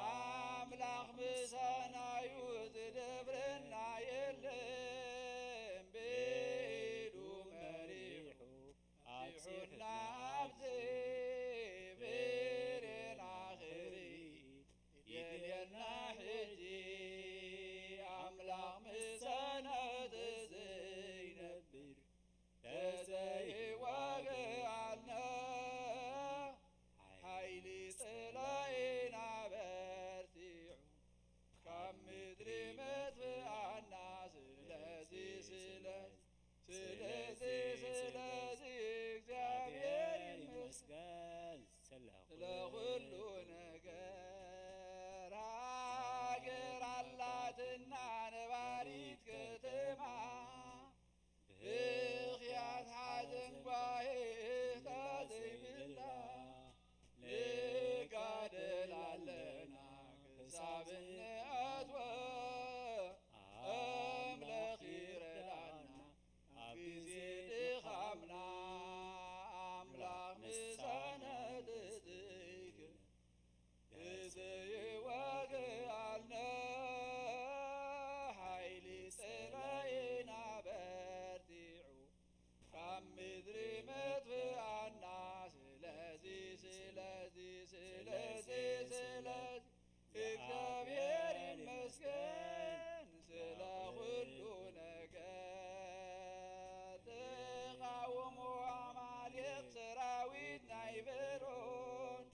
ኣምላኽ ምሳናዩ ዝደብረና የለን። ብኢዱ መሪሑ ኣብጺሑና ኣብዚ ብሬና ክርኢ ይደልየና ሕጂ። ኣምላኽ ምሳና ተዘይነብር ተዘይዋግኣልና፣ ሓይሊ ጸላኢና በርቲዑ ካብ ምድሪ መጥፍኣና። ስለዚ ስለዚ ስለዚ ስለዚ እግዚኣብሔር ይመስገን ስለ ስለ ኩሉ ነገር። ሃገር ኣላትና ነባሪት ከተማ፣ ብኽያት ሓዘን ጓሄታ ዘይብላ፣ ንጋደል ኣለና ክሳብ እንኣትወ። ኣምላኽ ይረዳና ኣብ ግዜ ድኻምና፣ ኣምላኽ ምሳና ተዘይክን ተዘይዋግኣልና፣ ሓይሊ ጸላኢና በርቲዑ ካብ ምድሪ መጥፍኣና። ስለዚ ስለዚ ስለዚ ስለዚ እግዚኣብሔር ይመስገን ስለ ኩሉ ነገር። ተቓውሞ ኣማሌቅ ሰራዊት ናይ ፈርዖን፣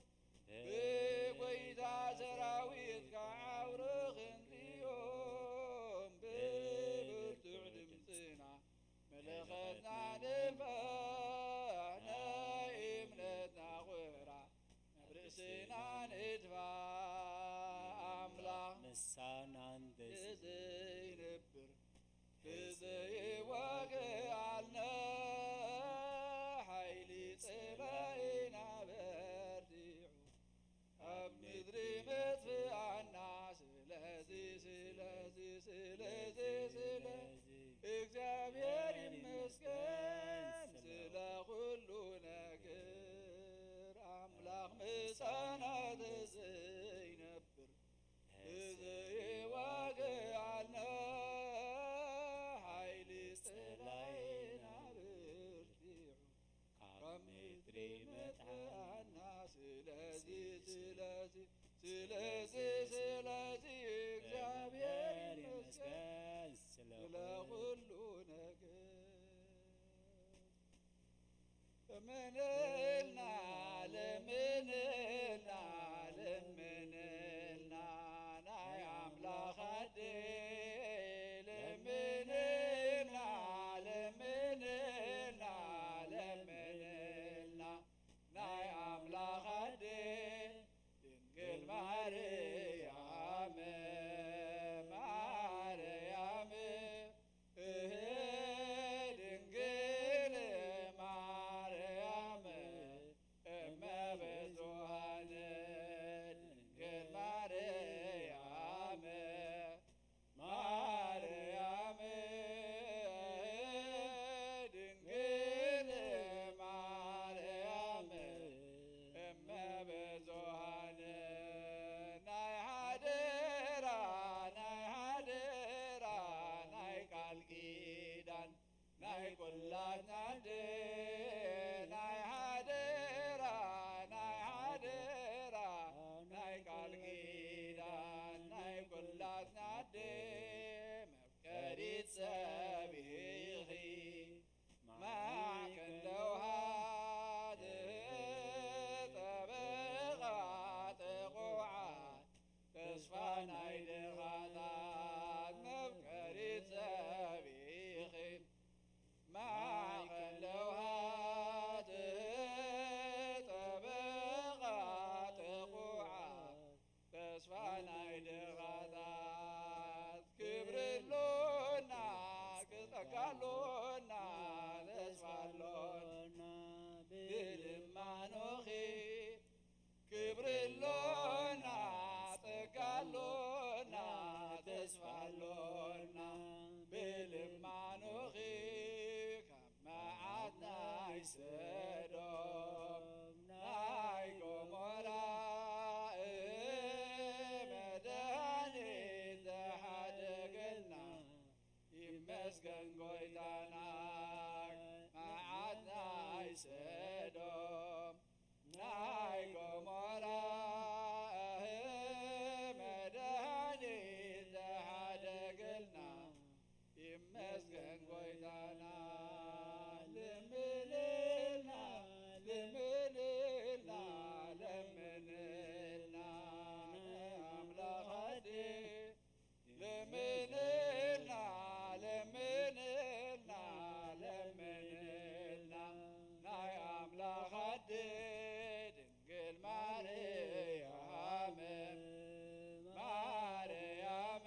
ብጎይታ ሰራዊት ክዓውሩ ክንሪኦም፣ ብብርቱዕ ድምፅና መለኸትና ንንፋሕ፣ ናይ እምነትና ኹራ ናብ ርእስና ንድፋ። ኣምላኽ ምሳና እንተዘይነብር ተዘይዋግኣልና፣ ሓይሊ ጸላኢና በርቲዑ ኣብ ምድሪ መጥፍኣና። ስለዚ ስለዚ ስለዚ ስለዚ እግዚኣብሔር ይመስገን ስለ ኩሉ ነገር። ኣምላኽ ምሳና ተዘይነብር ተዘይዋግኣልና፣ ሓይሊ ጸላኢና በርቲዑ ካብ ምድሪ መጥፍኣና። ስለዚ ስለዚ ስለዚ ስለዚ እግዚኣብሔር ይመስገን ስለ ኩሉ ነገር። ለምንልና ለምንልና ለምንልና ናይ ኣምላኽ ኣደ፣ ለምንልና ለምንልና ለምንልና ናይ ኣምላኽ ኣደ፣ ድንግል ማርያም ማርያም እህ ድንግል ማርያም ሰዶም ናይ ጎሞራ መድኃኒት ተሓደገልና። ይመስገን ጎይታና። መዓት ናይ ሰዶም ናይ ጎሞራ መድኃኒት ተሓደገልና። ይመስገን ጎይታና። ለምንልና ለምንልና ለምንልና ኣምላኽ ኣዴ ለምንልና ለምንልና ለምንልና ናይ ኣምላኽ ኣዴ ድንግል ማርያም ማርያም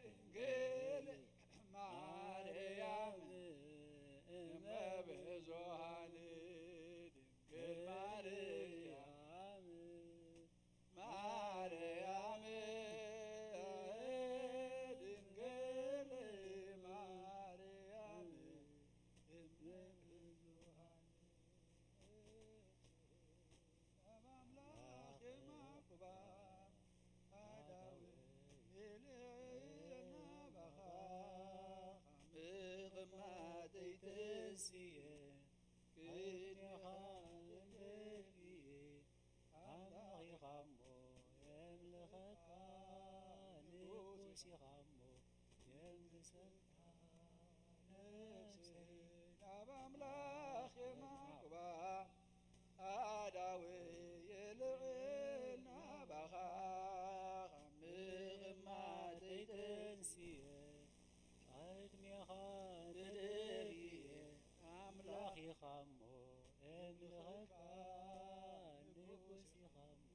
ድንግል ማርያም እመ ብዙኃን ድንግል ማርያም ማርያም ድንግል ማርያም እመ ብዙኃን ኣብ ኣምላኽ የማኩባ ኣዳዊ ልዕልና ባኻ ምቕማጠይ ተንስየ ቅድሜኻ ተደፊየ ኣምላኽ ኢኻ እሞ የምልኸካ ንጉስ ኢኻ እሞ የንግሰካ ነፍሰይ ናብ ኣምላኽ የማኩባ ኣዳዊ የልዕል ናባኻ ካብ ምቕማጠይ ተንስየ ቅድሜኻ ተደፊየ ኣምላኽ ኢኻ እሞ የምልኸካ ንጉስ ኢኻ እሞ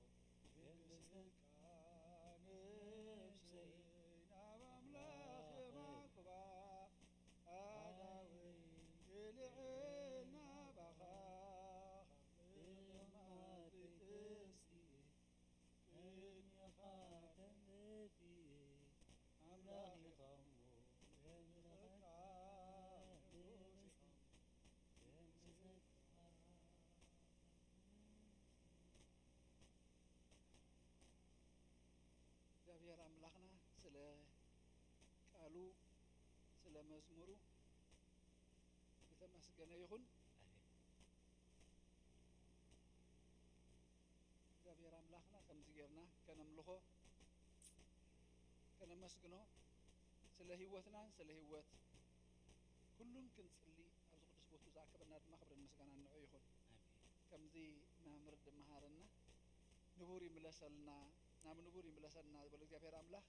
የንግሰካ ነፍሰይ ናብ ኣምላኽ የማኩባ ኣዳዊ ልዕል ናባኻ ካብ ምቕማጠይ ተንስየ ቅድሜኻ ተንበርኪኸ ኣምላኽ ኢኻ እሞ የምልኸካ ንጉስ ኢኻ እሞ የንግሰካ። እግዚኣብሔር ኣምላኽና ስለ ቃሉ ስለ መዝሙሩ ዝተመስገነ ይኹን። እግዚኣብሔር ኣምላኽና ከምዚ ጌርና ከነምልኾ ከነመስግኖ ስለ ህይወትናን ስለ ህይወት ኩሉን ክንጽሊ ኣብዚ ቅዱስ ቦቱ ዝኣከበና ድማ ክብርን ምስጋናን ንዑ ይኹን። ኣሜን። ከምዚ መምህር ድመሃረና ንቡር ይምለሰልና ናብ ንቡር ይምለሰልና ዝበሎ እግዚኣብሔር ኣምላኽ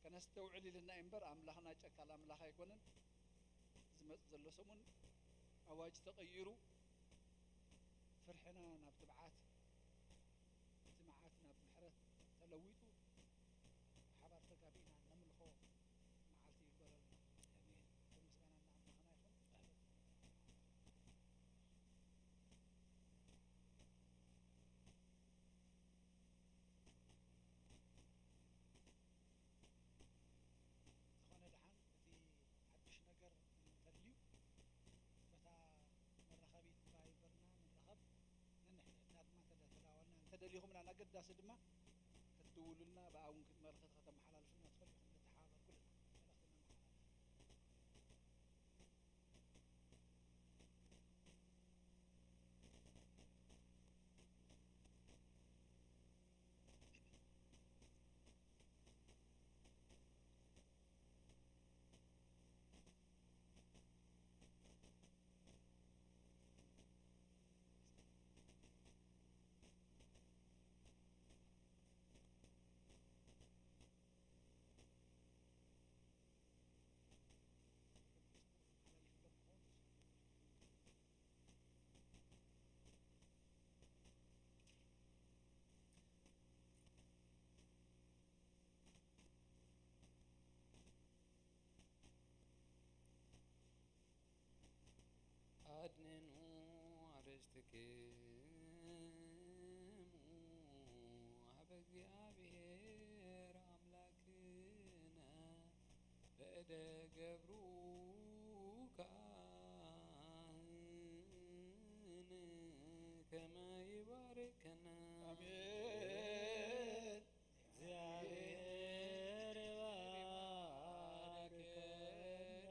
ከነስተውዕል ኢልና እዩ እምበር ኣምላኽና ጨካል ኣምላኽ ኣይኮነን። ዝመጽእ ዘሎ ሰሙን ኣዋጅ ተቐይሩ ፍርሕና ናብ ትብዓት እቲ መዓት ናብ ምሕረት ተለዊጡ ብሓባር ተጋቢእና ነምልኾ መዓልቲ ይግበረልና። ኣሜን። ክብርን ምስጋናን ንኣምላኽና ይኹን። ኣሜን። ዝኾነ ደሓን እቲ ሓድሽ ነገር እንተልዩ በታ መራኸቢት ቫይበርና ንራኸብ። ነንሕድሕድና ድማ እንተ ተዳወልና እንተደሊኹም ኢላ ኣገዳሲ ድማ ክትድውሉልና ብኣ እውን መልእኽቲ ከተመሓላልፉልና ትኽእሉ ኢኹም። ንተሓባበር ኩልና መልእኽቲ ነመሓላልፍ። ኣድንኑ ኣርእስትክሙ ሀበ እግዚአብሔር ኣምላክነ በእደ ገብሩ ከኣ ከመ ይባርከነ። ኣሜን። እግዚኣብሔር ይባርከነ።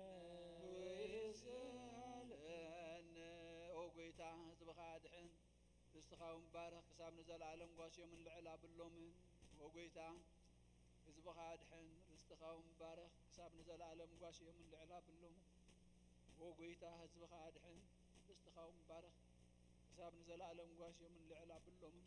ወይስሃለነ። ኦ ጎይታ፣ ህዝብኻ ኣድሕን፣ ርስትኻ እውን ባርኽ፣ ክሳብ ንዘለኣለም ጓስዮምን ልዕል ኣብሎምን። ኦ ጎይታ፣ ህዝብኻ ኣድሕን፣ ርስትኻ እውን ባርኽ፣ ክሳብ ንዘለኣለም ጓስዮምን ልዕል ኣብሎምን። ኦ ጎይታ፣ ህዝብኻ ኣድሕን፣ ርስትኻ እውን ባርኽ፣ ክሳብ ንዘለኣለም ጓስዮምን ልዕል ኣብሎምን።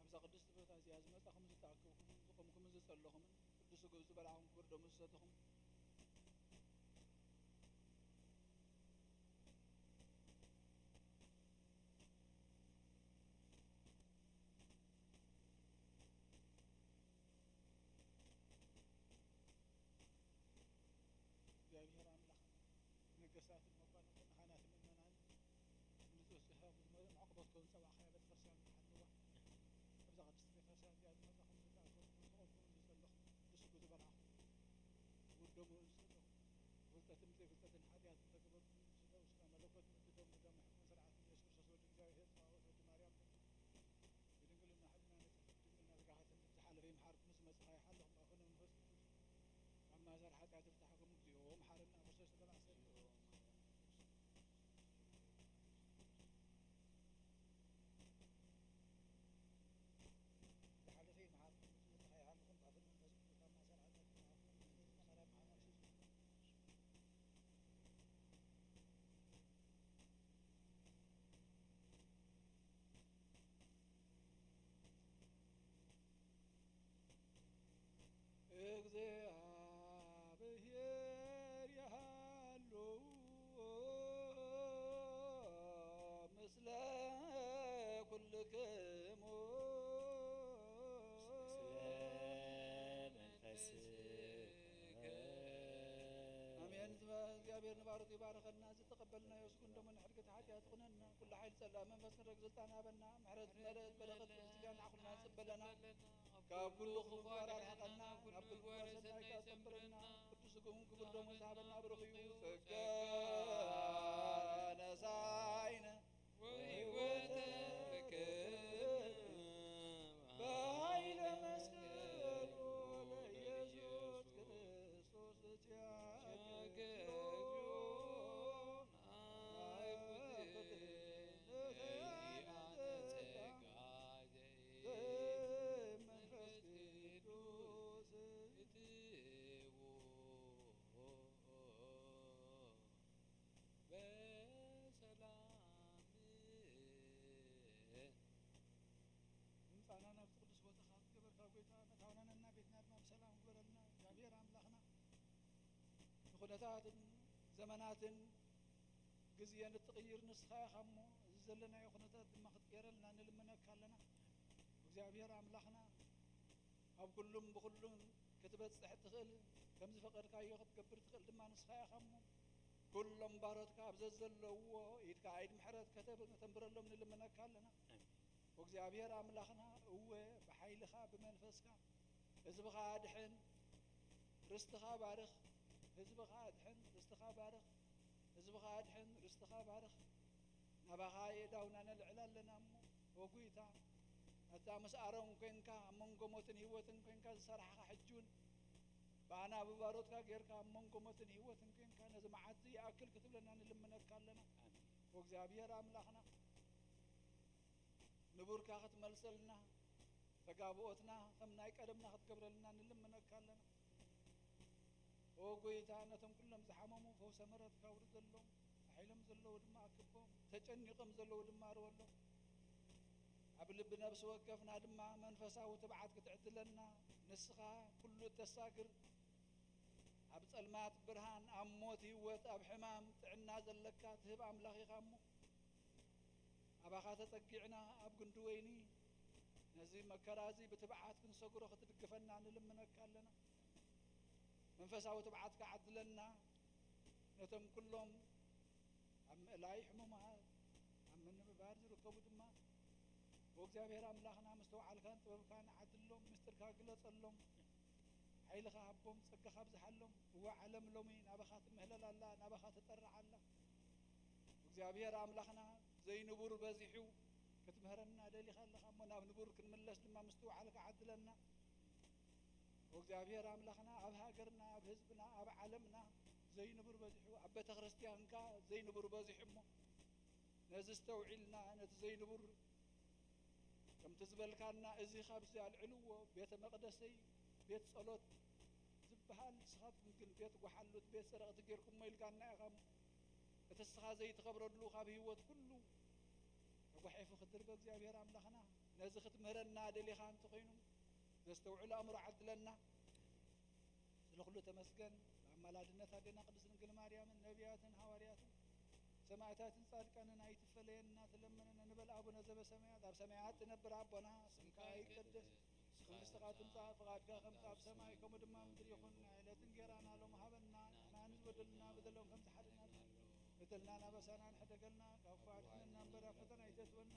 ኣብዛ ቅድስቲ ቦታ እዚኣ ዝመጻኹምን ዝተኣከብኩምን ዝቖምኩምን ዝጸለኹምን፣ ቅዱስ ስግኡ ዝበላዕኹም፣ ክቡር ደሙ ዝሰተኹም፣ እግዚኣብሔር ኣምላኽ፣ ነገስታትን መኳንንትን፣ ካህናትን ምእመናንን፣ ንጹህ ጽሕሒ መዕቆበት ከውን ጸዋዕኻያ ቤተክርስትያን ትሓልዋ። ኣብዛ ቅድስቲ ቤተክርስትያን እዚኣ ዝመጻኹም ዝተኣከብኩም፣ ዝቖምኩም፣ ዝጸለኹም፣ ብስጉ ዝበላዕኹም፣ ውደሙ ዝጸለኹም፣ ፍልጠትን ዘይፍልጠትን ሓጢኣትን ተገበርኩም፣ ስጋ ውስጋ መለኮት ምእንቲ ደሙ ደም ሕቁን ስርዓትን ኢየሱስ ክርስቶስ ወዲ እግዚኣብሔር፣ ጸባኦት ወዲ ማርያም፣ ብድንግልና ሕልና ንጽሕት፣ ብድንግልና ዝጋሃትን ዝሓለፈ ይምሓርኩም፣ ዝመጽኻ ይሓልኹም፣ ኣቡነ መንፈስ ቅዱስ፣ ካብ ማእሰር ሓጢኣት ይፍታሕኩም፣ እግዚኦ መሓረና ክርስቶስ ተበላዕሰ። ዝሓለፈ ይምሓርኩም፣ ዝመጽኻ ይሓልኹም፣ ኣቡነ መንፈስ ቅዱስ፣ ካብ ማእሰር ሓጢኣት ይፍታሕኩም፣ ብድንግልና ማርያም ሓማም ሽዙ። እግዚኣብሔር ይሃሉ ምስለ ኩልክሙ። ምስለ መንፈስከ። ኣሜን። እግዚኣብሔር ንባሮቱ ይባርኸና። ዝተቐበልናዮ ስጉን ደሙን ሕድገት ሓጢኣት ይኹነና። ኩሉ ሓይሊ ጸላእ መንፈስ ክንረግ ስልጣን ሃበና። ምሕረት መለእት በረኸት ስጋን ዓኹልና ጽበለና። ካብ ኩሉ ክፉእ ምግባር ኣርሕቐና፣ ናብ ኩሉ ምግባር ሰናይ ከኣ ኣጸንብረና። ቅዱስ ስግኡን ክቡር ደሙን ዝሃበና ብሩኽ እዩ። ጸጋ ነሳይነ ወሕይወተ ክብር በኃይለ መስቀሉ ለኢየሱስ ክርስቶስ ጃገግዮ መንፈስ ቅዱስ በሰላም ምምጻእና ናብቲ ቅዱስ ቦታኻ ዝገበርካ ጎይታ፣ መታውናና ቤትና ድማ ብሰላም ግበረልና። እግዚኣብሔር ኣምላኽና፣ ንኹነታትን ዘመናትን ግዜን እትቕይር ንስኻ ኢኻ እሞ፣ እዚ ዘለናዮ ኩነታት ድማ ክትቅየረልና ንልምነካ ኣለና። እግዚኣብሔር ኣምላኽና፣ ኣብ ኩሉን ብኹሉን ክትበጽሕ እትኽእል፣ ከም ዝፈቐድካዮ ክትገብር ትኽእል ድማ ንስኻ ኢኻ እሞ፣ ኩሎም ባሮትካ ኣብ ዘዘለውዎ ኢድካ ኣይድ ምሕረት ከተብ-፣ ከተንብረሎም ንልምነካ ኣለና። ኣሜን። እግዚኣብሔር ኣምላኽና፣ እወ፣ ብሓይልኻ ብመንፈስካ ህዝብኻ ኣድሕን፣ ርስትኻ ባርኽ። ህዝብኻ ኣድሕን፣ ርስትኻ ባርኽ። ህዝብኻ ኣድሕን፣ ርስትኻ ባርኽ። ናባኻ የእዳውና ነልዕል ኣለና እሞ፣ ኦ ጎይታ፣ ኣታ ምስ ኣሮን ኮንካ ኣብ መንጎ ሞትን ህይወትን ኮንካ ዝሰራሕኻ፣ ሕጂ እውን ብኣና ብባሮትካ ጌርካ ኣብ መንጎ ሞትን ህይወትን ኮንካ ነዚ መዓልቲ ይኣክል ክትብለና ንልምነካ ኣለና። ኣሜን። ኦ እግዚኣብሔር ኣምላኽና፣ ንቡርካ ክትመልሰልና፣ ተጋብኦትና ከም ናይ ቀደምና ክትገብረልና ንልምነካ ኣለና። ኦ ጎይታ፣ ነቶም ኩሎም ዝሓመሙ ፈውሰ ምሕረትካ ኣውርደሎም። ተታሒዞም ዘለዉ ድማ ኣክቦም፣ ተጨኒቖም ዘለዉ ድማ ኣርወሎም። ኣብ ልቢ ነፍሲ ወከፍና ድማ መንፈሳዊ ትብዓት ክትዕድለና፣ ንስኻ ኩሉ እተሳግር፣ ኣብ ጸልማት ብርሃን፣ ኣብ ሞት ህይወት፣ ኣብ ሕማም ጥዕና ዘለካ ትህብ ኣምላኽ ኢኻ እሞ፣ ኣባኻ ተጸጊዕና ኣብ ጉንዲ ወይኒ ነዚ መከራ እዚ ብትብዓት ክንሰግሮ ክትድግፈና ንልምነካ ኣለና። መንፈሳዊ ትብዓትካ ዓድለና። ነቶም ኩሎም ኣብ ምእላይ ሕሙማት፣ ኣብ ምንብባር ዝርከቡ ድማ፣ ብእግዚኣብሔር ኣምላኽና ምስትውዓልካን ጥበብካን ዓድሎም፣ ምስጢርካ ግለጸሎም። ሓይልኻ ሃቦም፣ ጸጋኻ ኣብዝሓሎም። እወ፣ ዓለም ሎሚ ናባኻ ትምህለል ኣላ፣ ናባኻ ትጠርዕ ኣላ። እግዚኣብሔር ኣምላኽና ዘይንቡር በዚሑ ክትምህረና ደሊኻ ኣለኻ እሞ፣ ናብ ንቡር ክንምለስ ድማ ምስትውዓልካ ዓድለና። እግዚኣብሔር ኣምላኽና ኣብ ሃገርና፣ ኣብ ህዝብና፣ ኣብ ዓለምና ዘይንቡር በዚሑ፣ ኣብ ቤተ ክርስቲያንካ ዘይንቡር በዚሑ እሞ፣ ነዚ ዝተውዒልና፣ ነቲ ዘይንቡር ከምቲ ዝበልካና፣ እዚ ካብዚ ኣልዕልዎ፣ ቤተ መቕደሰይ፣ ቤት ጸሎት ዝበሃል፣ ንስኻትኩም ግን ቤት ጓሓሉት፣ ቤት ሰረቕቲ ጌርኩሞ ኢልካና ኢኻ እሞ፣ እቲ እስኻ ዘይትኸብረሉ ካብ ህይወት ኩሉ ተጓሒፉ ክድርበ እግዚኣብሔር ኣምላኽና፣ ነዚ ክትምህረና ደሊኻ እንተኾይኑ፣ ዘስተውዕል ኣእምሮ ዓድለና። ስለ ኩሉ ተመስገን። ብኣማላድነት ኣዴና ቅድስት ድንግል ማርያምን ነቢያትን ሃዋርያትን ሰማዕታትን ጻድቃንን ኣይትፈለየና፣ ትለመነና። ንበል ኣቡነ ዘበሰማያት፣ ኣብ ሰማያት ትነብር ኣቦና፣ ስምካ ይቀደስ፣ መንግስትኻ ትምጻእ፣ ፍቓድካ ከምቲ ኣብ ሰማይ ከምኡ ድማ ምድሪ ይኹን። ዕለት እንጌራና ሎም ሃበና፣ ንሕና ንዝበደሉና በደሎም ከም ዝሓለና በደልና፣ ኣበሳና ንሕደገልና፣ ካብ ክፉኣት ሕነና እምበር ኣብ ፈተና ኣይተእትወና።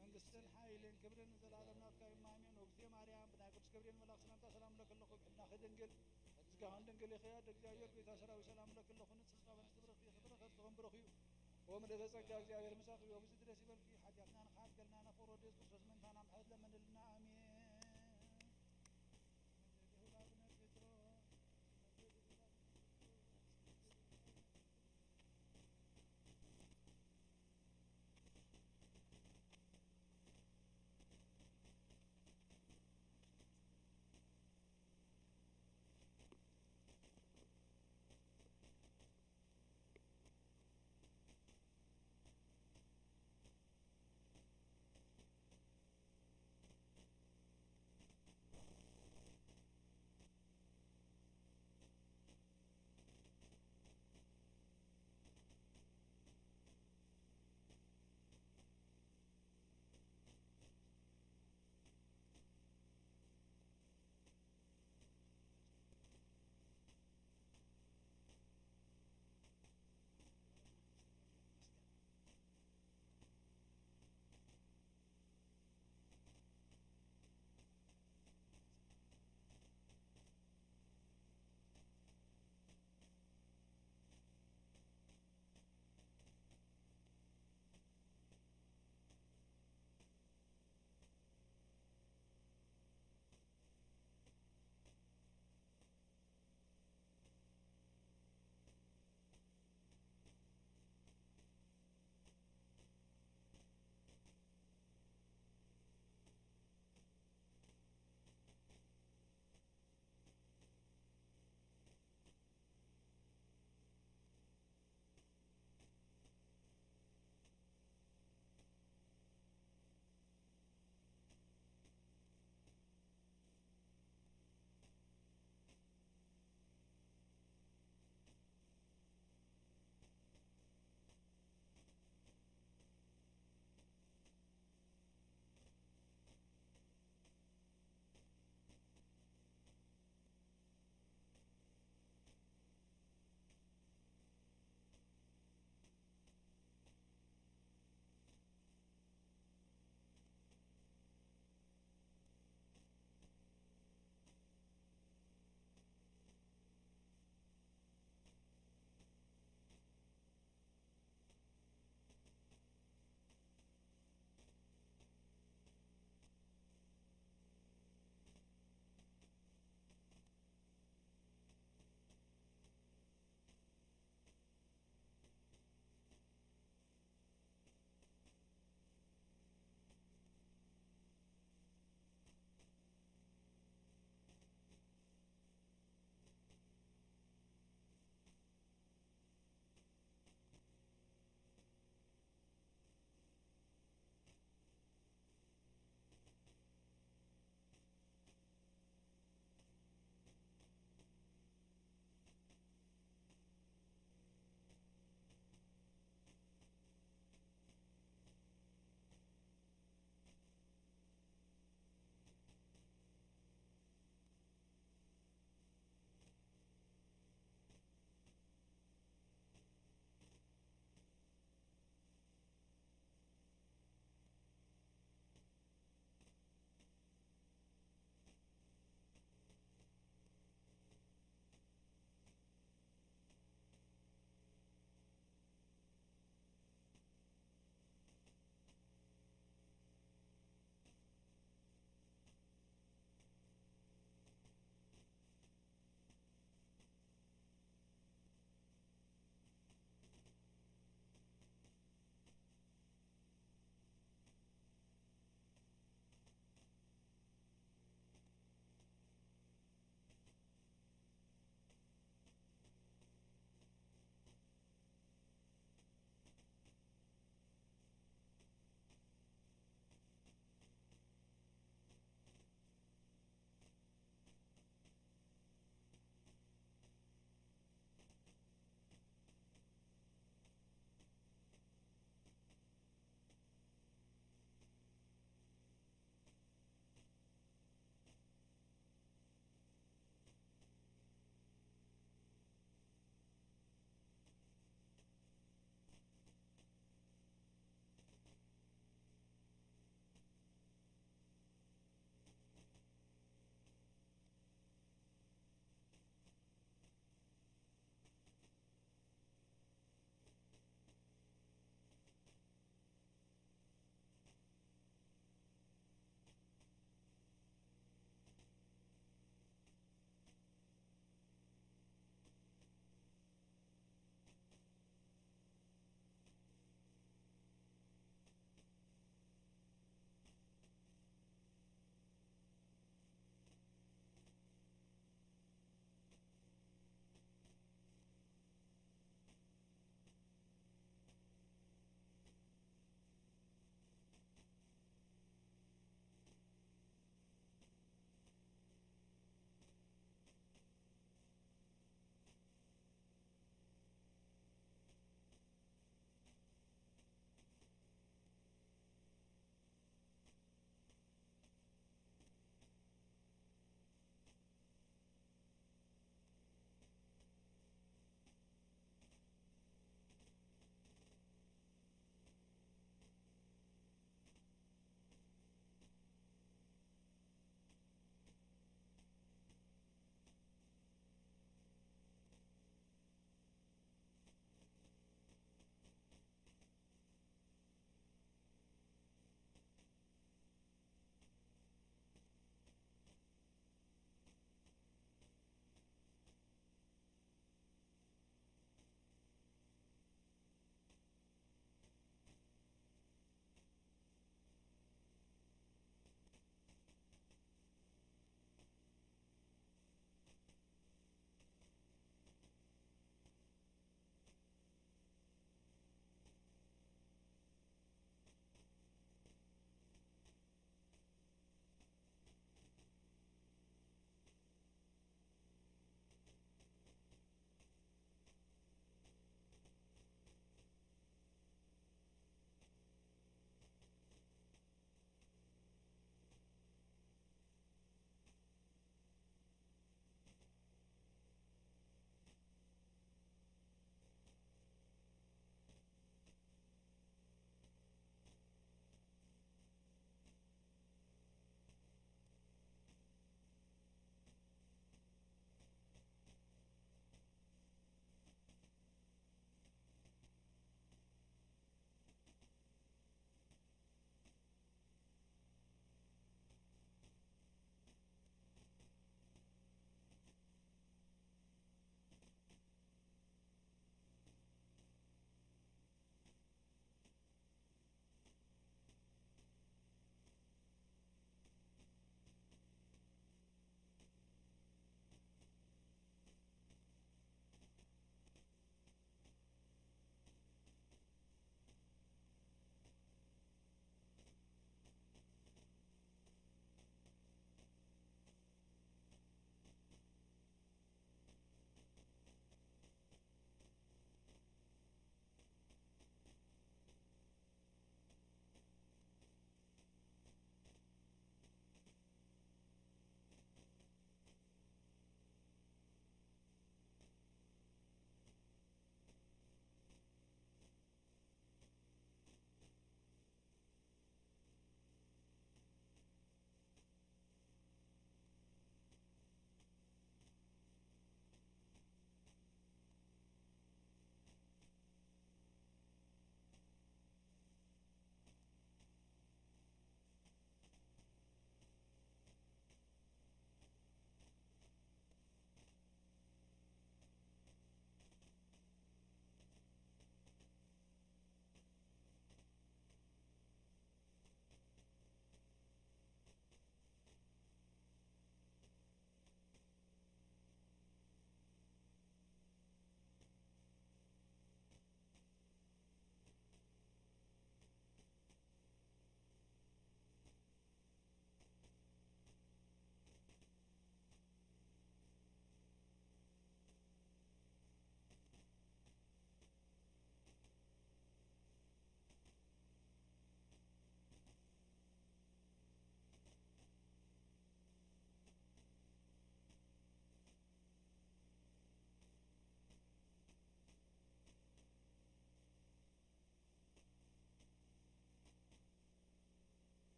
መንግስትን ሓይልን ክብርን ንዘለኣለም ናትካ እዩ። ኣሜን። ወግዜ ማርያም፣ ብናይ ቅዱስ ገብርኤል መልኣክ ሰላምታ ሰላም ለኪ ኣለኹ፣ ብሕልናኺ ድንግል፣ ስጋኽን ድንግል ኢኺ። ኣደ እግዚኣብሔር፣ ጎይታ ሰራዊት፣ ሰላም ለኪ ኣለኹ። ንጽሕቲ ፋበን ትብረኺ፣ ፍረ ከርሥኺ ብሩኽ እዩ። ኦም ለዘጸጋ እግዚኣብሔር ምሳኺ እዩ። ኣብዚ ድረስ ይበልኪ፣ ሓጢኣትና ንኽሓድገልና፣ ናብ ፍቕሮ